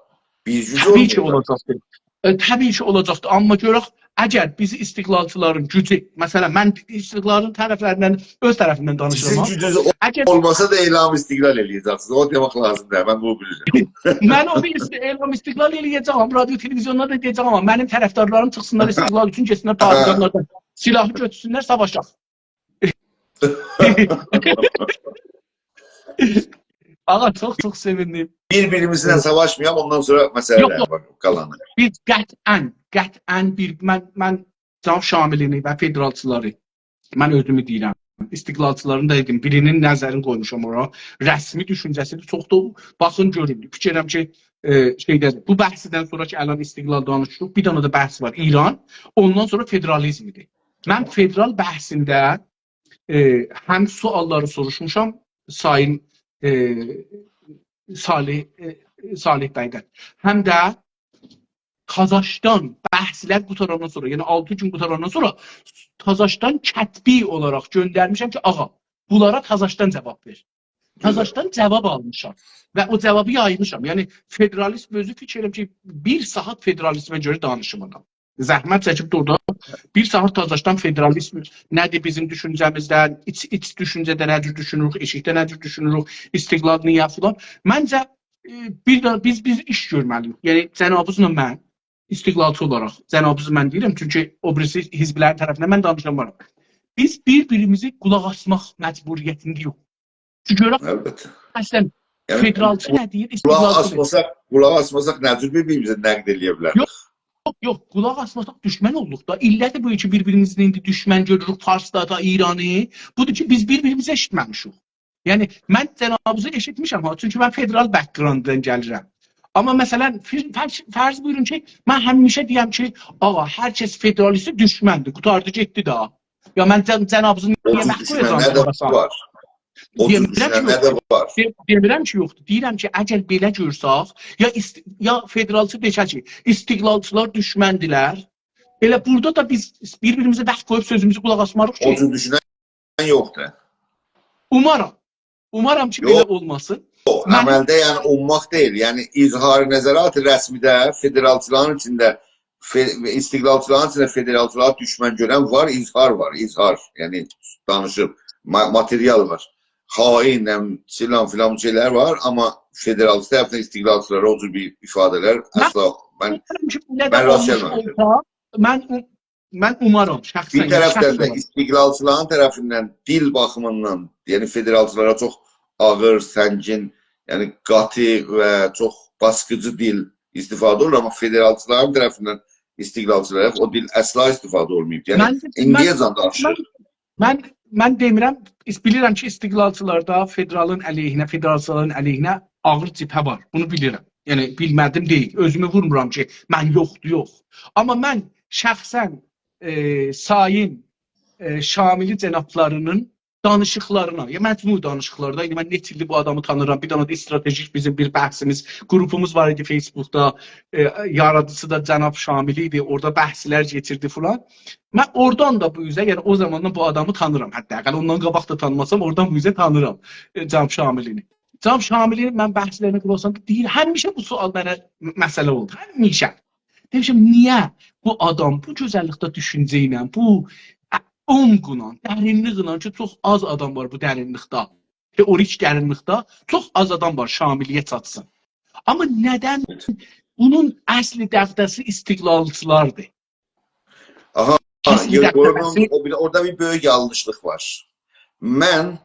بیر گوج اولمایاجاق. طبیعی کی، اولاجاقدیر. ائ، طبیعی کی، اولاجاقدیر. آمما گؤرک، اگر بیزی استقلالچیلارین گوجو، مثلا، من استقلالین طرفلریندن، اؤز طرفیمدن دانیشیرام، سیزین گوجونوز او-، اگر اولماسا دا اعلان استقلال ائله‌یه‌جکسینیز. او دئمک لازیم دئییل، من بونو بیلیرم. من اونو ایست-، اعلان استقلال ائله‌یه‌جم، رادیو، تلویزیوندا دا دئیه‌جم، آمما منیم طرفدارلاریم چیخسینلار استقلال اوچون، گئتسینلر، هه، طالقانلاردان سلاحی گؤتورسونلر، ساواشاق. آغا، چوخ چوخ سئویندیم. بیر-بیریمیزله ساواشمایاق، اوندان سونرا مسئله‌لره باخاق، قالانی. بیز قطعا، قطعا بیر، من، من جناب شاملی‌نی و فدرالچیلاری، من اؤزومو دئییرم، استقلالچیلارین دا دئدیم، بیری‌نین نظرینی قویموشام اورا. رسمی دوشونجه‌سی‌دیر، چوخ دا باخین گؤرون. فیکیر ائدیرم کی، ائ، شئیده، بو بحثدن سونرا کی الان استقلال دانیشیریق، بیر دنه ده بحث وار، ایران، اوندان سونرا فدرالیزم‌دیر. من فدرال بحثینده، ائ، هم سؤاللاری سوروشموشام سایین، ائ، صالح، ائ، صالح بیدن، هم ده تازاشدان بحثلر قوتاراندان سونرا، یعنی آلتی گون قوتاراندان سونرا تازاشدان کتبی اولاراق گؤندرمیشم کی، آغا، بونلارا تازاشدان جاواب وئر. تازاشدان جاواب آلمیشام و او جاوابی یایمیشام. یعنی فدرالیزم اؤزو، فیکیر ائدیرم کی، بیر ساعات فدرالیزمه گؤره دانیشیم آدام. زحمت چکیب دوردا بیر ساعات تازاشدان فدرالیزم نه‌دیر، بیزیم دوشونجه‌میزده، ایچ، ایچ دوشونجه‌ده نه جور دوشونوروک، ائشیکده نه جور دوشونوروک، استقلال نییه فلان. منجه، ائ، بیر ده بیز، بیز ایش گؤرمه‌لی‌ییک. یعنی جنابیزلا من استقلالچی اولاراق، جنابیزی من دئییرم، چونکی او بیریسی حزبلرین طرفیندن من دانیشانمارام. بیز بیر-بیریمیزی قولاق آسماق مجبوریتینده‌ییک. چونکی گؤرک، البته. اصلا، یعنی، فدرالچی نه دئییر، قولاق استقلالچی نه دئییر. آسماساق، قولاق آسماساق نه جور بیر-بیریمیزی نقد ائله‌یه بیلریک؟ یوخ، یوخ، یوخ، قولاق آسماساق دوشمن اولدوق دا. علتی بو کی، بیر-بیریمیزی ایندی دوشمن گؤروروک، فارسلاری دا، ایرانی. بودور کی، بیز بیر-بیریمیزی ائشیتمه‌میشیک. یعنی، من جنابیزی ائشیتمیشم ها، چونکی من فدرال بک‌گرانددان گلیرم. آمما مثلا، فر-، فرض، فرض بویورون کی، من همیشه دئیم کی، آغا، هر کس فدرالیستی دوشمندیر، قوتاردی، گئتدی ده. یا من جن-، جنابیزی او نییه جور محکوم دوشمنلر ائدیرم ده بونلارا؟ وار. او جور دئمیرم کی، دوشمنلر ده یوخدور. وار. دئ-، دئمیرم کی، یوخدور. دئییرم کی، اگر بئله گؤرسک، یا ایست-، یا فدرالچی دئسه کی، استقلالچیلار دوشمندیلر، ائله بورادا دا بیز بیر-بیریمیزه وقت قویوب سؤزوموزو قولاق آسماریق کی. او جور دوشونن یوخدور. اومارام. اومارام کی، یوخ. بئله اولماسین. یوخ، من عملده، یعنی، اومماق دئییل. یعنی، اظهار نظرات رسمی‌ده فدرالچیلارین ایچینده ف-، استقلالچیلارین ایچینده فدرالچیلاری دوشمن گؤرن وار، اظهار وار، اظهار. یعنی، دانیشیب، ما-، ماتریال وار. خائن، هم، فلان، فلان شئیلر وار، آمما فدرالچی طرفیندن استقلالچیلارا او جور بیر ایفاده‌لر من اصلا، من، دئمیرم کی، بئله من ده راست اولموش گلمه‌میشم. اولسا، من او-، من اومارام، شخصا، بیر یعنی، طرفدن شخصی ده اولاراق. استقلالچیلارین طرفیندن دیل باخیمیندان، یعنی فدرالچیلارا چوخ آغیر، سنگین، یعنی قاتی و چوخ باسقیجی دیل استفاده اولور، آمما فدرالچیلارین طرفیندن استقلالچیلارا او دیل اصلا استفاده اولماییب. یعنی من، ایندییه‌جن من، دانیشیریق. من، من دئمیرم، بیلیرم کی، استقلالچیلاردا فدرالین علیهینه، فدرالچیلارین علیهینه آغیر جبهه وار. بونو بیلیرم. یعنی، بیلمه‌دیم دئییل. اؤزومو وورمورام کی، من یوخدور، یوخ. آمما من شخصا، ائ، سایین، ائ، شاملی جنابلاری‌نین دانیشیقلارینا، یا مجموع دانیشیقلاردا، ایندی من نئچه ایلدیر بو آدامی تانیرام. بیر دنه ده استراتژیک بیزیم بیر بحثیمیز، گروپوموز وار ایدی فیسبوکدا. ائ، یارادیجیسی دا جناب شاملی ایدی. اورادا بحثلر کئچیردی فلان. من اورادان دا بو اوزه، یعنی او زاماندان بو آدامی تانیرام. حداقل اوندان قاباق دا تانیماسام، اورادان بو اوزه تانیرام، ائ، جناب شاملی‌نی. جناب شاملی‌نین من بحثلرینه قولاق آساندا دئییر، همیشه بو سؤال منه م-، مسئله اولدو. همیشه. دئمیشم، نییه بو آدام بو گؤزللیکده دوشونجه ایله، بو ع-، عمقلا، درینلیکله کی، چوخ آز آدام وار بو درینلیکده، تئوریک درینلیکده چوخ آز آدام وار شاملی‌یه چاتسین. آمما ندن بونون اصلی دغدغه‌سی استقلالچیلاردیر؟ آها، اصلی یوخ، دغدغه‌سی او بیر، اورادا بیر بؤیوک یانلیشلیق وار. من،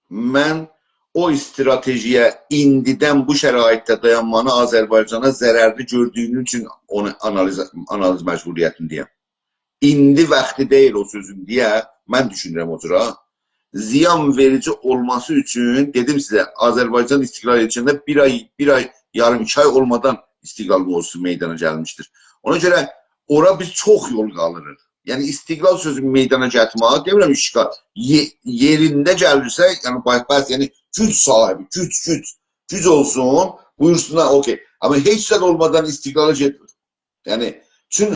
من او استراتژی‌یه ایندیدن بو شرایطده دایانمانی آذربایجانا ضررلی گؤردویوم اوچون اونو آنالیز، آنالیز مجبوریتینده‌یم. ایندی واختی دئییل او سؤزون دئیه من دوشونورم او جوره. زیان وئریجی اولماسی اوچون، دئدیم سیزه، آذربایجان استقلال یئتیشنده بیر آی، بیر آی یاریم، ایکی آی اولمادان استقلال موضوعسو میدانا گلمیشدیر. اونا گؤره اورا بیز چوخ یول قالیریق. یعنی استقلال سؤزو میدانا گتیرمک، دئمیرم اشغال، یئ-، یئرینده گلیرسه، یعنی بای-، بس، یعنی گوج صاحیبی، گوج، گوج، گوج اولسون، بویورسونلار، اوکئی. آمما هئچ زاد اولمادان استقلالا گئتمیر. یعنی، چون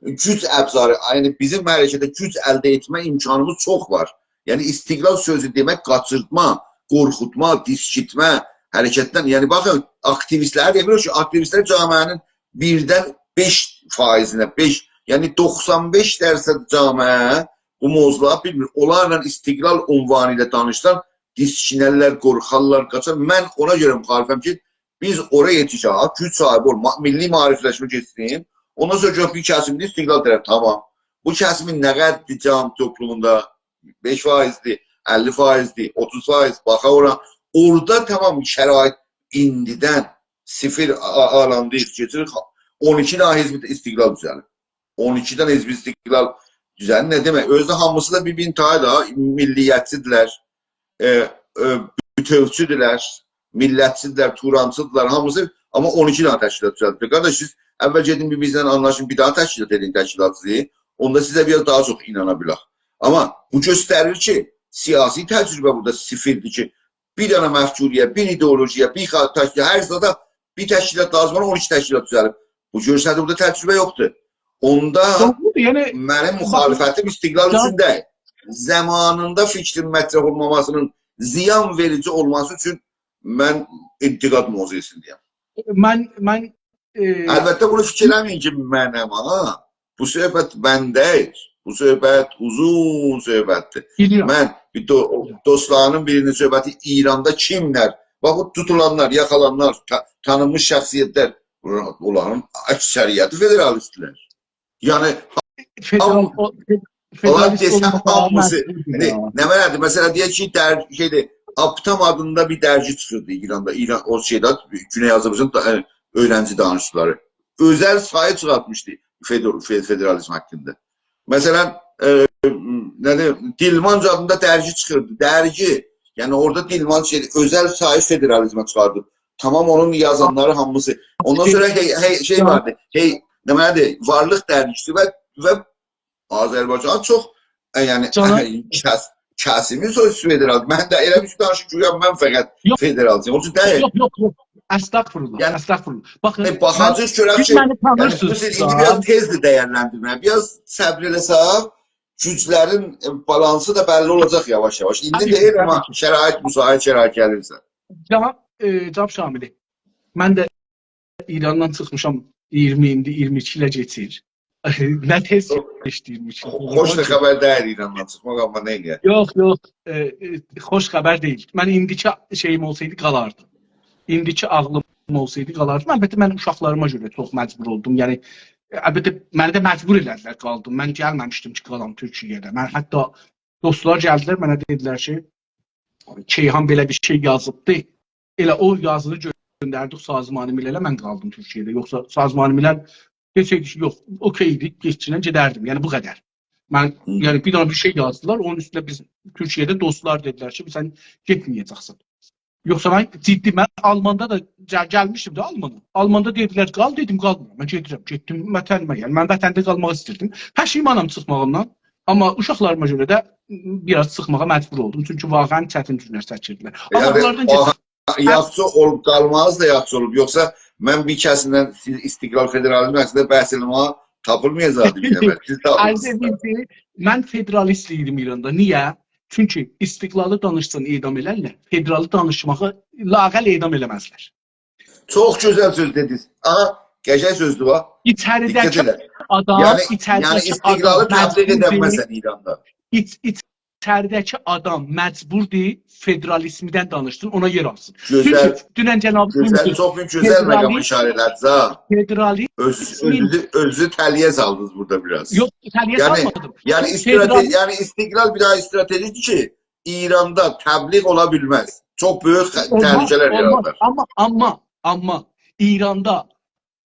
گوج ابزاری، یعنی بیزیم حرکته گوج الده ائتمه امکانیمیز چوخ وار. یعنی استقلال سؤزو دئمک قاچیرتما، قورخوتما، دیسکیتمه حرکتدن. یعنی باخین، آکتیویستلری دئمیر کی، آکتیویستلر جامعه‌نین بیردن بئش فایزینه، بئش، یعنی دوخسان بئش درصد جامعه بو موضوعلاری بیلمیر. اونلارلا استقلال عنوانی ایله دانیشسان، دیسکینرلر، قورخارلار، قاچار. من اونا گؤره مخالفم کی، بیز اورا یئتیشک، گوج صاحیبی اولماق، میللی معاریفلشمه کئچسین. اوندان سونرا گؤرک بیر کسیمدیر استقلال طرف، تامام. بو کسیمین نه قدردیر جامعه توپلوموندا؟ بئش فایزدیر، اللی فایزدیر، اوتوز فایز، باخاق اورا. اورادا تامام شرایط ایندیدن صفر آ-، آ-، آلانداییق، کئچیریک. اون ایکی دنه حزب استقلال دوزه‌لیر. اون ایکی دنه حزب استقلال دوزه‌لیر. نه دئمک؟ اؤزو ده هامیسی دا بیر-بیرینین تایی دا، میللیتچی‌دیرلر، ائ، ائ، بوتؤوچودورلر، میللتچی‌دیرلر، تورانچی‌دیرلار، هامیسی، آمما اون ایکی دنه تشکیلات دوزلدیب. قارداش، سیز اول گئدین بیر-بیرینیزله آنلاشین، بیر داها تشکیلات ائدین، تشکیلاتی. اوندا سیزه بیر آز داها چوخ اینانا بیلک. آمما بو گؤستریر کی، سیاسی تجربه بورادا صفردیر کی، بیر دنه مفکوره‌یه، بیر ایدئولوژی‌یه، بیر خا-، تشکیل، هر زادا بیر تشکیلات لازیم اولور، اون ایکی تشکیلات دوزه‌لیب. بو گؤستریر، بورادا تجربه یوخدور. اوندا دوغرودور، یعنی منیم مخالفتیم استقلال اوچون دئییل. زامانیندا فیکرین مطرح اولماماسی‌نین زیان وئریجی اولماسی اوچون من انتقاد موضعینده‌یم. من، من، ائ، البته، بونو فیکیر ائله‌مه‌یین کی، منم، ها. بو صحبت من دئییل. بو صحبت اوزون صحبتدیر. بیلیرم. من بیر دو-، دوستلارینین بیرینین صحبتی ایراندا کیملر، باخ، بو توتولانلار، یاخالانلار، تا-، تانینمیش شخصیتلر، اونلارین اکثریتی فدرالیستلر. یعنی، فدرال-، هام-، او، فد-، اونلار فدرالیست دئسم اولماق هامیسی، مجبوردور یعنی، یا. نمنه‌دیر؟ مثلا، دئیک کی، در-، شئیدیر، آپتام آدیندا بیر درگی چیخیردی ایراندا، ایران، او شئیده، گونئی آذربایجان دا-، ائ، اؤیرنجی دانشجولاری. اؤزل سایی چیخارتمیشدی فدر-، فد-، فدرالیزم حاقیندا. مثلا، ائ، نه‌دیر، دیلمانج آدیندا درگی چیخیردی، درگی. یعنی اورادا دیلمانج شئیدیر، اؤزل سایی فدرالیزمه چیخاردیب. تامام اونون یازانلاری هامیسی. اوندان سونرا هئی، هئی، شئی واردی، هئی، نمنه‌دیر، وارلیق درگیسی و، و آذربایجان چوخ، ائ، یعنی، کس-، کسیمین سؤزو فدرال. من ده ائله بیر دانیشیق کی، گویا من فقط فدرالچی‌یام. اونون اوچون دئییل. یوخ، یوخ، یوخ. استغفرالله، یعنی، استغفرالله. باخین، ائ، باخاجاغیق، گؤرک کی، سیز منی تانیرسینیز، یعنی، بو سئچیمی بیر آز تئزدیر دیرلندیرمک. بیر آز صبر ائله‌سک، گوجلرین، ائ، بالانسی دا بللی اولاجاق یاواش-یاواش. ایندی دئییل، آمما شرایط مساعد شرایط گلیرسه. جناب، ائ، جناب شاملی، من ده ایراندان چیخمیشام اییرمی، ایندی اییرمی ایکی ایله کئچیر. نه تئز کئچدی اییرمی ایکی ایل. خوش دا خبر دئییل ایراندان چیخماق، آمما نه ائله‌یک؟ یوخ، یوخ، ائ، ائ، خوش خبر دئییل. من ایندیکی شئییم اولسایدی، قالاردیم. ایندیکی عاغلیم اولسایدی، قالاردیم. البته، من اوشاقلاریما گؤره چوخ مجبور اولدوم. یعنی، ائ، البته، منی ده مجبور ائله‌دیلر، قالدیم. من گلمه‌میشدیم کی، قالام تورکیه‌ده. من حتی دوستلار گلدیلر، منه دئدیلر کی، کیهان بئله بیر شئی یازیبدی. ائله او یازینی گؤندردیک سازمان ملله، من قالدیم تورکیه‌ده. یوخسا سازمان ملل دئسه‌یدی کی، یوخ، اوکئیدی، گئچینن گئدردیم. یعنی بو قدر. من، یعنی بیر دنه بیر شئی یازدیلار، اونون اوستونه بیز تورکیه‌ده دوستلار دئدیلر کی، سن گئتمه‌یه‌جکسن. یوخسا من جدی، من آلماندا دا گل-، گلمیشدیم ده آلمانا. آلماندا دئدیلر، قال، دئدیم، قالمیرام. من گئدیرم، گئتدیم وطنیمه. یعنی من وطنده قالماق ایستیردیم. پشیمانام چیخماغیمدان. آمما اوشاقلاریما گؤره ده بیر آز چیخماغا مجبور اولدوم. چونکی واقعاً چتین گونلر چکیردیلر. آمما یعنی، بونلاردان او کئچ- یاخشی اولوب قالماغینیز دا یاخشی اولوب. یوخسا من بیر کسیمدن سیز استقلال فدرالیزم حاقیندا بحث ائله‌مه‌یه تاپیلمایاجاقدی بیر نفر. سیز ساغ اولون. عزیز بی، من فدرالیست ایدیم ایراندا. نییه؟ چونکی استقلالی دانیشسان اعدام ائلرلر، فدرالی دانیشماغی لااقل اعدام ائله‌مزلر. چوخ گؤزل سؤز دئدینیز. آها، قشنگ سؤزدور باخ. دقت ائله. ایچریده‌کی آدام، یعنی، ایچریده‌کی یعنی آدام استقلالی تبلیغ مجبوردور. ائدنمزسن ایراندا. ایچ-، ایچریده‌کی آدام مجبوردور فدرالیزمدن دانیشسین، اونا یئر آلسین. گؤزل، چونکی دونن جنابیز گؤزل، دئمیشدی، چوخ بیر گؤزل مقام فدرالیزم، اشاره ائله‌دینیز ها. فدرالیزم اؤز-، اؤزونوزو، اؤزونوزو تله‌یه سالدینیز بورادا بیر آز. یوخ، تله‌یه سالمادیم. یعنی، یعنی فدرالیزم استراتژی، یعنی استقلال بیر داها استراتژی‌دیر کی، ایراندا تبلیغ اولا بیلمز. چوخ بؤیوک خ-، اولماز، تهلکه‌لر اولماز. یارادار. آمما، آمما، آمما ایراندا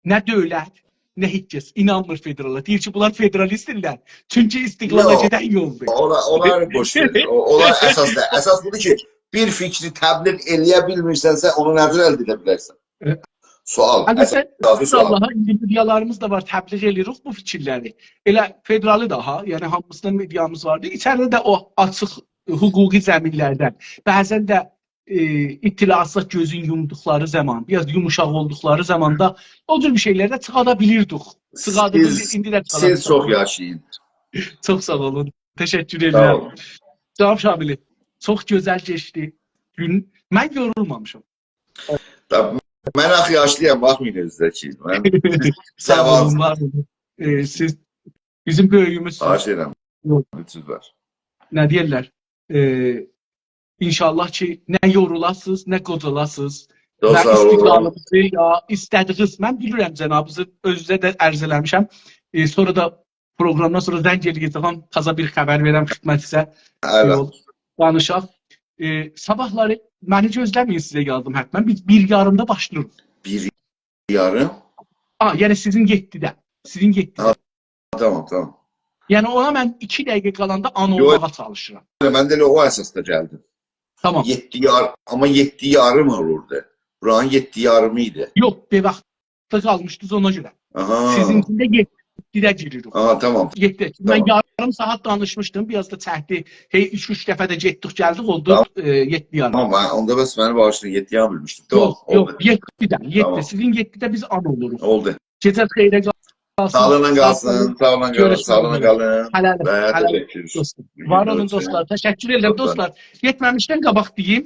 نه دؤولت، نه هئچ کس اینانمیر فدرالا. دئییر کی، بونلار فدرالیست‌دیرلر. چونکی استقلالا، یوخ، گئدن یولدور. اونلار، اونلاری بوش وئر. او، اونلار اساس دئییل. اساس بودور کی، بیر فیکری تبلیغ ائله‌یه بیلمیرسنسه، اونو نئجه الده ائده بیلرسن؟ ائه. سؤال. البته، اساسی سؤال. انشاءالله، ایندی مئدیالاریمیز دا وار، تبلیغ ائله‌ییریک بو فیکیرلری. ائله فدرالی دا ها، یعنی هامیسینا مئدیامیز واردی. ایچریده ده او آچیق حقوقی زمینلردن، بعضاً ده، ائ، اطلاعاتدا گؤزون یومدوقلاری زامان، بیر آز یوموشاق اولدوقلاری زاماندا او جور بیر شئیلر ده چیخادا بیلیردیک. چیخاردیق، سیز، ایندی ده سیز چوخ چیخاردیق. یاشایین. چوخ ساغ اولون. تشکر ائدیرم. ساغ اولون. جناب شاملی، چوخ گؤزل کئچدی گون. من یورولمامیشام. دا، من آخی یاشلی‌یام، باخمایین اؤزونوزه کی. من ساغ اولون، جاوانام. وار اولون. ائ، سیز بیزیم بؤیویوموزسونوز. خواهش ائدیرم. یوخ. لطفونوز وار. نه دئیرلر؟ ائ، انشاءالله کی، نه یورولاسینیز، نه قوجالاسینیز. چوخ ساغ اولون. و استقلالیمیزی یا ایسته‌دیگینیز، من بیلیرم جنابینیزی، اؤزونوزه ده عرض ائله‌میشم. ائ، سونرا دا پروگرامدان سونرا زنگ ائله‌یه‌جم، تازا بیر خبر وئرم خدمتینیزه. البته. یول دانیشاق. ائ، صاباحلاری منی گؤزله‌مه‌یین، سیزه یازدیم حتماً. بیز بیر یاریمدا باشلاییریق. بیر یاریم؟ آ، یعنی سیزین یئددیده. سیزین یئددیده. ها، تامام، تامام. یعنی اونا من ایکی دقیقه قالاندا آن یوخ، اولماغا چالیشیرام. من ده ائله او اساسدا گلدیم. تامام. یئددی یار-، آمما یئددی یاریم اولوردو. بورانین یئددی یاریمی ایدی. یوخ، بیر واخت قالمیشدینیز اونا گؤره. آها. سیزینکینده یئددیده گیریریک. آها، تامام. یئددیده. من تامام. یاریم ساعات دانیشمیشدیم، بیر آز دا چکدی. هئی، اوچ، اوچ دفعه ده گئتدیک، گلدیک، اولدو، تامام. ائ، یئددی یاریم. تامام، من اوندا بس منی باغیشلایین، یئددی یاریم بیلمیشدیم. تامام، یوخ، اولدو. یوخ، یئددیده، یئددی. تامام. سیزین یئددیده، بیز آن اولوروق. اولدو. گئجه‌نیز خئیره قالسین. ساغلیغینان قالسین، ساغلیغینان قالین، گؤروشمک ساغلیغینان اوزره. قالین. هله‌لیک، و هله‌لیک، تشکر. دوستوم. وار اولون، دوستلار. تشکر ائدیرم، دوستلار. گئتمه‌میشدن قاباق دئییم.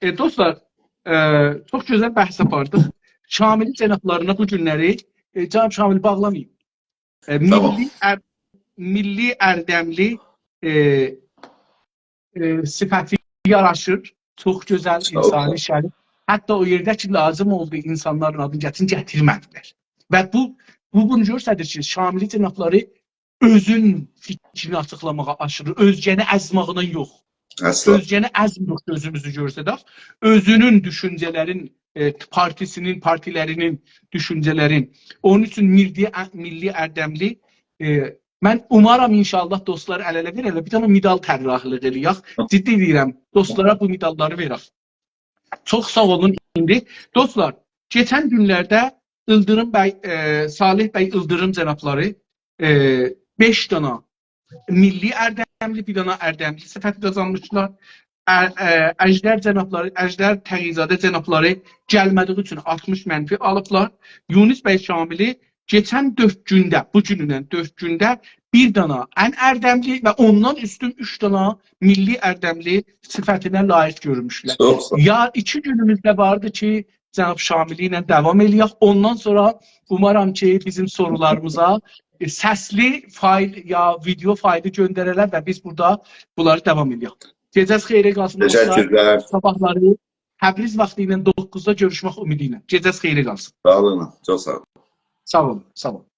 ائ، دوستلار، ائ، چوخ گؤزل بحث آپاردیق. شاملی جنابلارینا بو گونلری، ائ، جناب شاملی، باغلامایین. ائ، تامام. میللی ار-، میللی اردملی، ائ، ائ، صفتی یاراشیر. چوخ گؤزل، ساغ اول. انسانی، شریف. حتی او یئرده کی، لازیم اولدو، اینسانلارین آدینی گتیرین، گتیرمه‌دیلر. و بو، بو بونو گؤستریر کی، شاملی جنابلاری اؤزون فیکرینی آچیقلاماغا آشیریر، اؤزگه‌نی ازماغینا یوخ. اصلاً. اؤزگه‌نی ازمیریک، اؤزوموزو گؤسترک. اؤزونون دوشونجه‌لرین، ائ، پارتیسینین، پارتیلرینین دوشونجه‌لرین. اونون اوچون میللی، ا-، میللی اردملی، ائ، من اومارام انشاءالله دوستلار ال-اله وئره‌لر، بیر دنه مدال طراحلیق ائله‌یک. جدی دئییرم، دوستلارا بو مداللاری وئرک. چوخ ساغ اولون. ایندی دوستلار، کئچن گونلرده ایلدیریم بی، ائ، صالح بی ایلدیریم جنابلاری، ائ، بئش دانا میللی اردملی، بیر دانا اردملی صفتی قازانمیشلار. ا-، ائ، اژدر جنابلاری، اژدر تقی‌زاده جنابلاری گلمه‌دیگی اوچون آلتمیش منفی آلیبلار. یونس بی شاملی کئچن دؤرد گونده، بو گونونن دؤرد گونده بیر دانا ان اردملی و اوندان اوستون اوچ دانا میللی اردملی صفتینه لایق گؤرموشلر. چوخ ساغ اول. یا ایکی گونوموز ده واردی کی، جناب شاملی ایله داوام ائله‌یک. اوندان سونرا اومارام کی، بیزیم سورولاریمیزا، ائ، سسلی فایل یا ویدئو فایلی گؤندره‌لر و بیز بورادا بونلاری داوام ائله‌یک. گئجه‌نیز خئیره قالسین، دوستلار. تشکرلر. صاباحلاری تبریز واختی ایله دوققوزدا گؤروشمک امیدی ایله. گئجه‌نیز خئیره قالسین. ساغ اولون، چوخ ساغ اولون. ساغ اولون، ساغ اولون.